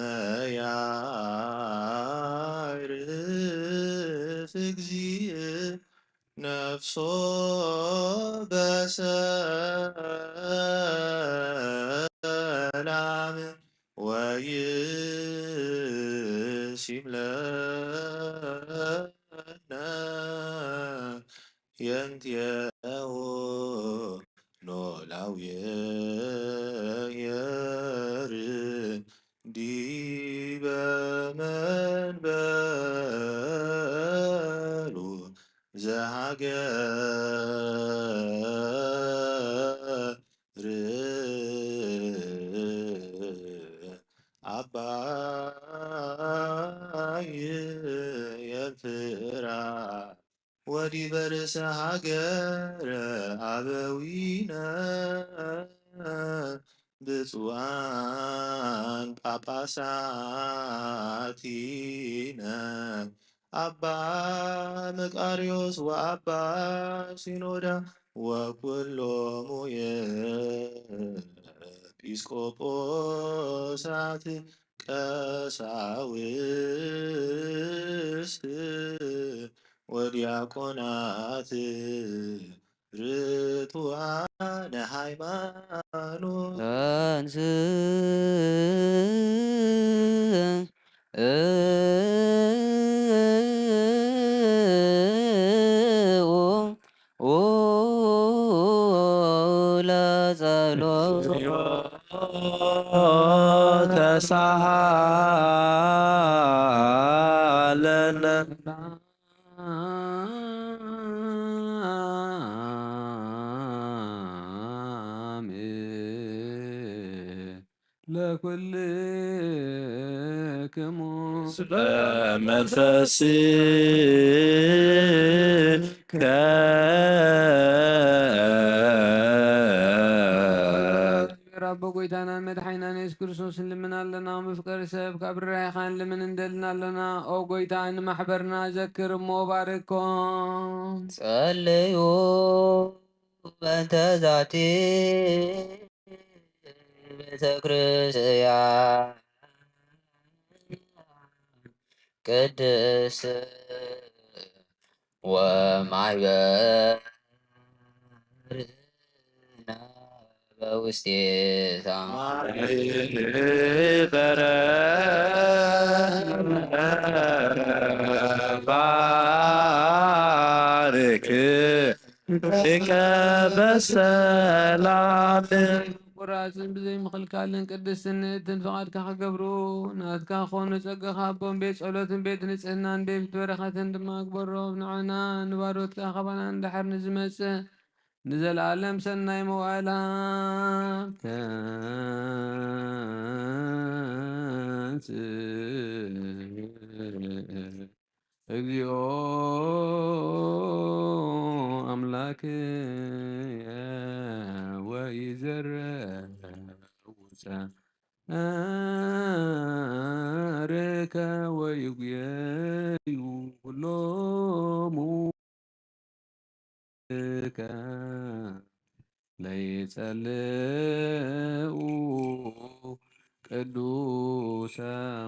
ያዕርፍ እግዚእ ነፍሶ በሰላም ወይሲም ለነ የንትየዎ ኖላዊ የር ዲበ መንበሩ ዘሃገር ኣባይ ኤርትራ ወዲበ ርእሰ ሃገረ ኣበዊነ ብፁዓን ጳጳሳቲነ ኣባ መቃርዮስ ወኣባ ሲኖዳ ወኩሎሙ ኤጲስቆጶሳት ቀሳውስት ወዲያቆናት ርቱዓነ ሃይማኖት። ተንስ ለጸሎት ተሳሃለነ ለኩልክሙ በመንፈስከ እግዚኣብሔር ኣቦ ጎይታናን መድሓኒናን የሱስ ክርስቶስ ንልምን ኣለና። ምፍቀሪ ሰብ ካብ ርራይኻን ልምን እንደልና ኣለና። ኦ ጎይታ ንማሕበርና ዘክር እሞ ባርኮም። ጸልዩ በእንተ ዛቲ ቤተ ክርስቲያን ቅድስት ወማሕበርነ በውስቴታ በረ ባርክ ሊቀ በሰላም ቁራጽን ብዘይ ምኽልካልን ቅድስትን ንእትን ፍቓድካ ክገብሩ ናትካ ክኾኑ ጸጋኻ ኣቦን ቤት ጸሎትን ቤት ንጽህናን ቤት በረኸትን ድማ ግበሮ። ንዓና ንባሮትካ ካባና ንድሓር ንዝመጽእ ንዘለኣለም ሰናይ መዋእላ ተንስ እግዚኦ ኣምላክየ ወይዘረው ጸርከ ወይጉየዩ ኩሎሙ ለይጸልኡ ቅዱሰ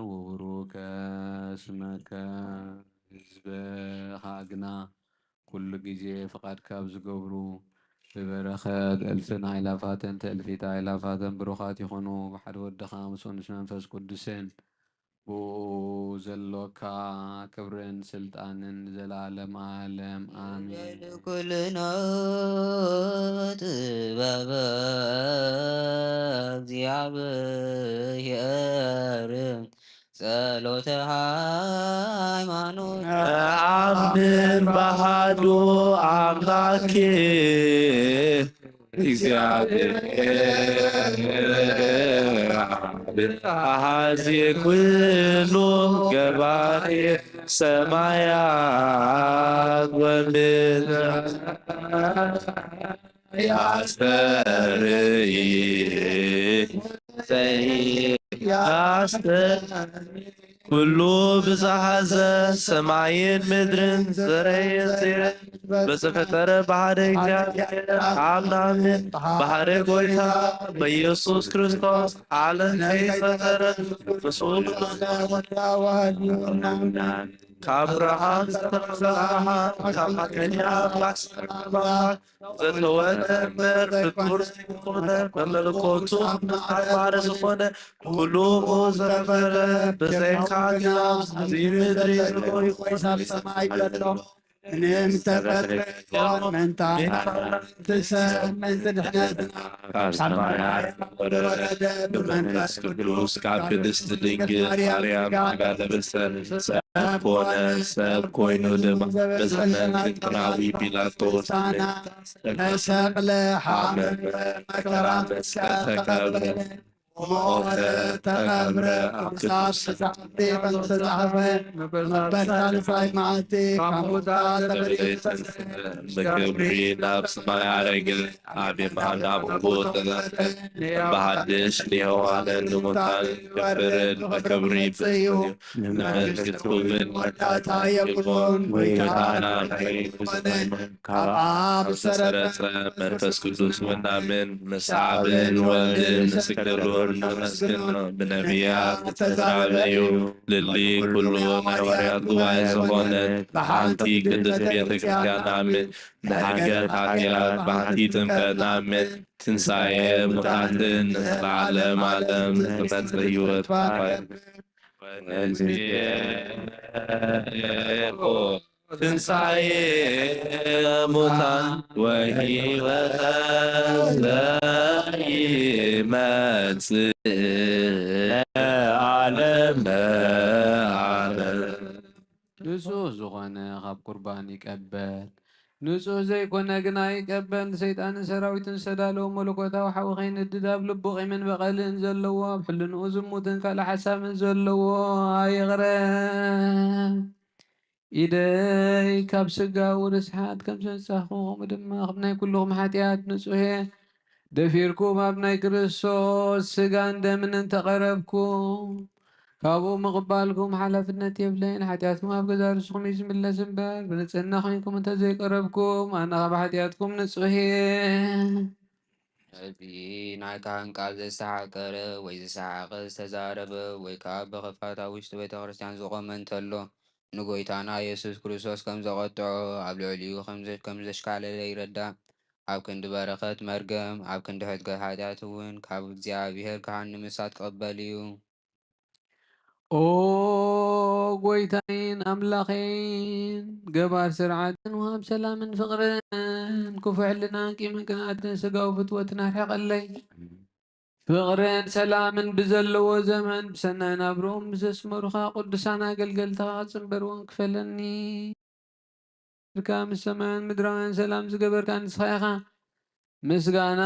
ውቡሩከ ስመከ። ህዝብኻ ግና ኩሉ ግዜ ፍቓድካ ኣብ ዝገብሩ ብበረኸት እልፍን ኣእላፋትን ትእልፊት ኣእላፋትን ብሩኻት ይኹኑ። ብሓደ ወድኻ ምስኡ ምስ መንፈስ ቅዱስን ብኡ ዘሎካ ክብርን ስልጣንን ንዘለዓለም ዓለም። ኣሜን። ኩልኖ ጥበበ እግዚኣብሔር ጸሎተ ሃይማኖት ኣምን በሃዱ ኣምላክ እግዚኣብሔር ኣብ ኣሃዚ ኩሉ ገባሪ ሰማያት ወምድር ያስተርኢ ያስተርኢ ኩሉ ብዝሓዘ ሰማይን ምድርን ዘረየ በዝፈጠረ ብሓደ እግዚኣብሔር ኣብ ናምን ብሓደ ጎይታ በኢየሱስ ክርስቶስ ዓለም ከይፈጠረ ምስኡ ካብ ብርሃን ዝተረፈ ካብ ሓቀኛ ኣምላክ ዝተወለደ እምበር ፍጡር ዘይኮነ በመለኮቱ ኣማረ ዝኾነ ኩሉ ብኡ ዝፈጠረ ብዘይካ ግና ኣብዚ ምድሪ ዘሎ ይኹን ኣብ ሰማይ ዘሎ ምንም ዝተፈጥረ ይኹን ምእንቲ ምእንቲ ድሕነትና ካብ ሰማያት ወረደ ብመንፈስ ቅዱስ ካብ ቅድስት ድንግል ማርያም ስጋ ለበሰ ሰብ ኮነ ሰብ ኮይኑ ድማ በዘመን ግብራዊ ጲላጦስ ተሰቅለ ሓመመ መከራ መስቀል ተቀብረ ሞተ ተቀብረ ኣብ ቅዱስ መጻሕፍቲ ከም ዝተጻሕፈ መበል ሳልሳይ መዓልቲ ካብ ሙታን ተለይተ ብክብሪ ናብ ሰማይ ዓረገ ኣብ የማን ኣቦ ተቐመጠ ብሓድሽ ንየዋነ ንሙታን ክፍርን ብክብሪ ብጽዩ ንመንግስቲ ክብርን መወዳእታ የብሉን ጎይታና ጎይታና ካብ ኣብ ሰረጸ ሰረጸ መንፈስ ቅዱስ ወናምን ምስ ኣብን ወልድን ንስግደሉን ነመስግኖ ብነቢያት ዝተዛረበ እዩ ልሊ ኩሉ ናይ ሃዋርያት ጉባኤ ዝኾነ ብሓንቲ ቅድስት ቤተ ክርስቲያን ኣምን ብሕገ ሃገራት ብሓንቲ ጥምቀት ኣምን ትንሳኤ ሙታትን ንዘለዓለም ዓለም ዝመጽእ ህይወት ትንሳኤ ሙታን ወህይወተ ዘይመጽእ ዓለም ዓለም ንጹህ ዝኾነ ካብ ቁርባን ይቀበል፣ ንጹህ ዘይኮነ ግና ይቀበል። ንሰይጣንን ሰራዊቱን ዝተዳለወ መለኮታዊ ሓዊ ከይንድድ ኣብ ልቡ ቂምን በቐልን ዘለዎ፣ ኣብ ሕልንኡ ዝሙትን ካልእ ሓሳብን ዘለዎ ኣይቕረ። ኢደይ ካብ ስጋዊ ርስሓት ከም ዘንጻኹ፣ ከምኡ ድማ ካብ ናይ ኩልኹም ሓጢኣት ንጹህ እየ። ደፊርኩም ኣብ ናይ ክርስቶስ ስጋን ደምን እንተቐረብኩም፣ ካብኡ ምቕባልኩም ሓላፍነት የብለይን። ሓጢኣትኩም ኣብ ገዛእ ርእስኹም እዩ ዝምለስ እምበር፣ ብንጽህና ኮይንኩም እንተዘይቀረብኩም፣ ኣነ ካብ ሓጢኣትኩም ንጹህ እየ። እዚ ናይ ካህን ቃል ዘስተሓቀረ ወይ ዝሰሓቐ ዝተዛረበ ወይ ከኣ ብኽፋት ኣብ ውሽጢ ቤተ ክርስቲያን ዝቖመ እንተሎ፣ ንጎይታና የሱስ ክርስቶስ ከም ዘቐጥዖ፣ ኣብ ልዕሊኡ ከም ዘ- ከም ዘሽካዕለለ ይረዳእ። ኣብ ክንዲ በረኸት መርገም፣ ኣብ ክንዲ ሕድገት ሓጢኣት እውን ካብ እግዚኣብሔር ካህን ንምሳት ክቕበል እዩ። ኦ ጎይታይን ኣምላኸይን፣ ገባር ስርዓትን ወሃብ ሰላምን ፍቕርን፣ ክፉእ ሕልናን ቂምን ቅንኣትን ስጋዊ ፍትወትን ኣርሕቐለይ። ፍቕርን ሰላምን ብዘለዎ ዘመን ብሰናይ ናብርኦም ብዘስመሩኻ ቅዱሳን ኣገልገልትኻ ጽንበርዎን ክፈለኒ። ካ ምስ ሰማያን ምድራውያን ሰላም ዝገበርካ ንስኻ ኢኻ። ምስጋና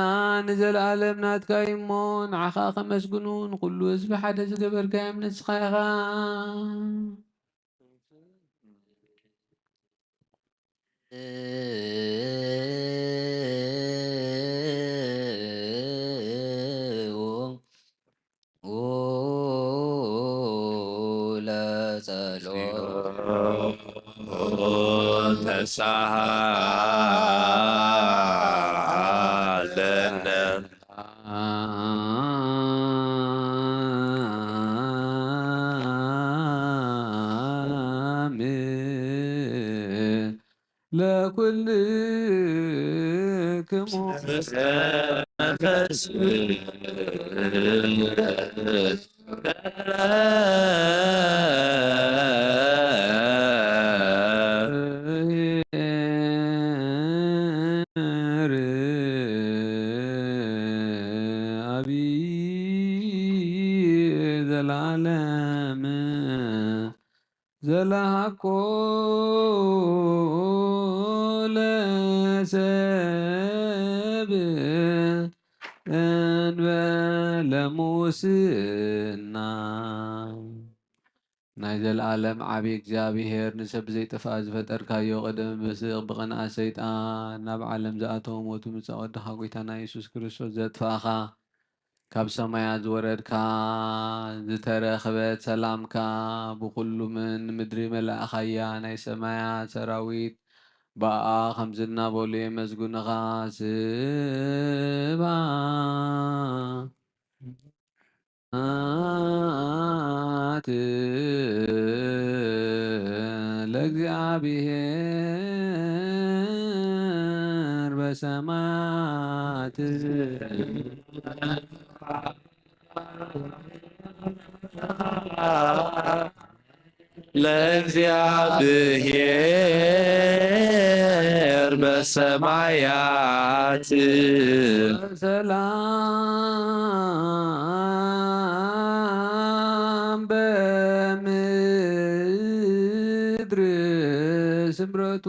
ንዘለኣለም ናትካ እዩ እሞ፣ ንዓኻ ከመስግኑ ንኹሉ ህዝቢ ሓደ ዝገበርካዮም ንስኻ ኢኻ። ለጸሎት ተሳሃለነ ለኩልክሙ አቢ ዘላለም ዘለሃኮ ለሰብ እንበለ ሙስና። ናይ ዘለዓለም ዓቢ እግዚኣብሔር፣ ንሰብ ብዘይጥፍኣት ዝፈጠርካዮ፣ ቅድሚ ብስቕ ብቕንኣት ሰይጣን ናብ ዓለም ዝኣተወ፣ ሞቱ ምጻእ ወድኻ ጐይታና የሱስ ክርስቶስ ዘጥፋእኻ፣ ካብ ሰማያት ዝወረድካ፣ ዝተረኽበት ሰላምካ ብኹሉ ምን ምድሪ መላእኻያ። ናይ ሰማያት ሰራዊት ብኣኣ ከምዚ እናበሉ የመስግኑኻ። ስብሐት ለእግዚአብሔር በሰማያት ለእግዚአብሔር በሰማያት ሰላም በምድር ስምረቱ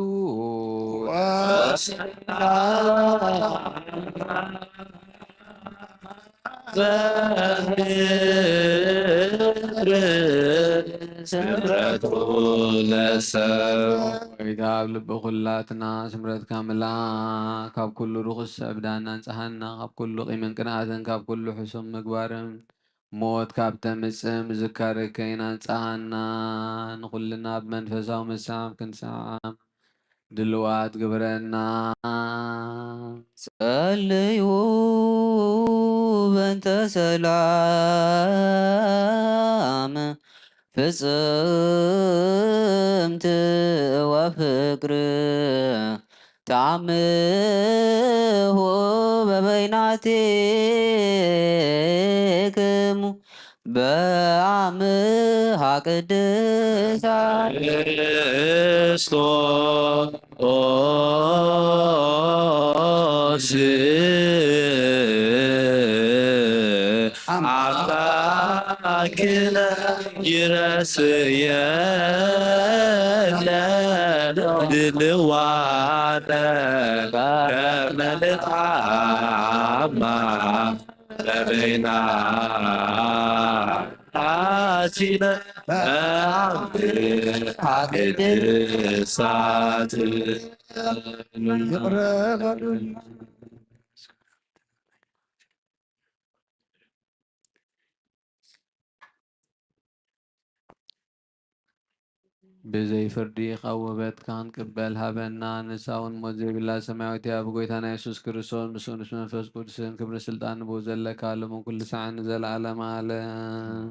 ጎይታ ኣብ ልቢ ኩላትና ስምረትካ ምላ፣ ካብ ኩሉ ርኹስ ዕብዳና ንጽሃና፣ ካብ ኩሉ ቂምን ቅንኣትን፣ ካብ ኩሉ ሕሱም ምግባርን፣ ሞት ካብ ተምጽእ ምዝካር ከይናንጽሃና፣ ንኹልና ብመንፈሳዊ ምሳም ክንስዓም ድልዋት ግብረና። ጸልዩ በእንተ ሰላም ፍጽምቲ ወፍቅር ተአምሁ በበይናቲክሙ በአምሃ ቅድሳት። ክርስቶስ አምላክነ ይረስየነ ድልዋተ ከመ ንትአማ ለበይናቲነ በአምሃ ቅድሳት። ይቕረ በሉኝ። ብዘይ ፍርዲ ካብ ውበትካ ክንቅበል ሃበና። ንሳ እውን ሞት ዘይብላ ሰማያዊት እያ። ብጎይታና የሱስ ክርስቶስ ምስኡ ምስ መንፈስ ቅዱስን ክብርን ስልጣንን ብኡ ዘለካ ሎምን ኩሉ ሳዕን ንዘለዓለመ ዓለም።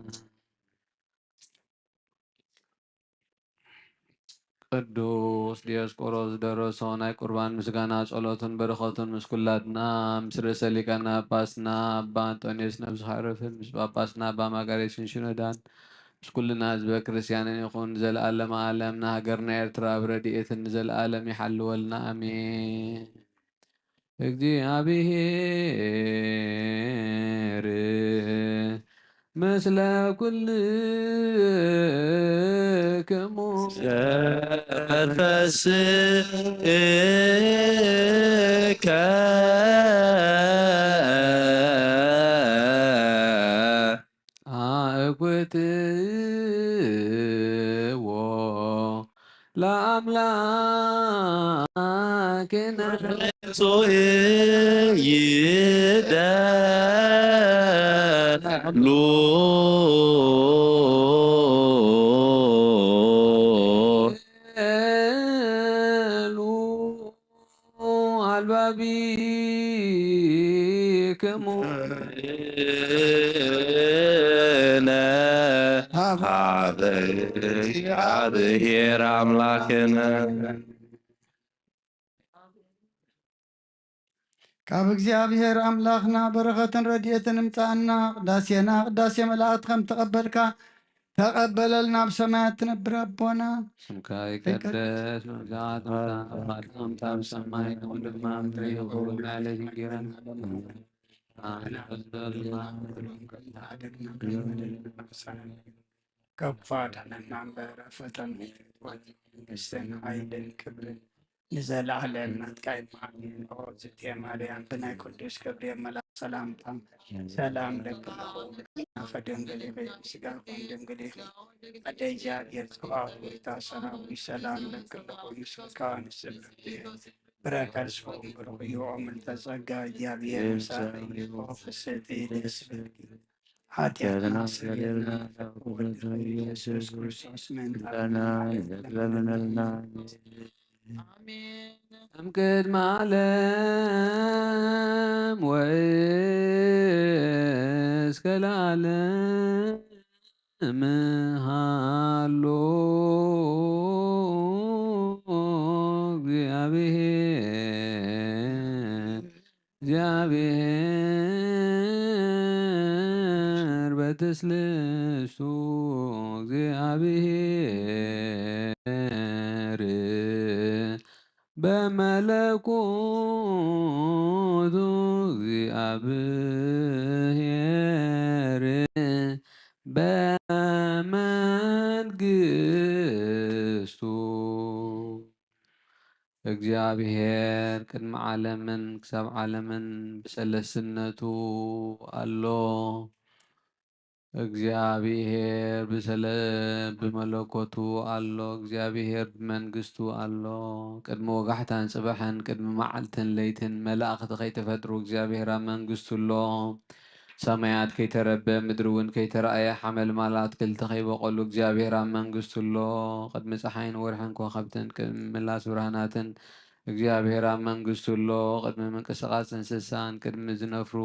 ቅዱስ ዲዮስቆሮስ ዝደረሶ ናይ ቁርባን ምስጋና ጸሎቱን በረኸቱን ምስ ኩላትና፣ ምስ ርእሰ ሊቃነ ጳጳስና ኣባ ኣንጦንዮስ ነፍስኻ ዕረፍን፣ ምስ ጳጳስና ኣባ ማቃርዮስን ሽኖዳን፣ ምስ ኩልና ህዝበ ክርስቲያንን ይኹን። ዘለዓለመ ዓለም ንሃገርና ኤርትራ ኣብ ረድኤትን ንዘለዓለም ይሓልወልና። ኣሜን። እግዚኣብሔር ምስለ ኩልክሙ። ዘፈስከ ለአምላክነ። ይደሉ አልባቢክሙ። ሀበ እግዚአብሔር አምላክነ። ካብ እግዚኣብሔር ኣምላኽና በረኸትን ረድኤትን እምጻኣና። ቅዳሴና ቅዳሴ መላእክት ከም ተቐበልካ ተቐበለልና። ኣብ ሰማያት ትነብር ኣቦና፣ ስምካ ይቀደስ፣ ይቀደስ፣ መንግስትካ ትምጻእ፣ ፈቃድካ ከም ኣብ ሰማይ ከምኡ ድማ ኣብ ምድሪ ይኹን። ሃለና ለይኩን ጌረና ከፋ ዳነና እምበር ፈተኑ መንግስትን ኃይልን ክብርን ንዘለዓለም ናትካ እዩ። ኣሜን። ኦ ዝእቲ ማርያም ብናይ ቅዱስ ገብርኤል መልኣክ ሰላምታ ሰላም ለኪ፣ ከድንግል ኢኺ፣ ስጋኩም ድንግል ኢኺ። ኣደ እግዚኣብሔር ጸባኦት፣ ጎይታ ሰራዊት ሰላም ለኪ፣ ኩሉ ስጋን ስብሐት ብረከት ስፎም ብሩክ እዩ። ኦ ምልዕተ ጸጋ፣ እግዚኣብሔር ምሳኺ፣ ኦ ፍስሕቲ ደስ ይበልኪ። ኃጢአትና ስርየልና፣ ወልድ ኢየሱስ ክርስቶስ ምእንታና ለምነልና። ኣሜን። እምቅድመ ዓለም ወእስከ ለዓለም ሃሎ እግዚአብሔር፣ እግዚአብሔር በትስልስቱ፣ እግዚአብሔር በመለኮቱ፣ እግዚአብሔር በመንግስቱ። እግዚኣብሔር ቅድሚ ዓለምን ክሳብ ዓለምን ብሰለስነቱ ኣሎ። እግዚኣብሔር ብሰለ-፣ ብመለኮቱ ኣሎ። እግዚኣብሔር ብመንግስቱ ኣሎ። ቅድሚ ወጋሕታን ጽባሕን፣ ቅድሚ መዓልትን ለይትን መላእኽቲ ከይተፈጥሩ እግዚኣብሔር ኣብ መንግስቱ ኣሎ። ሰማያት ከይተረበ፣ ምድሪ እውን ከይተራእየ፣ ሓመልማል ኣትክልቲ ከይበቆሉ እግዚኣብሔር ኣብ መንግስቱ ኣሎ። ቅድሚ ጸሓይን ወርሕን ከዋኽብትን፣ ቅድሚ ምላስ ብርሃናትን እግዚኣብሔር ኣብ መንግስቱ ኣሎ። ቅድሚ ምንቅስቃስ እንስሳን፣ ቅድሚ ዝነፍሩ፣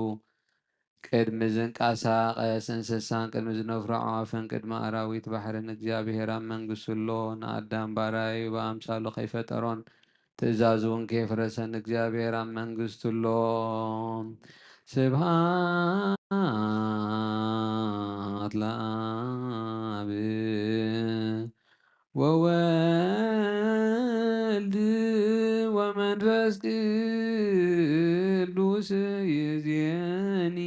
ቅድሚ ዝንቀሳቀስ እንስሳን፣ ቅድሚ ዝነፍሩ ኣዕዋፍን፣ ቅድሚ ኣራዊት ባሕርን እግዚኣብሔር ኣብ መንግስቱ ኣሎ። ንኣዳም ባራዩ ብኣምሳሉ ከይፈጠሮን፣ ትእዛዙ እውን ከየፍረሰን እግዚኣብሔር ኣብ መንግስቱ ኣሎ። ስብሐት ለአብ ወወልድ ወመንፈስ ቅዱስ ይዜኒ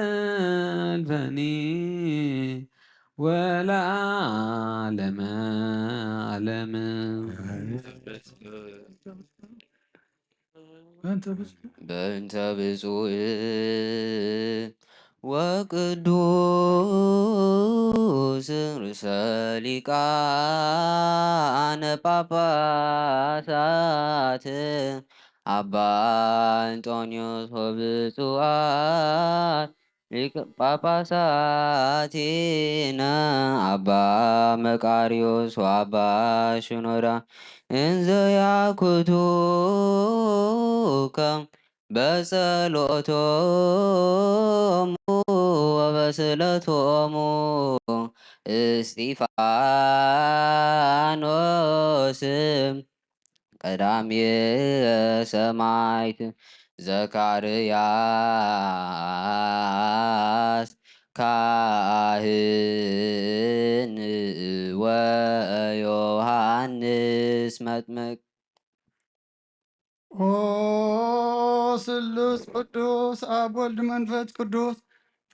ወዘልፈኒ ወለዓለመ ዓለም። በእንተ ብፁዕ ወቅዱስ ርእሰ ሊቃነ ጳጳሳት አባ እንጦንዮስ ወብፁዓት ሊቀ ጳጳሳቲነ አባ መቃርዮስ ወአባ ሽኖዳ እንዘ ያኩቱከ በጸሎቶሙ ወበስእለቶሙ እስጢፋኖስ ቀዳሜ ሰማዕት ዘካርያስ ካህን ወዮሃንስ መጥምቅ። ኦ ስሉስ ቅዱስ ኣብ ወልድ መንፈስ ቅዱስ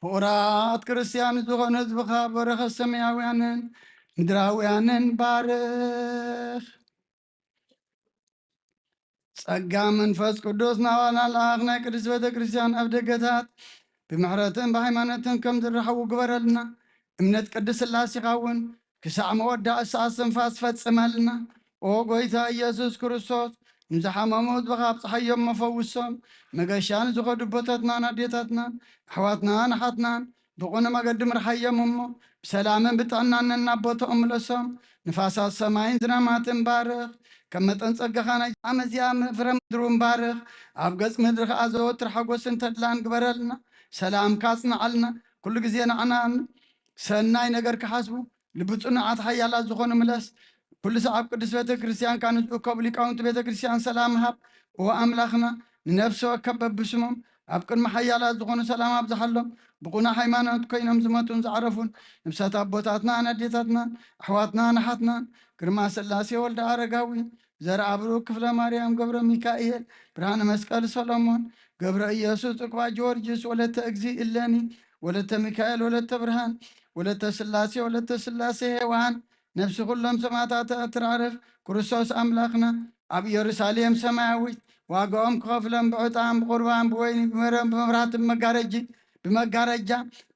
ፍቑራት ክርስቲያን ዝኾነ ህዝብኻ በረኸት ሰማያውያንን ምድራውያንን ባርኽ። ጸጋ መንፈስ ቅዱስ ናባና ለኣኽ ናይ ቅድስት ቤተ ክርስቲያን ኣብ ደገታት ብምሕረትን ብሃይማኖትን ከም ዝረኸቡ ግበረልና። እምነት ቅድስት ሥላሴኻ እውን ክሳዕ መወዳእታ ሰዓት እስትንፋስ ፈጽመልና። ኦ ጐይታ ኢየሱስ ክርስቶስ፣ ንዝሓመሙ ህዝብኻ ኣብጽሓዮም፣ መፈውሶም። መገሻ ንዝኸዱ ኣቦታትናን ኣዴታትናን፣ ኣሕዋትናን ኣሓትናን ብቕኑዕ መገዲ ምርሓዮም እሞ፣ ብሰላምን ብጥዕናን ነናብ ቦታኦም ምለሶም። ንፋሳት ሰማይን ዝናማትን ባርኽ። ከም መጠን ጸጋኻ ናይ ዓመት እዚኣ ፍረ ምድሪ እውን ባርኽ። ኣብ ገጽ ምድሪ ኸኣ ዘወትር ሓጎስን ተድላን ግበረልና። ሰላምካ ኣጽንዓልና። ኩሉ ግዜ ንዓና ሰናይ ነገር ክሓስቡ፣ ልቢ ጽኑዓት ሓያላት ዝኾኑ ምለስ። ኩሉ ሰዓብ ቅድስት ቤተ ክርስቲያን ካን ዝእከቡ ሊቃውንቲ ቤተ ክርስቲያን ሰላም ሃብ። ኦ ኣምላኽና፣ ንነፍሲ ወከፍ በብስሞም ኣብ ቅድሚ ሓያላት ዝኾኑ ሰላም ኣብዝሓሎም። ብቑና ሃይማኖት ኮይኖም ዝመቱን ዝዓረፉን ንብሳት ኣቦታትናን ኣዴታትናን ኣሕዋትናን ኣሓትናን ግርማ ስላሴ ወልደ ኣረጋዊ፣ ዘርኣ ብሩክ ክፍለ ማርያም ገብረ ሚካኤል፣ ብርሃነ መስቀል ሰሎሞን፣ ገብረ ኢየሱስ፣ ጽቅባ ጊዮርጊስ፣ ወለተ እግዚ እለኒ፣ ወለተ ሚካኤል፣ ወለተ ብርሃን፣ ወለተ ስላሴ፣ ወለተ ስላሴ ሄዋን፣ ነፍሲ ኩሎም ሰማዕታት ትራረፍ። ክርስቶስ ኣምላኽና ኣብ ኢየሩሳሌም ሰማያዊት ዋጋኦም ክኸፍሎም ብዕጣን ብቁርባን ብወይኒ ብመረን ብመብራህቲ ብመጋረጂ ብመጋረጃ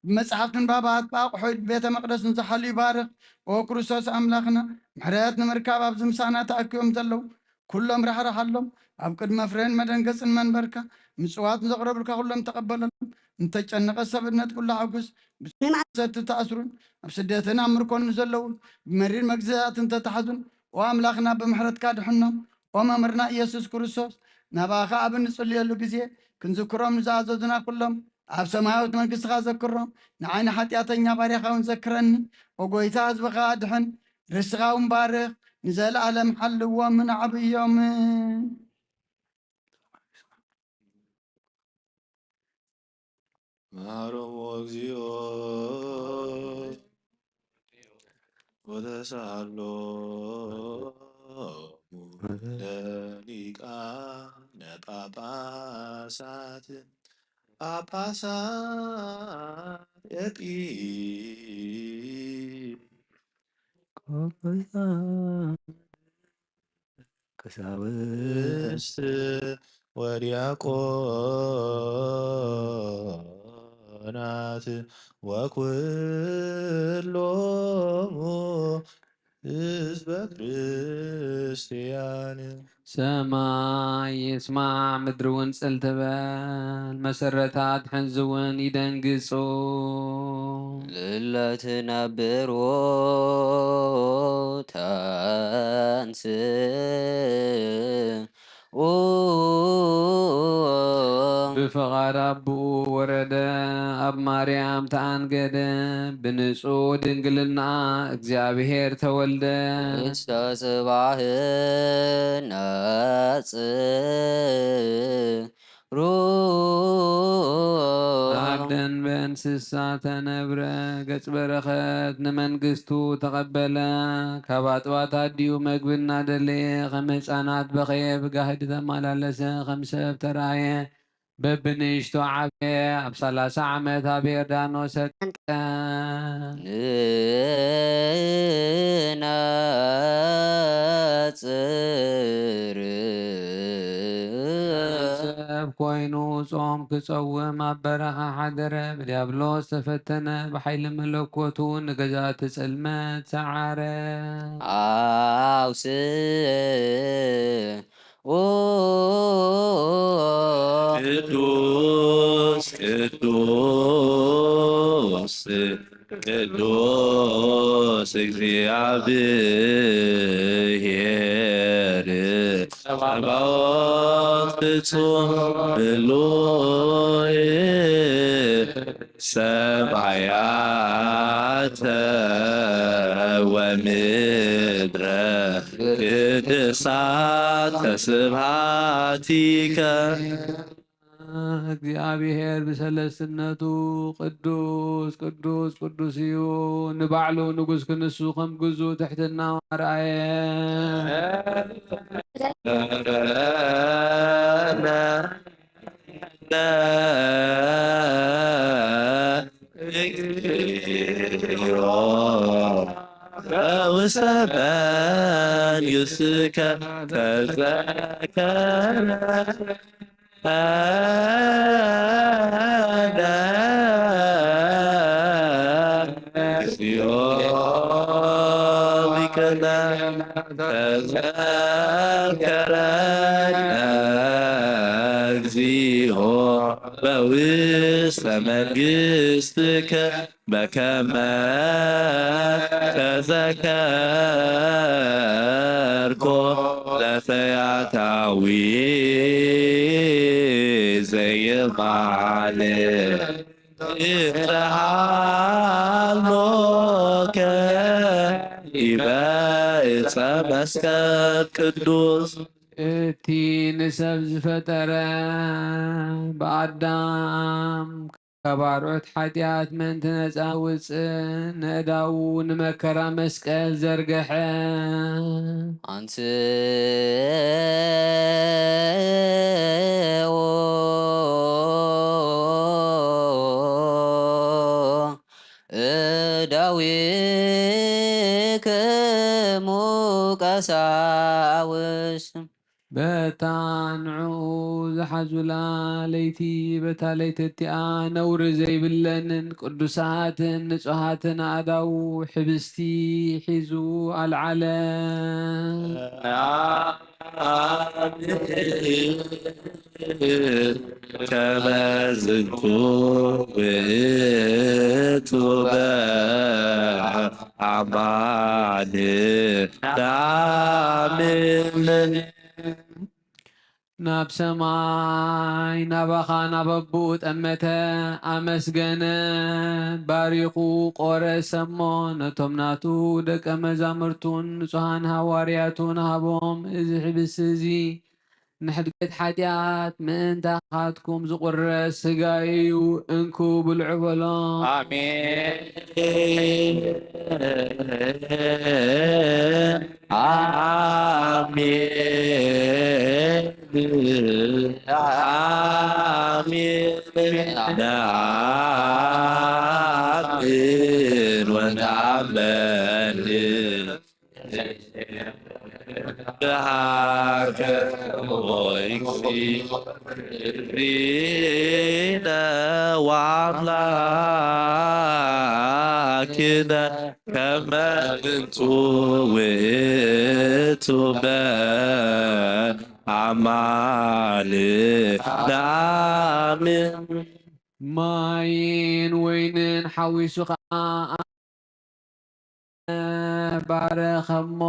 ብመጽሓፍ ንባባት ብኣቑሑት ቤተ መቅደስ ንዝሓሉ ይባርኽ። ኦ ክርስቶስ ኣምላኽና፣ ምሕረት ንምርካብ ኣብዚ ምሳና ተኣኪቦም ዘለዉ ኩሎም ራሕርሓሎም። ኣብ ቅድሚ ፍሬን መደንገጽን መንበርካ ምጽዋት ንዘቕረብልካ ኩሎም ተቐበለሎም። እንተጨነቐ ሰብነት ኩሉ ሓጉስ። ብሰቲ ተኣስሩን ኣብ ስደትን ኣብ ምርኮን ንዘለዉ ብመሪር መግዛእትን ተታሕዙን፣ ኦ ኣምላኽና ብምሕረትካ ድሕኖም። ኦ መምህርና ኢየሱስ ክርስቶስ፣ ናባኻ ኣብ እንጽልየሉ ግዜ ክንዝክሮም ንዝኣዘዙና ኩሎም ኣብ ሰማያዊት መንግስትኻ ዘክሮም። ንዓይ ንሓጢኣተኛ ባርያኻ እውን ዘክረኒ። ኦ ጎይታ፣ ህዝብኻ ኣድሕን፣ ርስኻ እውን ባርኽ፣ ንዘለኣለም ሓልዎምን ዓብዮምን። መሃሮም እግዚኦ ወተሳሃሎ ለሊቃነ ጳጳሳት ጳጳሳት ኤጲ ቀሳውስት ወዲያቆናት ወኩሎሙ ህዝበ ክርስቲያን። ሰማይ ይስማዕ፣ ምድሪ እውን ጽል ትበል፣ መሰረታት ሕንዚ እውን ይደንግጹ። ለለትነብሮ ተንሥኡ። ብፍቓድ ኣቦኡ ወረደ፣ ኣብ ማርያም ተኣንገደ፣ ብንጹህ ድንግልና እግዚኣብሔር ተወልደ። ውስተ ጽባሕ ነጽ ሩ። ኣብ ደንበ እንስሳ ተነብረ፣ ገጽ በረኸት ንመንግስቱ ተቐበለ። ካብ ኣጥባት ኣዲኡ መግቢ እናደለየ፣ ከም ህፃናት በኸየ፣ ብጋህዲ ተመላለሰ፣ ከም ሰብ ተራእየ። በብንእሽቶ ዓበየ፣ ኣብ ሰላሳ ዓመት ኣብ ዮርዳኖስ ሰጠመ። ንነጽር። ሰብ ኮይኑ ጾም ክጸውም ኣብ በረኻ ሓደረ። ብዲያብሎስ ተፈተነ፣ ብሓይሊ መለኮቱ ንገዛእቲ ጽልመት ሰዓረ። ኣውስእ ቅዱስ ቅዱስ ቅዱስ እግዚኣብሔር ጸባኦት ፍጹም ምሉእ ሰማያተ ወምድረ ቅድሳተ ስብሐቲከ። እግዚኣብሔር ብሰለስትነቱ ቅዱስ ቅዱስ ቅዱስ እዩ። ንባዕሉ ንጉስ ክንሱ ከም ግዙእ ትሕትናኡ ኣርኣየ። ውስተ መንግሥትከ ተዘከረ። እግዚኦ ሊቀነ ተዘከረነ እግዚኦ በውስተ መንግሥትከ በከመ ተዘከርኮ ለፈያታዊ ዘይማል እተሃሎከ። ዲበ ዕፀ መስቀል ቅዱስ። እቲ ንሰብ ዝፈጠረ ብኣዳም ካብ ኣርዑት ሓጢኣት ምእንቲ ነፃ ውፅእ ንእዳዉ ንመከራ መስቀል ዘርገሐ። ኣንስ እዳዊክሙ ቀሳውስት። በታ ንዕኡ ዝሓዙላ ለይቲ በታ ለይቲ እቲኣ ነውሪ ዘይብለንን ቅዱሳትን ንጹሃትን ኣእዳዉ ሕብስቲ ሒዙ ኣልዓለ። ከመ ዝንቱ ውእቱ በዓል ኣማን ናምን። ናብ ሰማይ ናባኻ ናብ ኣቦኡ ጠመተ፣ ኣመስገነ፣ ባሪኹ ቆረሰ እሞ ነቶም ናቱ ደቀ መዛሙርቱን ንጹሃን ሃዋርያቱን ሃቦም። እዚ ሕብስቲ እዚ ንሕድገት ሓጢኣት ምእንታኻትኩም ዝቑረስ ስጋይ እዩ፣ እንኩ ብልዑ በሎም። ኣሜን። ኣሜን። ኣሜን። ነኣምን ወንተኣመን። ብሃከ ኦይክሪነ ወአምላክነ ከመ እንቱ ውእቱ በአማን ነአምን። ማይን ወይንን ሓዊሱ ኸኣ ባረኸሞ፣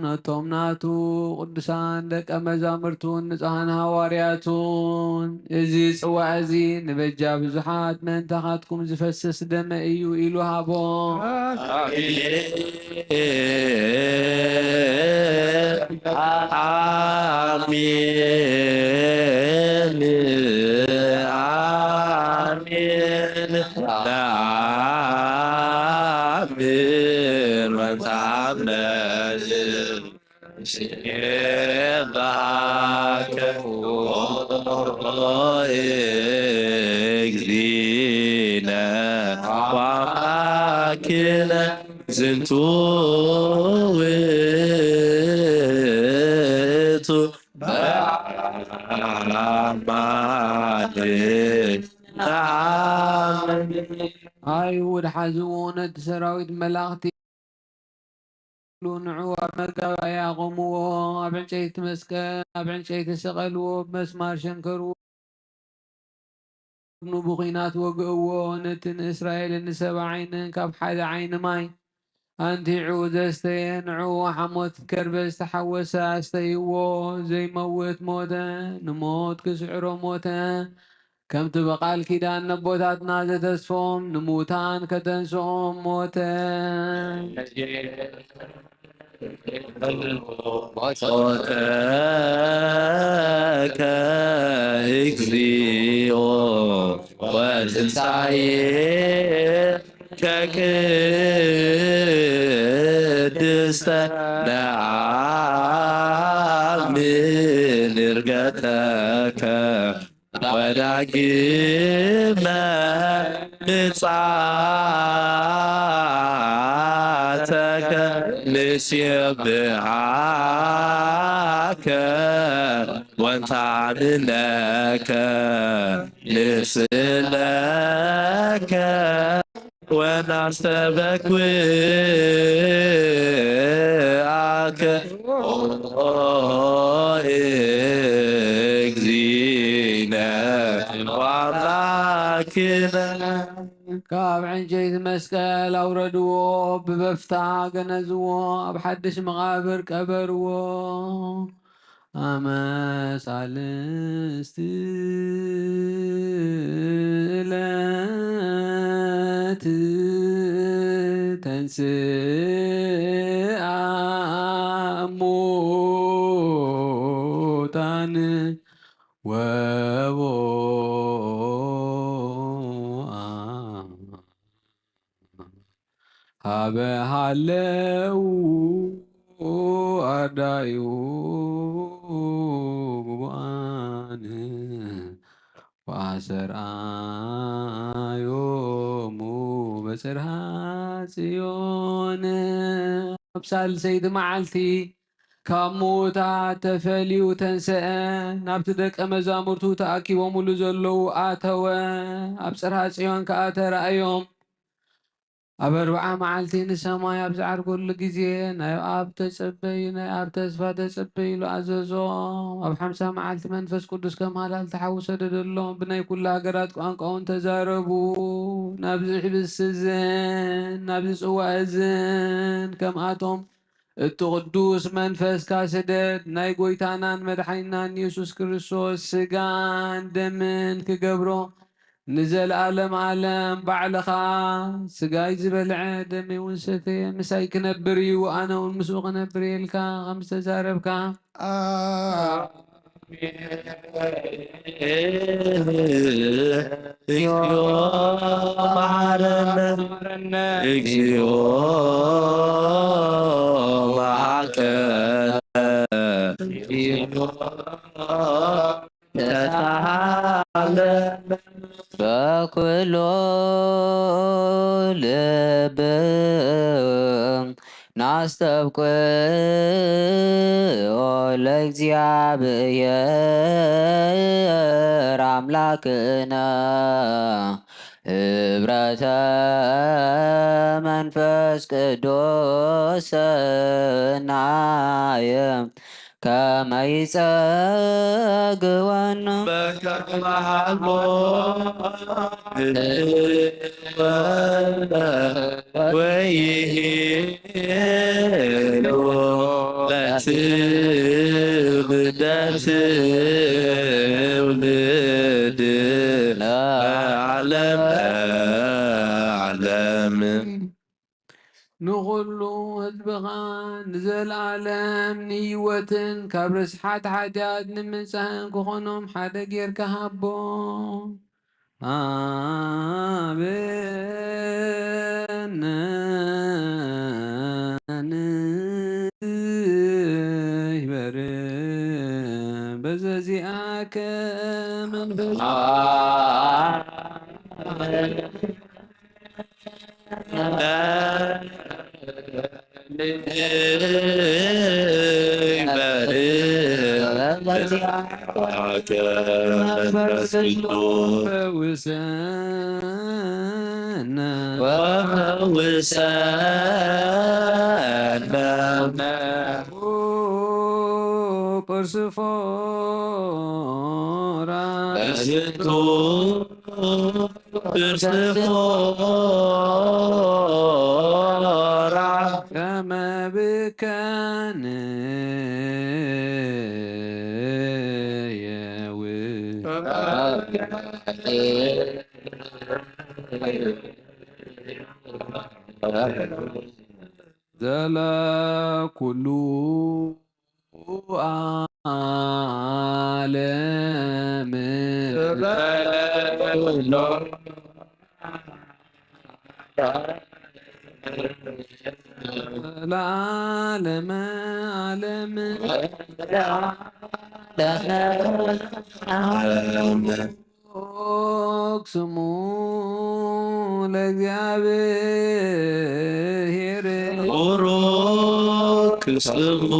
ነቶም ናቱ ቅዱሳን ደቀ መዛሙርቱን ንጹሓን ሃዋርያቱን፣ "እዚ ጽዋእ እዚ ንበጃ ብዙሓት ምእንታኻትኩም ዝፈስስ ደመ እዩ" ኢሉ ሃቦም። ኣሜን። ኣሜን። ኣሜን። ነአምን ወንተአመን። ስብሐት ለከ ኦ እግዚእነ ወአምላክነ። ዝንቱ ውእቱ በአማን ነአምን። ኣይሁድ ሓዝዎ፣ ነቲ ሰራዊት መላእኽቲ ንዑ ኣብ መጋባእያ ኣቖምዎ፣ ኣብ ዕንጨይቲ መስቀል፣ ኣብ ዕንጨይቲ ሰቐልዎ፣ ብመስማር ሸንከርዎ። ንብኹናት ወግእዎ። ነቲ ንእስራኤልን ንሰብዓ ዓይንን ካብ ሓደ ዓይኒ ማይ ኣንቲዑ ዘስተየ፣ ንዕኡ ሓሞት ከርበ ዝተሓወሰ ኣስተይዎ። ዘይመውት ሞተ፣ ንሞት ክስዕሮ ሞተ። ከምቲ ብቓል ኪዳን ነቦታትና ዘተስፎም፣ ንሙታን ከተንስኦም ሞተ። ሞተከ እግዚኦ ወትንሳኤከ ቅድስተ ነአምን ዕርገተከ ወዳግመ ምጽኣተከ ንሴብሐከ ወንታምነከ ንስእለከ ወናስተበክዓከ ኦ እግዚእነ ወአምላክነ። ካብ ዕንጨይቲ መስቀል ኣውረድዎ፣ ብበፍታ ገነዝዎ፣ ኣብ ሓድሽ መቓብር ቀበርዎ። አመ ሳልስት ዕለት ተንሥአ እሙታን ወቦአ ሀበ ሀለው አርዳኢሁ ግቡአን ወአሰርአዮሙ በጽርሐ ጽዮን። ኣብ ሳልሰይቲ መዓልቲ ካብ ምዉታት ተፈልዩ ተንስአ፣ ናብቲ ደቀ መዛሙርቱ ተኣኪቦምሉ ዘለዉ ኣተወ። ኣብ ጽርሐ ጽዮን ከኣ ተራእዮም። ኣብ ኣርብዓ መዓልቲ ንሰማይ ኣብ ዝዓርገሉ ግዜ፣ ናይ ኣብ ተጸበዩ፣ ናይ ኣብ ተስፋ ተጸበዩ ኢሉ ኣዘዞም። ኣብ ሓምሳ መዓልቲ መንፈስ ቅዱስ ከም ሃላል ተሓዊ ሰደደሎም። ብናይ ኩሉ ሃገራት ቋንቋ እውን ተዛረቡ። ናብዚ ሕብስቲ እዝን ናብዚ ጽዋእ እዝን ከምኣቶም እቲ ቅዱስ መንፈስካ ስደድ። ናይ ጎይታናን መድሓኒናን የሱስ ክርስቶስ ስጋን ደምን ክገብሮ ንዘለኣለም ኣለም ባዕልኻ ስጋይ ዝበልዐ ደመይ እውን ሰተየ ምሳይ ክነብር እዩ፣ ኣነ እውን ምስኡ ክነብር እየ ኢልካ ከም ዝተዛረብካ እግዚኦ መሐረነ፣ እግዚኦ መሐረነ፣ እግዚኦ ተሳሃለ በኩሉ ልብ ናስተብቅዖ ለእግዚኣብሔር ኣምላክነ ህብረተ መንፈስ ቅዱስ ሰናየ ከመ ይጸግወነ በከመ ሀሎ ወይሄሎ ለትውልደ ትውልድ ለዓለመ ዓለም። ንኹሉ ህዝብኻ ንዘለኣለም ንህይወትን ካብ ርስሓት ሓጢኣት ንምንጻህን ክኾኖም ሓደ ጌርካ ሃቦም። ኣበነ ንይበር በዘዚኣከ መንፈስ ዘለ ኩሉ ዓለም ለዓለመ ዓለም። ቡሩክ ስሙ ለእግዚኣብሔር። ቡሩክ ስሙ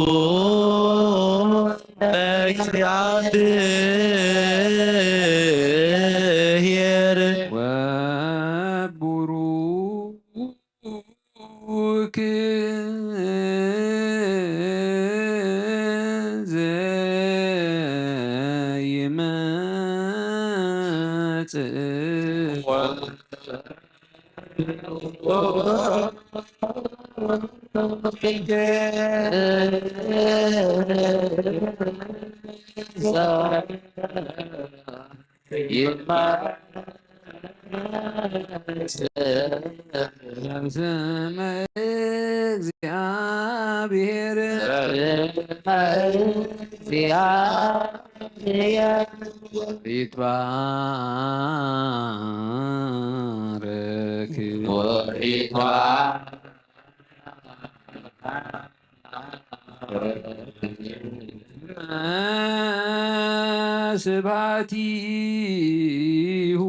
ለእግዚኣብሔር። ወቡሩክ ዘይመጽእ። ስመ እግዚኣብሔር ይትባረክ። ስብሐቲሁ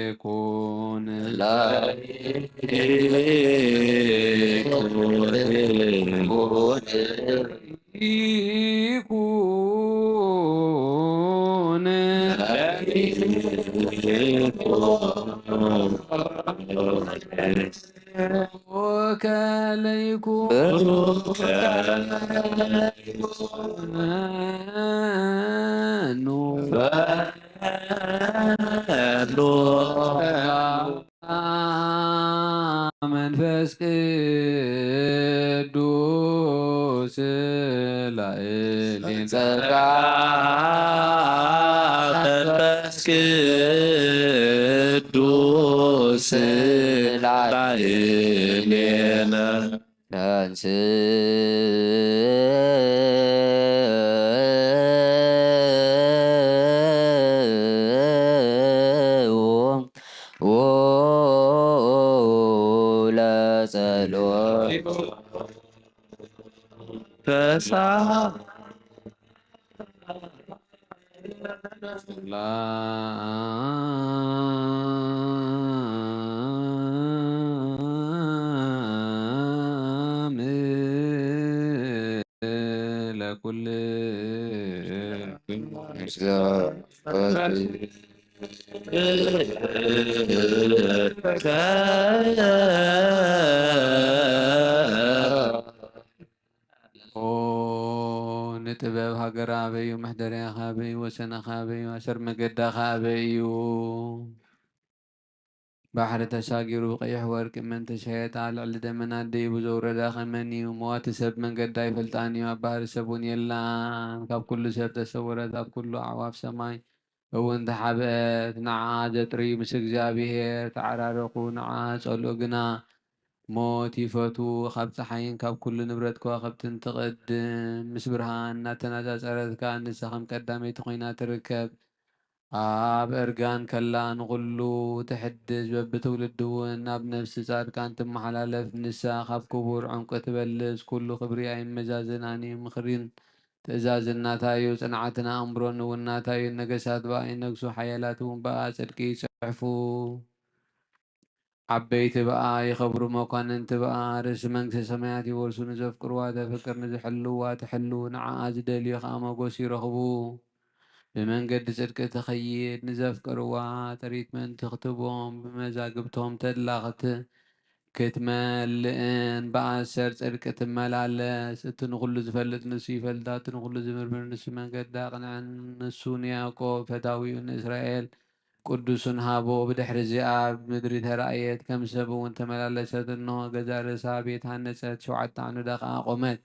ይኩን ይኩን። ወከለይኩን ኑ መንፈስ ቅዱስ ላዕሌነ። ጸጋ መንፈስ ቅዱስ ላዕሌነ። ተንሥኡ ለጸሎት። ተሳ ለኩልክሙ። ኦ ንጥበብ ሃገራ ኣበይ እዩ? መሕደሪያኻ ኣበይ እዩ? ወሰንኻ ኣበይ እዩ? ኣሰር መገዳኻ ኣበይ እዩ? ባሕሪ ተሻጊሩ ብቐይሕ ወርቂ መን ተሻየጣ? ልዕሊ ደመና ደይቡ ዘውረዳ ኸመን እዩ? መዋቲ ሰብ መንገዳ ኣይፈልጣን እዩ፣ ኣብ ባሕሪ ሰብ እውን የላን። ካብ ኩሉ ሰብ ተሰወረት፣ ኣብ ኩሉ ኣዕዋፍ ሰማይ እውን ተሓብአት። ንዓኣ ዘጥርዩ ምስ እግዚኣብሔር ተዓራረቑ፣ ንዓኣ ጸልኡ ግና ሞት ይፈትዉ። ካብ ጸሓይን ካብ ኩሉ ንብረት ከዋኽብትን ትቐድም፣ ምስ ብርሃን እናተነጻጸረት ከኣ ንሳ ከም ቀዳመይቲ ኮይና ትርከብ። ኣብ እርጋን ከላ ንኹሉ ትሕድስ፣ በብትውልዲ እውን ናብ ነፍሲ ጻድቃን ትመሓላለፍ። ንሳ ካብ ክቡር ዕንቁ ትበልጽ፣ ኩሉ ክብሪ ኣይመዛዘናን እዩ። ምኽርን ትእዛዝን ናታ እዩ፣ ጽንዓትን ኣእምሮን እውን ናታ እዩ። ነገሳት ብኣ ይነግሱ፣ ሓያላት እውን ብኣ ጽድቂ ይጽሕፉ። ዓበይቲ ብኣ ይኸብሩ፣ መኳንንቲ ብኣ ርእሲ መንግስተ ሰማያት ይወርሱ። ንዘፍቅርዋ ተፍቅር፣ ንዝሕልዋ ትሕሉ፣ ንዓኣ ዝደልዩ ኸኣ ሞገስ ይረኽቡ። ብመንገዲ ጽድቂ ትኸይድ፣ ንዘፍቅርዋ ጥሪት ምእንቲ ክትቦም፣ ብመዛግብቶም ተድላ ክት-፣ ክትመልእን ብኣሰር ጽድቂ ትመላለስ። እቲ ንኹሉ ዝፈልጥ ንሱ ይፈልጣ፣ እቲ ንኹሉ ዝምርምር ንሱ መንገዳ ኣቕንዐን። ንሱ ንያዕቆብ ፈታዊኡ፣ ንእስራኤል ቅዱሱን ሃቦ። ብድሕሪ እዚኣ ኣብ ምድሪ ተራእየት፣ ከም ሰብ እውን ተመላለሰት። እንሆ፣ ገዛ ርእሳ ቤት ሃነጸት፣ ሸውዓተ ዓንዳ ከኣ ኣቖመት።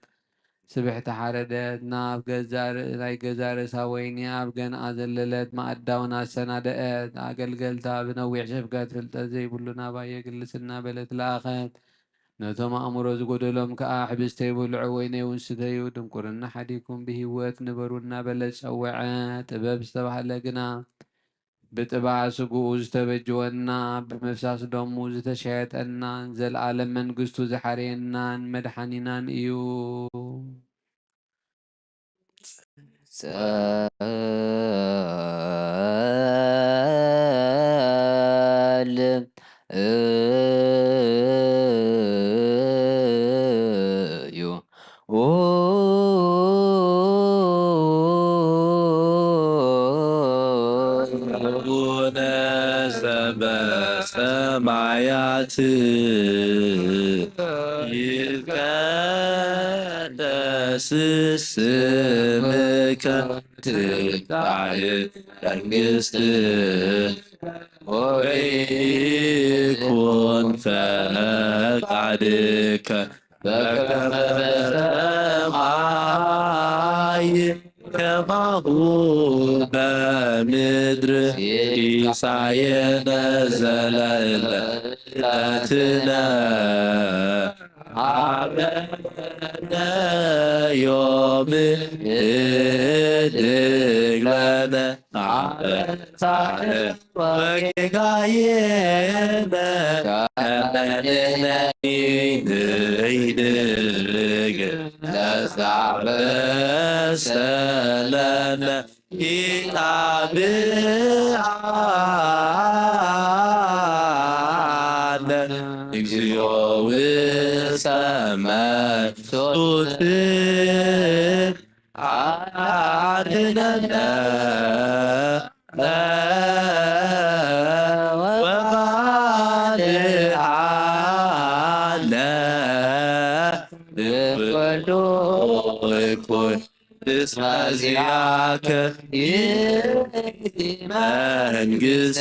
ስብሕቲ ሓረደት፣ ናብ ገዛ ር-፣ ናይ ገዛ ርእሳ ወይኒ ኣብ ገንኣ ዘለለት፣ ማእዳ እውን ኣሰናደአት። ኣገልገልታ ብነዊሕ ስብከት፣ ፍልጠት ዘይብሉ ናባይ የግልጽ እናበለት ለኣኸት። ነቶም ኣእምሮ ዝጎደሎም ከኣ፣ ሕብስቲ ይብልዑ፣ ወይነይ እውን ስተዩ፣ ድንቁርና ሓዲኩም ብህይወት ንበሩ እናበለት ጸወዐ። ጥበብ ዝተባህለ ግና ብጥባዕ ስግኡ ዝተበጀወና፣ ብምፍሳስ ደሙ ዝተሸየጠናን፣ ዘለዓለም መንግስቱ ዝሓረየናን መድሓኒናን እዩ። ጸልም እዩ። ቡነ ዘበሰማያት ይትቀደስ ስምከ ትምጻእ መንግስት ወይኩን ፈቃድከ በከመ በሰማይ ከማሁ በምድር። ሲሳየነ ዘለለ ዕለትነ ሀበነ ዮም፣ ህድግ ለነ አበሳነ ወጌጋየነ ከመ ንሕነኒ ንህድግ ለዘአበሰ ለነ ኢታብአነ እግዚኦ ውስተ መንሱት አድነነ ወባልዓነ እኩሉ እኩይ እስመ ዚአከ ይእቲ መንግስት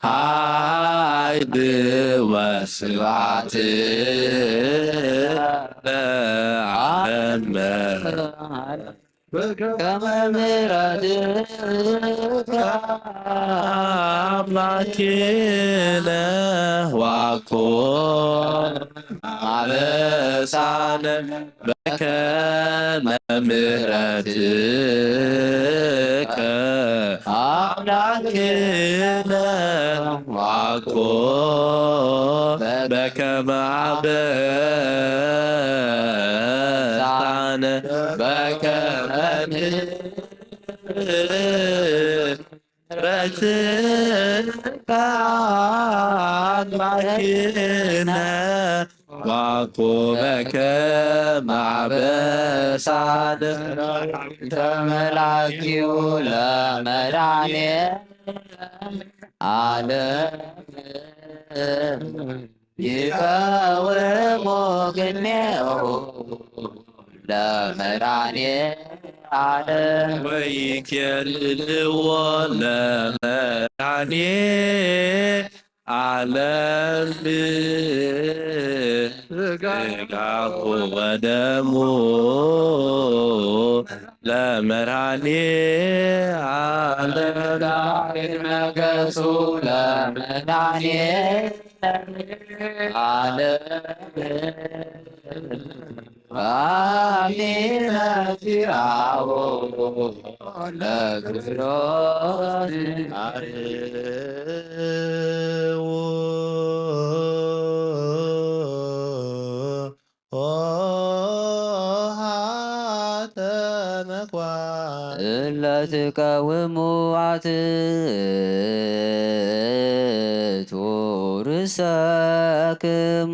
ኃይል ወስብሐት ለዓለመ። ከመ ምሕረትከ አምላኬነ ዋኮ አበሳነ በከመ ምሕረትከ አምላኬነ ዋኮ በከመ አበሳነ በከመ ምሕረትከ አምላኬነ ዋኮ በከመ አበሳነ። ተመላኪው ለመድኃኔ ዓለም ይቀውሙ ቅድሜሁ ለመድኃኔ ዓለም ወይኬልልዎ ለመድኃኔ ዓለም ስጋሁ ወደሙ ለመድኃኔ ዓለም መገሱ ለመድኃኔ ዓለም አሚነ ኪራሁ ለክርስቶስ አርው ኆኃተ መኳ እለ ትቀውሙ አትእቱ ርእሰክም።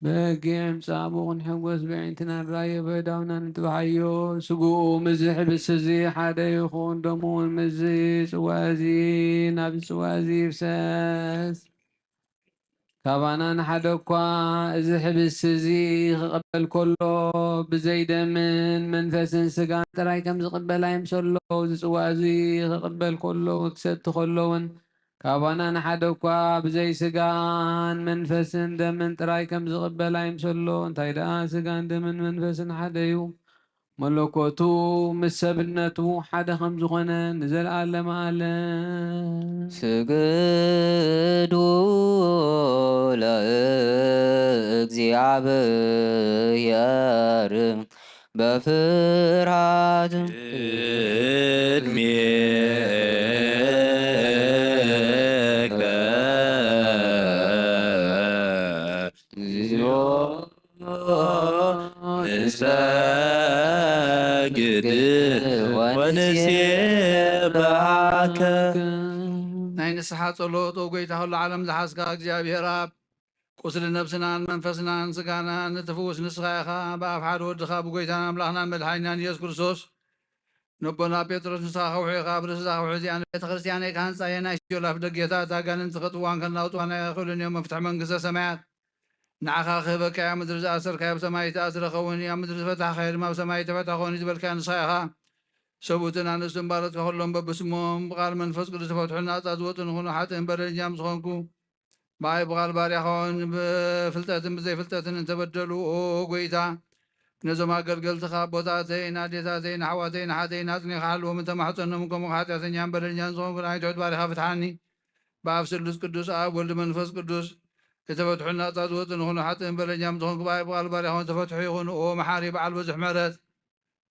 በጊዕ ምጻእ ቡቕ ንሕጎስ ብዕንትና ንራዮ በዳውና ንጥብሓዮ። ስግኡ ምስዚ ሕብስቲ እዚ ሓደ ይኹን፣ ደሙ እውን ምስዚ ጽዋ እዚ ናብ ጽዋ እዚ ይፍሰስ። ካባና ንሓደ እኳ እዚ ሕብስቲ እዚ ክቕበል ከሎ ብዘይ ደምን መንፈስን ስጋን ጥራይ ከም ዝቕበል ኣይምሰሎ። እዚ ጽዋ እዚ ክቕበል ከሎ ክሰቲ ከሎ እውን ካባና ንሓደ እኳ ብዘይ ስጋን መንፈስን ደምን ጥራይ ከም ዝቕበል ኣይምሰሎ። እንታይ ደኣ ስጋን ደምን መንፈስን ሓደ እዩ። መለኮቱ ምስ ሰብነቱ ሓደ ከም ዝኾነ ንዘለዓለመ ዓለም። ስግዱ ለእግዚኣብሔር በፍርሃት ቅድሜከ እግዚኦ ንሰግድ ወንሴብሐከ። ናይ ንስሓ ጸሎት፣ ኦ ጐይታ፣ ኹሉ ዓለም ዝሓዝካ እግዚኣብሔር ኣብ፣ ቁስሊ ነብስናን መንፈስናን ስጋናን እትፍውስ ንስኻ ኢኻ። ብኣፍ ሓደ ወድኻ ብጐይታና ኣምላኽናን መድሓኒናን ኢየሱስ ክርስቶስ ነቦና ጴጥሮስ ንስኻ ከውሒ ኢኻ፣ ኣብ ርእሲ እዛ ከውሒ እዚኣ ንቤተ ክርስቲያነይ ክሃንጻ እየ፣ ናይ ሲኦል ኣፍ ደጌታት ኣጋንንቲ ክእትዋን ከናውጥዋን ኣይኽእሉን እዮም፣ መፍትሒ መንግስተ ሰማያት ንዓኻ ክህበካ እያ። ኣብ ምድሪ ዝኣሰርካዮ ኣብ ሰማይ ዝተኣስረ ክኸውን እዩ፣ ኣብ ምድሪ ዝፈታሕካዮ ድማ ኣብ ሰማይ ዝተፈትሐ ክኸውን እዩ ዝበልካዮ ንስኻ ኢኻ። ሰብኡትን ኣንስትን ባሮትካ ኩሎም በብስሞም ብቃል መንፈስ ቅዱስ ዝተፈትሑ ናጻ ዝወጹ ንኹኑ ሓጥእን በደለኛም ዝኾንኩ ብኣይ ብቃል ባርያኻውን ብፍልጠትን ብዘይፍልጠትን እንተበደሉ፣ ኦ ጎይታ፣ ነዞም ኣገልገልትኻ ኣቦታተይ፣ ንኣዴታተይ፣ ንኣሕዋተይ፣ ንሓተይ፣ ንሓጽነይ ክሓልዎም እንተማሕጸኖም፣ ከምኡ ሓጢኣተኛን በደለኛን ዝኾንኩ ንኣይ ትሑት ባርያኻ ፍትሓኒ። ብኣብ ስሉስ ቅዱስ ኣብ ወልድ መንፈስ ቅዱስ ዝተፈትሑ ናጻ ዝወጹ ንኹኑ ሓጥእን በደለኛም ዝኾንኩ ብኣይ ብቃል ባርያኻውን ዝተፈትሑ ይኹኑ። ኦ መሓሪ በዓል ብዙሕ ምሕረት፣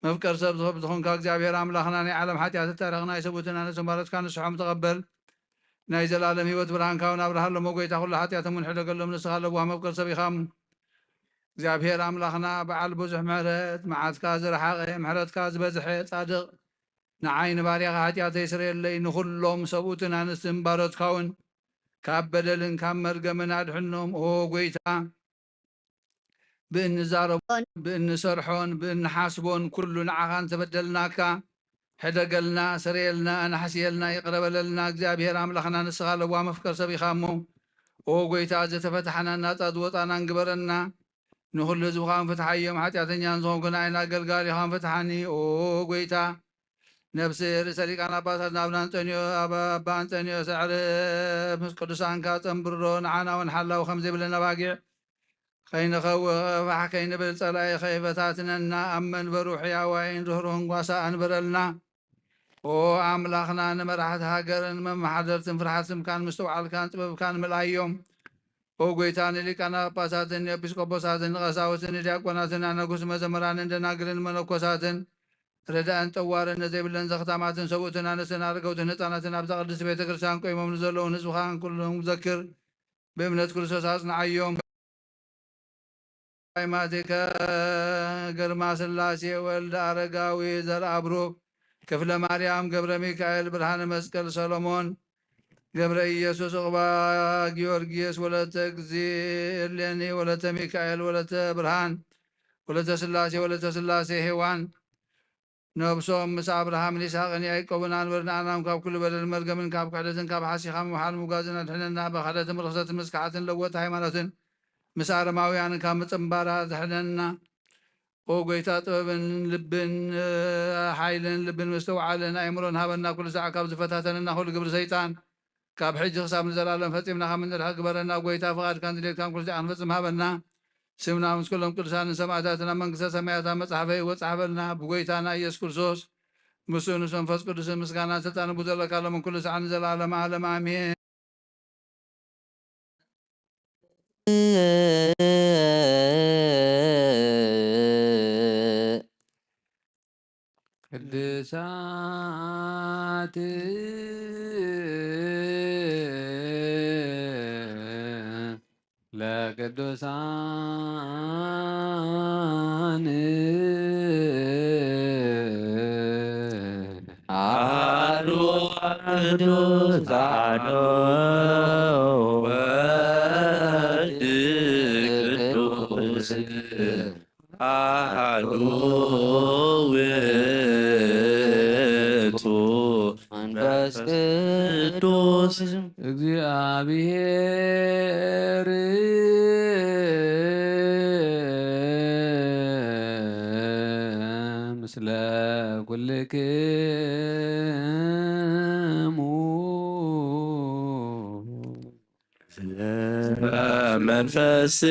መፍቀር ሰብ ዝኾንካ እግዚኣብሔር ኣምላኽና፣ ናይ ዓለም ሓጢኣት እታረቕ ናይ ሰብኡትን ኣነስን ባሮትካ ንስሖም ተቐበል። ናይ ዘላለም ህይወት ብርሃንካ እውን ኣብርሃሎም። ጎይታ ኩሉ ሓጢኣቶም እውን ሕደገሎም። ንስኻ ለዋህ መፍቀር ሰብ ኢኻ እሞ። እግዚኣብሔር ኣምላኽና በዓል ብዙሕ ምሕረት፣ መዓትካ ዝረሓቐ፣ ምሕረትካ ዝበዝሐ፣ ጻድቕ፣ ንዓይ ንባርያኻ ሓጢኣተይ ስረየለይ፣ ንኹሎም ሰብኡትን ኣንስትን ባሮትካ እውን ካብ በደልን ካብ መርገምን ኣድሕኖም። ኦ ጎይታ፣ ብእንዛረቦን ብእንሰርሖን ብእንሓስቦን ኩሉ ንዓኻ እንተበደልናካ፣ ሕደገልና፣ ስረየልና፣ ኣናሕስየልና፣ ይቕረ በለልና። እግዚኣብሔር ኣምላኽና ንስኻ ለዋህ መፍቀር ሰብ ኢኻ እሞ፣ ኦ ጎይታ፣ ዝተፈታሕናን ናጻ ዝወጻናን ግበረና። ንኹሉ ህዝብኻን ፍትሓዮም፣ ሓጢኣተኛን ዝኾንኩ ንኣይን ኣገልጋሊኻን ፍትሓኒ። ኦ ጎይታ፣ ነብሲ ርእሰ ሊቃነ ጳጳሳት ናብ ኣንጠንዮ-፣ ኣብ ኣባ ኣንጠንዮስ ኣዕርፍ ምስ ቅዱሳንካ ጸንብሮ፣ ንዓና እውን ሓላው ከም ዘይብለን ኣባጊዕ ከይንኸውእ ፋሕ ከይንብል ጸላኢ ከይፈታትነና ኣብ መንበሩ ሕያዋይን ርህሩህን ጓሳ ኣንብረልና። ኦ ኣምላኽና፣ ንመራሕቲ ሃገርን መመሓደርትን ፍርሓት ስምካን ምስትውዓልካን ጥበብካን ምልኣዮም። ኦ ጎይታ፣ ንሊቃነ ጳጳሳትን ንኤጲስቆጶሳትን ንቐሳውስትን ንዲያቆናትን ኣነጉስ መዘምራንን ደናግልን መነኮሳትን ረዳእን ጠዋርን ነዘይብለን ዘኽታማትን ሰብኡትን ኣንስትን ኣረገውትን ህፃናትን ኣብዛ ቅድስቲ ቤተ ክርስቲያን ቆይሞም ንዘለውን ህዝብኻን ኩሎም ዘክር። ብእምነት ክርስቶስ ኣጽንዓዮም። ሃይማቲከ ግርማ ስላሴ ወልደ ኣረጋዊ ዘርኣብሩክ ክፍለ ማርያም ገብረ ሚካኤል ብርሃነ መስቀል ሰሎሞን ገብረ ኢየሱስ ዕቑባ ጊዮርጊስ ወለተ እግዚእ እሌኒ ወለተ ሚካኤል ወለተ ብርሃን ወለተ ስላሴ ወለተ ስላሴ ሄዋን ነብሶም ምስ ኣብርሃምን ይስሐቅን ያዕቆብን ኣንብር። ንኣናም ካብ ኩሉ በደልን መርገምን ካብ ክሕደትን ካብ ሓሲኻ ምምሓል ምጓዝን ኣድሕነና። ብክሕደትን ብርኽሰትን ምስካሓትን ለወጥ ሃይማኖትን ምስ ኣረማውያንን ካብ ምጽንባር ኣድሕነና። ኦ ጎይታ፣ ጥበብን ልብን፣ ሓይልን ልብን ምስትውዓልን ኣእምሮን ሃበና። ኩሉ ሳዕ ካብ ዝፈታተነና ኩሉ ግብሪ ሰይጣን ካብ ሕጂ ክሳብ ንዘላለም ፈጺምና ከም እንርሕቅ ግበረና። ጎይታ፣ ፍቓድካን ድሌትካን ኩሉ ሳዕ ክንፈጽም ሃበና። ስምና ምስ ኩሎም ቅዱሳንን ሰማእታትን ኣብ መንግስተ ሰማያት ኣብ መጽሓፈ ህይወት ጸሓፈልና። ብጎይታና ኢየሱስ ክርስቶስ፣ ምስኡ ምስ መንፈስ ቅዱስን ምስጋናን ስልጣንን ብዘለካ ሎምን ኩሉ ሳዕ ንዘለዓለም ዓለም ኣሜን። ቅዱሳት ለቅዱሳን አሐዱ ቅዱስ አሐዱ ወልድ ቅዱስ አሐዱ ውእቱ መንፈስ ቅዱስ እግዚአብሔር ምስለ ኩልክሙ። መንፈስከ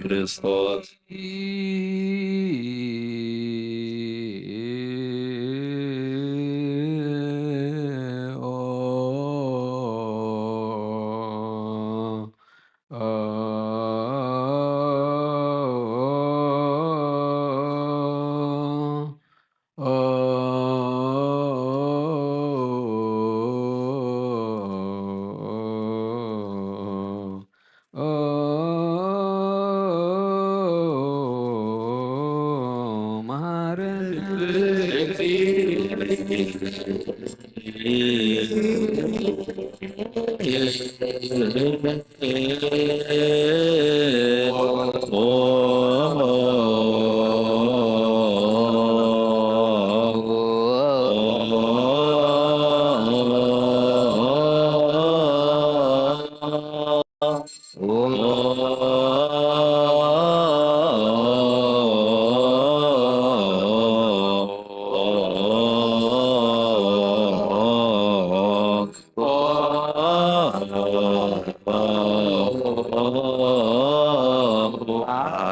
ክርስቶስ።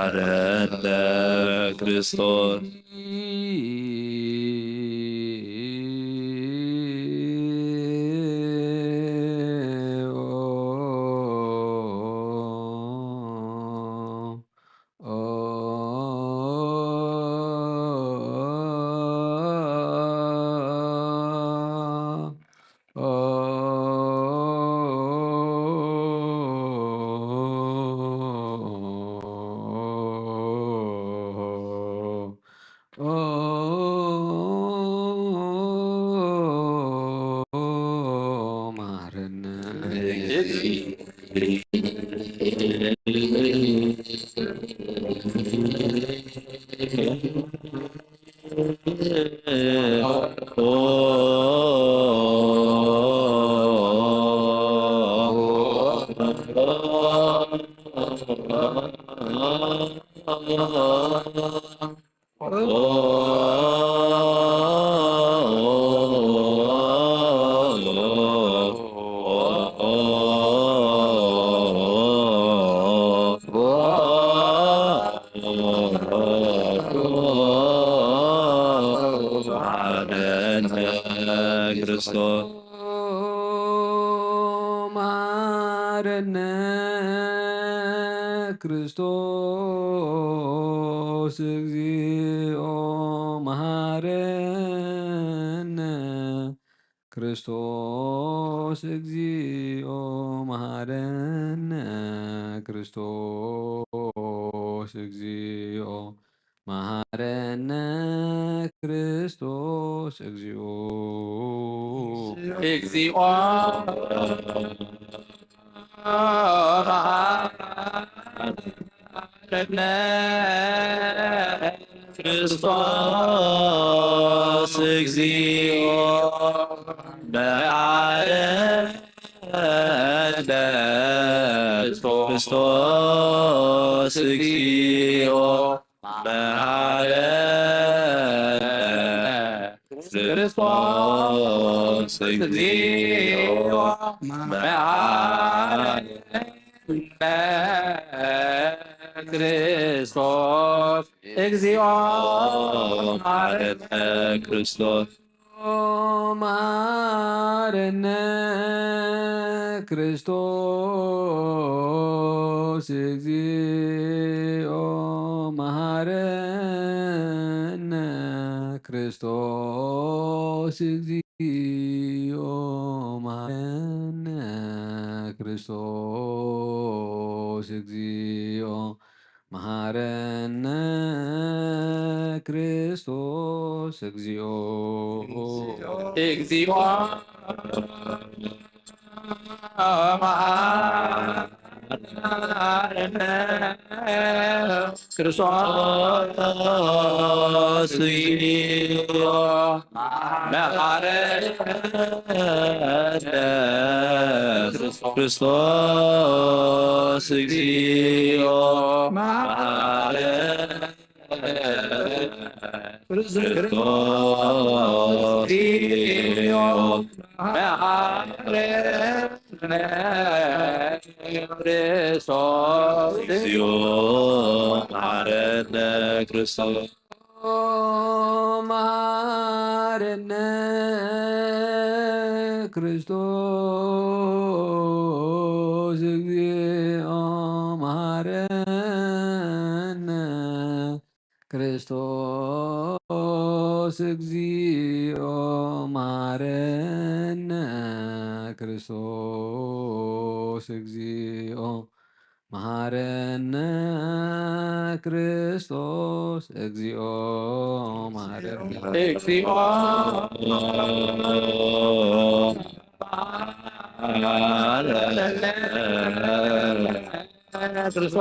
መሐረነ ክርስቶስ። መሐረነ። መሐረነ ክርስቶስ። መሐረነ ክርስቶስ እግዚኦ መሐረነ። ክርስቶስ እግዚኦ መሐረነ። ክርስቶስ እግዚኦ መሐረነ። ክርስቶስ እግዚኦ። እግዚኦ መሐረነ። ክርስቶስ እግዚኦ መሐረነ። ክርስቶስ እግዚኦ መሐረነ። ክርስቶስ እግዚኦ መሐረነ። ክርስቶስ እግዚኦ መሐረነ። ክርስቶስ መሐረነ። ክርስቶስ እግዚኦ መሐረነ። ክርስቶስ እግዚኦ መሐረነ። ክርስቶስ እግዚኦ መሐረነ። ክርስቶስ እግዚኦ። እግዚኦ መሐረነ። ክርስቶስ እግዚኦ መሐረነ። ክርስቶስ እግዚኦ መሐረነ። ክርስቶስ እግዚኦ መሐረነ። ክርስቶስ እግዚኦ መሐረነ። ክርስቶስ መሐረነ። ክርስቶስ እግዚኦ መሐረነ። ክርስቶስ እግዚኦ መሐረነ። ክርስቶስ እግዚኦ መሐረነ። ክርስቶስ እግዚኦ መሐረነ። እግዚኦ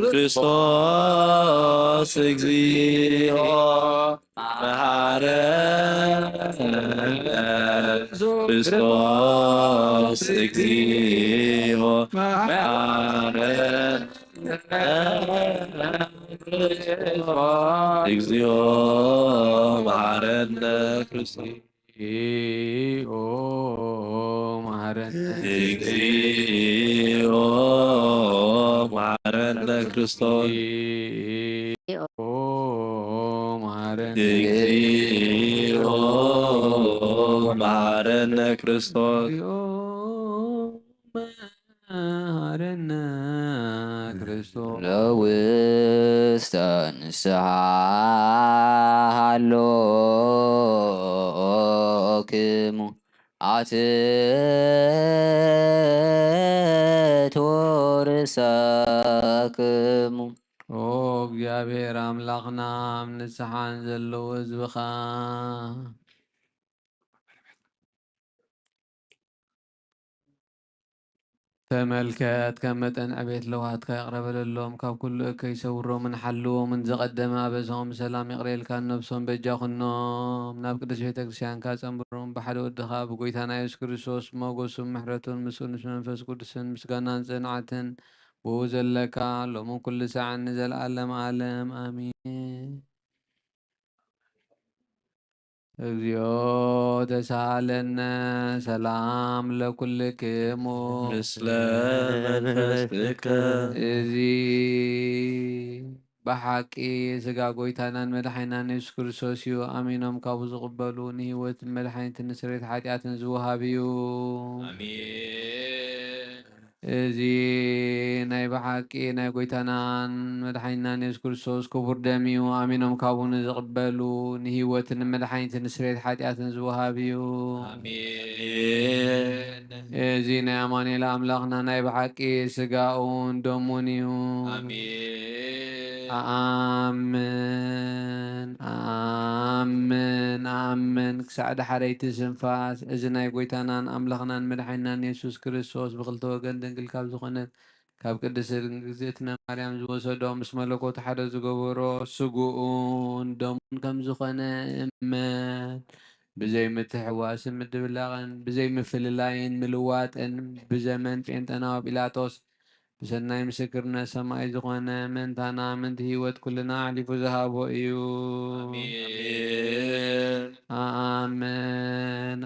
ክርስቶስ እግዚኦ መሐረነ። ክርስቶስ እግዚኦ መሐረነ። እግዚኦ መሐረነ። ክርስቶስ እግዚኦ መሐረነ። እግዚኦ መሐረነ። ክርስቶስ እግዚኦ መሐረነ። እግዚኦ መሐረነ። ክርስቶስ እግዚኦ መሐረነ። ክርስቶስ ለውስተ ንስሓ ሃሎክሙ ኣትሕቱ ርእሰክሙ። ኦ እግዚኣብሔር ኣምላኽና፣ ኣብ ንስሓን ዘለዉ ህዝብኻ ተመልከት፣ ከም መጠን ዕቤት ለውሃትካ ይቕረ በለሎም፣ ካብ ኩሉ እከይ ሰውሮምን ሓልዎምን፣ ዝቐደመ ኣበሳኦም ብሰላም ይቕረ ኢልካ ነብሶም በጃ ኩኖም፣ ናብ ቅድስት ቤተ ክርስቲያንካ ጸንብሮም፣ ብሓደ ወድኻ ብጎይታና የሱስ ክርስቶስ ሞገሱን ምሕረቱን ምስኡ ምስ መንፈስ ቅዱስን ምስጋናን ጽንዓትን ብኡ ዘለካ ሎምን ኩሉ ሳዕን ንዘለኣለም ኣለም ኣሜን። እግዚኦ ተሳሃለነ ሰላም ለኩልክሙ ምስለ መንፈስከ። እዚ ብሓቂ ስጋ ጎይታናን መድሓኒናን የሱስ ክርስቶስ እዩ። ኣሚኖም ካብኡ ዝቕበሉ ንህይወትን መድሓኒትን ንስርየት ሓጢኣትን ዝወሃብ እዩ። ኣሜን። እዚ ናይ ብሓቂ ናይ ጎይታናን መድሓኒናን የሱስ ክርስቶስ ክቡር ደም እዩ። ኣሚኖም ካብኡ ንዝቕበሉ ንህይወትን ንመድሓኒትን ንስርየት ሓጢኣትን ዝወሃብ እዩ። ኣሜን። እዚ ናይ ኣማኑኤል ኣምላኽና ናይ ብሓቂ ስጋኡን ደሙን እዩ። ኣሜን። ኣኣምን፣ ኣኣምን፣ ኣኣምን። ክሳዕ ዳሕረይቲ ስንፋስ እዚ ናይ ጎይታናን ኣምላኽናን መድሓኒናን የሱስ ክርስቶስ ብኽልተ ወገን ድንግል ካብ ዝኾነት ካብ ቅድስት ድንግል እግዝእትነ ማርያም ዝወሰዶ፣ ምስ መለኮቱ ሓደ ዝገበሮ ስግኡን ደሙን ከም ዝኾነ እመን። ብዘይ ምትሕዋስን ምድብላቕን፣ ብዘይ ምፍልላይን ምልዋጥን፣ ብዘመን ጴንጠናዊ ጲላጦስ ብሰናይ ምስክርነት ሰማይ ዝኾነ ምእንታና ምእንቲ ህይወት ኩልና ኣሕሊፉ ዝሃቦ እዩ። ኣሜን። ኣኣምን፣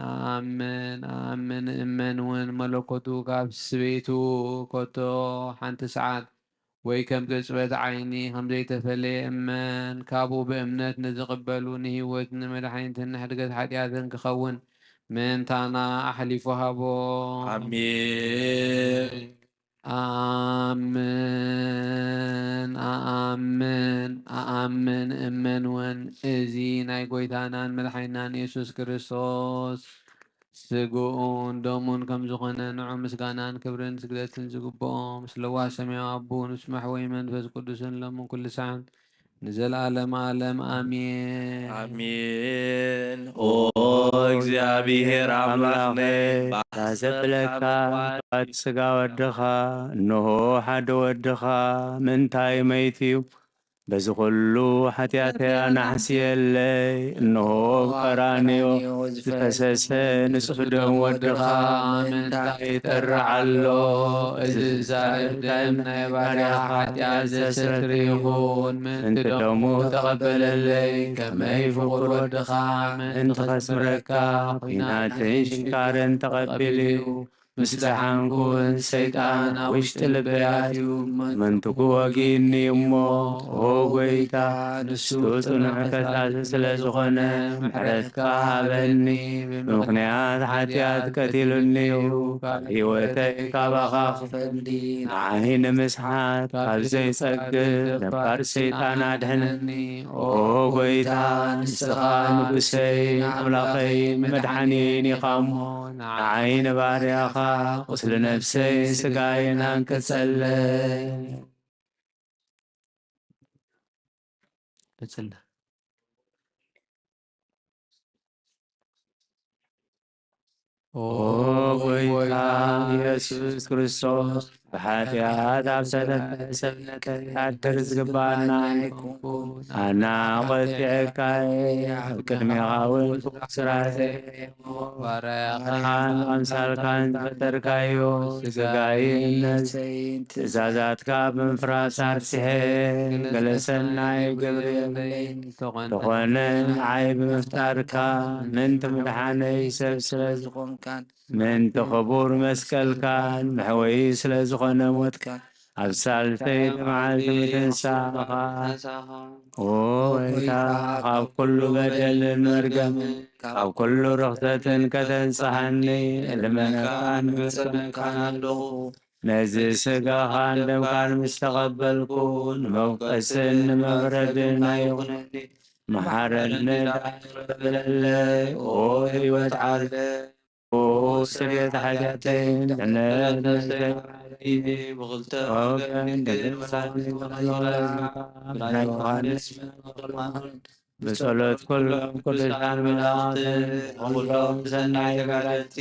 ኣኣምን፣ ኣኣምን፣ እመን እውን መለኮቱ ካብ ስበይቱ ኮቶ ሓንቲ ሰዓት ወይ ከም ቅጽበት ዓይኒ ከም ዘይተፈለየ እመን። ካብኡ ብእምነት ንዝቕበሉ ንህይወትን ንመድሓኒትን ንሕድገት ሓጢኣትን ክኸውን ምእንታና ኣሕሊፉ ሃቦ። ኣሜን። ኣኣምን፣ ኣኣምን፣ ኣኣምን፣ እመን እውን እዚ ናይ ጎይታናን መድሓኒናን የሱስ ክርስቶስ ስግኡን ደሙን ከም ዝኾነ ንዑ ምስጋናን ክብርን ስግደትን ዝግብኦ ምስ ለዋህ ሰማያዊ ኣቦ ንስማሕ ወይ መንፈስ ቅዱስን ሎምን ኩሉ ሳዕን ንዘለኣለም ኣለም ኣሜን። ኣሜን። ኦ እግዚኣብሔር ኣምላኽነ፣ ኣምላኸይ፣ ባህ እታ ዘብለካ ዘብለካ ስጋ ወድኻ፣ እንሆ ሓደ ወድኻ ምእንታይ መይቱ እዩ፣ በዚ ኩሉ ሓጢኣተይ ኣናሕስየለይ። እንሆ፣ ቀራንዮ ዝፈሰሰ ንጹሕ ደም ወድኻ ምእንታይ ይጠርዕ ኣሎ? እዚ ዝዛረብ ደም ናይ ባርያ ሓጢኣት ዘስተስሪ ይኹን። ምእንቲ ደሙ ተቐበለለይ። ከመይ ፍቑር ወድኻ ምእንቲ ኸስምረካ፣ ኲናትን ሽንካርን ተቐቢሉ እዩ። ምስ ደሓንኩን ሰይጣን ኣብ ውሽጢ ልበይ ኣትዩ ምእንትኹ ወጊእኒ እሞ፣ ኦ ጐይታ፣ ንሱ ጽኑዕ ከሳሲ ስለ ዝኾነ፣ ምሕረትካ ሃበኒ። ብምኽንያት ሓጢኣት ቀቲሉኒ እዩ፣ ካብ ህይወተይ ካባኻ ክፈልኒ። ንዓይ ንምስሓት ካብ ዘይጸግብ ነባር ሰይጣን ኣድሕነኒ። ኦ ጐይታ፣ ንስኻ ንጉሰይ፣ ኣምላኸይ፣ መድሓኒየይን ኢኻ እሞ፣ ንዓይ ንባርያኻ ቁስሊ ነፍሰይ ስጋይን ኣንቅጸለይ። ቀጽልና። ኦ ኦ ጐይታ ጐይታ ኢየሱስ ክርስቶስ፣ ብሓጢኣት ኣብ ሰለመ ሰብነተይ ኣድር ዝግባኣና ኣይኮንኩን። ኣና ቐጢዐካ እየ፣ ኣብ ቅድሜኻ እውን ፍጹም ስራተይ እየ እሞ፣ ባርያኻን ኣምሳልካን ዝፈጠርካዮ ስጋይን ነፍሰይን ትእዛዛትካ ብምፍራስ ኣርሲሐ፣ ገለ ሰናይ ግብሪ የብለይን። እንተኾነ ንዓይ ብምፍጣርካ ምእንቲ ምድሓነይ ሰብ ስለ ዝኾንካን ምእንቲ ክቡር መስቀልካን መሕወዪ ስለ ዝኾነ ሞትካን ኣብ ሳልሰይቲ መዓልቲ ምትንሳእኻ፣ ኦ ጐይታ፣ ካብ ኩሉ በደልን መርገምን ካብ ኩሉ ርኽሰትን ከተንጽሃኒ እልመነካን እምጸነካን ኣለኹ። ነዚ ስጋኻን ደምካን ምስ ተቐበልኩ፣ ንመውቀስን ንመፍረድን ኣይኹነኒ። መሓረኒ ደኣ ይቕረ በለለይ፣ ኦ ህይወት ዓለም፣ ኦ ስርየት ሓጢኣተይን ድሕነት ነፍሰይ መሓረኒ። ብኽልተ ወገን ድንግል ወላዲተ ኣምላኽ ብናይ ዮሃንስ መጥምቕ ብጸሎት ኩሎም ቅዱሳን መላእኽትን ኩሎም ሰናይ ተጋደልቲ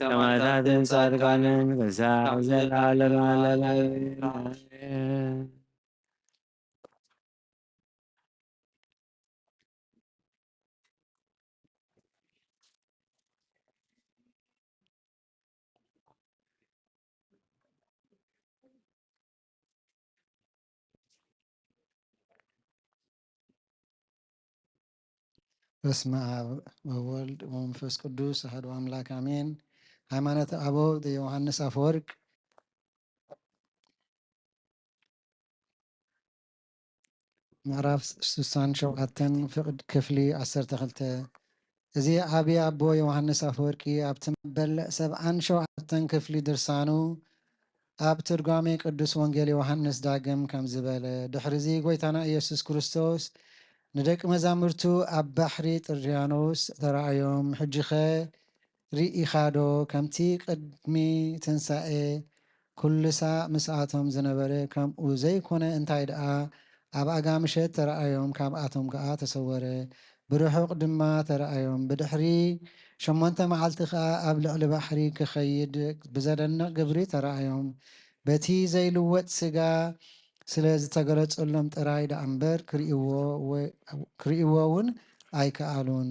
ሰማዕታትን ጻድቃንን ክሳዕ ዘለዓለም ዓለም ኣሜን። በስመ አብ ወወልድ ወመንፈስ ቅዱስ አሐዱ አምላክ አሜን። ሃይማኖተ አበው ዘዮሐንስ አፈወርቅ ምዕራፍ ስሳን ሸውዓተን ፍቕድ ክፍሊ ዓሰርተ ክልተ። እዚ ዓቢ ኣቦ ዮሃንስ ኣፈወርቂ ኣብቲ መበል ሰብዓን ሸውዓተን ክፍሊ ድርሳኑ ኣብ ትርጓሜ ቅዱስ ወንጌል ዮሃንስ ዳግም ከምዚ በለ። ድሕርዚ ጐይታና ኢየሱስ ክርስቶስ ንደቂ መዛሙርቱ ኣብ ባሕሪ ጥርያኖስ ተራእዮም። ሕጂኸ ርኢኻዶ? ከምቲ ቅድሚ ትንሳኤ ኩሉ ሳዕ ምስኣቶም ዝነበረ ከምኡ ዘይኮነ፣ እንታይ ደኣ ኣብ ኣጋ ምሸት ተራእዮም፣ ካብኣቶም ከኣ ተሰወረ፣ ብርሑቕ ድማ ተራእዮም። ብድሕሪ ሸሞንተ መዓልቲ ከኣ ኣብ ልዕሊ ባሕሪ ክኸይድ ብዘደንቕ ግብሪ ተራእዮም። በቲ ዘይልወጥ ስጋ ስለ ዝተገለጸሎም ጥራይ ደኣ እምበር ክርእይዎ ወ-፣ ክርእይዎ እውን ኣይከኣሉን።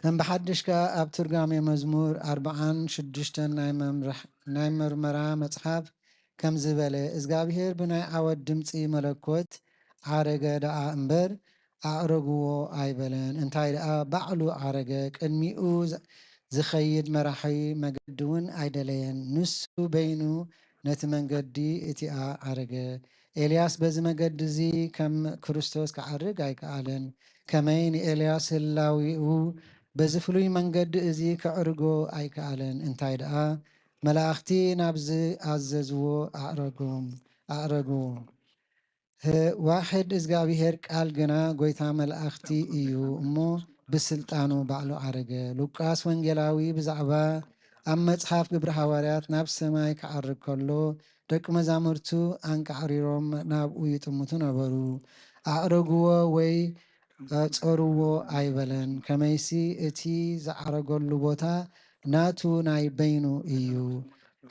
ከም ብሓድሽ ከኣ ኣብ ትርጓሜ መዝሙር ኣርብዓን ሽዱሽተን ናይ መምርሕ-፣ ናይ መርመራ መጽሓፍ ከምዚ በለ፣ እዝጋብሄር ብናይ ዓወት ድምጺ መለኮት ዓረገ ደኣ እምበር ኣዕረግዎ ኣይበለን። እንታይ ደኣ ባዕሉ ዓረገ፣ ቅድሚኡ ዝ-፣ ዝኸይድ መራሒ መገዲ እውን ኣይደለየን። ንሱ በይኑ ነቲ መንገዲ እቲኣ ዓረገ። ኤልያስ በዚ መገዲ እዚ ከም ክርስቶስ ክዓርግ ኣይከኣለን። ከመይ ንኤልያስ ህላዌኡ በዚ ፍሉይ መንገዲ እዚ ከዕርጎ ኣይከኣለን። እንታይ ደኣ መላእኽቲ ናብ ዝኣዘዝዎ ኣዕረጎም-፣ ኣዕረግዎ። ህ-፣ ዋሕድ እግዚኣብሔር ቃል ግና ጐይታ መላእኽቲ እዩ እሞ ብስልጣኑ ባዕሉ ዓረገ። ሉቃስ ወንጌላዊ ብዛዕባ ኣብ መጽሓፍ ግብሪ ሃዋርያት ናብ ሰማይ ክዓርግ ከሎ ደቂ መዛሙርቱ ኣንቃዕሪሮም ናብኡ ይጥምቱ ነበሩ። ኣዕረግዎ ወይ ጸርዎ ኣይበለን። ከመይሲ እቲ ዝዓረገሉ ቦታ ናቱ ናይ በይኑ እዩ።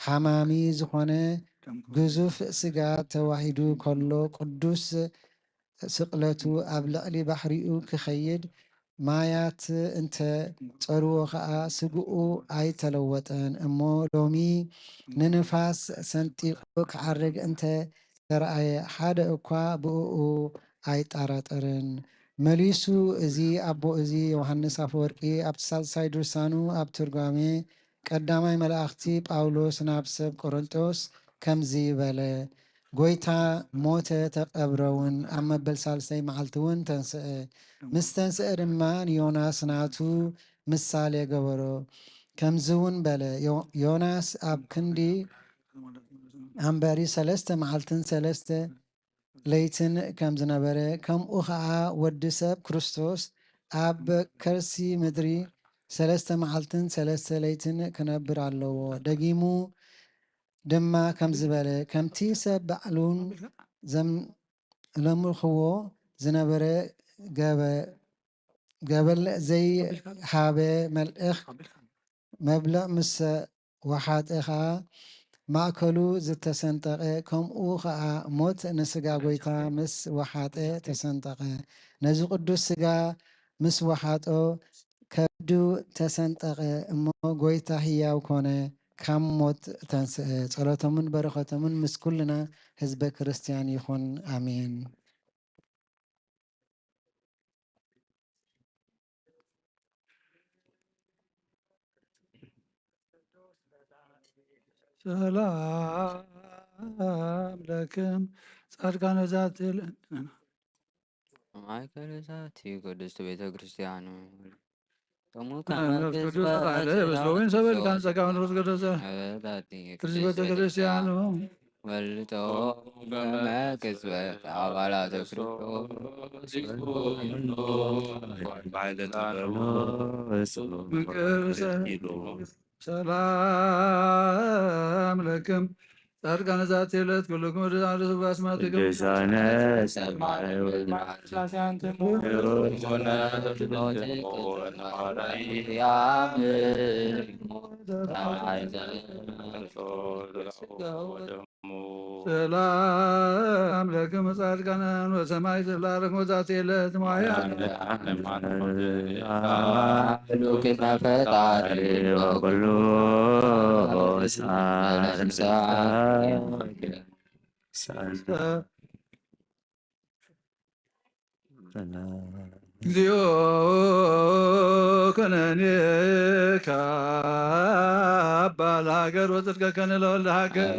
ሓማሚ ዝኾነ ግዙፍ ስጋ ተዋሂዱ ከሎ ቅዱስ ስቕለቱ ኣብ ልዕሊ ባሕሪኡ ክኸይድ፣ ማያት እንተ ጸርዎ ኸኣ ስግኡ ኣይተለወጠን እሞ፣ ሎሚ ንንፋስ ሰንጢቑ ክዓርግ እንተ ተራእየ፣ ሓደ እኳ ብእኡ ኣይጠራጠርን። መሊሱ፣ እዚ ኣቦ እዚ ዮሃንስ ኣፈወርቂ ኣብቲ ሳልሳይ ድርሳኑ ኣብ ትርጓሜ ቀዳማይ መልኣኽቲ ጳውሎስ ናብ ሰብ ቆሮንጦስ ከምዚ በለ፣ ጎይታ ሞተ፣ ተቐብረ እውን፣ ኣብ መበል ሳልሰይ መዓልቲ እውን ተንስአ። ምስ ተንስአ ድማ ንዮናስ ናቱ ምሳሌ ገበሮ። ከምዚ እውን በለ፣ ዮ-፣ ዮናስ ኣብ ክንዲ ኣንበሪ ሰለስተ መዓልትን ሰለስተ ለይትን ከም ዝነበረ፣ ከምኡ ኸዓ ወዲ ሰብ ክርስቶስ ኣብ ከርሲ ምድሪ ሰለስተ መዓልትን ሰለስተ ለይትን ክነብር ኣለዎ። ደጊሙ ድማ ከም ዝበለ፣ ከምቲ ሰብ ባዕሉን ዘም-፣ ለምኽዎ ዝነበረ ገበ-፣ ገበል ዘይሃበ መልእኽ መብልዕ ምስ ወሓጠ ኸዓ፣ ማእከሉ ዝተሰንጠቐ፣ ከምኡ ኸዓ ሞት ንስጋ ጎይታ ምስ ወሓጠ ተሰንጠቐ። ነዚ ቅዱስ ስጋ ምስ ወሓጦ፣ ከብዱ ተሰንጠቐ እሞ፣ ጎይታ ህያው ኮነ፣ ካብ ሞት ተንስአ። ጸሎቶምን በረኸቶምን ምስ ኩልና ህዝበ ክርስትያን ይኹን። ኣሜን። ሰላም ለክም ጻድቃነ ዛቲ ል-፣ ማእከለ ዛቲ ቅድስት ቤተ ክርስቲያን። ከሙ ከመ መንፈስ ቅዱስ ቅጽበት ተባህለ፣ ስጋ በስመ ወወልድ ሰበል ካን ጸጋ መንፈስ ቅዱስ። ቅድስት ቤተ ክርስቲያኑ። ወልዶ ከመ ቅጽበት አባላተ ክርስቶስ። መንፈስ ሰላም ለክም ጻድቃነ ዛቲ ዕለት ኩልክም ወደ ዛሬ ስባስ ማትክም ቅዱሳነ ሰማይ ወልድ ስላሴ አንትሙ። ሰላም ለክም ጻድቃነ ወሰማይ ዘላለም ወዛቲ ዕለት ማያ። ኩሉ ቅድመ ፈጣሪ ወኩሉ ሳልሳ። እግዚኦ ከነኔ ካባ ለሀገር ወጽድቀ ከነ ለወልደ ሀገር።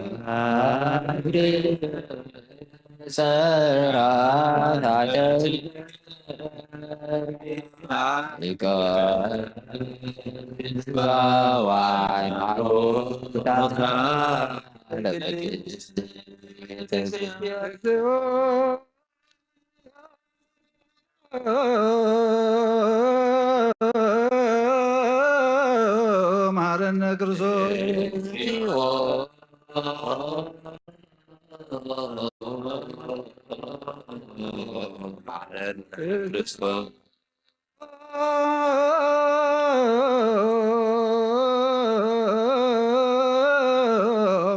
መሐረነ ክርስቶስ።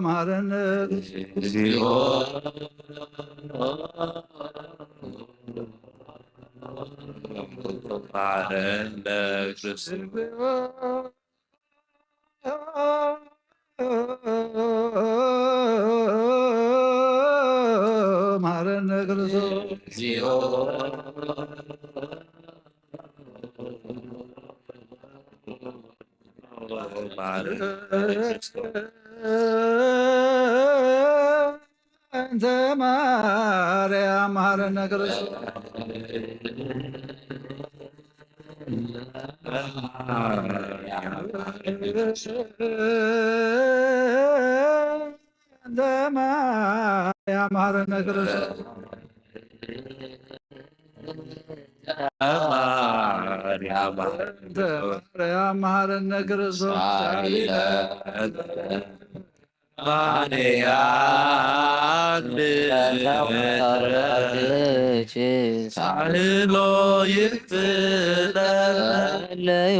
መሐረነ። እግዚኦ መሐረነ ክርስቶስ። መሐረነ ክርስቶስ። እግዚኦ መሐረነ ክርስቶስ። እንተ ማርያም መሐረነ ክርስቶስ። እንተ ማርያም መሐረነ ክርስቶስ። እንተ ማርያም መሐረነ ክርስቶስ። ማርያም ሳህሎ ይፍጠር። ጸለዩ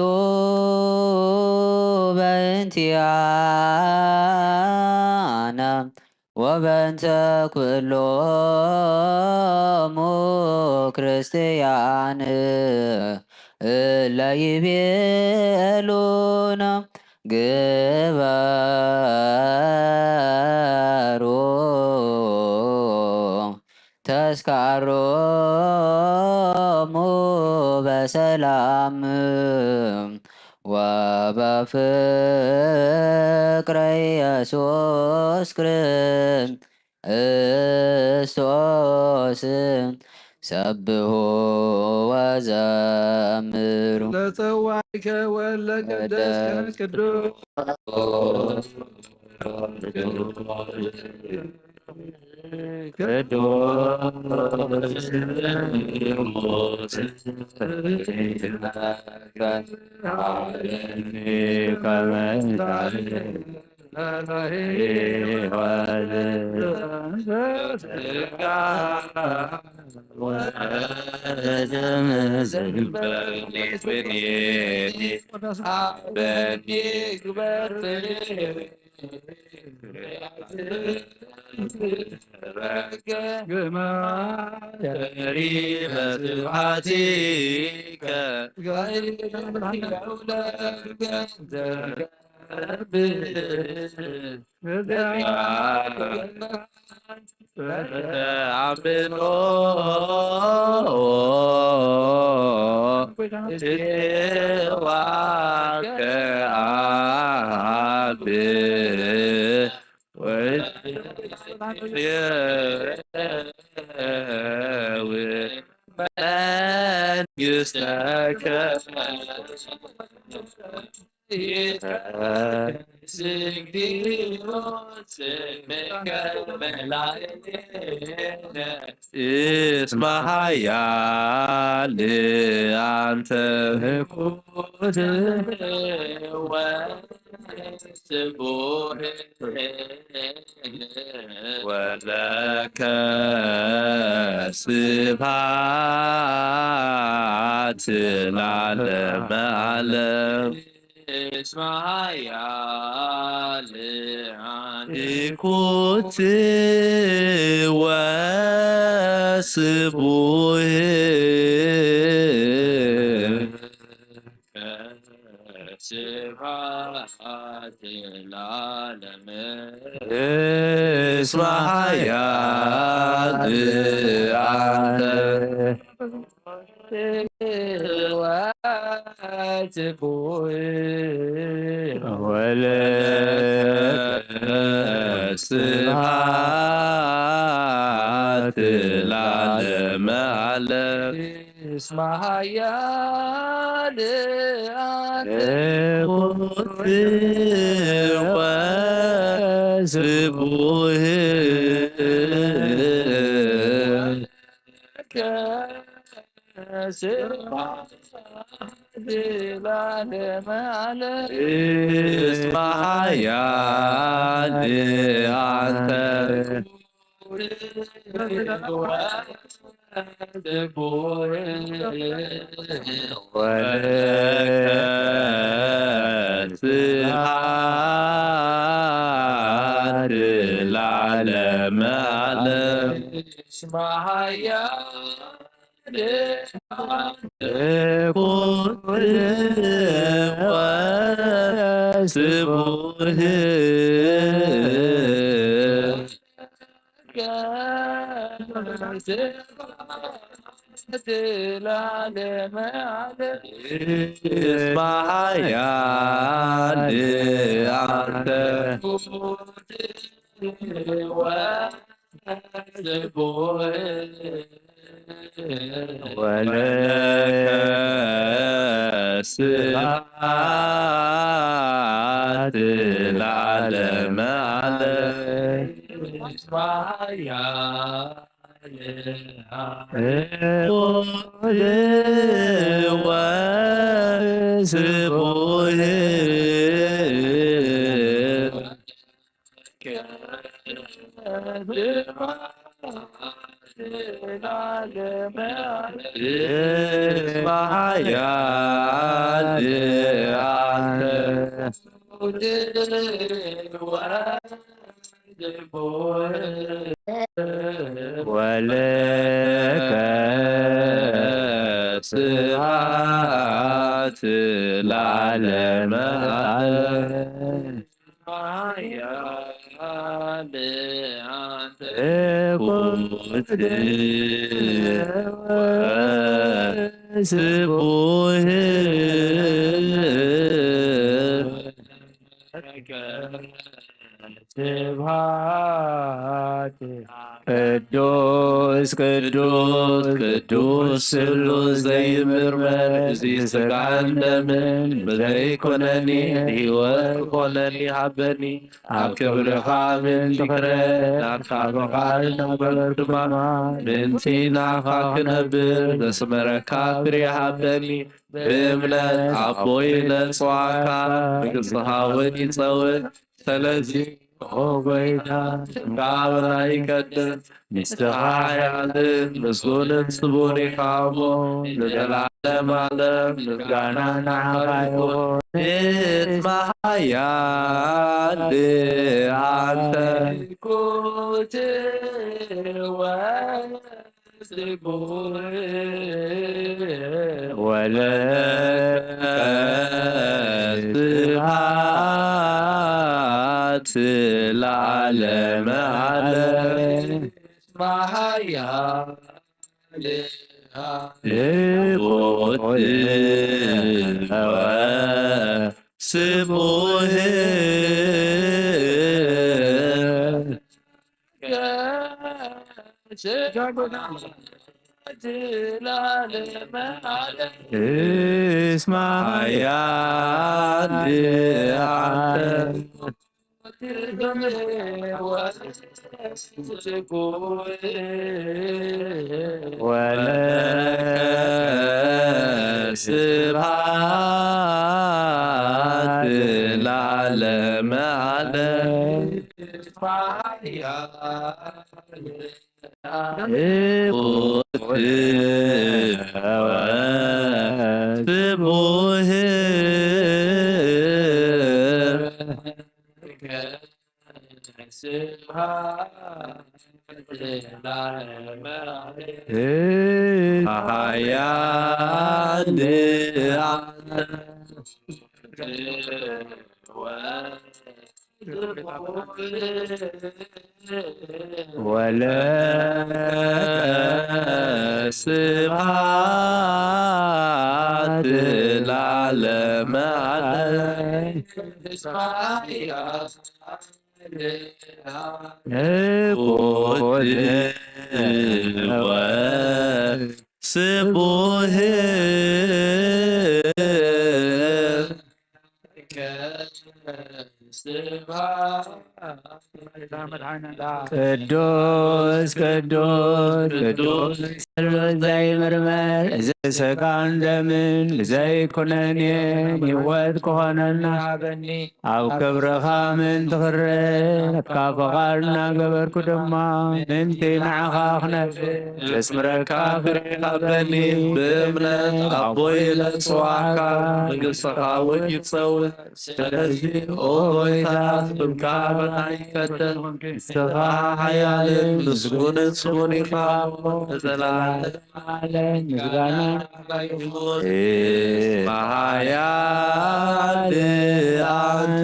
በእንቲአነ ወበእንተ ኩሎሙ ክርስቲያን እለ ይቤሉና ግበሩ ተስካሮሙ በሰላም ወበፍቅረ ኢየሱስ ክርስቶስ ሰብሑ ወዘምሩ። ለጸዋዕከ ወለ ቅድስከ ቅዱስ እስመ ኃያል አንተ ህኩት ወስቡሕ ወለከ ስብሐት ለዓለመ ዓለም። እስመ ኃያል ኩት ወስቡሕ ስብሐት ለዓለመ። እስመ ኃያል አንተ ስብሐት ለዓለመ ዓለም። እስመ ኃያል አንተ ወስቡሕ እስመ ኃያል አንተ ወለከ ስብሐት ለዓለመ ዓለም። እስመ ኃያል ኩን ወስቡሕ እስመ ኃያል አንተ ወለከ ስብሐት ለዓለመ ዓለም። እስመ ኃያል ኩን ወስቡሕ እስመ ኃያል አንተ ወለከ ስብሐት ለዓለመ ዓለም። ቁድስ ወስቡሕ ስብሐት ቅዱስ ቅዱስ ቅዱስ ስሉስ ዘይምርመር፣ እዚ ስጋን ደምን ብዘይኮነኒ ህይወት ክኾነኒ ሃበኒ። ኣብ ክብርኻ ምእንቲ ክረ ናትካ ፍቓድ ናገበር ድማ ምእንቲ ናኻ ክነብር ዘስመረካ ፍሬ ሃበኒ። ብእምነት ኣቦይ ነጽዋካ ንግስኻ እውን ይጸውዕ። ስለዚ ኦ ጎይታ፣ ስምካ ኣበና ይቀደስ፣ ንስኻ ሓያልን ምስጉንን ስቡን ኢኻ እሞ፣ ንዘለዓለም ዓለም ምስጋና ንዓኻ ይኹን። እስመ ሓያል ኣንተ። ወለከ ስብሐት ለዓለመ ዓለም። ቁድስ ወስቡሕ እስመ ሓያል ኣንተ። ወለከ ስብሐት ለዓለመ ዓለም። ወለከ ስብሐት ለዓለመ ዓለም። ቅዱስ ወስቡሕ። ቅዱስ ቅዱስ ቅዱስ ዘይምርመር፣ እዚ ስጋን ደምን ዘይኩነኔን ህይወት ክኾነና ሃበኒ። ኣብ ክብርኻ ምእንቲ ክረ ናትካ ፍቓድ እናገበርኩ ድማ ምእንቲ ንዓኻ ክነብር ዘስምረካ ፍሬ ሃበኒ። ብእምነት ኣቦይ ለጽዋዕካ ንግስኻ እውን ይጸውዕ። ስለዚ ኦ ጎይታ፣ ስምካ በናይ ይቀደስ፣ ንስኻ ሓያልን ምስጉንን ስሙን ኢኻ እሞ ንዘለዓለም ዓለም ምስጋና ይኹን። እስመ ሓያል ኣንተ።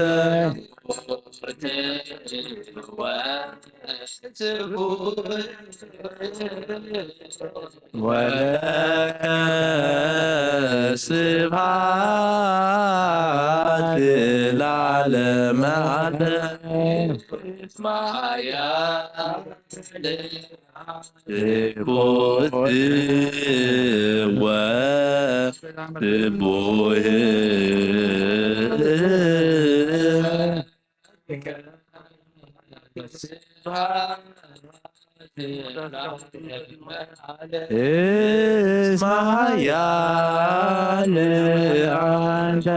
ወለከ ስብሐት ለዓለመ ዓለም። ስብሐት ወስቡሕ። እስመ ኃያል አንተ።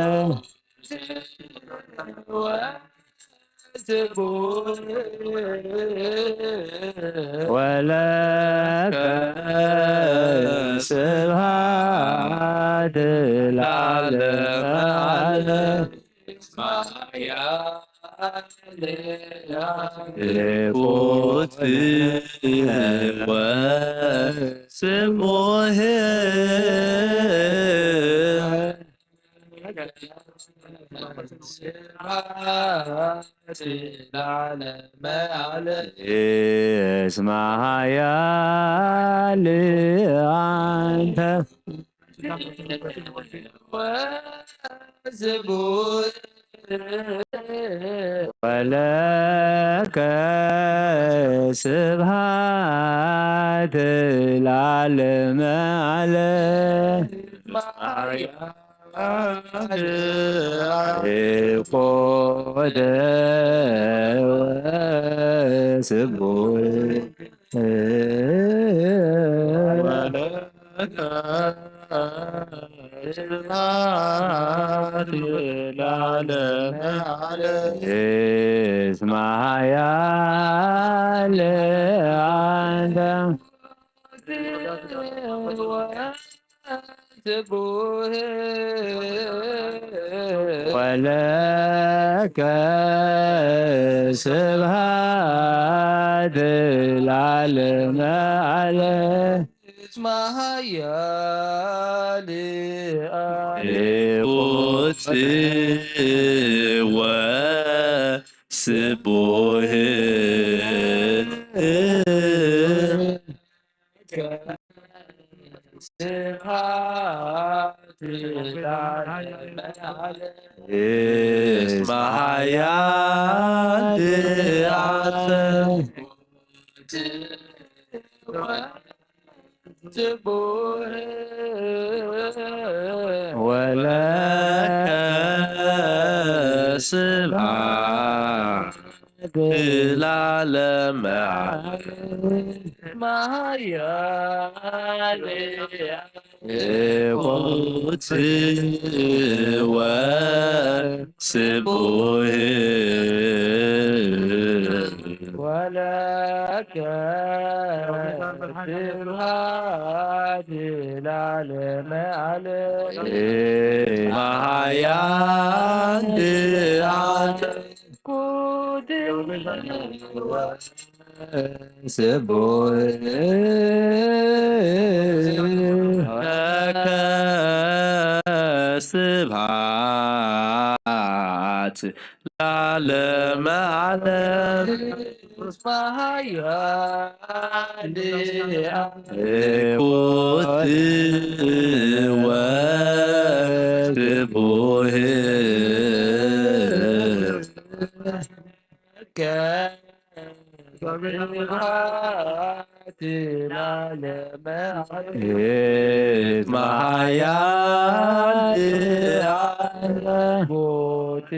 ወለከ ስብሐት ለዓለመ ዓለም። ቁድስ ወስቡሕ እስመ ኃያል አንተ ወለከ ስብሐት ለዓለመ ዓለም። ኮደ ስቡሕ እስመ ኃያል አንተ ወለከ ስብሐት ለዓለመ ዓለም። እስመ ኃያል ቁድስ ወስቡሕ እስመ ኃያል አንተ ወለከ ስብሐት ለዓለመ ዓለም። ቁድስ ወስቡሕ ወለከ ስብሐት ለዓለመ ዓለም። እስመ ኃያል አንተ ስቡሕ ለከ ስብሐት ለዓለመ ዓለም። እስመ ኃያል አንተ ቁድስ ወስቡሕ ለከ ስብሐት ለዓለመ ዓለም። እስመ ኃያል አንተ ቁድስ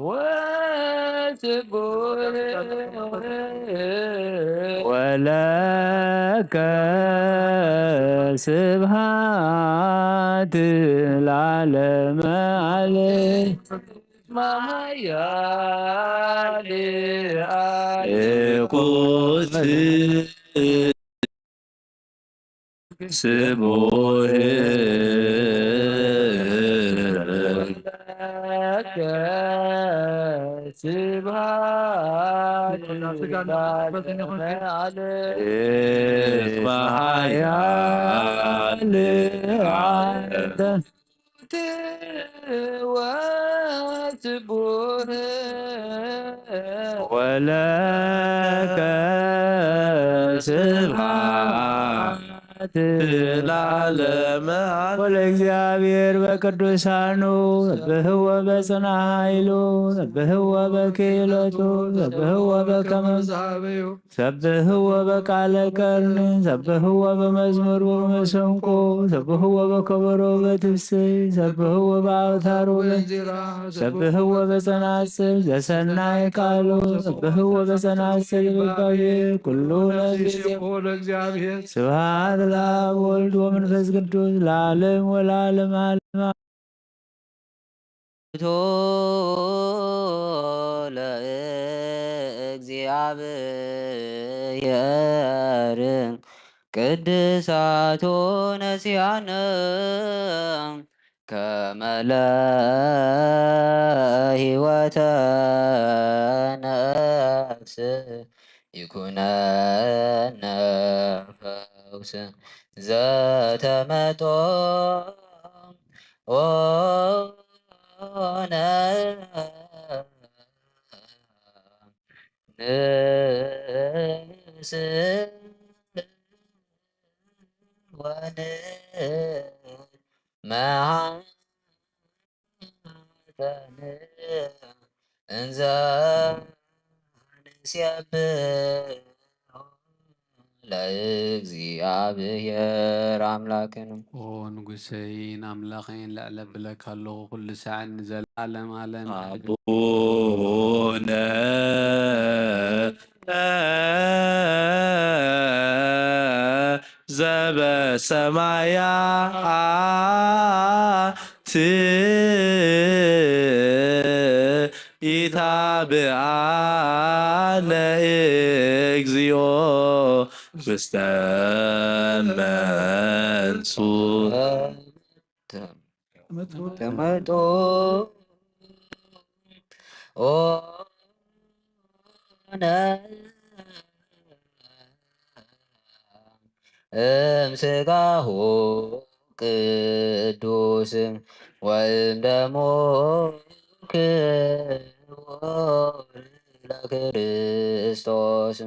ወስቡሕ ወለከ ስብሐት ለዓለመ ዓለም። እስመ ኃያል አንተ ቁድስ ስቡሕ ለከ ስብሐት ለዓለመ ዓለም። እስመ ኃያል አንተ ወስቡሕ ወለከ ስብሐት ለዓለመ ዓለም። ወለእግዚአብሔር በቅዱሳኑ ሰብሕዎ በጽንዓ ኃይሉ ሰብሕዎ በክህለቱ ሰብሕዎ በከመ ሰብሕዎ በቃለ ቀርኒ ሰብሕዎ በመዝሙር ወመሰንቆ ሰብሕዎ በከበሮ በትፍስሕት ሰብሕዎ በአውታር ወበእንዚራ ሰብሕዎ በጸናጽል ዘሰናይ ቃሉ ሰብሕዎ በጸናጽል ይባቤ ኩሉ ነፍስ ለእግዚአብሔር። ስብሐት ለአብ ወልድ ወመንፈስ ቅዱስ ለዓለም ወለዓለም ዓለም። ቶ ለእግዚአብሔር ቅድሳቶ ነሲያነ ከመ ለህይወተ ነፍስ ይኩነነ ፈውስ ዘተመጦ ኦነ ንስል ወንመሃ እንዘ ንሴብሖ ለእግዚኣብሔር ኣምላክነ። ኦ ንጉሰይን ኣምላኸይን፣ ልዕለ ብለካ ኣለኹ፣ ኩሉ ሳዕን ንዘለዓለም ዓለም። ኣቡነ ዘበሰማያት ኢታብአነ እግዚኦ ውስተ መንሱ ተመጦ ኦነ እምስጋሁ ቅዱስ ወእምደሙ ክቡር ለክርስቶስ።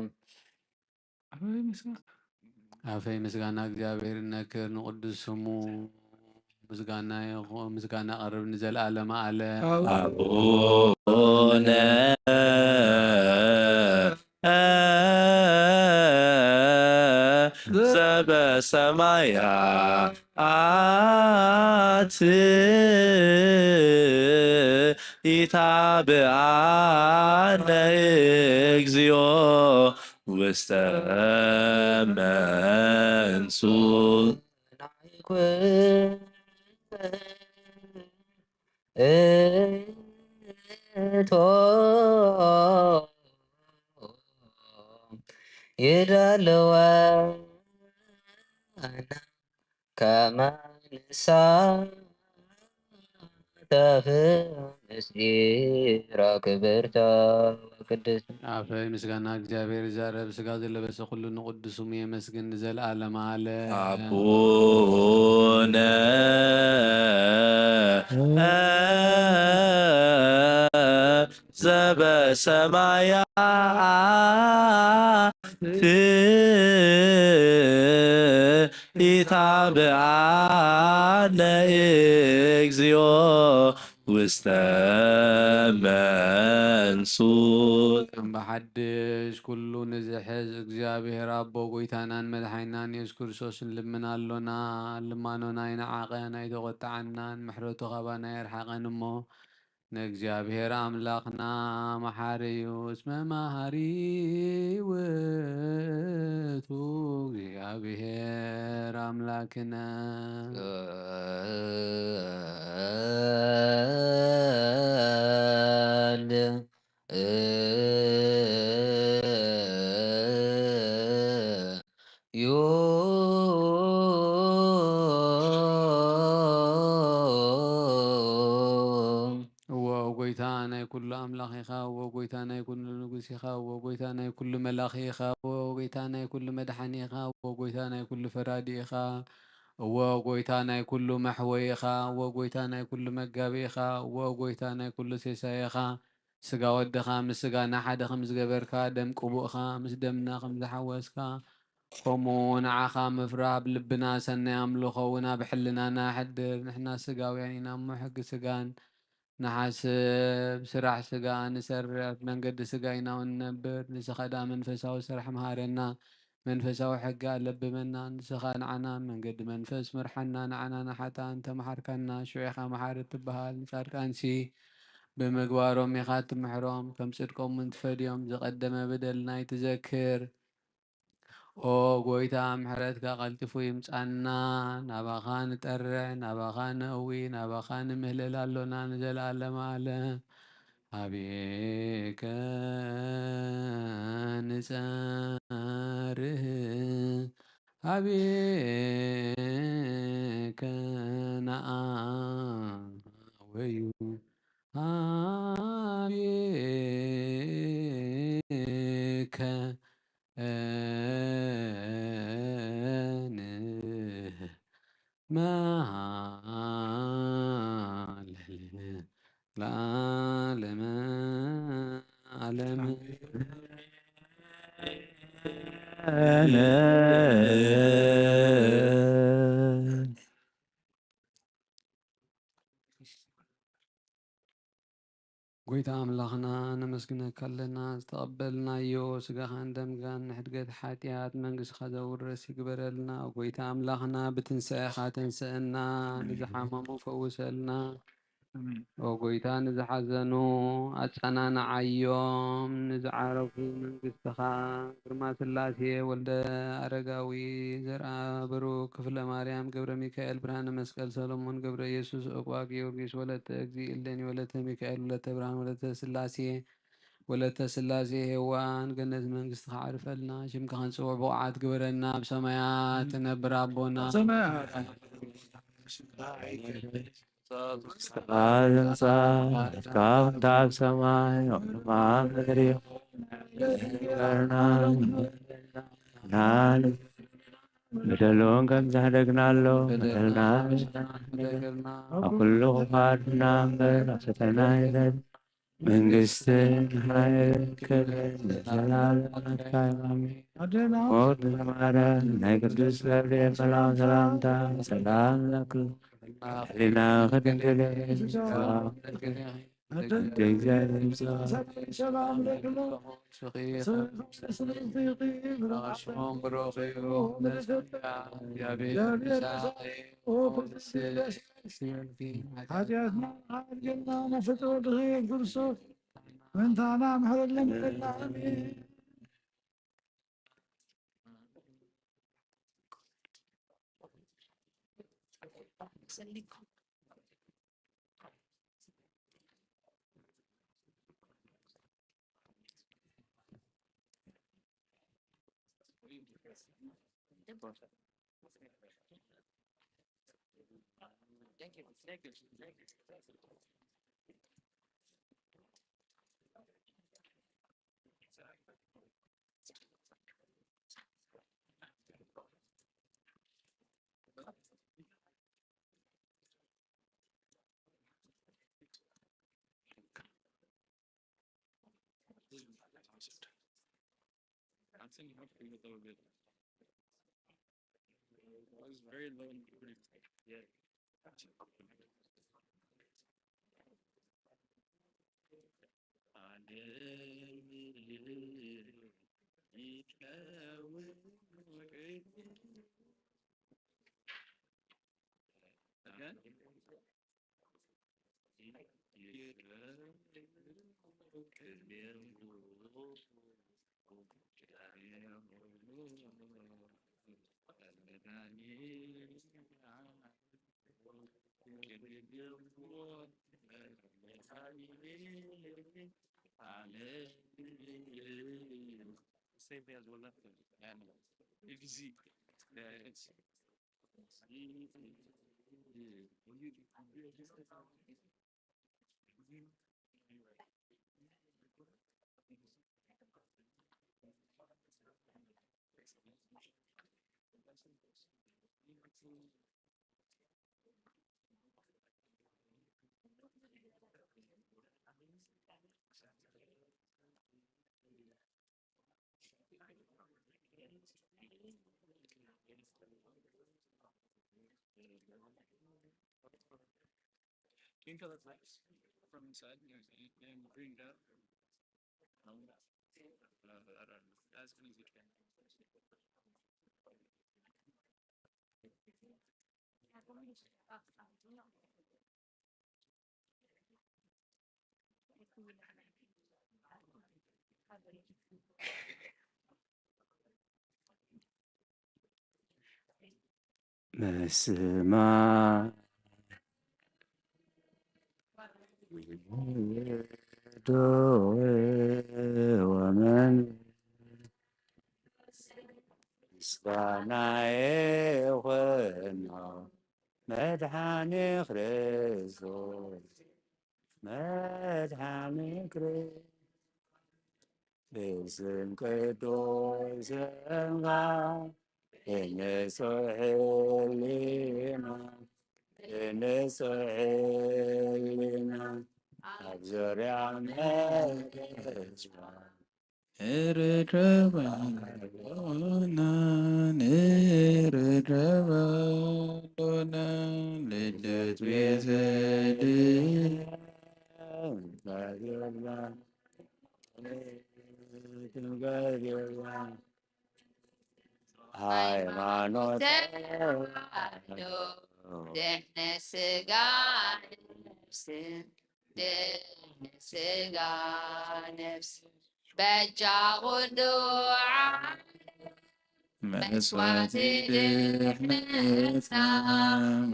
ኣፈይ ምስጋና እግዚኣብሔር እነክር ንቅዱስ ስሙ ምስጋና ይኹ-፣ ምስጋና ቀርብ ንዘለዓለመ ዓለም። ኣቡነ ዘበሰማያት ኢታብአነ እግዚኦ ውስተ መንሱ እቶ ይደልወና ከመ ንሳተፍ ምስጢረ ክብርተ ወቅድስት። ኣፈ ምስጋና እግዚኣብሔር ይዛረብ፣ ስጋ ዝለበሰ ኩሉ ንቅዱስ ስሙ የመስግን ንዘለዓለመ ዓለም። ኣቡነ ዘበሰማያት ኢታብአነ እግዚኦ ውስተ መንሱ። እምበሓድሽ ኩሉ ንዝሕዝ እግዚኣብሔር ኣቦ ጎይታናን መድሓኒናን የሱስ ክርስቶስ ንልምን ኣሎና። ልማኖና ኣይነዓቐን ኣይተቖጥዓናን፣ ምሕረቱ ካባና ኣይርሓቐን እሞ፣ ንእግዚኣብሔር ኣምላኽና መሓሪ እዩ፣ እስመ መሃሪ ውእቱ እግዚኣብሔር ኣምላክነ። ዩ። እወ ጎይታ ናይ ኩሉ ኣምላኽ ኢኻ፣ እወ ጎይታ ናይ ኩሉ ንጉስ ኢኻ፣ እወ ጎይታ ናይ ኩሉ መላኺ ኢኻ፣ እወ ጎይታ ናይ ኩሉ መድሓኒ ኢኻ፣ እወ ጎይታ ናይ ኩሉ ፈራዲ ኢኻ፣ እወ ጎይታ ናይ ኩሉ መሕወይ ኢኻ፣ እወ ጎይታ ናይ ኩሉ መጋቢ ኢኻ፣ እወ ጎይታ ናይ ኩሉ ሴሳይ ኢኻ። ስጋ ወድኻ ምስ ስጋና ሓደ ከም ዝገበርካ፣ ደም ቅቡእኻ ምስ ደምና ከም ዝሓወስካ፣ ከምኡ ንዓኻ ምፍራህ ኣብ ልብና ሰናይ ኣምልኾ እውን ኣብ ሕልናና የሕድር። ንሕና ስጋውያን ኢና እሞ፣ ሕጊ ስጋን ንሓስብ፣ ስራሕ ስጋ ንሰርሕ፣ መንገዲ ስጋ ኢና እውን ንነብር። ንስኻ ደኣ መንፈሳዊ ስራሕ መሃረና፣ መንፈሳዊ ሕጊ ኣለብመና። ንስኻ ንዓና መንገዲ መንፈስ ምርሓና፣ ንዓና ንሓጥኣን ተመሓርካና። ሽዑ ኢኻ መሓሪ እትበሃል። ንጻድቃንሲ ብምግባሮም ኢኻ እትምሕሮም፣ ከም ጽድቆም እውን ትፈድዮም። ዝቐደመ በደልና ኣይትዘክር። ኦ ጎይታ፣ ምሕረትካ ቀልጢፉ ይምጻና። ናባኻ ንጠርዕ፣ ናባኻ ነእዊ፣ ናባኻ ንምህለል ኣሎና ንዘለኣለመ ዓለም። ኣቤከ ንጸርህ፣ ኣቤከ ነኣ ወዩ ሀቤከ እንሃልል ለዓለመ ዓለም። ጎይታ ኣምላኽና፣ ነመስግነካ ኣለና። ዝተቐበልናዮ ስጋኻን ደምካን ንሕድገት ሓጢኣት መንግስትኻ ዘውርስ ይግበረልና። ጎይታ ኣምላኽና፣ ብትንሳኤኻ ተንስአና፣ ንዝሓመሙ ፈውሰልና። ኣሜን። ኦ ጎይታ፣ ንዝሓዘኑ ኣጸናንዓዮም፣ ንዝዓረፉ መንግስትኻ። ግርማ ስላሴ፣ ወልደ ኣረጋዊ፣ ዘርኣ ብሩክ፣ ክፍለ ማርያም፣ ገብረ ሚካኤል፣ ብርሃነ መስቀል፣ ሰሎሞን ገብረ ኢየሱስ፣ ኦቋ ጊዮርጊስ፣ ወለተ እግዚእ እሌኒ፣ ወለተ ሚካኤል፣ ወለተ ብርሃን፣ ወለተ ስላሴ፣ ወለተ ስላሴ ሄዋን፣ ገነት መንግስትኻ ዓርፈልና። ሽምካ ክንጽውዕ ብቑዓት ግበረና። ኣብ ሰማያት ትነብር ኣቦና። ሰማያት መንግስትኻ ትምጻእ፣ ፍቃድካ ኣብ ሰማይ ከምኡ ኣብ ምድሪ። በደልና በደልናን ከም ዝሕደግናሎም በደልና በደልና ኣብ ኩሉ ክፋትና እምበር ኣብ ፈተና ኣይእተና። መንግስትን ሓይልን ክብርን ንዘለኣለም ናትካ እዩ። ኣሜን። ሞት ንማርያም ናይ ቅዱስ ገብርኤል መልኣክ ሰላምታ ሰላም ለኪ። ህሊናኺ ድንግል እየ፣ ስጋኺ ድንግል እየ። ኣደይ እግዚኣብሔር ምሳኺ። ሰላም ለኪ። ስምዒ ብሩኽ እዩ። ብሩኽ እዩ። ሓጢኣትና ሓርገና መፍትሒ ወድኺ የጉርሶ ምንታና ምሕረለን በላኒ። I'm singing up for you a little bit. I was very low in the morning. Yeah. Same thing as one left. And if you see, yeah, it's Can you feel that light from inside? You know, and bring it up. Um, uh, I don't know. As many as you can. ምስማ ወወልድ ወመንፈስ ምስጋና ይኹኖ። መድሓኒ ክርስቶስ፣ መድሓኒ ክርስቶስ፣ ብስም ቅዱስ ስምካ ብንጹህ ሕሊና፣ ብንጹህ ሕሊና ኣብ ዙርያ መቅደስካ ንርደባሎና፣ ንርደባሎና፣ ልደት ቤተልሔም ሃይማኖት ተዋህዶ፣ ድሕነት ስጋ ነፍስን፣ ድሕነት ስጋ ነፍስን፣ በጃ ኩሉ ዓለም መስዋዕቲ ድሕነትና፣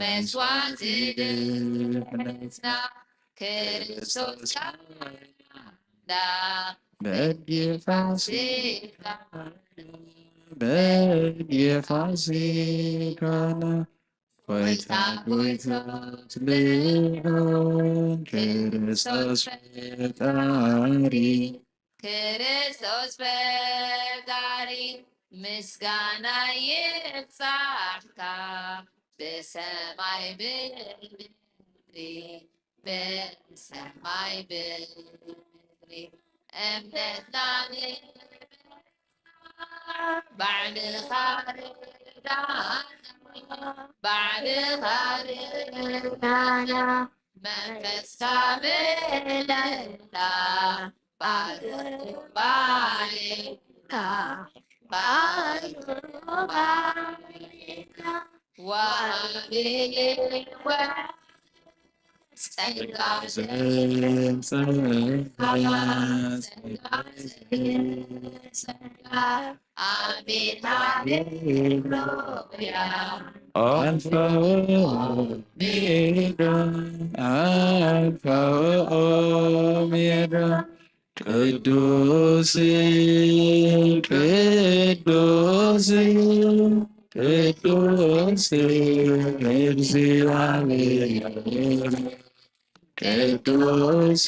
መስዋዕቲ ድሕነትና፣ ክርስቶስ ካህንና፣ በጊዕ ፋሲካ፣ በጊዕ ፋሲካና፣ ጎይታ ጎይታት ልዑል ክርስቶስ ፈጣሪ፣ ክርስቶስ ፈጣሪ፣ ምስጋና ይብጻሕካ ብሰማይ ብምድሪ፣ ብሰማይ ብምድሪ። እምነትና ንበርታ ባዕልኻ ርዳና፣ ባዕልኻ ርዳና፣ መንፈስካ ምለና፣ ባርኽ ጉባኤካ፣ ባርኽ ጉባኤካ፣ ወሃቢ ሕይወት ጸጋ ዘንጸባርቕ፣ ጸጋ ዘንጸባርቕ፣ ኣሜን፣ ሃሌሉያ። ኣልፋ ወኦሜጋ፣ ኣልፋ ወኦሜጋ፣ ቅዱስ፣ ቅዱስ፣ ቅዱስ እግዚኣብሔር፣ ቅዱስ፣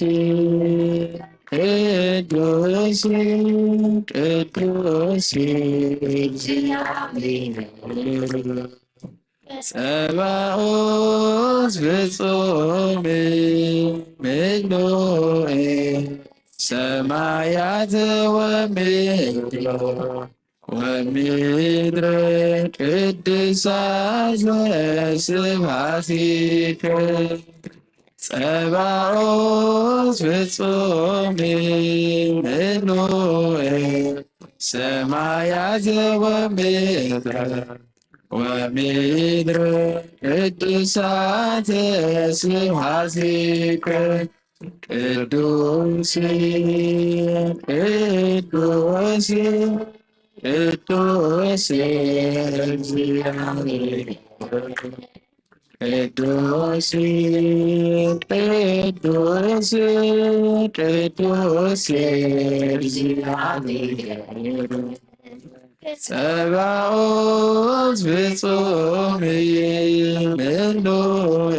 ቅዱስ፣ ቅዱስ እግዚኣብሔር፣ ጸባኦት ፍጹም ምሉእ ሰማያት ወምድር፣ ወምድር ቅድሳት ለስብሐቲከ። ጸባኦት ፍጹም ምሉእ ሰማያት ወምድር፣ ወምድር ቅድሳት ለስብሐቲከ። ቅዱስ፣ ቅዱስ፣ ቅዱስ እግዚአብሔር፣ ቅዱስ፣ ቅዱስ፣ ቅዱስ እግዚአብሔር፣ ጸባኦት ፍጹም ምሉእ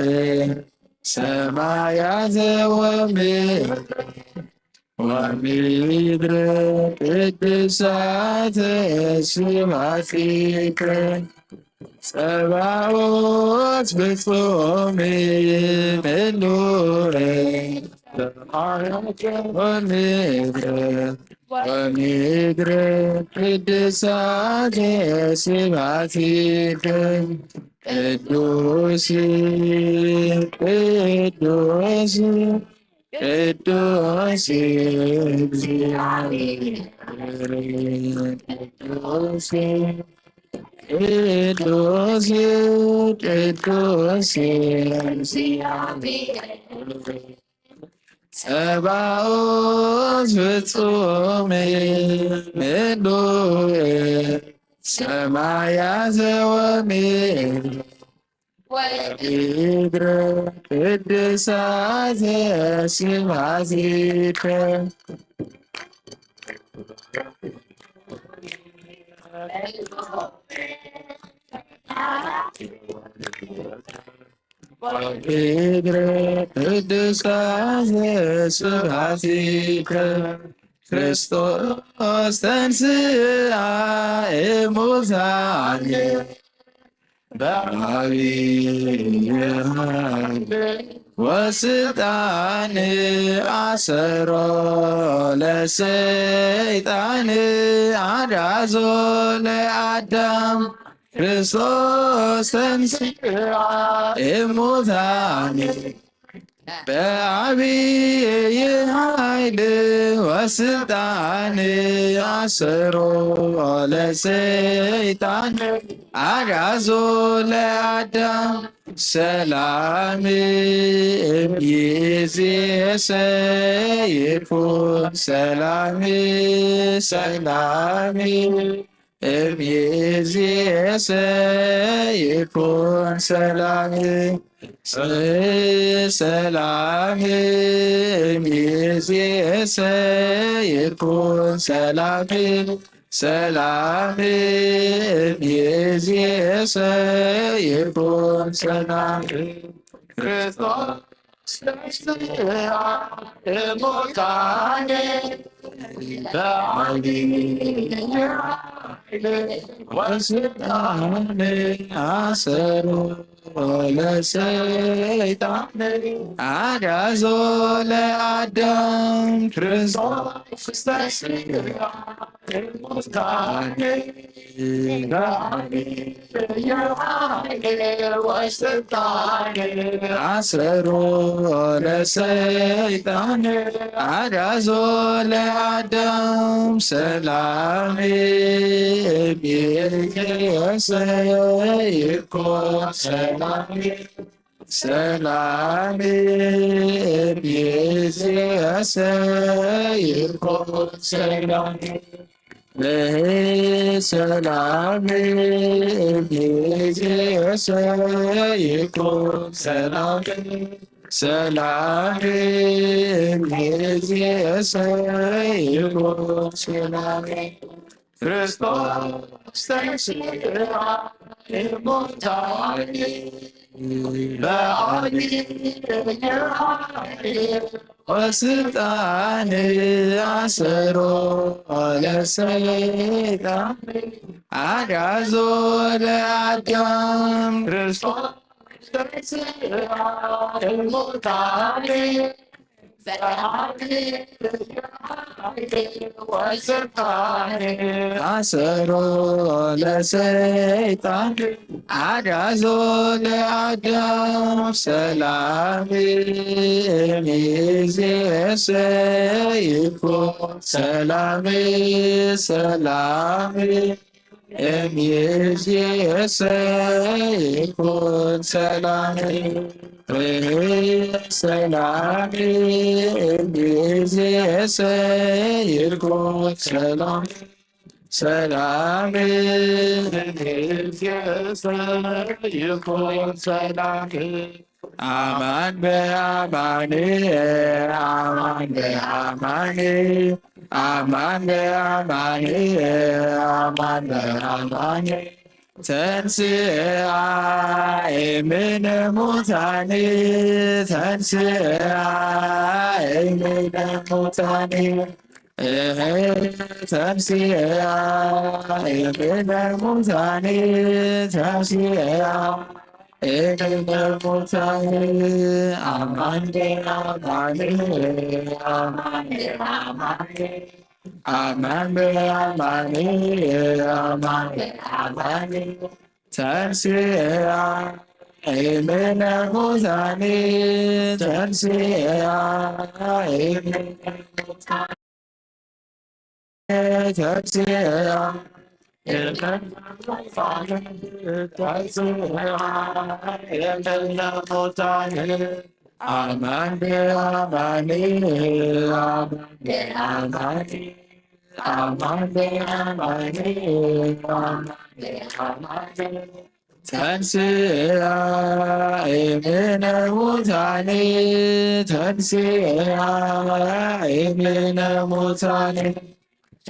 ሰማያት ወምድር፣ ወምድር ቅድሳት ስብሐቲከ። ጸባኦት ፍጹም ምሉእ ሰማያት ወምድር፣ ወምድር ቅድሳት ስብሐቲከ። ቅዱስ፣ ቅዱስ፣ ቅዱስ እግዚአብሔር፣ ቅዱስ፣ ቅዱስ፣ ቅዱስ እግዚአብሔር፣ ጸባኦት ፍጹም ምሉእ ሰማያት ወምድር፣ ወምድር ቅድሳት ስብሐቲከ። ክብር ቅዱሳን ስብሐቲከ ክርስቶስ ተንሥአ እሙታን በዐቢይ ኃይል ወስልጣን አሰሮ ለሰይጣን አግዓዞ ለአዳም ክርስቶስ ተንሥአ እሙታን በዐቢይ ኃይል ወስልጣን አሰሮ ለሰይጣን አግዓዞ ለአዳም ሰላም እምይእዜሰ ይኩን ሰላም ሰላም እምይእዜሰ ይኩን ሰላም ሰላም እምይእዜሰ ይኩን ሰላም ሰላም እምይእዜሰ ይኩን ሰላም ክርስቶስ ተንሥአ እሙታን በዐቢይ ኃይል ወስልጣን አሰሮ ለሰይጣን አግዓዞ ለአዳም ክርስቶስ ተንሥአ እሙታን በዐቢይ ኃይል ወስልጣን አሰሮ ለሰይጣን አግዓዞ ለአዳም ሰላም እምይእዜሰ ይኩን ሰላም ሰላም እምይእዜሰ ይኩን ሰላም ሰላም እምይእዜሰ ይኩን ሰላም ሰላም እምይእዜሰ ይኩን ሰላም ክርስቶስ ተንሥአ እሙታን በዐቢይ ኃይል ወስልጣን አሰሮ ለሰይጣን አግዓዞ ለአዳም ክርስቶስ ተንሥአ እሙታን በዐቢይ ኃይል ወስልጣን አሰሮ ለሰይጣን አግዓዞ ለአዳም ሰላም እምይእዜሰ ይኩን ሰላም ሰላም እምይእዜሰ ይኩን ሰላም ሰላም እምይእዜሰ ይኩን ሰላም ሰላም እምይእዜሰ ይኩን ሰላም አማን በአማን አማን በአማን አማን በአማን አማን በአማን ተንሥአ እምነ ሙታን ተንሥአ እምነ ሙታን እህ ተንሥአ እምነ ሙታን ተንሥአ እምነ ሙታን አማን በአማን አማን በአማን አማን በአማን አማን በአማን ተንሥአ እምነ ሙታን ተንሥአ እምነ ሙታን ተንሥአ እምነ ሙታን ተንሥአ እምነ ሙታን አማን በአማን አማን በአማን አማን በአማን አማን በአማን ተንሥአ እምነ ሙታን ተንሥአ እምነ ሙታን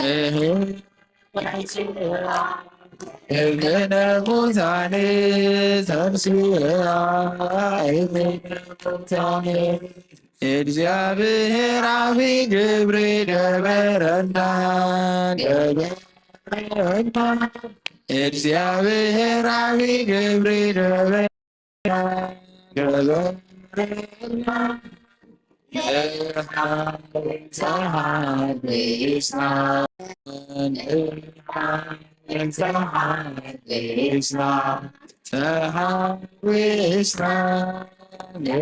እህ ተንሥአ እምነ ሙታን ተንሥአ፣ እምነ ሙታን። እግዚኣብሔር ዓቢ ግብሪ ገበረና፣ ገበረና። እግዚኣብሔር ዓቢ ግብሪ ገበረና፣ ገበረና። ንሓ ተሓጒስና፣ ንሓ ተሓጒስና፣ ተሓጒስና፣ ንሓ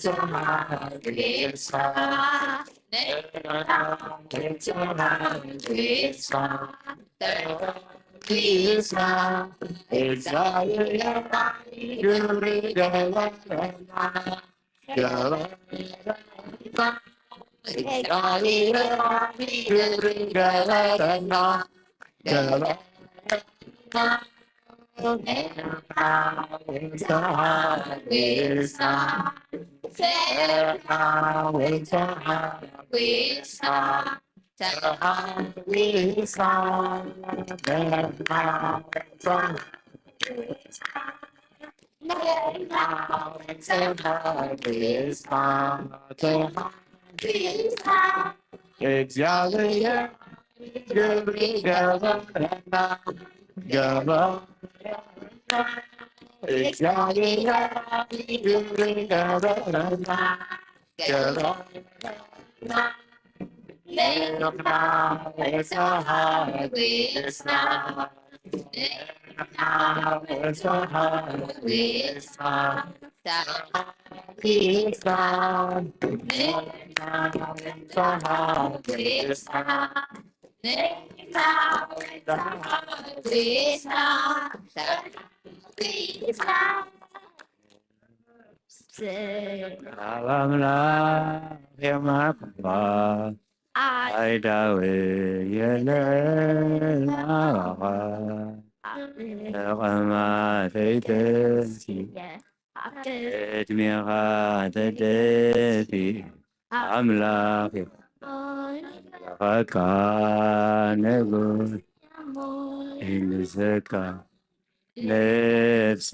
ተሓጒስና፣ ንሓ ተሓጒስና፣ ተሓጒስና፣ እግዚኣብሔር ግብሪ ገበረና። እግዚኣብሔር ግብሪ ገበረና፣ ገበረና። እግዚኣብሔር ግብሪ ገበረና፣ ገበረና። ንሕና ተሓጒስና፣ ንሕና ተሓጒስና፣ ተሓጒስና፣ ንሕና ተሓጒስና፣ ንሕና ተሓጒስና፣ ተሓጒስና። ኣብ ኣምላኽ የማኽባ ኣይዳዊ የለናዋ ተቐማተይ ተንሲ ቅድሜኻ ተደፊ ኣምላኽ ለኸካ ንጉስ ይንሰካ ነፍስ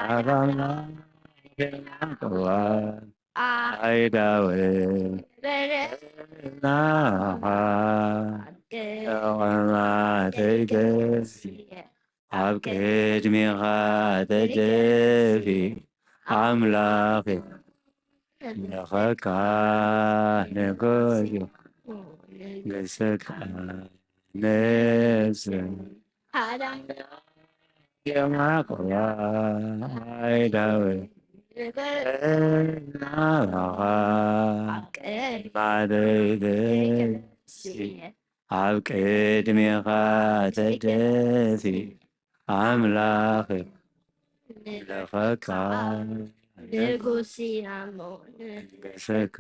ኣብ ኣምላኽ የማኽባ ኣይዳዊ ናኻ ተቐማተይ ተንሲ ኣብ ቅድሜኻ ተደፊ ኣምላኽ ለኸካ ንጉስ ንስካ ነፍስ የማኽባ ኣይዳዊ ናኻ ማደይ ተንሲ ኣብ ቅድሜኻ ተደፊ ኣምላኽ ለኸካ ንጉስ ኣሞ ንግስካ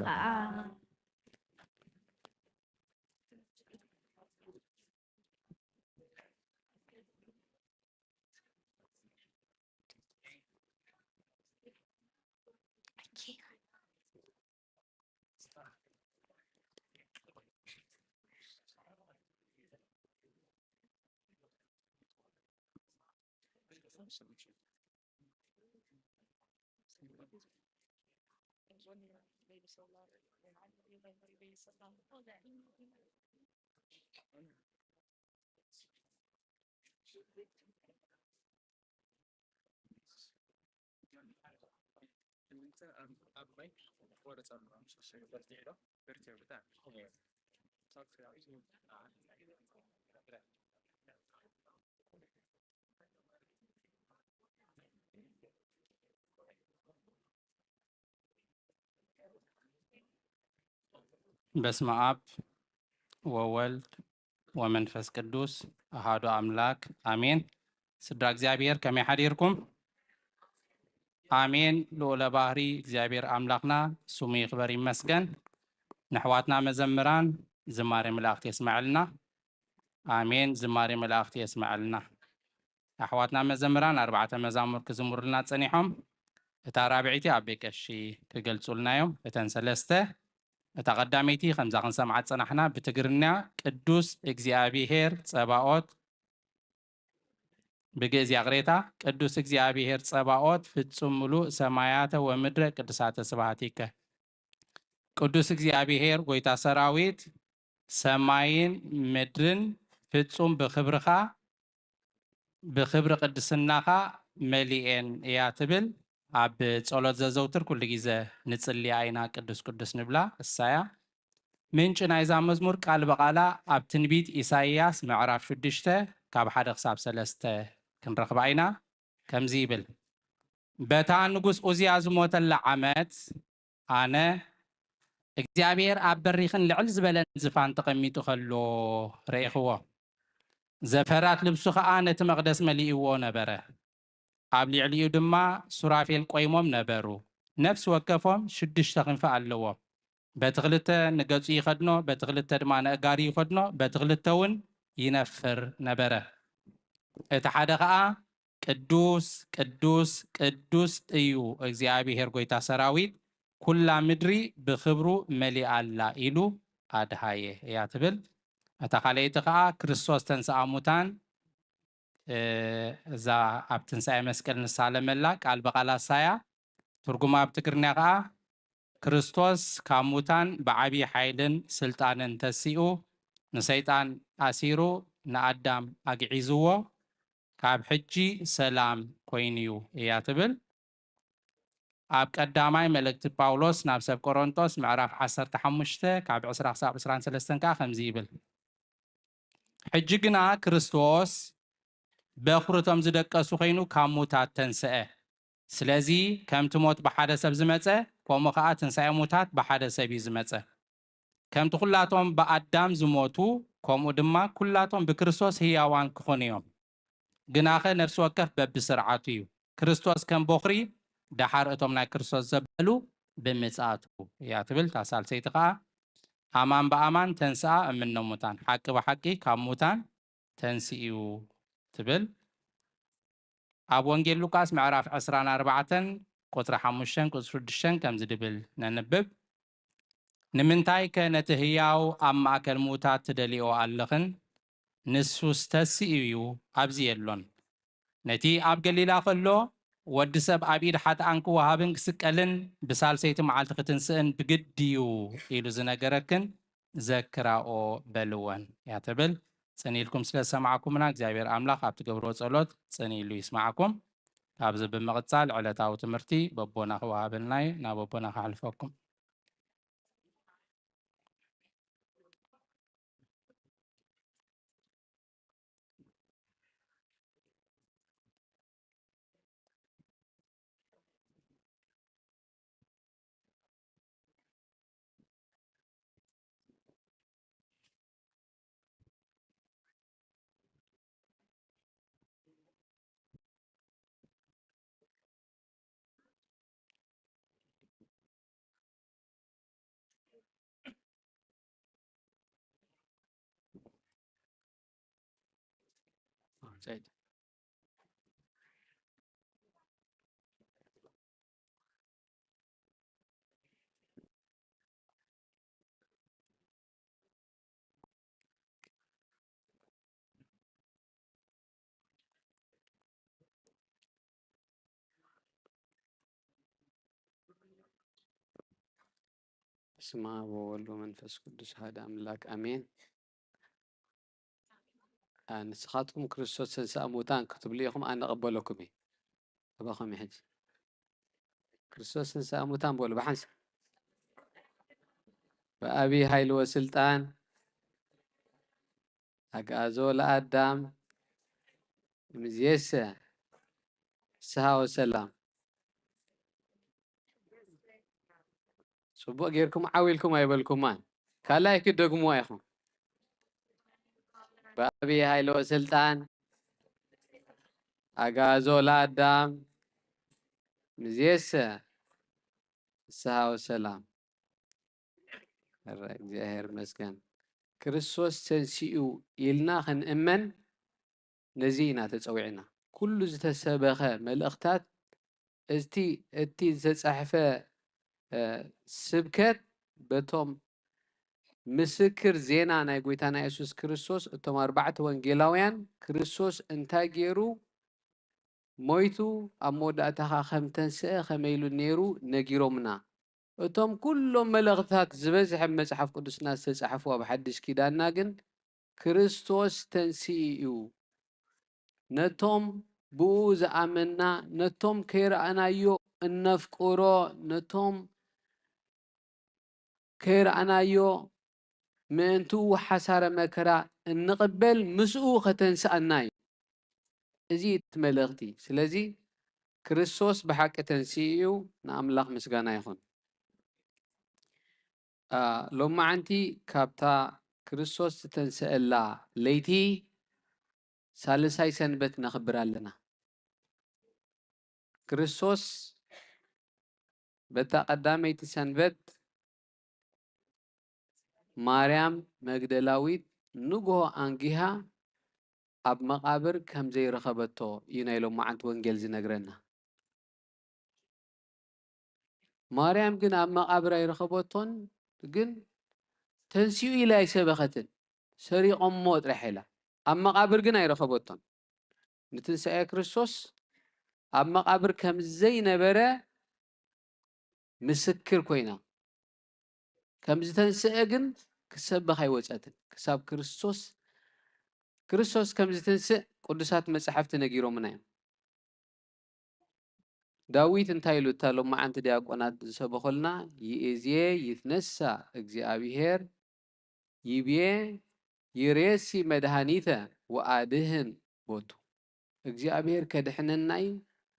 በስመ አብ ወወልድ ወመንፈስ ቅዱስ ኣሃዱ ኣምላክ ኣሜን። ስድራ እግዚኣብሔር ከመይ ሓዲርኩም? ኣሜን። ልዑለ ባህሪ እግዚኣብሔር ኣምላኽና ስሙ ይኽበር ይመስገን። ንኣሕዋትና መዘምራን ዝማሬ መላእኽቲ የስመዐልና። ኣሜን። ዝማሬ መላእኽቲ የስመዐልና። ኣሕዋትና መዘምራን ኣርባዕተ መዛሙር ክዝምሩልና ጸኒሖም፣ እታ ራብዐይቲ ኣቦይ ቀሺ ክገልጹልና እዮም። እተን ሰለስተ፣ እታ ቀዳመይቲ ከምዛ ክንሰምዓ ዝጸናሕና ብትግርኛ ቅዱስ እግዚኣብሔር ጸባኦት ብግእዝ ያቕሬታ ቅዱስ እግዚኣብሔር ጸባኦት ፍጹም ምሉእ ሰማያተ ወምድረ ቅዱሳተ ስብሐቲከ። ቅዱስ እግዚኣብሔር ጎይታ ሰራዊት ሰማይን ምድርን ፍጹም ብኽብርኻ ብኽብሪ ቅድስናኻ መሊኤን እያ ትብል። ኣብ ጸሎት ዘዘውትር ኩሉ ግዜ ንጽልያ ኢና፣ ቅዱስ ቅዱስ ንብላ። እሳያ ምንጪ ናይዛ መዝሙር ቃል ብቓላ ኣብ ትንቢት ኢሳይያስ ምዕራፍ ሽዱሽተ ካብ ሓደ ክሳብ ሰለስተ ክንረኽባ ኢና። ከምዚ ይብል፣ በታ ንጉስ ኡዝያ ዝሞተላ ዓመት ኣነ እግዚኣብሔር ኣብ በሪኽን ልዕል ዝበለን ዝፋን ተቐሚጡ ኸሎ ረኢኽዎ። ዘፈራት ልብሱ ኸኣ ነቲ መቕደስ መሊእዎ ነበረ። ኣብ ልዕሊኡ ድማ ሱራፌል ቆይሞም ነበሩ። ነፍሲ ወከፎም ሽዱሽተ ክንፊ ኣለዎም። በቲ ክልተ ንገጹ ይኸድኖ፣ በቲ ክልተ ድማ ነእጋሪ ይኸድኖ፣ በቲ ክልተ እውን ይነፍር ነበረ። እቲ ሓደ ኸኣ ቅዱስ ቅዱስ ቅዱስ እዩ እግዚኣብሔር ጎይታ ሰራዊት፣ ኩላ ምድሪ ብኽብሩ መሊኣ ኣላ ኢሉ ኣድሃየ እያ ትብል። እታ ካልኣይቲ ኸዓ ክርስቶስ ተንሥኣ ሙታን፣ እ፣ እዛ ኣብ ትንሳኤ መስቀል ንሳለመላ ቃል ብቓል ኣሳያ፣ ትርጉማ ኣብ ትግርኛ ኸዓ ክርስቶስ ካብ ሙታን ብዓብዪ ሓይልን ስልጣንን ተሲኡ ንሰይጣን ኣሲሩ ንኣዳም ኣግዒዝዎ፣ ካብ ሕጂ ሰላም ኮይኑ'ዩ እያ ትብል። ኣብ ቀዳማይ መልእክቲ ጳውሎስ ናብ ሰብ ቆሮንጦስ ምዕራፍ ዓሰርተ ሓሙሽተ ካብ ዕስራ ክሳብ ዕስራን ሰለስተን ከኣ ከምዚ ይብል፣ ሕጂ ግና ክርስቶስ በኹሪ እቶም ዝደቀሱ ኮይኑ ካብ ሙታት ተንስአ። ስለዚ ከምቲ ሞት ብሓደ ሰብ ዝመጸ፣ ከምኡ ከኣ ትንሳኤ ሙታት ብሓደ ሰብ እዩ ዝመጸ። ከምቲ ኩላቶም ብኣዳም ዝሞቱ፣ ከምኡ ድማ ኩላቶም ብክርስቶስ ህያዋን ክኾኑ እዮም። ግናኸ ነፍሲ ወከፍ በብስርዓቱ እዩ። ክርስቶስ ከም በኹሪ፣ ደሓር እቶም ናይ ክርስቶስ ዘበሉ ብምጽኣቱ እያ ትብል። እታ ሳልሰይቲ ከኣ ኣማን ብኣማን ተንስኣ እምነ ሙታን፣ ሓቂ ብሓቂ ካብ ሙታን ተንሲኡ ትብል። ኣብ ወንጌል ሉቃስ ምዕራፍ ዕስራን ኣርባዕተን ቁጽሪ ሓሙሽተን ቁጽሪ ሽዱሽተን ከምዚ ድብል ነንብብ። ንምንታይከ ነቲ ህያው ኣብ ማእከል ምዉታት ትደልይኦ ኣለኽን? ንሱስ ተሲኡ እዩ፣ ኣብዚ የሎን። ነቲ ኣብ ገሊላ ኸሎ፣ ወዲ ሰብ ኣብ ኢድ ሓጥኣን ክወሃብን ክስቀልን ብሳልሰይቲ መዓልቲ ክትንስእን ብግዲ እዩ ኢሉ ዝነገረክን ዘክራኦ በልወን እያ ትብል። ጽን ኢልኩም ስለ ዝሰማዕኩምና እግዚኣብሔር ኣምላኽ ኣብ ትገብርዎ ጸሎት ጽን ኢሉ ይስማዕኩም። ካብዚ ብምቕጻል ዕለታዊ ትምህርቲ በቦና ክወሃበልና እዩ። ናብ ኣቦና ከሕልፈኩም። በስመ አብ ወወልድ ወመንፈስ ቅዱስ አሐዱ አምላክ አሜን። አ፣ ንስኻትኩም ክርስቶስ ተንሥአ እሙታን ክትብሉ ኢኹም፣ ኣነ እቕበለኩም እየ። ኣባኹም ሕጂ ክርስቶስ ተንሥአ እሙታን በሉ ብሓንሳብ። በአቢይ ኃይል ወስልጣን አግዓዞ ለአዳም እምይእዜሰ ፍስሐ ወሰላም። ጽቡቕ ጌርኩም ዓው ኢልኩም ኣይበልኩማን። ካልኣይ ክደግሙዋ ኢኹም። በአቢይ ኃይል ወስልጣን አግዓዞ ለአዳም እምይእዜሰ ፍስሐ ወሰላም። ኧረ እግዚኣብሔር ይመስገን። ክርስቶስ ተንሲኡ ኢልና ክንእመን ነዚ ኢና ተጸዊዕና። ኩሉ ዝተሰበኸ መልእኽታት፣ እቲ፣ እቲ ዝተጻሕፈ፣ እ፣ ስብከት በቶም ምስክር ዜና ናይ ጐይታና የሱስ ክርስቶስ፣ እቶም ኣርባዕተ ወንጌላውያን፣ ክርስቶስ እንታይ ገይሩ ሞይቱ ኣብ መወዳእታ ኸዓ ከም ተንስአ ከመይ ኢሉ ነይሩ ነጊሮምና። እቶም ኩሎም መልእኽትታት ዝበዝሐ መጽሓፍ ቅዱስና ዝተጻሕፉ ኣብ ሓድሽ ኪዳንና ግን ክርስቶስ ተንሲኡ እዩ። ነቶም ብኡ ዝኣመንና፣ ነቶም ከይረኣናዮ እነፍቅሮ፣ ነቶም ከይረኣናዮ ምእንትኡ ሓሳረ መከራ እንቕበል ምስኡ ከተንስኣና እዩ። እዚ እቲ መልእኽቲ። ስለዚ ክርስቶስ ብሓቂ ተንሲኡ እዩ። ንኣምላኽ ምስጋና ይኹን። ሎማዓንቲ ካብታ ክርስቶስ ዝተንሰአላ ለይቲ ሳልሳይ ሰንበት ነኽብር ኣለና። ክርስቶስ በታ ቀዳመይቲ ሰንበት ማርያም መግደላዊት ንግሆ ኣንጊሃ ኣብ መቓብር ከም ዘይረኸበቶ እዩ ናይ ሎማዓንቲ ወንጌል ዝነግረና። ማርያም ግን ኣብ መቓብር ኣይረኸበቶን፣ ግን ተንሲኡ ኢላ ኣይሰበኸትን። ሰሪቖሞ ጥራሕ ኢላ። ኣብ መቓብር ግን ኣይረኸበቶን። ንትንሳኤ ክርስቶስ ኣብ መቓብር ከም ዘይነበረ ምስክር ኮይና፣ ከም ዝተንስአ ግን ክሰብኽ ኣይወጸትን። ክሳብ ክርስቶስ፣ ክርስቶስ ከም ዝትንስእ ቅዱሳት መጻሕፍቲ ነጊሮምና እዮም። ዳዊት እንታይ ኢሉ እታ ሎማዓንቲ ዲያቆናት ዝሰበኸልና? "ይእዜ ይትነሳ እግዚኣብሔር ይብዬ ይሬሲ መድሃኒተ ወኣድህን ቦቱ።" እግዚኣብሔር ከድሕነና እዩ፣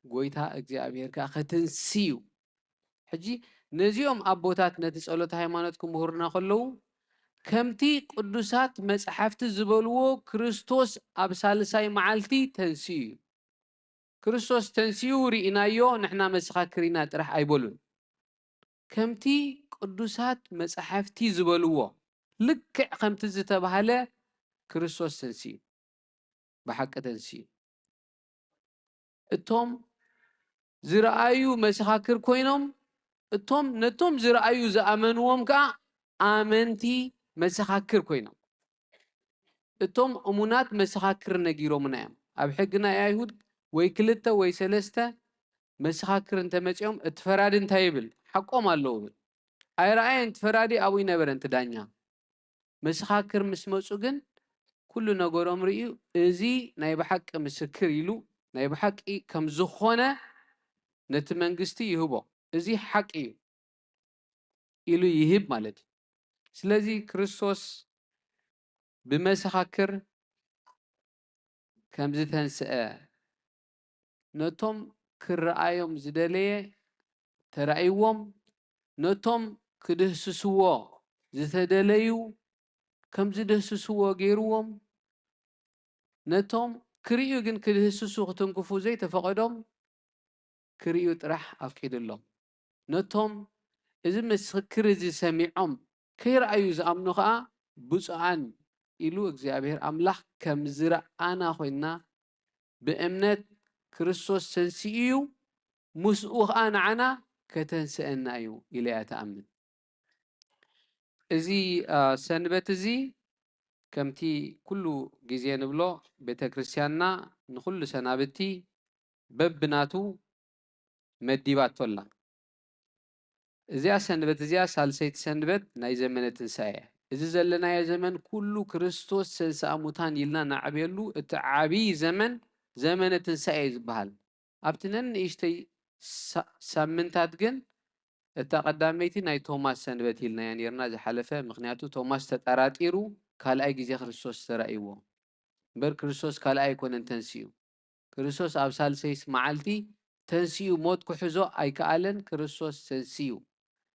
ጎይታ እግዚኣብሔር ከኣ ከትንሲ እዩ። ሕጂ ነዚኦም ኣቦታት ነቲ ጸሎተ ሃይማኖት ክምህሩና ከለዉ፣ ከምቲ ቅዱሳት መጻሕፍቲ ዝበልዎ ክርስቶስ ኣብ ሳልሳይ መዓልቲ ተንስኡ እዩ። ክርስቶስ ተንሲኡ ርኢናዮ፣ ንሕና መሰኻክር ኢና ጥራሕ ኣይበሉን። ከምቲ ቅዱሳት መጻሕፍቲ ዝበልዎ፣ ልክዕ ከምቲ ዝተባህለ ክርስቶስ ተንሲኡ፣ ብሓቂ ተንሲኡ። እቶም ዝረኣዩ መሰኻክር ኮይኖም፣ እቶም ነቶም ዝረኣዩ ዝኣመንዎም ከኣ ኣመንቲ መሰኻክር ኮይኖም። እቶም እሙናት መሰኻክር ነጊሮምና እዮም። ኣብ ሕጊ ናይ ኣይሁድ ወይ ክልተ ወይ ሰለስተ መሰኻክር እንተመጺኦም፣ እቲ ፈራዲ እንታይ ይብል? ሓቆም ኣለዉ ይብል። ኣይረኣየን እቲ ፈራዲ፣ ኣብኡ ይነበረ እቲ ዳኛ። መሰኻክር ምስ መጹ ግን ኩሉ ነገሮም ርእዩ፣ እዚ ናይ ብሓቂ ምስክር ኢሉ ናይ ብሓቂ ከም ዝኾነ ነቲ መንግስቲ ይህቦ። እዚ ሓቂ እዩ ኢሉ ይህብ ማለት እዩ። ስለዚ ክርስቶስ ብመሰኻክር ከም ዝተንስአ፣ ነቶም ክረኣዮም ዝደለየ ተራእይዎም፣ ነቶም ክድህስስዎ ዝተደለዩ ከም ዝድህስስዎ ገይርዎም፣ ነቶም ክርእዩ ግን ክድህስሱ ክትንክፉ ዘይተፈቐዶም ክርእዩ ጥራሕ ኣፍቂድሎም። ነቶም እዚ ምስክር እዚ ሰሚዖም ከይረኣዩ ዝኣምኑ ኸኣ ብፁዓን ኢሉ እግዚኣብሔር ኣምላኽ ከም ዝረኣና ኮይንና ብእምነት ክርስቶስ ተንሲኡ እዩ፣ ምስኡ ኸኣ ንዓና ከተንስአና እዩ ኢለ እያ ትኣምን። እዚ፣ አ፣ ሰንበት እዚ ከምቲ ኩሉ ግዜ ንብሎ ቤተ ክርስቲያንና ንኹሉ ሰናብቲ በብናቱ መዲባቶ ኣላ። እዚኣ ሰንበት እዚኣ ሳልሰይቲ ሰንበት ናይ ዘመነ ትንሳኤ እያ። እዚ ዘለናዮ ዘመን ኩሉ ክርስቶስ ተንሥአ ሙታን ኢልና ነዕብየሉ እቲ ዓብዪ ዘመን ዘመነ ትንሳኤ እዩ ዝበሃል። ኣብቲ ነንእሽተይ ሳ-፣ ሳምንታት ግን እታ ቀዳመይቲ ናይ ቶማስ ሰንበት ኢልናያ ኔርና ዝሓለፈ፣ ምኽንያቱ ቶማስ ተጠራጢሩ ካልኣይ ግዜ ክርስቶስ ተራእይዎ። እምበር ክርስቶስ ካልኣይ ኣይኮነን ተንሲኡ። ክርስቶስ ኣብ ሳልሰይስ መዓልቲ ተንሲኡ፣ ሞት ክሕዞ ኣይከኣለን። ክርስቶስ ተንሲኡ።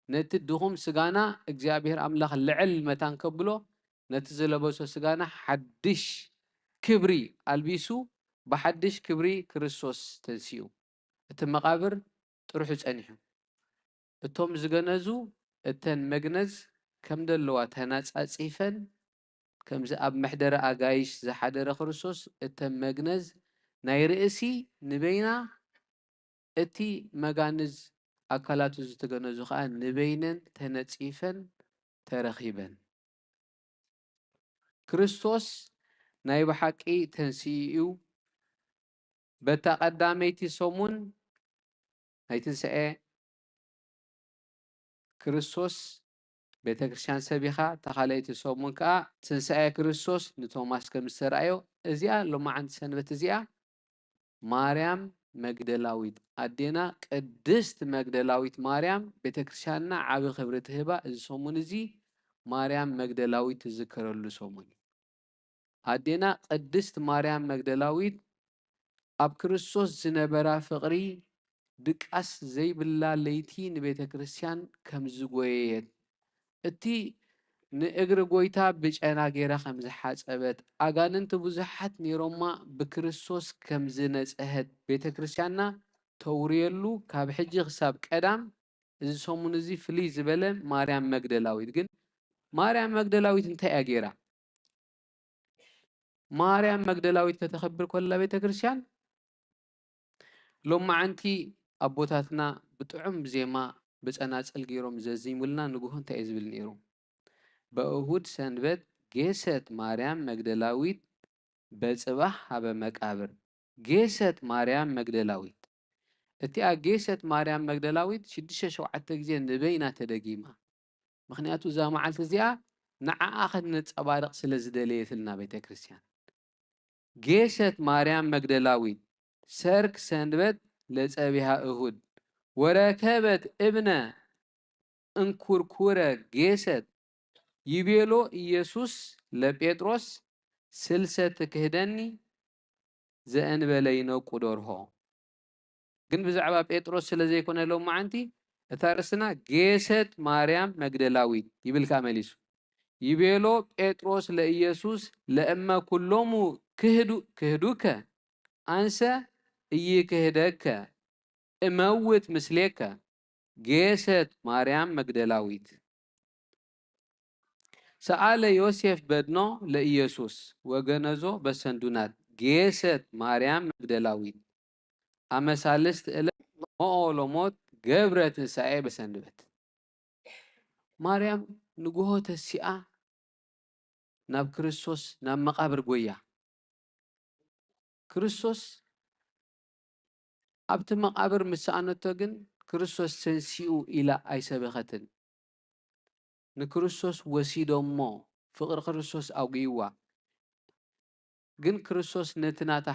ነቲ ድኹም ስጋና እግዚኣብሔር ኣምላኽ ልዕል መታን ከብሎ፣ ነቲ ዝለበሶ ስጋና ሓድሽ ክብሪ ኣልቢሱ፣ ብሓድሽ ክብሪ ክርስቶስ ተንሲኡ። እቲ መቓብር ጥርሑ ጸኒሑ። እቶም ዝገነዙ እተን መግነዝ ከም ዘለዋ ተናጻጺፈን፣ ከምዚ ኣብ መሕደረ ኣጋይሽ ዝሓደረ ክርስቶስ፣ እተን መግነዝ ናይ ርእሲ ንበይና፣ እቲ መጋንዝ ኣካላቱ ዝተገነዙ ኸኣ ንበይነን ተነጺፈን ተረኺበን። ክርስቶስ ናይ ብሓቂ ተንሲኡ እዩ። በታ ቀዳመይቲ ሰሙን ናይ ትንሳኤ ክርስቶስ ቤተ ክርስቲያን ሰቢኻ፣ እታ ካልኣይቲ ሰሙን ከኣ ትንሳኤ ክርስቶስ ንቶማስ ከም ዝተራእዮ፣ እዚኣ ሎማዓንቲ ሰንበት እዚኣ ማርያም መግደላዊት ኣዴና ቅድስት መግደላዊት ማርያም ቤተ ክርስቲያንና ዓቢ ክብሪ ትህባ። እዚ ሰሙን እዚ ማርያም መግደላዊት ትዝከረሉ ሰሙን እዩ። ኣዴና ቅድስት ማርያም መግደላዊት ኣብ ክርስቶስ ዝነበራ ፍቕሪ ድቃስ ዘይብላ ለይቲ ንቤተ ክርስቲያን ከም ዝጎየየት፣ እቲ ንእግሪ ጐይታ ብጨና ገይራ ከም ዝሓጸበት፣ ኣጋንንቲ ብዙሓት ነይሮማ ብክርስቶስ ከም ዝነጽሀት ቤተ ክርስቲያንና ተውርየሉ ካብ ሕጂ ክሳብ ቀዳም እዚ ሰሙን እዚ ፍልይ ዝበለ ማርያም መግደላዊት። ግን ማርያም መግደላዊት እንታይ እያ ገይራ? ማርያም መግደላዊት ከተኸብር ከላ ቤተ ክርስቲያን ሎማዓንቲ ኣቦታትና ብጥዑም ዜማ ብጸናጽል ገይሮም ዘዚሙልና ንግሆ እንታይ እዩ ዝብል ነይሩ? በእሁድ ሰንበት ጌሰት ማርያም መግደላዊት በጽባሕ ሀበ መቃብር። ጌሰት ማርያም መግደላዊት። እቲኣ ጌሰት ማርያም መግደላዊት ሽዱሽተ ሸውዓተ ግዜ ንበይና ተደጊማ። ምኽንያቱ እዛ መዓልቲ እዚኣ ንዓኣ ከነንጸባርቕ ስለ ዝደለየትልና ቤተ ክርስቲያን። ጌሰት ማርያም መግደላዊት ሰርክ ሰንበት ለጸቢሃ እሁድ ወረከበት እብነ እንኩርኩረ ጌሰት ይቤሎ ኢየሱስ ለጴጥሮስ ስልሰ ትክህደኒ ዘእንበለ ይነቁ ደርሆ። ግን ብዛዕባ ጴጥሮስ ስለ ዘይኮነ ሎማዓንቲ እታ ርእስና ጌሰት ማርያም መግደላዊት ይብል ከኣ መሊሱ። ይቤሎ ጴጥሮስ ለኢየሱስ ለእመ ኩሎሙ ክህዱ ክህዱከ አንሰ ኢይክህደከ እመውት ምስሌከ። ጌሰት ማርያም መግደላዊት። ሰአለ ዮሴፍ በድኖ ለኢየሱስ ወገነዞ በሰንዱናት። ጌሰት ማርያም መግደላዊት። አመ ሳልስት እለ ሞኦ ለሞት ገብረ ትንሳኤ በሰንበት። ማርያም ንግሆ ተሲኣ ናብ ክርስቶስ ናብ መቃብር ጎያ። ክርስቶስ ኣብቲ መቃብር ምስ ሰኣነቶ ግን ክርስቶስ ተንሲኡ ኢላ ኣይሰበኸትን። ንክርስቶስ ወሲዶሞ፣ ፍቕሪ ክርስቶስ ኣጉይዋ። ግን ክርስቶስ ነቲ ናታ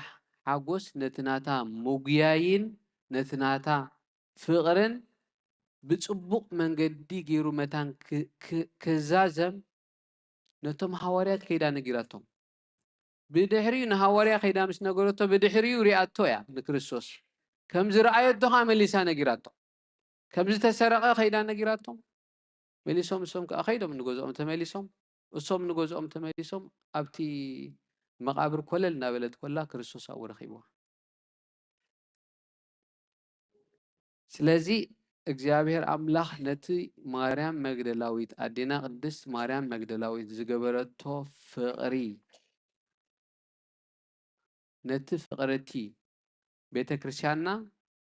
ሓጎስ፣ ነቲ ናታ ምጉያይን ነቲ ናታ ፍቕርን ብጽቡቕ መንገዲ ገይሩ መታን ክ-፣ ክ-፣ ክዛዘም ነቶም ሃዋርያት ከይዳ ነጊራቶም። ብድሕሪኡ ንሃዋርያ ከይዳ ምስ ነገረቶ ብድሕሪኡ ሪኣቶ እያ ንክርስቶስ። ከም ዝረኣየቶ ከኣ መሊሳ ነጊራቶ። ከም ዝተሰረቐ ከይዳ ነጊራቶም። መሊሶም እሶም ከኣ ከይዶም ንገዝኦም ተመሊሶም። እሶም ንገዝኦም ተመሊሶም ኣብቲ መቓብር ኮለል እናበለት ኮላ ክርስቶስ ኣብኡ ረኺብዋ። ስለዚ እግዚኣብሔር ኣምላኽ ነቲ ማርያም መግደላዊት ኣዴና ቅድስት ማርያም መግደላዊት ዝገበረቶ ፍቕሪ፣ ነቲ ፍቕርቲ ቤተ ክርስቲያንና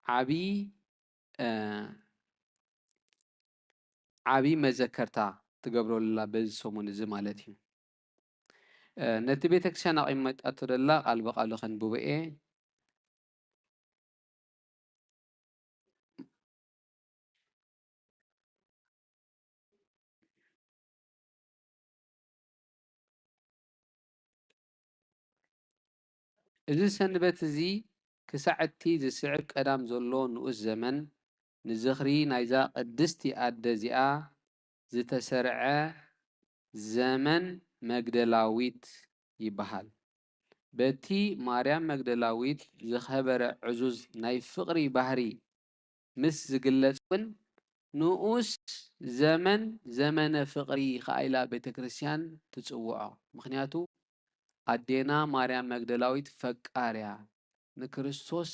ዓብዪ፣ እ፣ ዓብዪ መዘከርታ ትገብረሉላ በዚ ሰሙን እዚ ማለት እዩ። እ፣ ነቲ ቤተ ክርስቲያን ኣቐሚጣቶ ዘላ ቃል ብቃሉ ከንብቦ እየ። እዚ ሰንበት እዚ ክሳዕ እቲ ዝስዕብ ቀዳም ዘሎ ንኡስ ዘመን ንዝኽሪ ናይዛ ቅድስቲ ኣደ እዚኣ ዝተሰርዐ ዘመን መግደላዊት ይበሃል። በቲ ማርያም መግደላዊት ዝኸበረ ዕዙዝ ናይ ፍቕሪ ባህሪ ምስ ዝግለጽ እውን ንኡስ ዘመን ዘመነ ፍቕሪ ከኣ ኢላ ቤተ ክርስቲያን ትጽውዖ። ምኽንያቱ ኣዴና ማርያም መግደላዊት ፈቃር እያ። ንክርስቶስ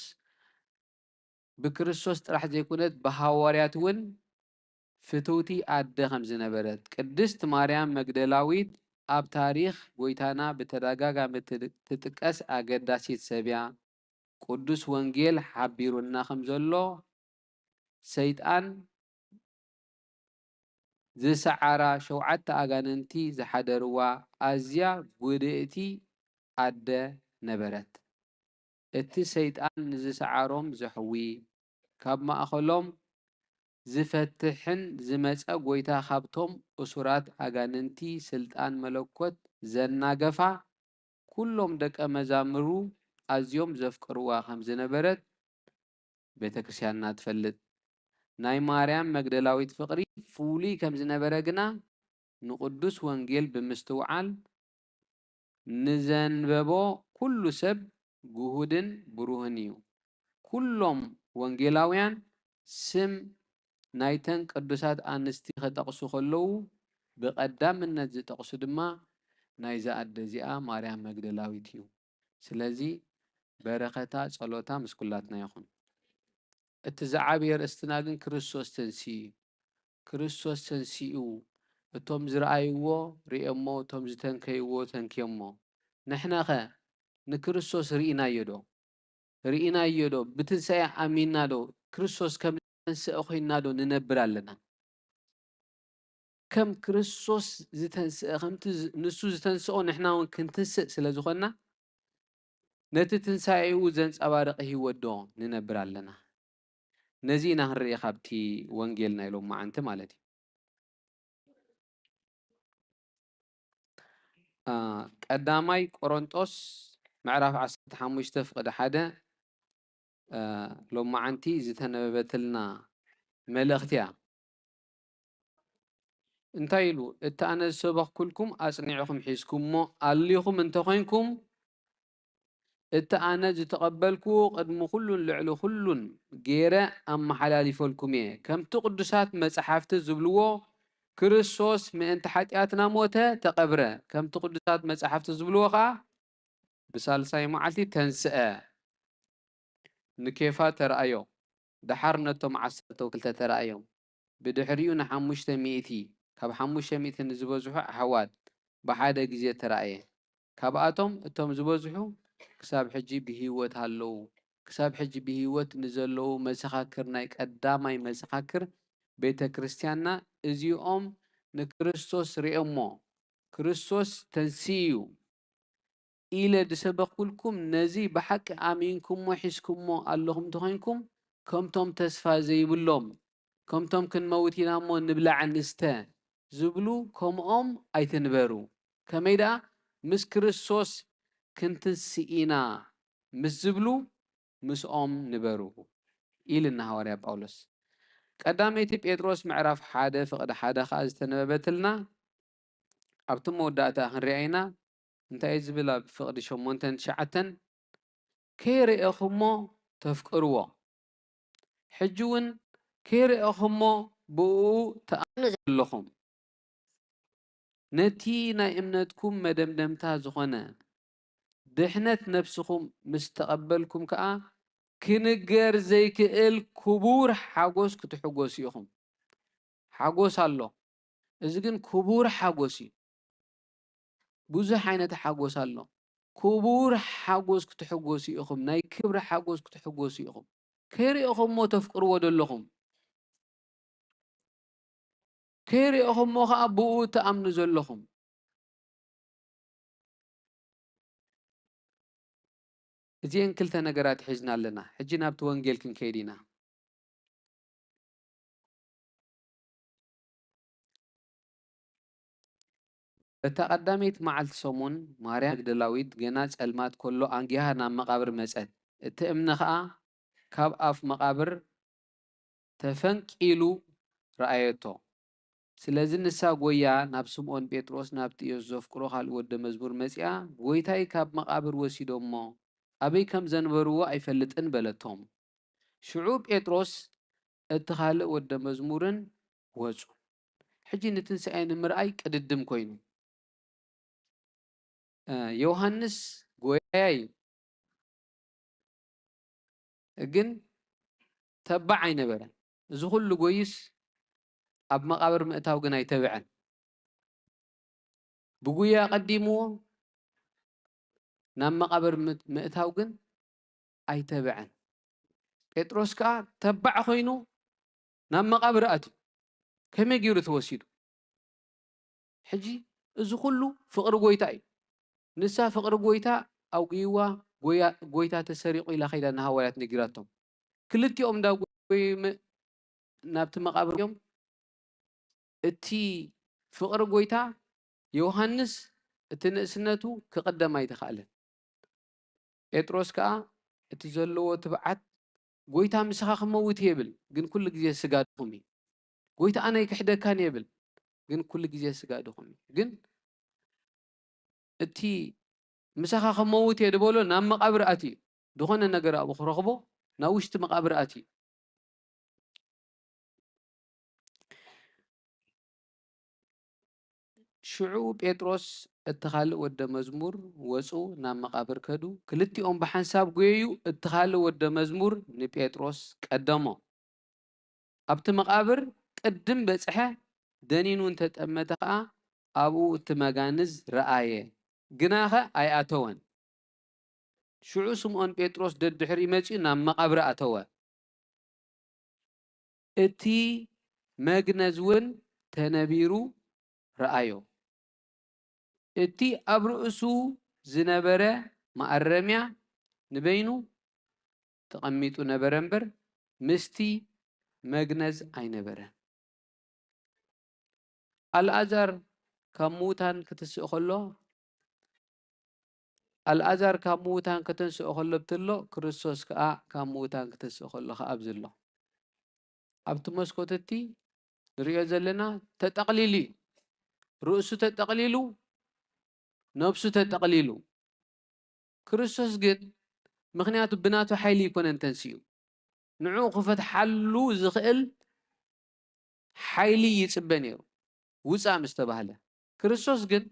ብክርስቶስ ጥራሕ ዘይኮነት ብሃዋርያት እውን ፍትውቲ ኣደ ከም ዝነበረት ቅድስት ማርያም መግደላዊት ኣብ ታሪኽ ጎይታና ብተደጋጋሚ ትድ-፣ ትጥቀስ ኣገዳሲት ሰብ እያ። ቅዱስ ወንጌል ሓቢሩና ከም ዘሎ ሰይጣን ዝሰዓራ ሸውዓተ ኣጋንንቲ ዝሓደርዋ ኣዝያ ጉድእቲ ኣደ ነበረት። እቲ ሰይጣን ንዝሰዓሮም ዘሕዊ፣ ካብ ማእኸሎም ዝፈትሕን ዝመጸ ጐይታ፣ ካብቶም እሱራት ኣጋንንቲ ስልጣን መለኮት ዘናገፋ፣ ኩሎም ደቀ መዛሙሩ ኣዝዮም ዘፍቅርዋ ከም ዝነበረት ቤተ ክርስቲያንና ትፈልጥ። ናይ ማርያም መግደላዊት ፍቕሪ ፍሉይ ከም ዝነበረ ግና ንቕዱስ ወንጌል ብምስትውዓል ንዘንበቦ ኩሉ ሰብ ግሁድን ብሩህን እዩ። ኩሎም ወንጌላውያን ስም ናይተን ቅዱሳት ኣንስቲ ክጠቕሱ ከለዉ ብቐዳምነት ዝጠቕሱ ድማ ናይዛ ኣደ እዚኣ ማርያም መግደላዊት እዩ። ስለዚ በረኸታ ጸሎታ ምስ ኩላትና ይኹን። እቲ ዝዓበየ ርእስትና ግን ክርስቶስ ተንሲኡ እዩ። ክርስቶስ ተንሲኡ እቶም ዝረኣይዎ ርእዮሞ፣ እቶም ዝተንከይዎ ተንክዮሞ። ንሕናኸ ንክርስቶስ ርኢናዮ ዶ? ርኢናዮ ዶ? ብትንሳኤ ኣሚንና ዶ? ክርስቶስ ከም ዝተንስአ ኮይንና ዶ ንነብር ኣለና? ከም ክርስቶስ ዝተንስአ፣ ከምቲ ዝ-፣ ንሱ ዝተንስኦ ንሕና እውን ክንትንስእ ስለ ዝኾንና፣ ነቲ ትንሳኤኡ ዘንጸባርቕ ህይወት ዶ ንነብር ኣለና? ነዚ ኢና ክንርኢ ካብቲ ወንጌል ናይ ሎማዓንቲ ማለት እዩ። አ፣ ቀዳማይ ቆሮንጦስ ምዕራፍ ዓሰርተ ሓሙሽተ ፍቕዲ ሓደ፣ አ፣ ሎማዓንቲ ዝተነበበትልና መልእኽቲ እያ። እንታይ ኢሉ? "እቲ ኣነ ዝሰበኽኩልኩም ኣጽኒዕኹም ሒዝኩሞ ኣሊኹም እንተኾይንኩም፣ እቲ ኣነ ዝተቐበልኩዎ ቅድሚ ኩሉን ልዕሊ ኩሉን ገይረ ኣመሓላሊፈልኩም እየ። ከምቲ ቅዱሳት መጻሕፍቲ ዝብልዎ፣ ክርስቶስ ምእንቲ ሓጢኣትና ሞተ፣ ተቐብረ። ከምቲ ቅዱሳት መጻሕፍቲ ዝብልዎ ኸኣ፣ ብሳልሳይ መዓልቲ ተንስአ፣ ንኬፋ ተራእዮ፣ ደሓር ነቶም ዓሰርተ ወክልተ ተራእዮም፣ ብድሕሪኡ ንሓሙሽተ ሚእቲ፣ ካብ ሓሙሽተ ሚእቲ ንዝበዝሑ ኣሕዋት ብሓደ ግዜ ተራእየ። ካብኣቶም እቶም ዝበዝሑ ክሳብ ሕጂ ብህይወት ኣለዉ። ክሳብ ሕጂ ብህይወት ንዘለዉ መሰኻክር፣ ናይ ቀዳማይ መሰኻክር ቤተ ክርስቲያንና፣ እዚኦም ንክርስቶስ ርእዮሞ፣ ክርስቶስ ተንሲኡ እዩ ኢለ ዝሰበኽኩልኩም፣ ነዚ ብሓቂ ኣሚንኩሞ ሒዝኩሞ ኣለኹም እንተኾይንኩም፣ ከምቶም ተስፋ ዘይብሎም፣ ከምቶም ክንመውት ኢና እሞ ንብላዕ ንስተ ዝብሉ፣ ከምኦም ኣይትንበሩ። ከመይ ደኣ? ምስ ክርስቶስ ክንትንስእ ኢና ምስ ዝብሉ ምስኦም ንበሩ ኢልና ሃዋርያ ጳውሎስ። ቀዳመይቲ ጴጥሮስ ምዕራፍ ሓደ ፍቕዲ ሓደ ኸኣ ዝተነበበትልና ኣብቲ መወዳእታ ክንሪኣ ኢና። እንታይ እዩ ዝብል? ኣብ ፍቕዲ ሸሞንተን ትሽዓተን፣ "ከይረኤኹሞ ተፍቅርዎ፣ ሕጂ እውን ከይረኤኹሞ ብእኡ ትኣምኑ ዘለኹም፣ ነቲ ናይ እምነትኩም መደምደምታ ዝኾነ ድሕነት ነፍስኹም ምስ ተቐበልኩም ከኣ፣ ክንገር ዘይክእል ክቡር ሓጎስ ክትሕጎሱ ኢኹም።" ሓጎስ ኣሎ። እዚ ግን ክቡር ሓጎስ እዩ። ብዙሕ ዓይነት ሓጎስ ኣሎ። ክቡር ሓጎስ ክትሕጎሱ ኢኹም። ናይ ክብሪ ሓጎስ ክትሕጎሱ ኢኹም። ከይሪኦኹምሞ ተፍቅርዎ ዘለኹም። ከይሪኦኹምሞ ኸኣ ብኡ ትኣምኑ ዘለኹም። እዚኤን ክልተ ነገራት ሒዝና ኣለና። ሕጂ ናብቲ ወንጌል ክንከይድ ኢና። በታ ቀዳመይቲ መዓልቲ ሰሙን፣ ማርያም መግደላዊት ገና ጸልማት ከሎ ኣንጊሃ ናብ መቓብር መጸት። እቲ እምኒ ኸኣ ካብ ኣፍ መቓብር ተፈንቂሉ ረኣየቶ። ስለዚ ንሳ ጎያ ናብ ስምኦን ጴጥሮስ፣ ናብቲ ኢየሱስ ዘፍቅሮ ካልእ ወደ መዝሙር መጺኣ፣ "ጐይታይ ካብ መቓብር ወሲዶሞ፣ ኣበይ ከም ዘንበርዎ ኣይፈልጥን" በለቶም። ሽዑ ጴጥሮስ፣ "እቲ ካልእ ወደ መዝሙርን ወጹ።" ሕጂ ንትንሳኤ ንምርኣይ ቅድድም ኮይኑ። እ፣ ዮሃንስ ጎያያይ እዩ፣ ግን ተባዕ ኣይነበረን። እዚ ኩሉ ጎይስ ኣብ መቓብር ምእታው ግን ኣይተብዐን። ብጉያ ቀዲምዎ ናብ መቓብር ምት-፣ ምእታው ግን ኣይተብዐን። ጴጥሮስ ከኣ ተባዕ ኮይኑ ናብ መቓብር ኣትዩ። ከመይ ገይሩ ተወሲዱ? ሕጂ እዚ ኩሉ ፍቕሪ ጐይታ እዩ። ንሳ ፍቕሪ ጐይታ ኣውግይዋ፣ ጎያ-፣ ጎይታ ተሰሪቑ ኢላ ከይዳ ንሃዋርያት ነጊራቶም። ክልቲኦም እንዳ ጎዩ ም-፣ ናብቲ መቓብር እዮም። እቲ ፍቕሪ ጎይታ ዮሃንስ እቲ ንእስነቱ ክቕደም ኣይተኻእለን። ጴጥሮስ ከኣ እቲ ዘለዎ ትብዓት፣ "ጎይታ ምሳኻ ክመውት እየ" ይብል፣ ግን ኩሉ ግዜ ስጋ ድኹም እዩ። "ጎይታ ኣነ ኣይክሕደካን እየ" ይብል፣ ግን ኩሉ ግዜ ስጋ ድኹም እዩ። ግን እቲ "ምሳኻ ክመውት እየ" ዝበሎ ናብ መቓብር ኣትዩ እዩ። ዝኾነ ነገር ኣብኡ ክረኽቦ ናብ ውሽጢ መቓብር ኣትዩ እዩ። ሽዑ ጴጥሮስ እቲ ካልእ ወደ መዝሙር ወጹ፣ ናብ መቓብር ከዱ። ክልቲኦም ብሓንሳብ ጐየዩ፣ እቲ ካልእ ወደ መዝሙር ንጴጥሮስ ቀደሞ። ኣብቲ መቓብር ቅድም በጽሐ፣ ደኒኑ እንተጠመተ ኸኣ ኣብኡ እቲ መጋንዝ ረኣየ፣ ግናኸ ኣይኣተወን። ሽዑ ስምዖን ጴጥሮስ ደድሕሪኡ መጺኡ ናብ መቓብር ኣተወ። እቲ መግነዝ እውን ተነቢሩ ረኣዮ። እቲ ኣብ ርእሱ ዝነበረ መኣረምያ ንበይኑ ተቐሚጡ ነበረ እምበር፣ ምስቲ መግነዝ ኣይነበረን። ኣልኣዛር ካብ ምዉታን ክትስእ ከሎ፣ ኣልኣዛር ካብ ምዉታን ከተንስኦ ከሎ ብትሎ፣ ክርስቶስ ከኣ ካብ ምዉታን ክተስእ ከሎ ከኣ ኣብዚ ኣሎ። ኣብቲ መስኮት እቲ ንርእዮ ዘለና ተጠቕሊሉ እዩ። ርእሱ ተጠቕሊሉ፣ ነብሱ ተጠቕሊሉ። ክርስቶስ ግን፣ ምኽንያቱ ብናቱ ሓይሊ ኣይኮነን ተንሲኡ። ንዕኡ ክፈትሓሉ ዝኽእል ሓይሊ ይጽበ ነይሩ፣ ውጻእ ምስ ተባህለ። ክርስቶስ ግን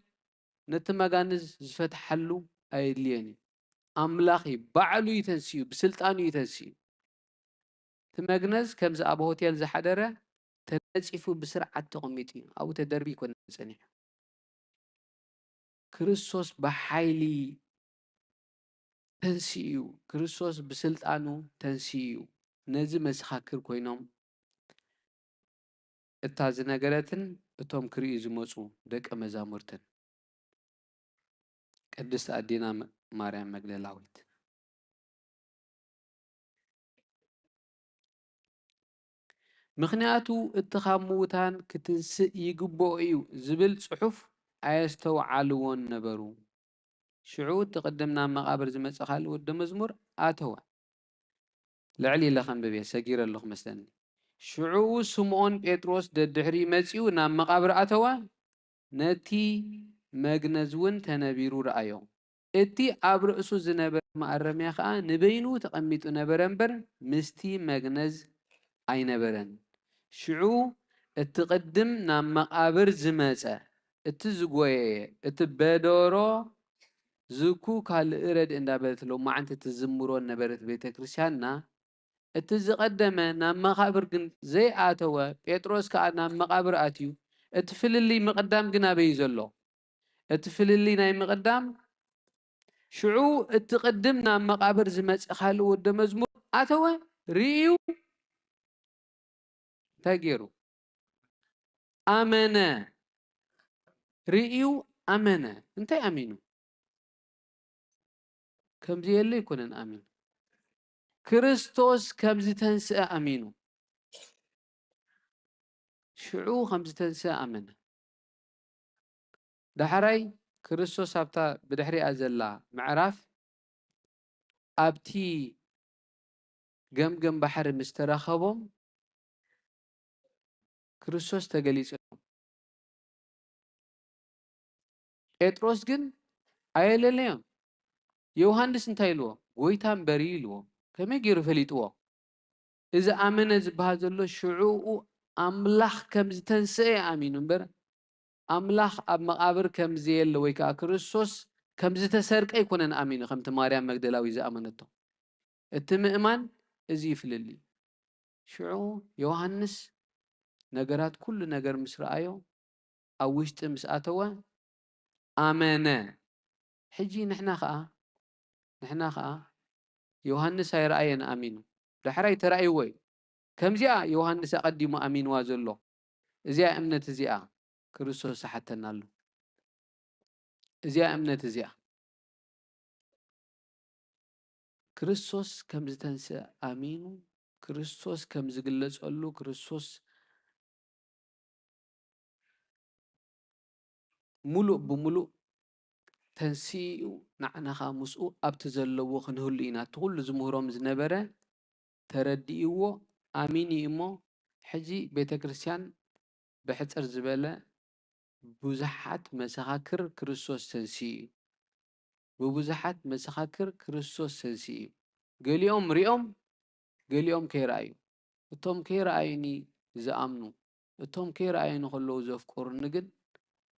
ነቲ መጋንዝ ዝፈትሓሉ ኣየድልዮን እዩ። ኣምላኽ እዩ፣ ባዕሉ እዩ ተንሲኡ፣ ብስልጣኑ እዩ ተንሲኡ። እቲ መግነዝ ከምዚ ኣብ ሆቴል ዝሓደረ ተነጺፉ ብስርዓት ተቐሚጡ እዩ። ኣብኡ ተደርቢ ኣይኮነን ጸኒሑ። ክርስቶስ ብሓይሊ ተንሲኡ እዩ። ክርስቶስ ብስልጣኑ ተንሲኡ እዩ። ነዚ መሰኻክር ኮይኖም እታ ዝነገረትን እቶም ክርእዩ ዝመጹ ደቀ መዛሙርትን ቅድስቲ ኣዴና መ-፣ ማርያም መግደላዊት። ምኽንያቱ እቲ ካብ ምዉታን ክትንስእ ይግብኦ እዩ ዝብል ጽሑፍ ኣየስተውዓልዎን ነበሩ። ሽዑ እቲ ቅድም ናብ መቓብር ዝመጸ ካልእ ወዲ መዝሙር ኣተወ። ልዕል ኢለ ከንብብ እየ፣ ሰጊረ ኣለኹ መስለኒ። ሽዑ ስምዖን ጴጥሮስ ደድሕሪኡ መጺኡ ናብ መቓብር ኣተወ፣ ነቲ መግነዝ እውን ተነቢሩ ረኣዮ። እቲ ኣብ ርእሱ ዝነበረ መኣረምያ ኸኣ ንበይኑ ተቐሚጡ ነበረ እምበር፣ ምስቲ መግነዝ ኣይነበረን። ሽዑ እቲ ቅድም ናብ መቓብር ዝመጸ፣ እቲ ዝጎየየ፣ እቲ በደሮ ዝኩ ካልእ ረድእ እንዳበለት ሎማዓንቲ ትዝምሮ ነበረት ቤተ ክርስቲያንና፣ እቲ ዝቐደመ ናብ መቓብር ግን ዘይኣተወ፣ ጴጥሮስ ከኣ ናብ መቓብር ኣትዩ፣ እቲ ፍልልይ ምቕዳም ግን ኣበይ እዩ ዘሎ? እቲ ፍልልይ ናይ ምቕዳም፣ ሽዑ እቲ ቅድም ናብ መቓብር ዝመጸ ካልእ ወደ መዝሙር ኣተወ፣ ርእዩ እንታይ ገይሩ? ኣመነ። ርእዩ ኣመነ። እንታይ ኣሚኑ? ከምዚ የለ ኣይኮነን ኣሚኑ። ክርስቶስ ከም ዝተንስአ ኣሚኑ። ሽዑ ከም ዝተንስአ ኣመነ። ዳሕራይ ክርስቶስ ኣብታ ብድሕሪኣ ዘላ ምዕራፍ ኣብቲ ገምገም ባሕሪ ምስ ተራኸቦም ክርስቶስ ተገሊጹ። ጴጥሮስ ግን ኣየለለዮን። ዮሃንስ እንታይ ኢልዎ? "ጎይታ እምበር" እዩ ኢልዎ። ከመይ ገይሩ ፈሊጥዎ? እዚ ኣመነ ዝበሃል ዘሎ ሽዑኡ ኣምላኽ ከም ዝተንስአ ኣሚኑ እምበር፣ ኣምላኽ ኣብ መቓብር ከም ዘየለ ወይ ከኣ ክርስቶስ ከም ዝተሰርቀ ኣይኮነን ኣሚኑ፣ ከምቲ ማርያም መግደላዊት ዝኣመነቶ። እቲ ምእማን እዚ እዩ ፍልልዩ። ሽዑ ዮሃንስ ነገራት፣ ኩሉ ነገር ምስ ረኣዮ፣ ኣብ ውሽጢ ምስ ኣተወ ኣመነ። ሕጂ ንሕና ኸኣ፣ ንሕና ኸኣ ዮሃንስ ኣይረኣየን ኣሚኑ። ዳሕራይ ተራእይዎ እዩ። ከምዚኣ ዮሃንስ ኣቐዲሙ ኣሚንዋ ዘሎ፣ እዚኣ እምነት እዚኣ ክርስቶስ ዝሓተና ኣሎ። እዚኣ እምነት እዚኣ። ክርስቶስ ከም ዝተንስአ ኣሚኑ፣ ክርስቶስ ከም ዝግለጸሉ፣ ክርስቶስ ሙሉእ ብሙሉእ ተንሲኡ፣ ንዓና ኸኣ ምስኡ ኣብቲ ዘለዎ ክንህሉ ኢና። እቲ ኩሉ ዝምህሮም ዝነበረ ተረዲእዎ፣ ኣሚኑ እዩ እሞ፣ ሕጂ ቤተ ክርስቲያን ብሕጽር ዝበለ ብዙሓት መሰኻክር ክርስቶስ ተንሲኡ እዩ። ብብዙሓት መሰኻክር ክርስቶስ ተንሲኡ እዩ። ገሊኦም ሪኦም፣ ገሊኦም ከይረኣዩ። እቶም ከይረኣዩኒ ዝኣምኑ፣ እቶም ከይረኣዩኒ ከለዉ ዘፍቅሩኒ ግን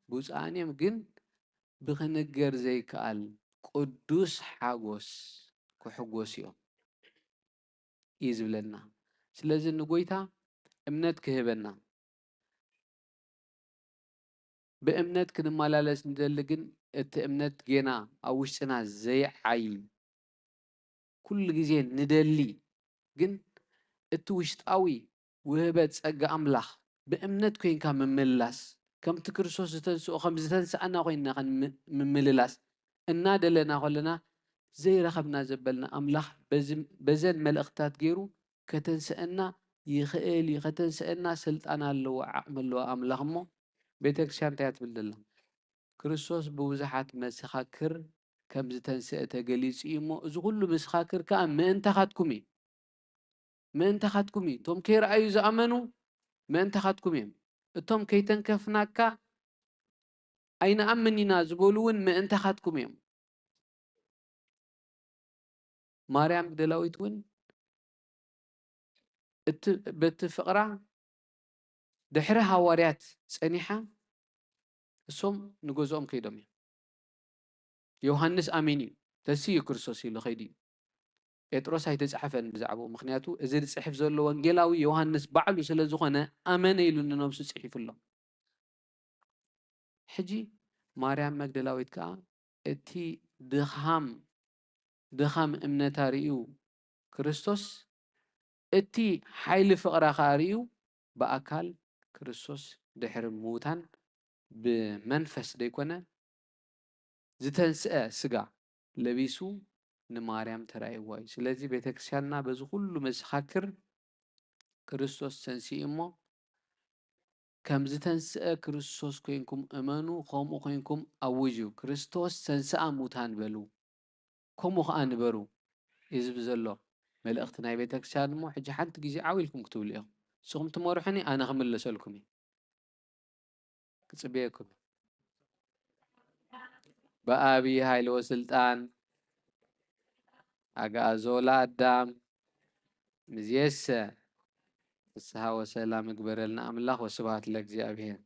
ብፁዓን እዮም። ግን ብኽንገር ዘይከኣል ቅዱስ ሓጎስ ክሕጎሱ እዮም እዩ ዝብለና። ስለዚ ንጎይታ እምነት ክህበና፣ ብእምነት ክንመላለስ ንደሊ፣ ግን እቲ እምነት ጌና ኣብ ውሽጥና ዘይዓዪ፣ ኩሉ ግዜ ንደሊ፣ ግን እቲ ውሽጣዊ ውህበት ጸጋ ኣምላኽ ብእምነት ኮይንካ ምምላስ፣ ከምቲ ክርስቶስ ዝተንስኦ፣ ከም ዝተንስኣና ኮይንና ከን ም-፣ ምምልላስ እናደለና ከለና፣ ዘይረኸብና ዘበልና ኣምላኽ በዚ፣ በዘን መልእኽትታት ገይሩ ከተንስአና ይኽእል እዩ። ከተንስአና ስልጣን ኣለዎ፣ ዓቕሚ ኣለዎ ኣምላኽ። እሞ ቤተክርስትያን እንታይ እያ ትብል ዘላ? ክርስቶስ ብብዙሓት መሰኻክር ከም ዝተንስአ ተገሊጹ እዩ። እሞ እዚ ኩሉ መሰኻክር ከኣ ምእንታኻትኩም እዩ። ምእንታኻትኩም እዩ። እቶም ከይረኣዩ ዝኣመኑ ምእንታኻትኩም እዮም። እቶም ከይተንከፍናካ ኣይንኣምን ኢና ዝበሉ እውን ምእንታኻትኩም እዮም። ማርያም መግደላዊት እውን እቲ፣ በቲ ፍቕራ ድሕሪ ሃዋርያት ጸኒሓ፣ እሶም ንገዝኦም ከይዶም እዮም። ዮሃንስ ኣሚኑ እዩ፣ ተንሲኡ ክርስቶስ ኢሉ ከይዱ እዩ። ጴጥሮስ ኣይተጻሕፈን ብዛዕባኡ፣ ምኽንያቱ እዚ ዝጽሕፍ ዘሎ ወንጌላዊ ዮሃንስ ባዕሉ ስለ ዝኾነ፣ ኣመነ ኢሉ ንነብሱ ጽሒፉ ኣሎ። ሕጂ ማርያም መግደላዊት ከኣ እቲ ድኻም፣ ድኻም እምነታ ርእዩ ክርስቶስ፣ እቲ ሓይሊ ፍቕራ ከኣ ርእዩ፣ ብኣካል ክርስቶስ ድሕሪ ምዉታን ብመንፈስ ደይኮነ ዝተንስአ ስጋ ለቢሱ ንማርያም ተራእይዋ እዩ። ስለዚ ቤተክርስትያንና በዚ ኩሉ መሰኻክር ክርስቶስ ተንሲኡ እሞ፣ ከም ዝተንስአ ክርስቶስ ኮይንኩም እመኑ፣ ከምኡ ኮይንኩም ኣውጁ። ክርስቶስ ተንስኣ ሙታን በሉ፣ ከምኡ ኸኣ ንበሩ እዩ ዝብል ዘሎ መልእኽቲ ናይ ቤተክርስትያን። እሞ ሕጂ ሓንቲ ግዜ ዓው ኢልኩም ክትብሉ ኢኹም። ንስኹም ትመርሑኒ፣ ኣነ ክምለሰልኩም እየ። ክጽበየኩም። በአቢይ ኃይል ወስልጣን አግዓዞ ለአዳም፣ እምይእዜሰ ፍስሐ ወሰላም ይግበረልና አምላኽ። ወስብሐት ለእግዚአብሔር።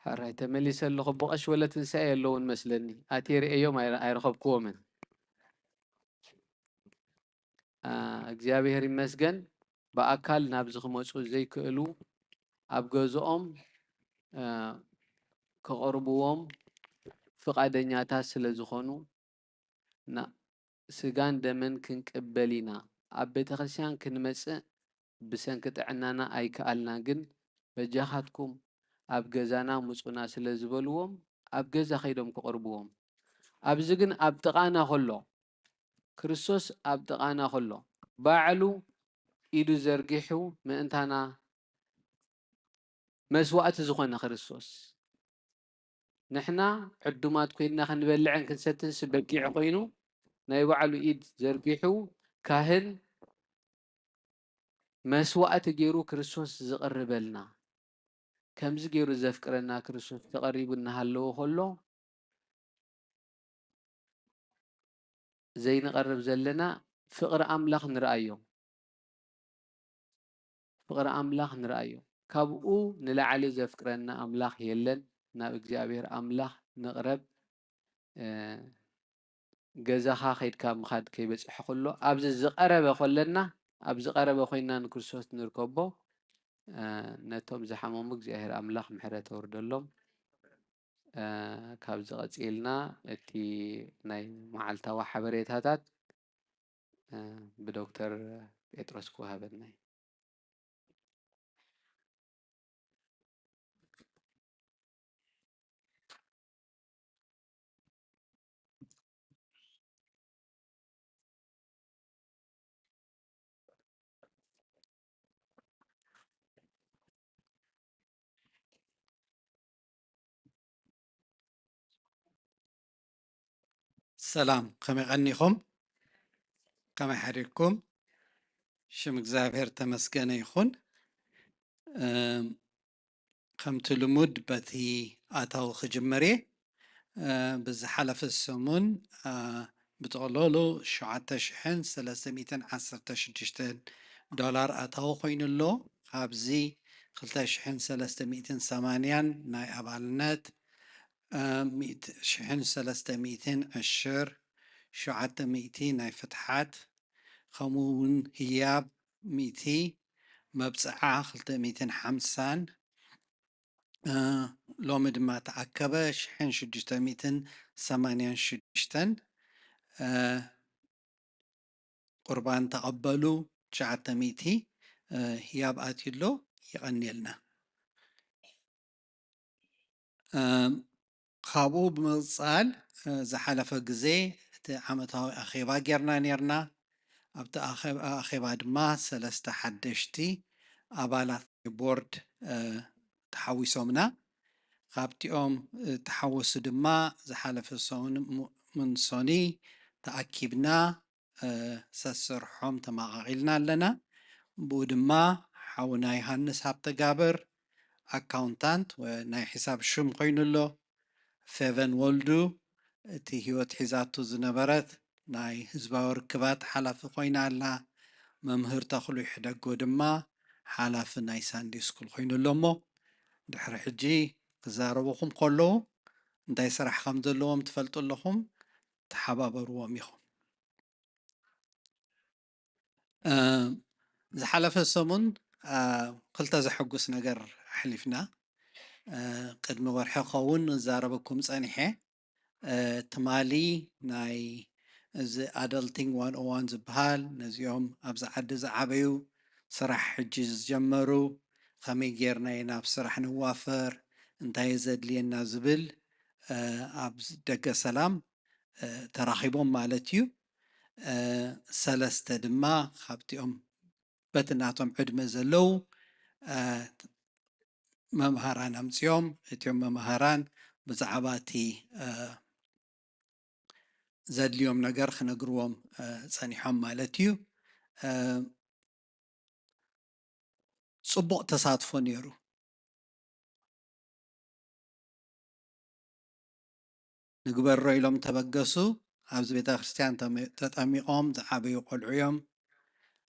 ሕራይ ተመሊሰ ኣለኹ። ብቐሽ ወለ ትንሳኤ የለውን መስለኒ። ኣትየ ርእየዮም ኣይረ-፣ ኣይረኸብክዎምን። አ፣ እግዚኣብሔር ይመስገን። ብኣካል ናብዚ ክመጹ ዘይክእሉ ኣብ ገዝኦም፣ አ፣ ከቐርብዎም ፍቓደኛታት ስለ ዝኾኑ፣ ና-፣ ስጋን ደምን ክንቅበል ኢና። ኣብ ቤተ ክርስቲያን ክንመጽእ ብሰንኪ ጥዕናና ኣይከኣልናን፣ ግን በጃኻትኩም ኣብ ገዛና ምጹና ስለ ዝበልዎም፣ ኣብ ገዛ ከይዶም ከቕርብዎም። ኣብዚ ግን ኣብ ጥቓና ከሎ፣ ክርስቶስ ኣብ ጥቓና ከሎ፣ ባዕሉ ኢዱ ዘርጊሑ ምእንታና መስዋእቲ ዝኾነ ክርስቶስ፣ ንሕና ዕዱማት ኮይንና ክንበልዕን ክንሰትንስ በጊዕ ኮይኑ፣ ናይ ባዕሉ ኢድ ዘርጊሑ፣ ካህን መስዋእቲ ገይሩ ክርስቶስ ዝቕርበልና፣ ከምዚ ገይሩ ዘፍቅረና ክርስቶስ ተቐሪቡ እናሃለወ ከሎ፣ ዘይንቐርብ ዘለና ፍቕሪ ኣምላኽ ንርኣዮ። ፍቕሪ ኣምላኽ ንርኣዮ። ካብኡ ንላዕሊ ዘፍቅረና ኣምላኽ የለን። ናብ እግዚኣብሔር ኣምላኽ ንቕረብ። እ፣ ገዛኻ ከይድካ ምኻድ ከይበጽሐ ከሎ፣ ኣብዚ ዝቐረበ ከለና፣ ኣብ ዝቐረበ ኮይንና ንክርስቶስ ንርከቦ። እ፣ ነቶም ዝሓመሙ እግዚኣብሔር ኣምላኽ ምሕረት ኣውርደሎም። እ፣ ካብዚ ቀጺልና እቲ ናይ መዓልታዊ ሓበሬታታት፣ እ፣ ብዶክተር ጴጥሮስ ክወሃበና እዩ። ሰላም፣ ከመይ ቀኒኹም? ከመይ ሓዲርኩም? ሽም እግዚኣብሔር ተመስገነ ይኹን። እም፣ ከምቲ ልሙድ በቲ ኣታዊ ክጅምር እየ። እ፣ ብዝሓለፈ ሰሙን፣ እ፣ ብጥቕለሉ ሸውዓተ ሽሕን ሰለስተ ሚእትን ዓሰርተ ሽዱሽተን ዶላር ኣታዊ ኮይኑ ኣሎ። ካብዚ ክልተ ሽሕን ሰለስተ ሚእትን ሰማንያን ናይ ኣባልነት፣ እ፣ ሚእቲ ሽሕን ሰለስተ ሚእትን ዕሽር፣ ሸውዓተ ሚእቲ ናይ ፍትሓት፣ ከምኡ እውን ህያብ ሚእቲ፣ መብጽዓ ክልተ ሚእትን ሓምሳን፣ እ፣ ሎሚ ድማ ተኣከበ ሽሕን ሽዱሽተ ሚእትን ሰማንያን ሽዱሽተን፣ እ፣ ቁርባን ተቐበሉ ትሽዓተ ሚእቲ፣ እ፣ ህያብ ኣትዩ ኣሎ። የቐንየልና። እ፣ ካብኡ ብምቕጻል፣ እ፣ ዝሓለፈ ግዜ እቲ ዓመታዊ ኣኼባ ጌርና ኔርና። ኣብቲ ኣኼ-፣ ኣኼባ ድማ ሰለስተ ሓደሽቲ ኣባላት ናይ ቦርድ፣ እ፣ ተሓዊሶምና። ካብቲኦም፣ እ፣ ተሓወሱ ድማ ዝሓለፈ ሰሙን ሙ-፣ ምንሶኒ ተኣኪብና፣ እ፣ ሰስርሖም ተመቓቒልና ኣለና። ብኡ ድማ ሓውና ዮሃንስ ሃብተጋብር ኣካውንታንት ወ-፣ ናይ ሒሳብ ሽም ኮይኑ ኣሎ። ፌቨን ወልዱ እቲ ህይወት ሒዛቱ ዝነበረት ናይ ህዝባዊ ርክባት ሓላፊ ኮይና ኣላ። መምህር ተኽሉ ይሕደጎ ድማ ሓላፊ ናይ ሳንዴ ስኩል ኮይኑ ኣሎ። እሞ ድሕሪ ሕጂ ክዛረቡኹም ከለዉ እንታይ ስራሕ ከም ዘለዎም ትፈልጡ ኣለኹም፣ ተሓባበርዎም ኢኹም። እ፣ ዝሓለፈ ሰሙን፣ እ፣ ክልተ ዘሐጉስ ነገር ኣሕሊፍና። እ፣ ቅድሚ ወርሒ ክኸውን እዛረበኩም ጸኒሐ። እ፣ ትማሊ ናይ እዚ ኣደልቲንግ ዋን ኦ ዋን ዝበሃል፣ ነዚኦም ኣብዚ ዓዲ ዝዓበዩ፣ ስራሕ ሕጂ ዝጀመሩ፣ ከመይ ጌርና ኢና ናብ ስራሕ ንዋፈር፣ እንታይ ዘድልየና ዝብል፣ እ፣ ኣብ ደገ ሰላም፣ እ፣ ተራኺቦም ማለት እዩ። እ፣ ሰለስተ ድማ ካብቲኦም በቲ ናቶም ዕድመ ዘለዉ፣ እ፣ መምሃራን ኣምጺኦም፣ እቲኦም መምሃራን ብዛዕባ እቲ፣ እ፣ ዘድልዮም ነገር ክነግርዎም፣ እ፣ ጸኒሖም ማለት እዩ። እ፣ ጽቡቕ ተሳትፎ ነይሩ። ንግበሮ ኢሎም ተበገሱ። ኣብዚ ቤተ ክርስቲያን ተመ-፣ ተጠሚቖም ዝዓበዩ ቆልዑ እዮም።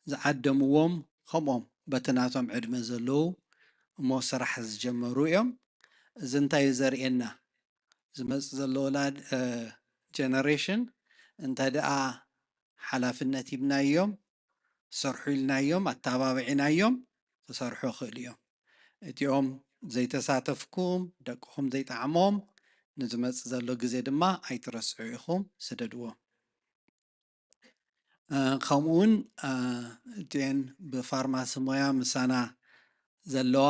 ዝዓደምዎም ከምኦም በቲ ናቶም ዕድመ ዘለዉ እሞ ስራሕ ዝጀመሩ እዮም። እዚ እንታይ እዩ ዘርእየና? ዝመጽእ ዘሎ ወላድ፣ እ፣ ጀነሬሽን እንተ ደኣ ሓላፍነት ሂብናዮም፣ ሰርሑ ኢልናዮም፣ ኣተባቢዕናዮም፣ ክሰርሑ ይኽእሉ እዮም። እቲኦም ዘይተሳተፍኩም፣ ደቅኹም ዘይጠዓሞም፣ ንዝመጽእ ዘሎ ግዜ ድማ ኣይትረስዑ ኢኹም፣ ስደድዎም። እ፣ ከምኡ እውን፣ እ፣ እቲኤን ብፋርማሲ ሞያ ምሳና ዘለዋ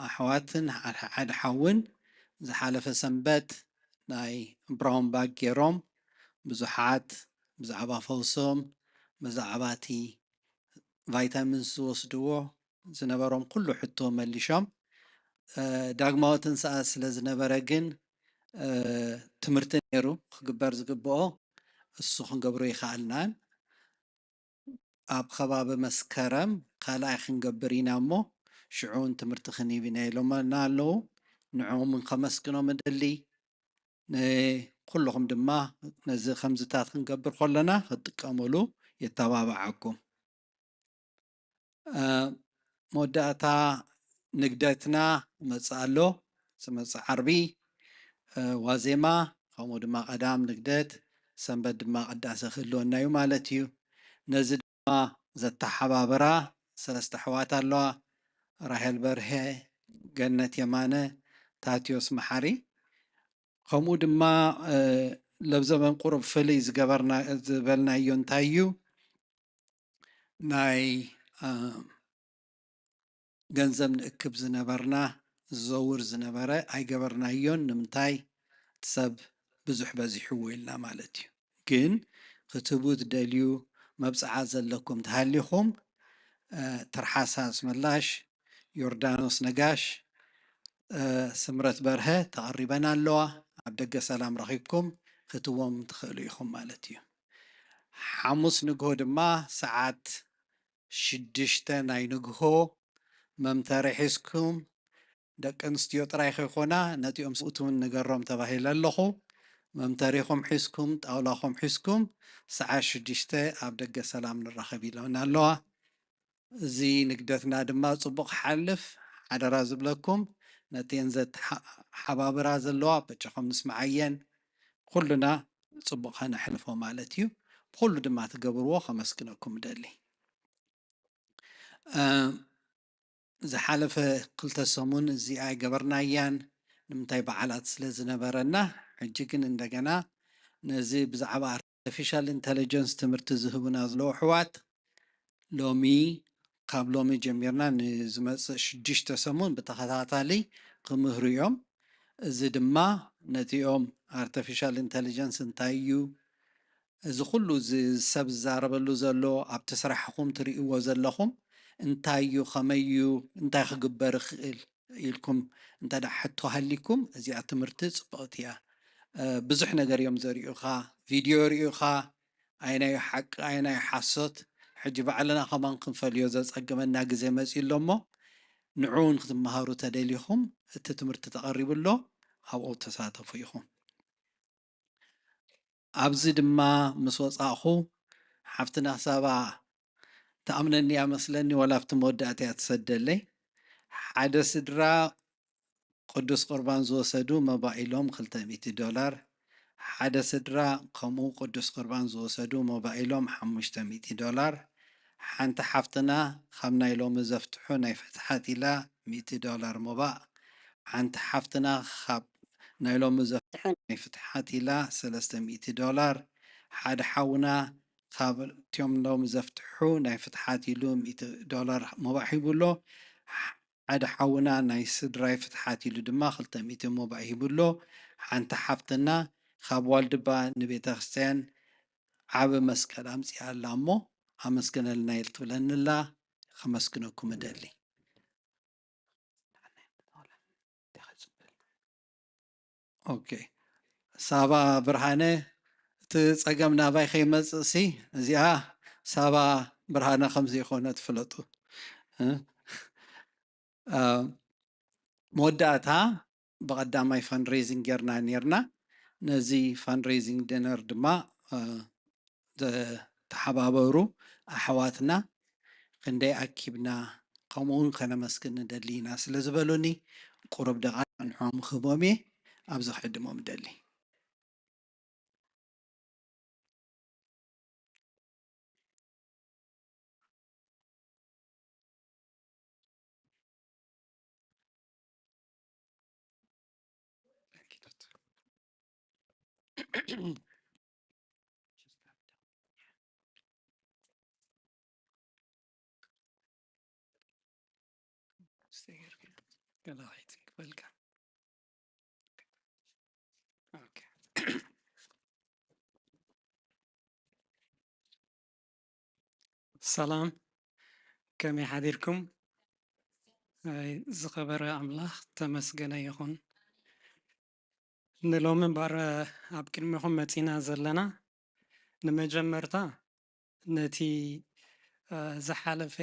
ኣሕዋትን ሓደ፣ ሓደ ሓውን ዝሓለፈ ሰንበት ናይ ብራውን ባግ ገይሮም ብዙሓት ብዛዕባ ፈውሶም፣ ብዛዕባ እቲ ቫይታሚንስ ዝወስድዎ ዝነበሮም ኩሉ ሕቶ መሊሾም። እ፣ ዳግማዊ ትንሳኤ ስለ ዝነበረ ግን፣ እ፣ ትምህርቲ ነይሩ ክግበር ዝግብኦ፣ እሱ ክንገብሮ ይኸኣልናን። ኣብ ከባቢ መስከረም ካልኣይ ክንገብር ኢና እሞ፣ ሽዑ እውን ትምህርቲ ክንህብ ኢና ኢሎምና ኣለዉ። ንዕኦም እውን ከመስግኖም እደሊ። ንኩልኹም ድማ ነዚ ከምዝታት ክንገብር ከለና ክትጥቀመሉ የተባብዓኩም። እ፣ መወዳእታ ንግደትና ይመጽእ ኣሎ። ዝመጽእ ዓርቢ፣ እ፣ ዋዜማ፣ ከምኡ ድማ ቀዳም ንግደት፣ ሰንበት ድማ ቅዳሴ ክህልወና እዩ ማለት እዩ። ነዚ ድማ ዘተሓባብራ ሰለስተ ኣሕዋት ኣለዋ። ራሄል በርሀ፣ ገነት የማነ፣ ታትዮስ መሓሪ። ከምኡ ድማ ለብዘበን ቁሩብ ፍልይ ዝበልናዮ እንታይ እዩ፣ ናይ ገንዘብ ንእክብ ዝነበርና፣ ዝዘውር ዝነበረ ኣይገበርናዮን። ንምንታይ? ሰብ ብዙሕ በዚሕዎ ኢልና ማለት እዩ። ግን ክትህቡ ትደልዩ፣ መብፅዓ ዘለኩም ተሃሊኹም፣ ትርሓስ ኣስመላሽ፣ ዮርዳኖስ ነጋሽ፣ ስምረት በርሀ ተቐሪበን ኣለዋ። ኣብ ደገ ሰላም ረኺብኩም ክትዎም ትኽእሉ ኢኹም ማለት እዩ። ሓሙስ ንግሆ ድማ ሰዓት ሽዱሽተ ናይ ንግሆ መምተሪ ሒዝኩም፣ ደቂ ኣንስትዮ ጥራይ ከይኮና፣ ነቲኦም ስብኡት እውን ንገሮም ተባሂለ ኣለኹ። መምተሪኹም ሒዝኩም፣ ጣውላኹም ሒዝኩም፣ ሰዓት ሽዱሽተ ኣብ ደገ ሰላም ንራኸብ ኢለን ኣለዋ። እዚ ንግደትና ድማ ጽቡቕ ክሓልፍ ሓደራ ዝብለኩም፣ ነተን ዘተሓባብራ ዘለዋ በጃኹም ንስምዓየን። ኩልና ጽቡቕ ከነሕልፎ ማለት እዩ። ብኹሉ ድማ ትገብርዎ ከመስግነኩም እደሊ። ዝሓለፈ ክልተ ሰሙን እዚኣ ኣይገበርናያን፣ ንምንታይ በዓላት ስለ ዝነበረና። ሕጂ ግን እንደገና ነዚ ብዛዕባ ኣርቲፊሻል ኢንተለጀንስ ትምህርቲ ዝህቡና ዘለዉ ኣሕዋት ሎሚ፣ ካብ ሎሚ ጀሚርና ንዝመጽእ ሽዱሽተ ሰሙን ብተኸታታሊ ክምህሩ እዮም። እዚ ድማ ነቲኦም ኣርቲፊሻል ኢንተለጀንስ እንታይ እዩ፣ እዚ ኩሉ እዚ ሰብ ዝዛረበሉ ዘሎ ኣብቲ ስራሕኹም ትርእይዎ ዘለኹም እንታይ እዩ፣ ከመይ እዩ፣ እንታይ ክግበር ይኽእል ኢልኩም እንተ ደኣ ሕቶ ሃሊኩም፣ እዚኣ ትምህርቲ ጽብቕቲ እያ። ብዙሕ ነገር እዮም ዘርእዩኻ፣ ቪድዮ የርእዩኻ፣ ኣየናይ ሓቂ ኣየናይ ሓሶት፣ ሕጂ ባዕልና ከማን ክንፈልዮ ዘጸግመና ግዜ መጺኡ ኣሎ እሞ፣ ንዑ እውን ክትመሃሩ ተደሊኹም፣ እቲ ትምህርቲ ተቐሪቡ ኣሎ፣ ኣብኡ ተሳተፉ ኢኹም። ኣብዚ ድማ ምስ ወጻእኹ፣ ሓፍትና ሳባ ትኣምነኒ እያ መስለኒ፣ ዋላ ኣብቲ መወዳእታ እያ ትሰደለይ። ሓደ ስድራ ቅዱስ ቁርባን ዝወሰዱ መባኢሎም ክልተ ሚእቲ ዶላር፣ ሓደ ስድራ ከምኡ ቅዱስ ቁርባን ዝወሰዱ መባኢሎም ሓሙሽተ ሚእቲ ዶላር፣ ሓንቲ ሓፍትና ካብ ናይ ሎሚ ዘፍትሑ ናይ ፍትሓት ኢላ ሚእቲ ዶላር ሞባእ፣ ሓንቲ ሓፍትና ካብ ናይ ሎሚ ዘፍትሑ ናይ ፍትሓት ኢላ ሰለስተ ሚእቲ ዶላር፣ ሓደ ሓውና ካብ እቲኦም ሎሚ ዘፍትሑ ናይ ፍትሓት ኢሉ ሚእቲ ዶላር ሞባእ ሂቡ ኣሎ። ሓደ ሓውና ናይ ስድራይ ፍትሓት ኢሉ ድማ ክልተ ሚእቲ ሞባእ ሂቡ ኣሎ። ሓንቲ ሓፍትና ካብ ዋልድባ ንቤተ ክርስቲያን ዓቢ መስቀል ኣምጺኣ ኣላ እሞ ኣመስግነልና ኢል ትብለኒ ኣላ። ከመስግነኩም እደሊ። ኦኬ። ሳባ ብርሃነ፣ እቲ ጸገም ናባይ ከይመጽእሲ፣ እዚኣ ሳባ ብርሃነ ከም ዘይኮነ ትፍለጡ። እ? እ፣ መወዳእታ ብቐዳማይ ፋንድሬዚንግ ጌርና ኔርና። ነዚ ፋንድሬዚንግ ዲነር ድማ፣ እ፣ ዝተሓባበሩ ኣሕዋትና ክንደይ ኣኪብና፣ ከምኡ እውን ከነመስግን ንደሊ ኢና ስለ ዝበሉኒ፣ ቁሩብ ደቓ ንዕኦም ክህቦም እየ፣ ኣብዚ ክዕድሞም እደሊ። Stay here. Hello, I think. Welcome. Okay. ሰላም፣ ከመይ ሓዲርኩም? ኣይ፣ ዝኸበረ ኣምላኽ ተመስገነ ይኹን። ንሎሚ እምበኣር ኣብ ቅድሚኹም መጺና ዘለና፣ ንመጀመርታ ነቲ፣ እ፣ ዝሓለፈ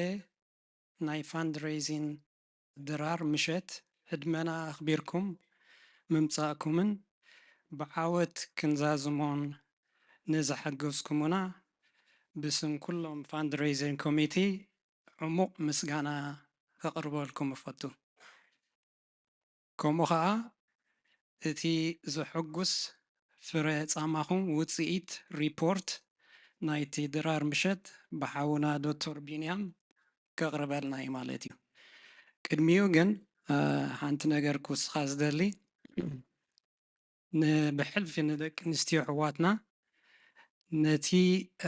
ናይ ፋንድሬዚን ድራር ምሸት ዕድመና ኣኽቢርኩም ምምጻእኩምን ብዓወት ክንዛዝሞን ንዝሓገዝኩሙና ብስም ኩሎም ፋንድሬዚን ኮሚቴ ዕሙቕ ምስጋና ከቕርበልኩም እፈቱ። ከምኡ ኸኣ እቲ ዘሐጉስ ፍረ ጻማኹም ውጽኢት ሪፖርት ናይቲ ድራር ምሸት ብሓውና ዶክተር ቢንያም ከቕርበልና እዩ ማለት እዩ። ቅድሚኡ ግን፣ እ፣ ሓንቲ ነገር ክውስኻ ዝደሊ፣ ን-፣ ብሕልፊ ንደቂ ኣንስትዮ ኣሕዋትና ነቲ፣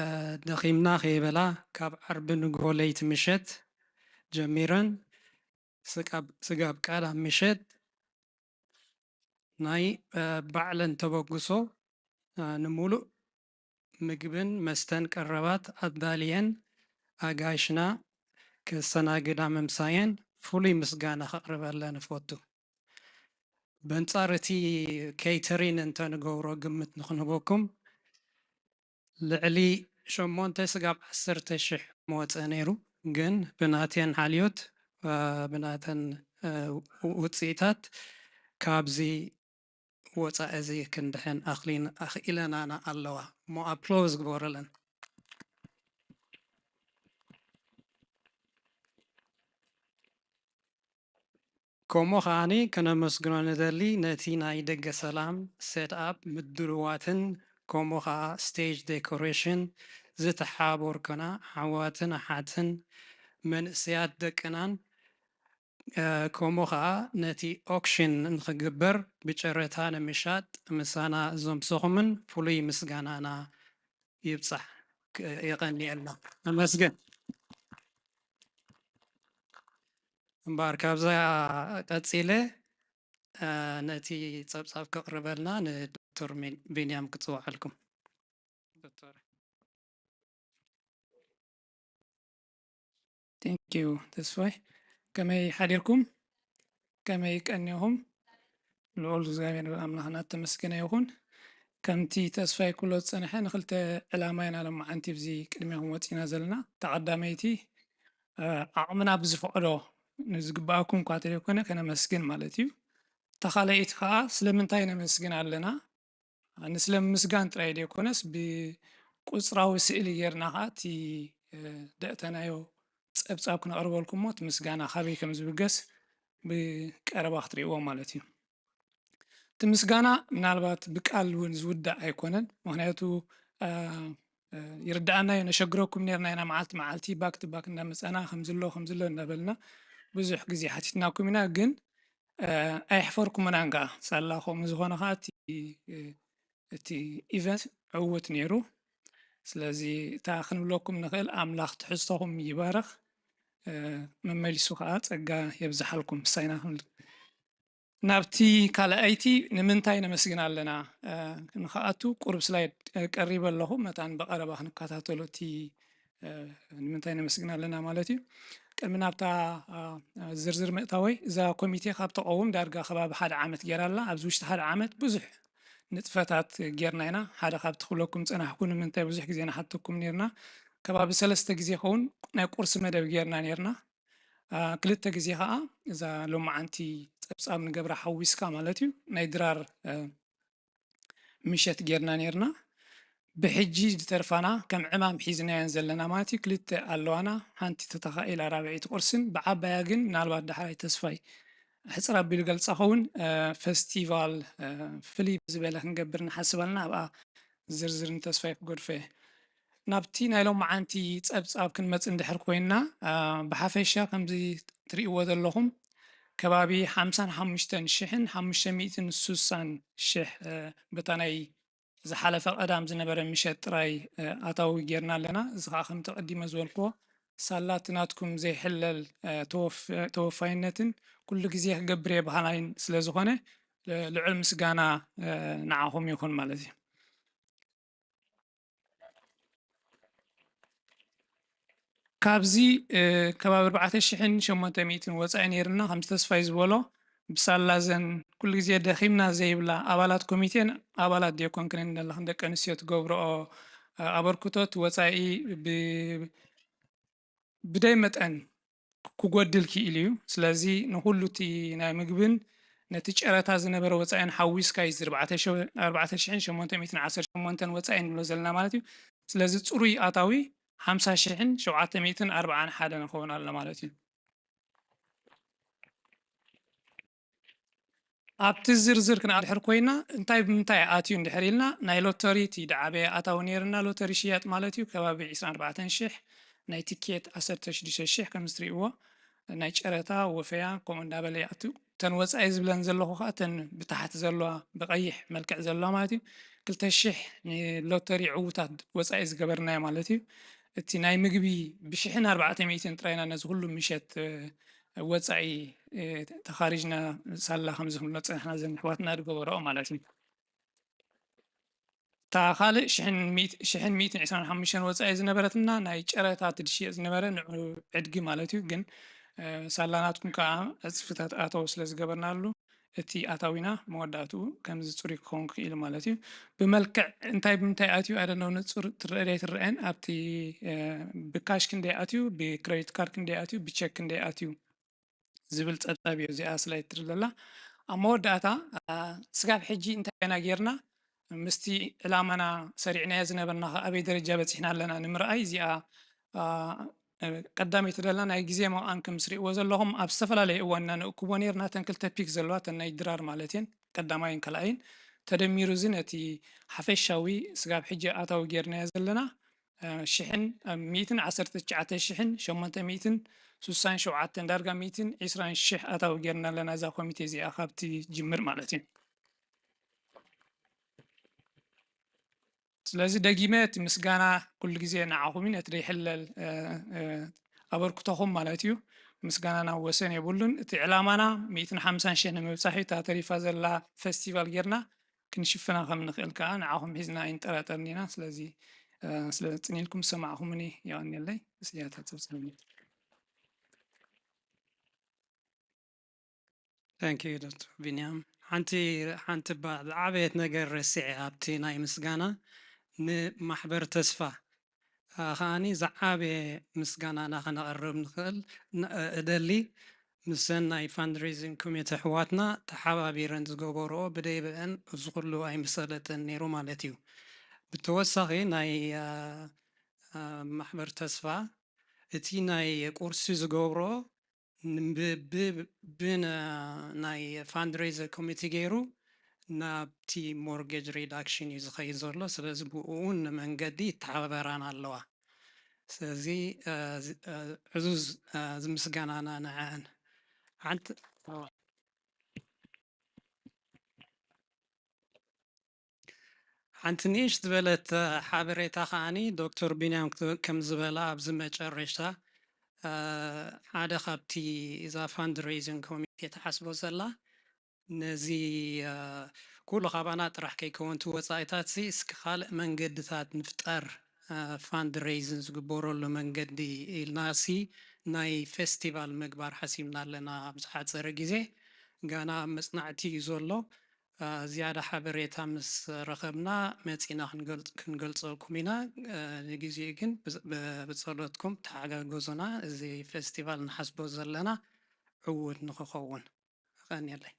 እ፣ ደኺምና ከይበላ ካብ ዓርቢ ንግሆ ለይቲ ምሸት ጀሚረን ስጋብ፣ ስጋብ ቀዳም ምሸት ናይ፣ እ፣ ባዕለን ተበግሶ፣ እ፣ ንምሉእ ምግብን መስተን ቀረባት ኣዳልየን ኣጋይሽና ከስተናግዳ ምምሳየን ፍሉይ ምስጋና ከቕርበለን እፈቱ። በንጻር እቲ ኬይተሪን እንተ ንገብሮ ግምት ንኽንህበኩም፣ ልዕሊ ሸሞንተ ስጋብ ዓሰርተ ሽሕ መወጸ ነይሩ። ግን ብናተን ሓልዮት፣ እ፣ ብናተን፣ እ፣ ውጽኢታት ካብዚ ወጻኢ እዚ ክንድሕን ኣኽሊን-፣ ኣኽኢለናና ኣለዋ። እሞ ኣፕሎዝ ግበረለን። ከምኡ ከኣኒ ከነመስግኖ ንደሊ ነቲ ናይ ደገ ሰላም ሴት ኣፕ ምድልዋትን ከምኡ ከኣ ስቴጅ ዴኮሬሽን ዝተሓባበርኩና ኣሕዋትን ኣሓትን መንእሰያት ደቅናን፣ እ፣ ከምኡ ከኣ ነቲ ኦክሽን ንኽግበር ብጨረታ ንምሻጥ ምሳና ዘምሰኹምን ፍሉይ ምስጋናና ይብጻሕ። ክ-፣ የቐንየልና። ኣመስግን። እምበኣር ካብዛ ቀጺለ፣ እ፣ ነቲ ጸብጻብ ከቕርበልና ንዶክተር ሚ-፣ ቢንያም ክጽውዓልኩም። ዶክተር። Thank you ተስፋይ። ከመይ ሓዲርኩም? ከመይ ቀኒኹም? ልዑል እግዚኣብሔር ኣምላኽና እተመስገነ ይኹን። ከምቲ ተስፋይ ክብሎ ዝጸንሐ ንኽልተ ዕላማ ኢና ሎማዓንቲ ኣብዚ ቅድሜኹም ወጺና ዘለና። እታ ቀዳመይቲ፣ እ፣ ዓቕምና ብዝፈቕዶ ንዝግብኣኩም እኳ ተዘይኮነ ከነመስግን ማለት እዩ። እታ ካልኣይቲ ከኣ ስለምንታይ ነመስግን ኣለና? ንስለ ምስጋን ጥራይ ዘይኮነስ ብቁጽራዊ ስእሊ ጌርና ከኣ እቲ፣ እ፣ ደእተናዮ ጸብጻብ ክነቕርበልኩም እሞ እቲ ምስጋና ካበይ ከም ዝብገስ ብቀረባ ክትርእይዎ ማለት እዩ። እቲ ምስጋና ምናልባት ብቃል እውን ዝውዳእ ኣይኮነን። ምኽንያቱ፣ እ፣ እ፣ ይርድኣና እዩ፣ ነሸግረኩም ኔርና ኢና መዓልቲ መዓልቲ ባክ ቱ ባክ እንዳመጻና ከምዚ ኣሎ ከምዚ ኣሎ እንዳበልና ብዙሕ ግዜ ሓቲትናኩም ኢና። ግን፣ እ፣ ኣየሕፈርኩምናን ከኣ ሳላ ከምኡ ዝኾነ ከኣ እቲ፣ እ፣ እቲ ኢቨንት ዕዉት ነይሩ። ስለዚ እታ ክንብለኩም ንኽእል ኣምላኽ ትሕዝቶኹም ይባርኽ፣ እ፣ መመሊሱ ከኣ ጸጋ የብዝሓልኩም። ምሳይና ክንብል ናብቲ ካልኣይቲ ንምንታይ ነመስግን ኣለና፣ እ፣ ንኽኣቱ ቁሩብ ስላይድ፣ እ፣ ቀሪበ ኣለኹ። መታን ብቐረባ ክንከታተሎ እቲ፣ እ፣ ንምንታይ ነመስግን ኣለና ማለት እዩ። ቅድሚ ናብታ፣ እ፣ ዝርዝር ምእታወይ፣ እዛ ኮሚቴ ካብ ተቐውም ዳርጋ ከባቢ ሓደ ዓመት ጌራ ኣላ። ኣብዚ ውሽጢ ሓደ ዓመት ብዙሕ ንጥፈታት ጌርና ኢና። ሓደ ካብቲ ክብለኩም ጸናሕኩ፣ ንምንታይ ብዙሕ ግዜ ንሓተኩም ኔርና፣ ከባቢ ሰለስተ ግዜ ኸውን ናይ ቁርሲ መደብ ጌርና ኔርና። አ፣ ክልተ ግዜ ኸኣ እዛ ሎማዓንቲ ጸብጻብ ንገብራ ሓዊስካ ማለት እዩ፣ ናይ ድራር፣ እ፣ ምሸት ጌርና ኔርና። ብሕጂ ዝተርፋና ከም ዕማም ሒዝናየን ዘለና ማለት እዩ፣ ክልተ ኣለዋና። ሓንቲ ተተኻኢላ ራብዐይቲ ቁርስን ብዓባያ ግን ምናልባት ዳሕራይ ተስፋይ ሕጽር ኣቢሉ ገልጻ ኸውን፣ እ፣ ፈስቲቫል፣ እ፣ ፍልይ ዝበለ ክንገብር ንሓስብ ኣለና። ኣብኣ ዝርዝር ንተስፋይ ክገድፎ እየ። ናብቲ ናይ ሎማዓንቲ ጸብጻብ ክንመጽእ እንድሕር ኮይንና፣ እ፣ ብሓፈሻ ከምዚ ትርእይዎ ዘለኹም ከባቢ ሓምሳን ሓሙሽተን ሽሕን ሓሙሽተ ሚእትን ስሳን ሽሕ፣ እ፣ በታ ናይ ዝሓለፈ ቀዳም ዝነበረ ምሸት ጥራይ፣ እ፣ ኣታዊ ጌርና ኣለና። እዚ ኸኣ ከምቲ ቀዲመ ዝበልክዎ ሳላ እቲ ናትኩም ዘይሕለል፣ እ፣ ተወፍ-፣ ተወፋይነትን ኩሉ ግዜ ክገብር እየ በሃላይን ስለ ዝኾነ፣ ል-፣ ልዑል ምስጋና፣ እ፣ ንዓኹም ይኹን ማለት እዩ። ካብዚ፣ እ፣ ከባቢ ኣርባዕተ ሽሕን ሸሞንተ ሚእትን ወጻኢ ነይርና፣ ከምቲ ተስፋይ ዝበሎ፣ ብሳላ ዘን ኩሉ ግዜ ደኺምና ዘይብላ ኣባላት ኮሚቴን ኣባላት ዲያኮን ክንንደላ ደቂ ኣንስትዮ ትገብርኦ፣ እ፣ ኣበርክቶት ወጻኢ ብ-፣ ብደይ መጠን ክጎድል ክኢሉ እዩ። ስለዚ ንኹሉ እቲ ናይ ምግብን ነቲ ጨረታ ዝነበረ ወጻኢን ሓዊስካ እዩ እዚ ኣርባዕተ ሸ-፣ ኣርባዕተ ሽሕን ሸሞንተ ሚእትን ዓሰርተ ሸሞንተን ወጻኢ ንብሎ ዘለና ማለት እዩ። ስለዚ ጽሩይ ኣታዊ ሓምሳ ሽሕን ሸውዓተ ሚእትን ኣርብዓን ሓደን ንኸውን ኣሎ ማለት እዩ። ኣብቲ ዝርዝር ክንድሕር ኮይና እንታይ ብምንታይ ኣትዩ እንድሕር ኢልና ናይ ሎተሪ እቲ ድዓበየ ኣታዊ ነይርና ሎተሪ ሽያጥ ማለት እዩ ከባቢ ዕስራን ኣርባዕተን ሽሕ ናይ ትኬት ዓሰርተ ሽዱሽተ ሽሕ ከም ዝትርእይዎ ናይ ጨረታ ወፈያ ከምኡ እንዳበለ ይኣቱ። እተን ወፃኢ ዝብለን ዘለኹ ከዓ እተን ብታሕቲ ዘለዋ ብቐይሕ መልክዕ ዘለዋ ማለት እዩ። ክልተ ሽሕ ንሎተሪ ዕዉታት ወፃኢ ዝገበርናዮ ማለት እዩ። እቲ ናይ ምግቢ ብሽሕን ኣርባዕተ ሚእትን ጥራይና ነዚ ኩሉ ምሸት ወፃኢ ተኻሪጅና ሳላ ከም ዝህብሎ ፀናሕና ዘን ኣሕዋትና ዝገበረኦ ማለት እዩ። እታ ካልእ ሽሕን ሚእትን ዕስራን ሓሙሽተን ወፃኢ ዝነበረትና ናይ ጨረታ ትድሽየጥ ዝነበረ ንዑ ዕድጊ ማለት እዩ። ግን ሳላ ናትኩም ከዓ ዕፅፍታት ኣተው ስለ ዝገበርናሉ እቲ ኣታዊና መወዳእትኡ ከምዚ ፅሩይ ክኸውን ክኽእል ማለት እዩ። ብመልክዕ እንታይ ብምንታይ ኣትዩ ኣደነው ንፁር ትረአ ትረአን ኣብቲ ብካሽ ክንደይ ኣትዩ፣ ብክሬዲት ካርድ ክንደይ ኣትዩ፣ ብቸክ ክንደይ ኣትዩ ዝብል ፀብፃብ እዩ እዚኣ ስላይድ ትርኢ ዘላ። ኣብ መወዳእታ ስጋብ ሕጂ እንታይ ኢና ጌርና፣ ምስቲ ዕላማና ሰሪዕናዮ ዝነበርና ከ ኣበይ ደረጃ በፂሕና ኣለና ንምርኣይ እዚኣ ቀዳመይቲ ደላ ናይ ግዜ መቓን ከም ትሪእዎ ዘለኹም ኣብ ዝተፈላለየ እዋንና ንእክቦ ኔርና። እተን ክልተ ፒክ ዘለዋ እተን ናይ ድራር ማለት እየን፣ ቀዳማይን ካልኣይን ተደሚሩ እዚ ነቲ ሓፈሻዊ ስጋብ ሕጂ ኣታዊ ጌርናዮ ዘለና ሽሕን ሚእትን ዓሰርተ ትሽዓተ ሽሕን ሸሞንተ ሚእትን ስሳን ሸውዓተን ዳርጋ ሚእትን ዕስራን ሽሕ ኣታዊ ጌርና ኣለና እዛ ኮሚቴ እዚኣ ካብቲ ጅምር ማለት እዩ። ስለዚ ደጊመ እቲ ምስጋና ኩሉ ግዜ ንዓኹም እዩ፣ ነቲ ዘይሕለል ኣበርክቶኹም ማለት እዩ። ምስጋናና ወሰን የብሉን። እቲ ዕላማና ሚእትን ሓምሳን ሽሕ ንምብፃሕ እዩ። እታ ተሪፋ ዘላ ፈስቲቫል ጌርና ክንሽፍና ከም ንኽእል ከዓ ንዓኹም ሒዝና ኣይንጠራጠርን ኢና። ስለዚ ስለ ፅን ኢልኩም ዝሰማዕኹምኒ የቐንየለይ። ስያታ ፀብፀብኒ። Thank you ዶክተር ቢንያም። ሓንቲ ሓንቲ ዝዓበየት ነገር ረሲዐ ኣብቲ ናይ ምስጋና ንማሕበር ተስፋ ከዓኒ ዝዓበየ ምስጋናና ከነቕርብ ንኽእል እደሊ። ምስዘን ናይ ፋንድሬዚንግ ኮሚቴ ኣሕዋትና ተሓባቢረን ዝገበርኦ ብደይ ብአን እዚ ኩሉ ኣይምሰለጠን ነይሩ ማለት እዩ። ብተወሳኺ ናይ ማሕበር ተስፋ እቲ ናይ ቁርሲ ዝገብሮ ብናይ ፋንድሬዘር ኮሚቴ ገይሩ ናብቲ ሞርጌጅ ሪዳክሽን እዩ ዝኸይድ ዘሎ። ስለዚ ብኡ እውን ንመንገዲ ይተሓባበራን ኣለዋ። ስለዚ ዕዙዝ ምስጋናና ንዐን። ሓንቲ ሓንቲ ንእሽ ዝበለት ሓበሬታ ከዓኒ ዶክተር ቢንያም ከም ዝበላ ኣብዚ መጨረሽታ ሓደ ካብቲ እዛ ፋንድሬዚንግ ኮሚቴ ተሓስቦ ዘላ ነዚ ኩሉ ካባና ጥራሕ ከይከውን እቲ ወፃኢታት ሲ እስኪ ካልእ መንገድታት ንፍጠር ፋንድሬይዝን ዝግበረሉ መንገዲ ኢልና ሲ ናይ ፌስቲቫል ምግባር ሓሲብና ኣለና ኣብ ዝሓፀረ ግዜ ጋና ኣብ መፅናዕቲ እዩ ዘሎ ዝያዳ ሓበሬታ ምስ ረኸብና መፂና ክንገልፀልኩም ኢና ንግዜኡ ግን ብፀሎትኩም ተሓጋገዙና እዚ ፌስቲቫል ንሓስቦ ዘለና ዕዉት ንክኸውን ቀንየለይ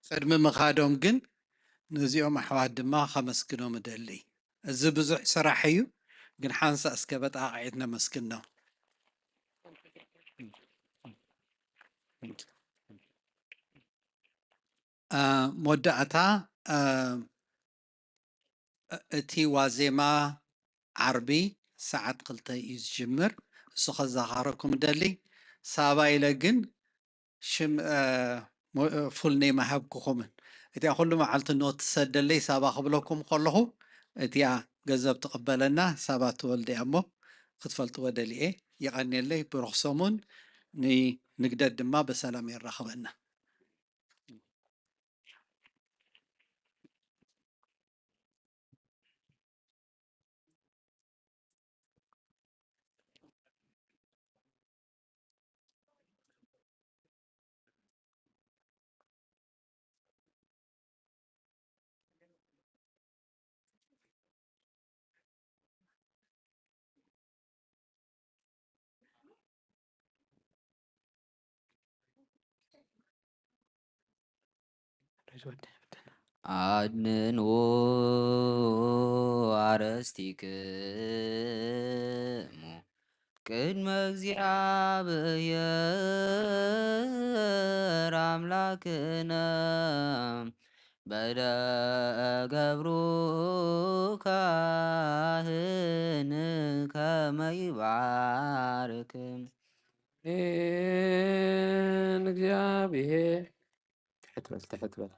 ቅድሚ ምኻዶም ግን ነዚኦም ኣሕዋት ድማ ከመስግኖም እደሊ። እዚ ብዙሕ ስራሕ እዩ፣ ግን ሓንሳእ እስከ በጣቕዒት ነመስግኖም። መወዳእታ እቲ ዋዜማ ዓርቢ ሰዓት ክልተ እዩ ዝጅምር። እሱ ከዘኻረኩም እደሊ። ሳባ ኢለ ግን ሽም ፉል ኔም ኣይሃብኩኹምን። እቲኣ ኩሉ መዓልቲ ኖት ትሰደለይ ሳባ ክብለኩም ከለኹ እቲኣ ገንዘብ ትቕበለና ሳባ ትወልደ እያ እሞ ክትፈልጥዎ ደሊየ። የቐንየለይ። ብሩኽ ሰሙን። ንንግደት ድማ ብሰላም የራኽበና። ኣድንዎ ኣረስቲክሙ ቅድመ እግዚኣብሔር ኣምላክነ በደ ገብሩ ካህን ከመ ይባርክ። ኣሜን። እግዚአብሔር ትሕት በል፣ ትሕት በል።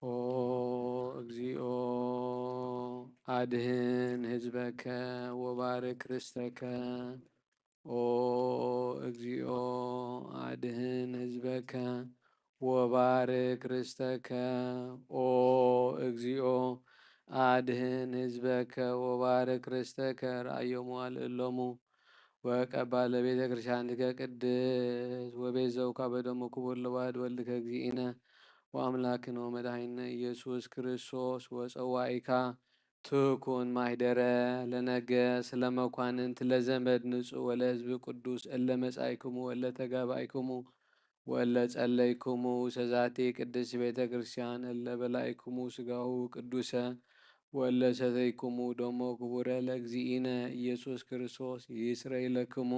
ኦ እግዚኦ አድህን ህዝበከ ወባርክ ርስተከ። ኦ እግዚኦ አድህን ህዝበከ ወባርክ ርስተከ። ኦ እግዚኦ አድህን ህዝበከ ወባርክ ርስተከ። ረአዮሙ አልእሎሙ ወቀባ ለቤተ ክርስቲያንከ ቅድስት ወቤት ዘውካ በደሙ ክቡር ለዋህድ ወልድከ እግዚእነ ወአምላክነ ወመድኃኒነ ኢየሱስ ክርስቶስ ወጸዋኢካ ትኩን ማህደረ ለነገስ ለመኳንንት ለዘመድ ንጹሕ ወለህዝብ ቅዱስ እለ መጻኢክሙ ወለ ተጋባኢክሙ ወለ ጸለይክሙ ሰዛቲ ቅድስት ቤተ ክርስቲያን እለ በላይክሙ ስጋሁ ቅዱሰ ወለ ሰተይክሙ ደሞ ክቡረ ለእግዚእነ ኢየሱስ ክርስቶስ ይስረይ ለክሙ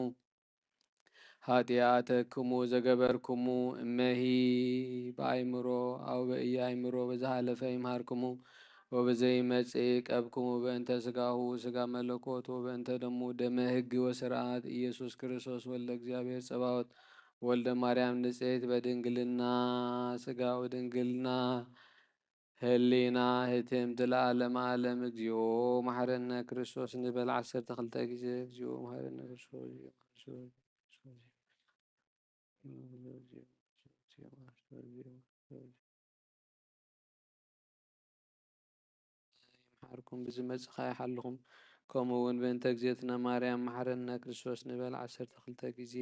ኃጢአተክሙ ዘገበርክሙ እመሂ በአይምሮ አው በኢአይምሮ በዝሓለፈ ይምሃርክሙ ወበዘይመጽእ ይቀብክሙ በእንተ ስጋሁ ስጋ መለኮት ወበእንተ ደሙ ደመ ህግ ወስርዓት ኢየሱስ ክርስቶስ ወልደ እግዚአብሔር ጸባኦት ወልደ ማርያም ንጽሕት በድንግልና ስጋ ወድንግልና ህሊና ህትምት ለዓለመ ዓለም። እግዚኦ መሐረነ ክርስቶስ ንበል ዓሰርተ ክልተ ግዜ። እግዚኦ መሐረነ ክርስቶስ፣ ይምሓርኩም ብዝመጽእ ኸኣ ይሓልኹም። ከምኡ እውን በእንተ እግዝእትነ ማርያም መሐረነ ክርስቶስ ንበል ዓሰርተ ክልተ ግዜ።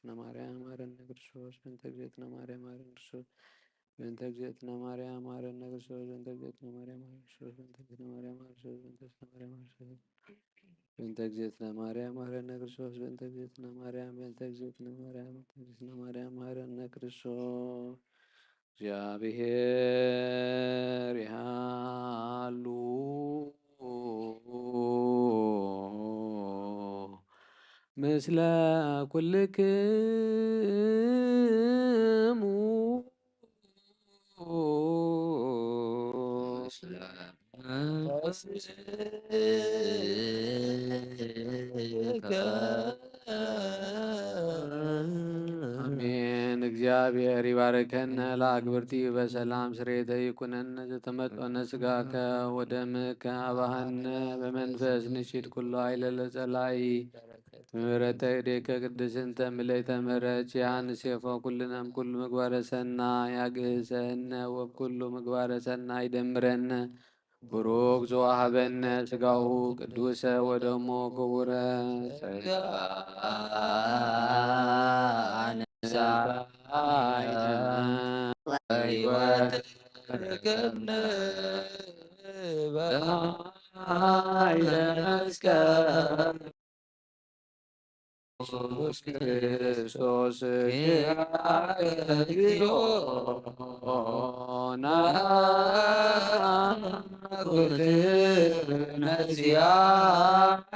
እግዝእትነ ማርያም መሐረነ ክርስቶስ፣ በእንተ እግዝእትነ ማርያም መሐረነ ክርስቶስ፣ በእንተ እግዝእትነ ማርያም መሐረነ ክርስቶስ፣ በእንተ እግዝእትነ ማርያም መሐረነ ክርስቶስ፣ በእንተ እግዝእትነ ማርያም መሐረነ ክርስቶስ፣ በእንተ እግዝእትነ ማርያም መሐረነ ክርስቶስ፣ በእንተ እግዝእትነ ማርያም፣ በእንተ እግዝእትነ ማርያም፣ በእንተ እግዝእትነ ማርያም መሐረነ ክርስቶስ። እግዚአብሔር ይሃሉ ምስለ ኩልክሙ። አሜን። እግዚአብሔር ይባርከነ ለአግብርቲ በሰላም ስሬተ ይኩነነ ዘተመጠነ ስጋከ ወደምከ አባሃነ በመንፈስ ንሺት ኩሎ ኃይለ ለጸላኢ ምሕረተ እዴከ ቅድስንተ ምልእተ ምሕረት ያንሴፎ ኩልነም ኩሉ ምግባረ ሰናይ አግህሰነ ወብ ኩሉ ምግባረ ሰናይ ደምረነ። ቡሩክ ዘወሃበነ ስጋሁ ቅዱሰ ወደሞ ክቡረ ጸጋ አነሳይነ ወሕይወት ረከብነ በኃይለ መስቀል ኢየሱስ ክርስቶስ እግዚኦ ናኩትነ ዚአነ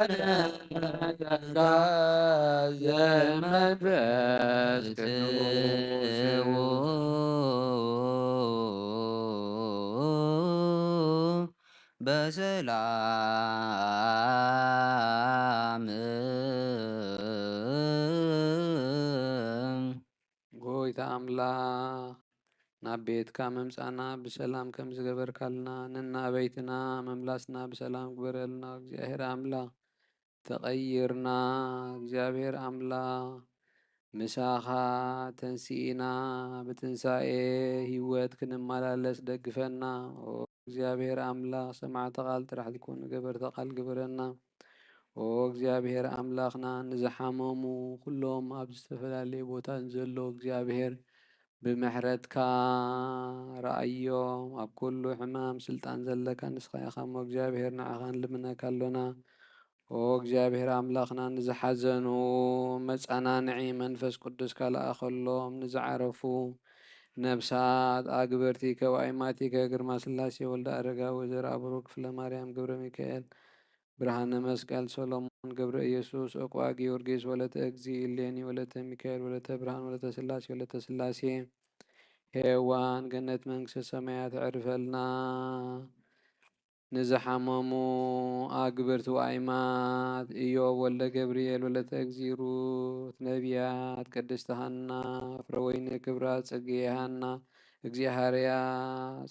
ዘመንፈስ ቅዱስ በሰላም። ጎይታ ኣምላኽ ናብ ቤትካ መምጻና ብሰላም ከም ዝገበርካልና፣ ነናበይትና መምላስና ብሰላም ግበረልና። እግዚኣብሔር ኣምላኽ ተቐይርና። እግዚኣብሔር ኣምላኽ ምሳኻ ተንሲእና ብትንሳኤ ህይወት ክንመላለስ ደግፈና። ኦ እግዚኣብሔር ኣምላኽ ሰማዕቲ ቃል ጥራሕ ዝኾኑ ገበርቲ ቃል ግበረና። ኦ እግዚኣብሔር ኣምላኽና ንዝሓመሙ ኩሎም ኣብ ዝተፈላለየ ቦታ ንዘለዉ እግዚኣብሔር ብምሕረትካ ረኣዮም። ኣብ ኩሉ ሕማም ስልጣን ዘለካ ንስኻ ኢኻ እሞ እግዚኣብሔር ንዓኻ ንልምነካ ኣሎና። ኦ እግዚኣብሔር ኣምላኽና፣ ንዝሓዘኑ መጸናንዒ መንፈስ ቅዱስካ ለኣኸሎም፣ ንዝዓረፉ ነፍሳት ኣግብርቲከ ወኣይማቲከ፣ ግርማ ስላሴ ወልደ ኣረጋዊ፣ ዘርኣ ብሩክ፣ ክፍለ ማርያም፣ ገብረ ሚካኤል፣ ብርሃነ መስቀል፣ ሰሎሞን፣ ገብረ ኢየሱስ፣ ኦቋ ጊዮርጊስ፣ ወለተ እግዚ፣ እሌኒ፣ ወለተ ሚካኤል፣ ወለተ ብርሃን፣ ወለተ ስላሴ፣ ወለተ ስላሴ፣ ሄዋን፣ ገነት መንግስተ ሰማያት ዕርፈልና። ንዝሓመሙ ኣግብርት ወኣይማት፣ ኢዮብ ወልደ ገብርኤል ወለተ እግዚ፣ ሩት፣ ነቢያት፣ ቅድስት ሃና፣ ፍረወይኒ ክብራ፣ ጽጌ ሃና፣ እግዚኣብሃርያ፣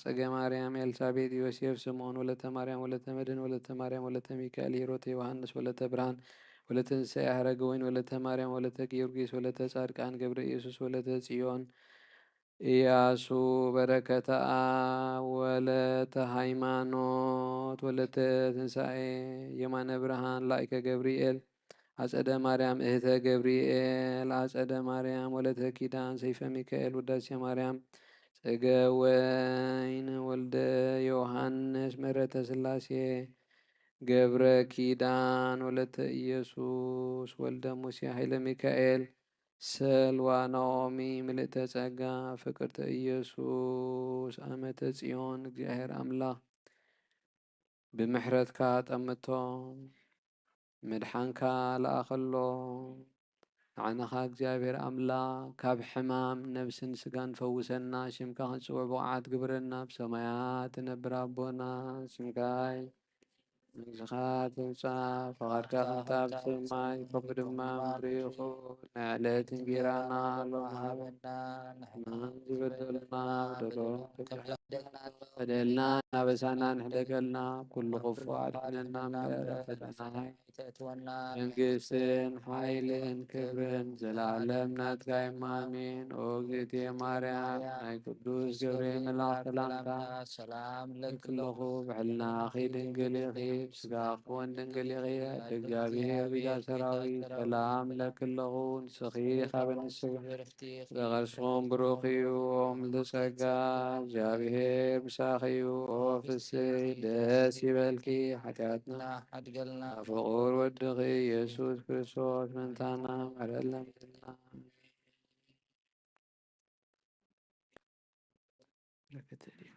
ጸገ ማርያም፣ ኤልሳቤጥ፣ ዮሴፍ፣ ስምዖን ወለተ ማርያም ወለተ መድህን ወለተ ማርያም ወለተ ሚካኤል፣ ሂሮተ ዮሃንስ ወለተ ብርሃን ወለተ ትንሳኤ፣ ሃረገ ወይን ወለተ ማርያም ወለተ ጊዮርጊስ ወለተ ጻድቃን፣ ገብረ ኢየሱስ ወለተ ጽዮን፣ ኢያሱ፣ በረከተኣብ ወለተ ሃይማኖት ወለተ ትንሳኤ፣ የማነ ብርሃን፣ ላይከ ገብርኤል፣ ኣጸደ ማርያም፣ እህተ ገብርኤል፣ ኣጸደ ማርያም ወለተ ኪዳን፣ ሰይፈ ሚካኤል፣ ውዳሴ ማርያም፣ ጸገ ወይን፣ ወልደ ዮሃንስ፣ ምሕረተ ስላሴ፣ ገብረ ኪዳን፣ ወለተ ኢየሱስ፣ ወልደ ሙሴ፣ ኃይለ ሚካኤል፣ ሰልዋ ናኦሚ፣ ምልእተ ጸጋ፣ ፍቅርተ ኢየሱስ፣ ኣመተ ጽዮን፣ እግዚኣብሔር ኣምላኽ ብምሕረትካ ጠምቶም፣ ምድሓንካ ለኣኸሎም። ንዓናኻ እግዚኣብሔር ኣምላኽ ካብ ሕማም ነብስን ስጋን ፈውሰና፣ ሽምካ ክንጽውዕ ብቑዓት ግበረና። ብሰማያት ትነብር ኣቦና፣ ስምካ መንግስትኻ ትምጻእ፣ ፈቓድካ ከምታ ብሰማይ ከምኡ ድማ ምድሪ ይኹን። ናይ ዕለት እንጌራና ሎሚ ሃበና፣ ንሕና ዝበደሉና በደሎም ከም በደልና እናበሳና ንሕደገልና፣ ኩሉ ክፉእ ኣድሕነና እምበር፣ ፈተና ኣይተእትወና። መንግስትን ሓይልን ክብርን ዘላለም ናትካ እዩ፣ ኣሜን። ኦ እግዝእትየ ማርያም፣ ናይ ቅዱስ ገብርኤል መልኣክ ሰላምታ ሰላም ለክለኹ፣ ብሕልናኺ ድንግል ኢኺ፣ ብስጋኺ እውን ድንግል ኢኺ። ኣደ እግዚኣብሔር፣ ቤዛ ሰራዊት፣ ሰላም ለክለኹ፣ ንስኺ ካብ ኣንስቲ ብርክቲ፣ ፍረ ከርስኹም ብሩኽ እዩ። ኦ ምልዕቲ ጸጋ፣ እግዚኣብሔር ምሳኺ እዩ። ኦ ፍስሕቲ፣ ደስ ይበልኪ፣ ሓጢኣትና ሓድገልና፣ ፍቑር ወድኺ ኢየሱስ ክርስቶስ ምእንታና ማረልና። በረከት ረድኤት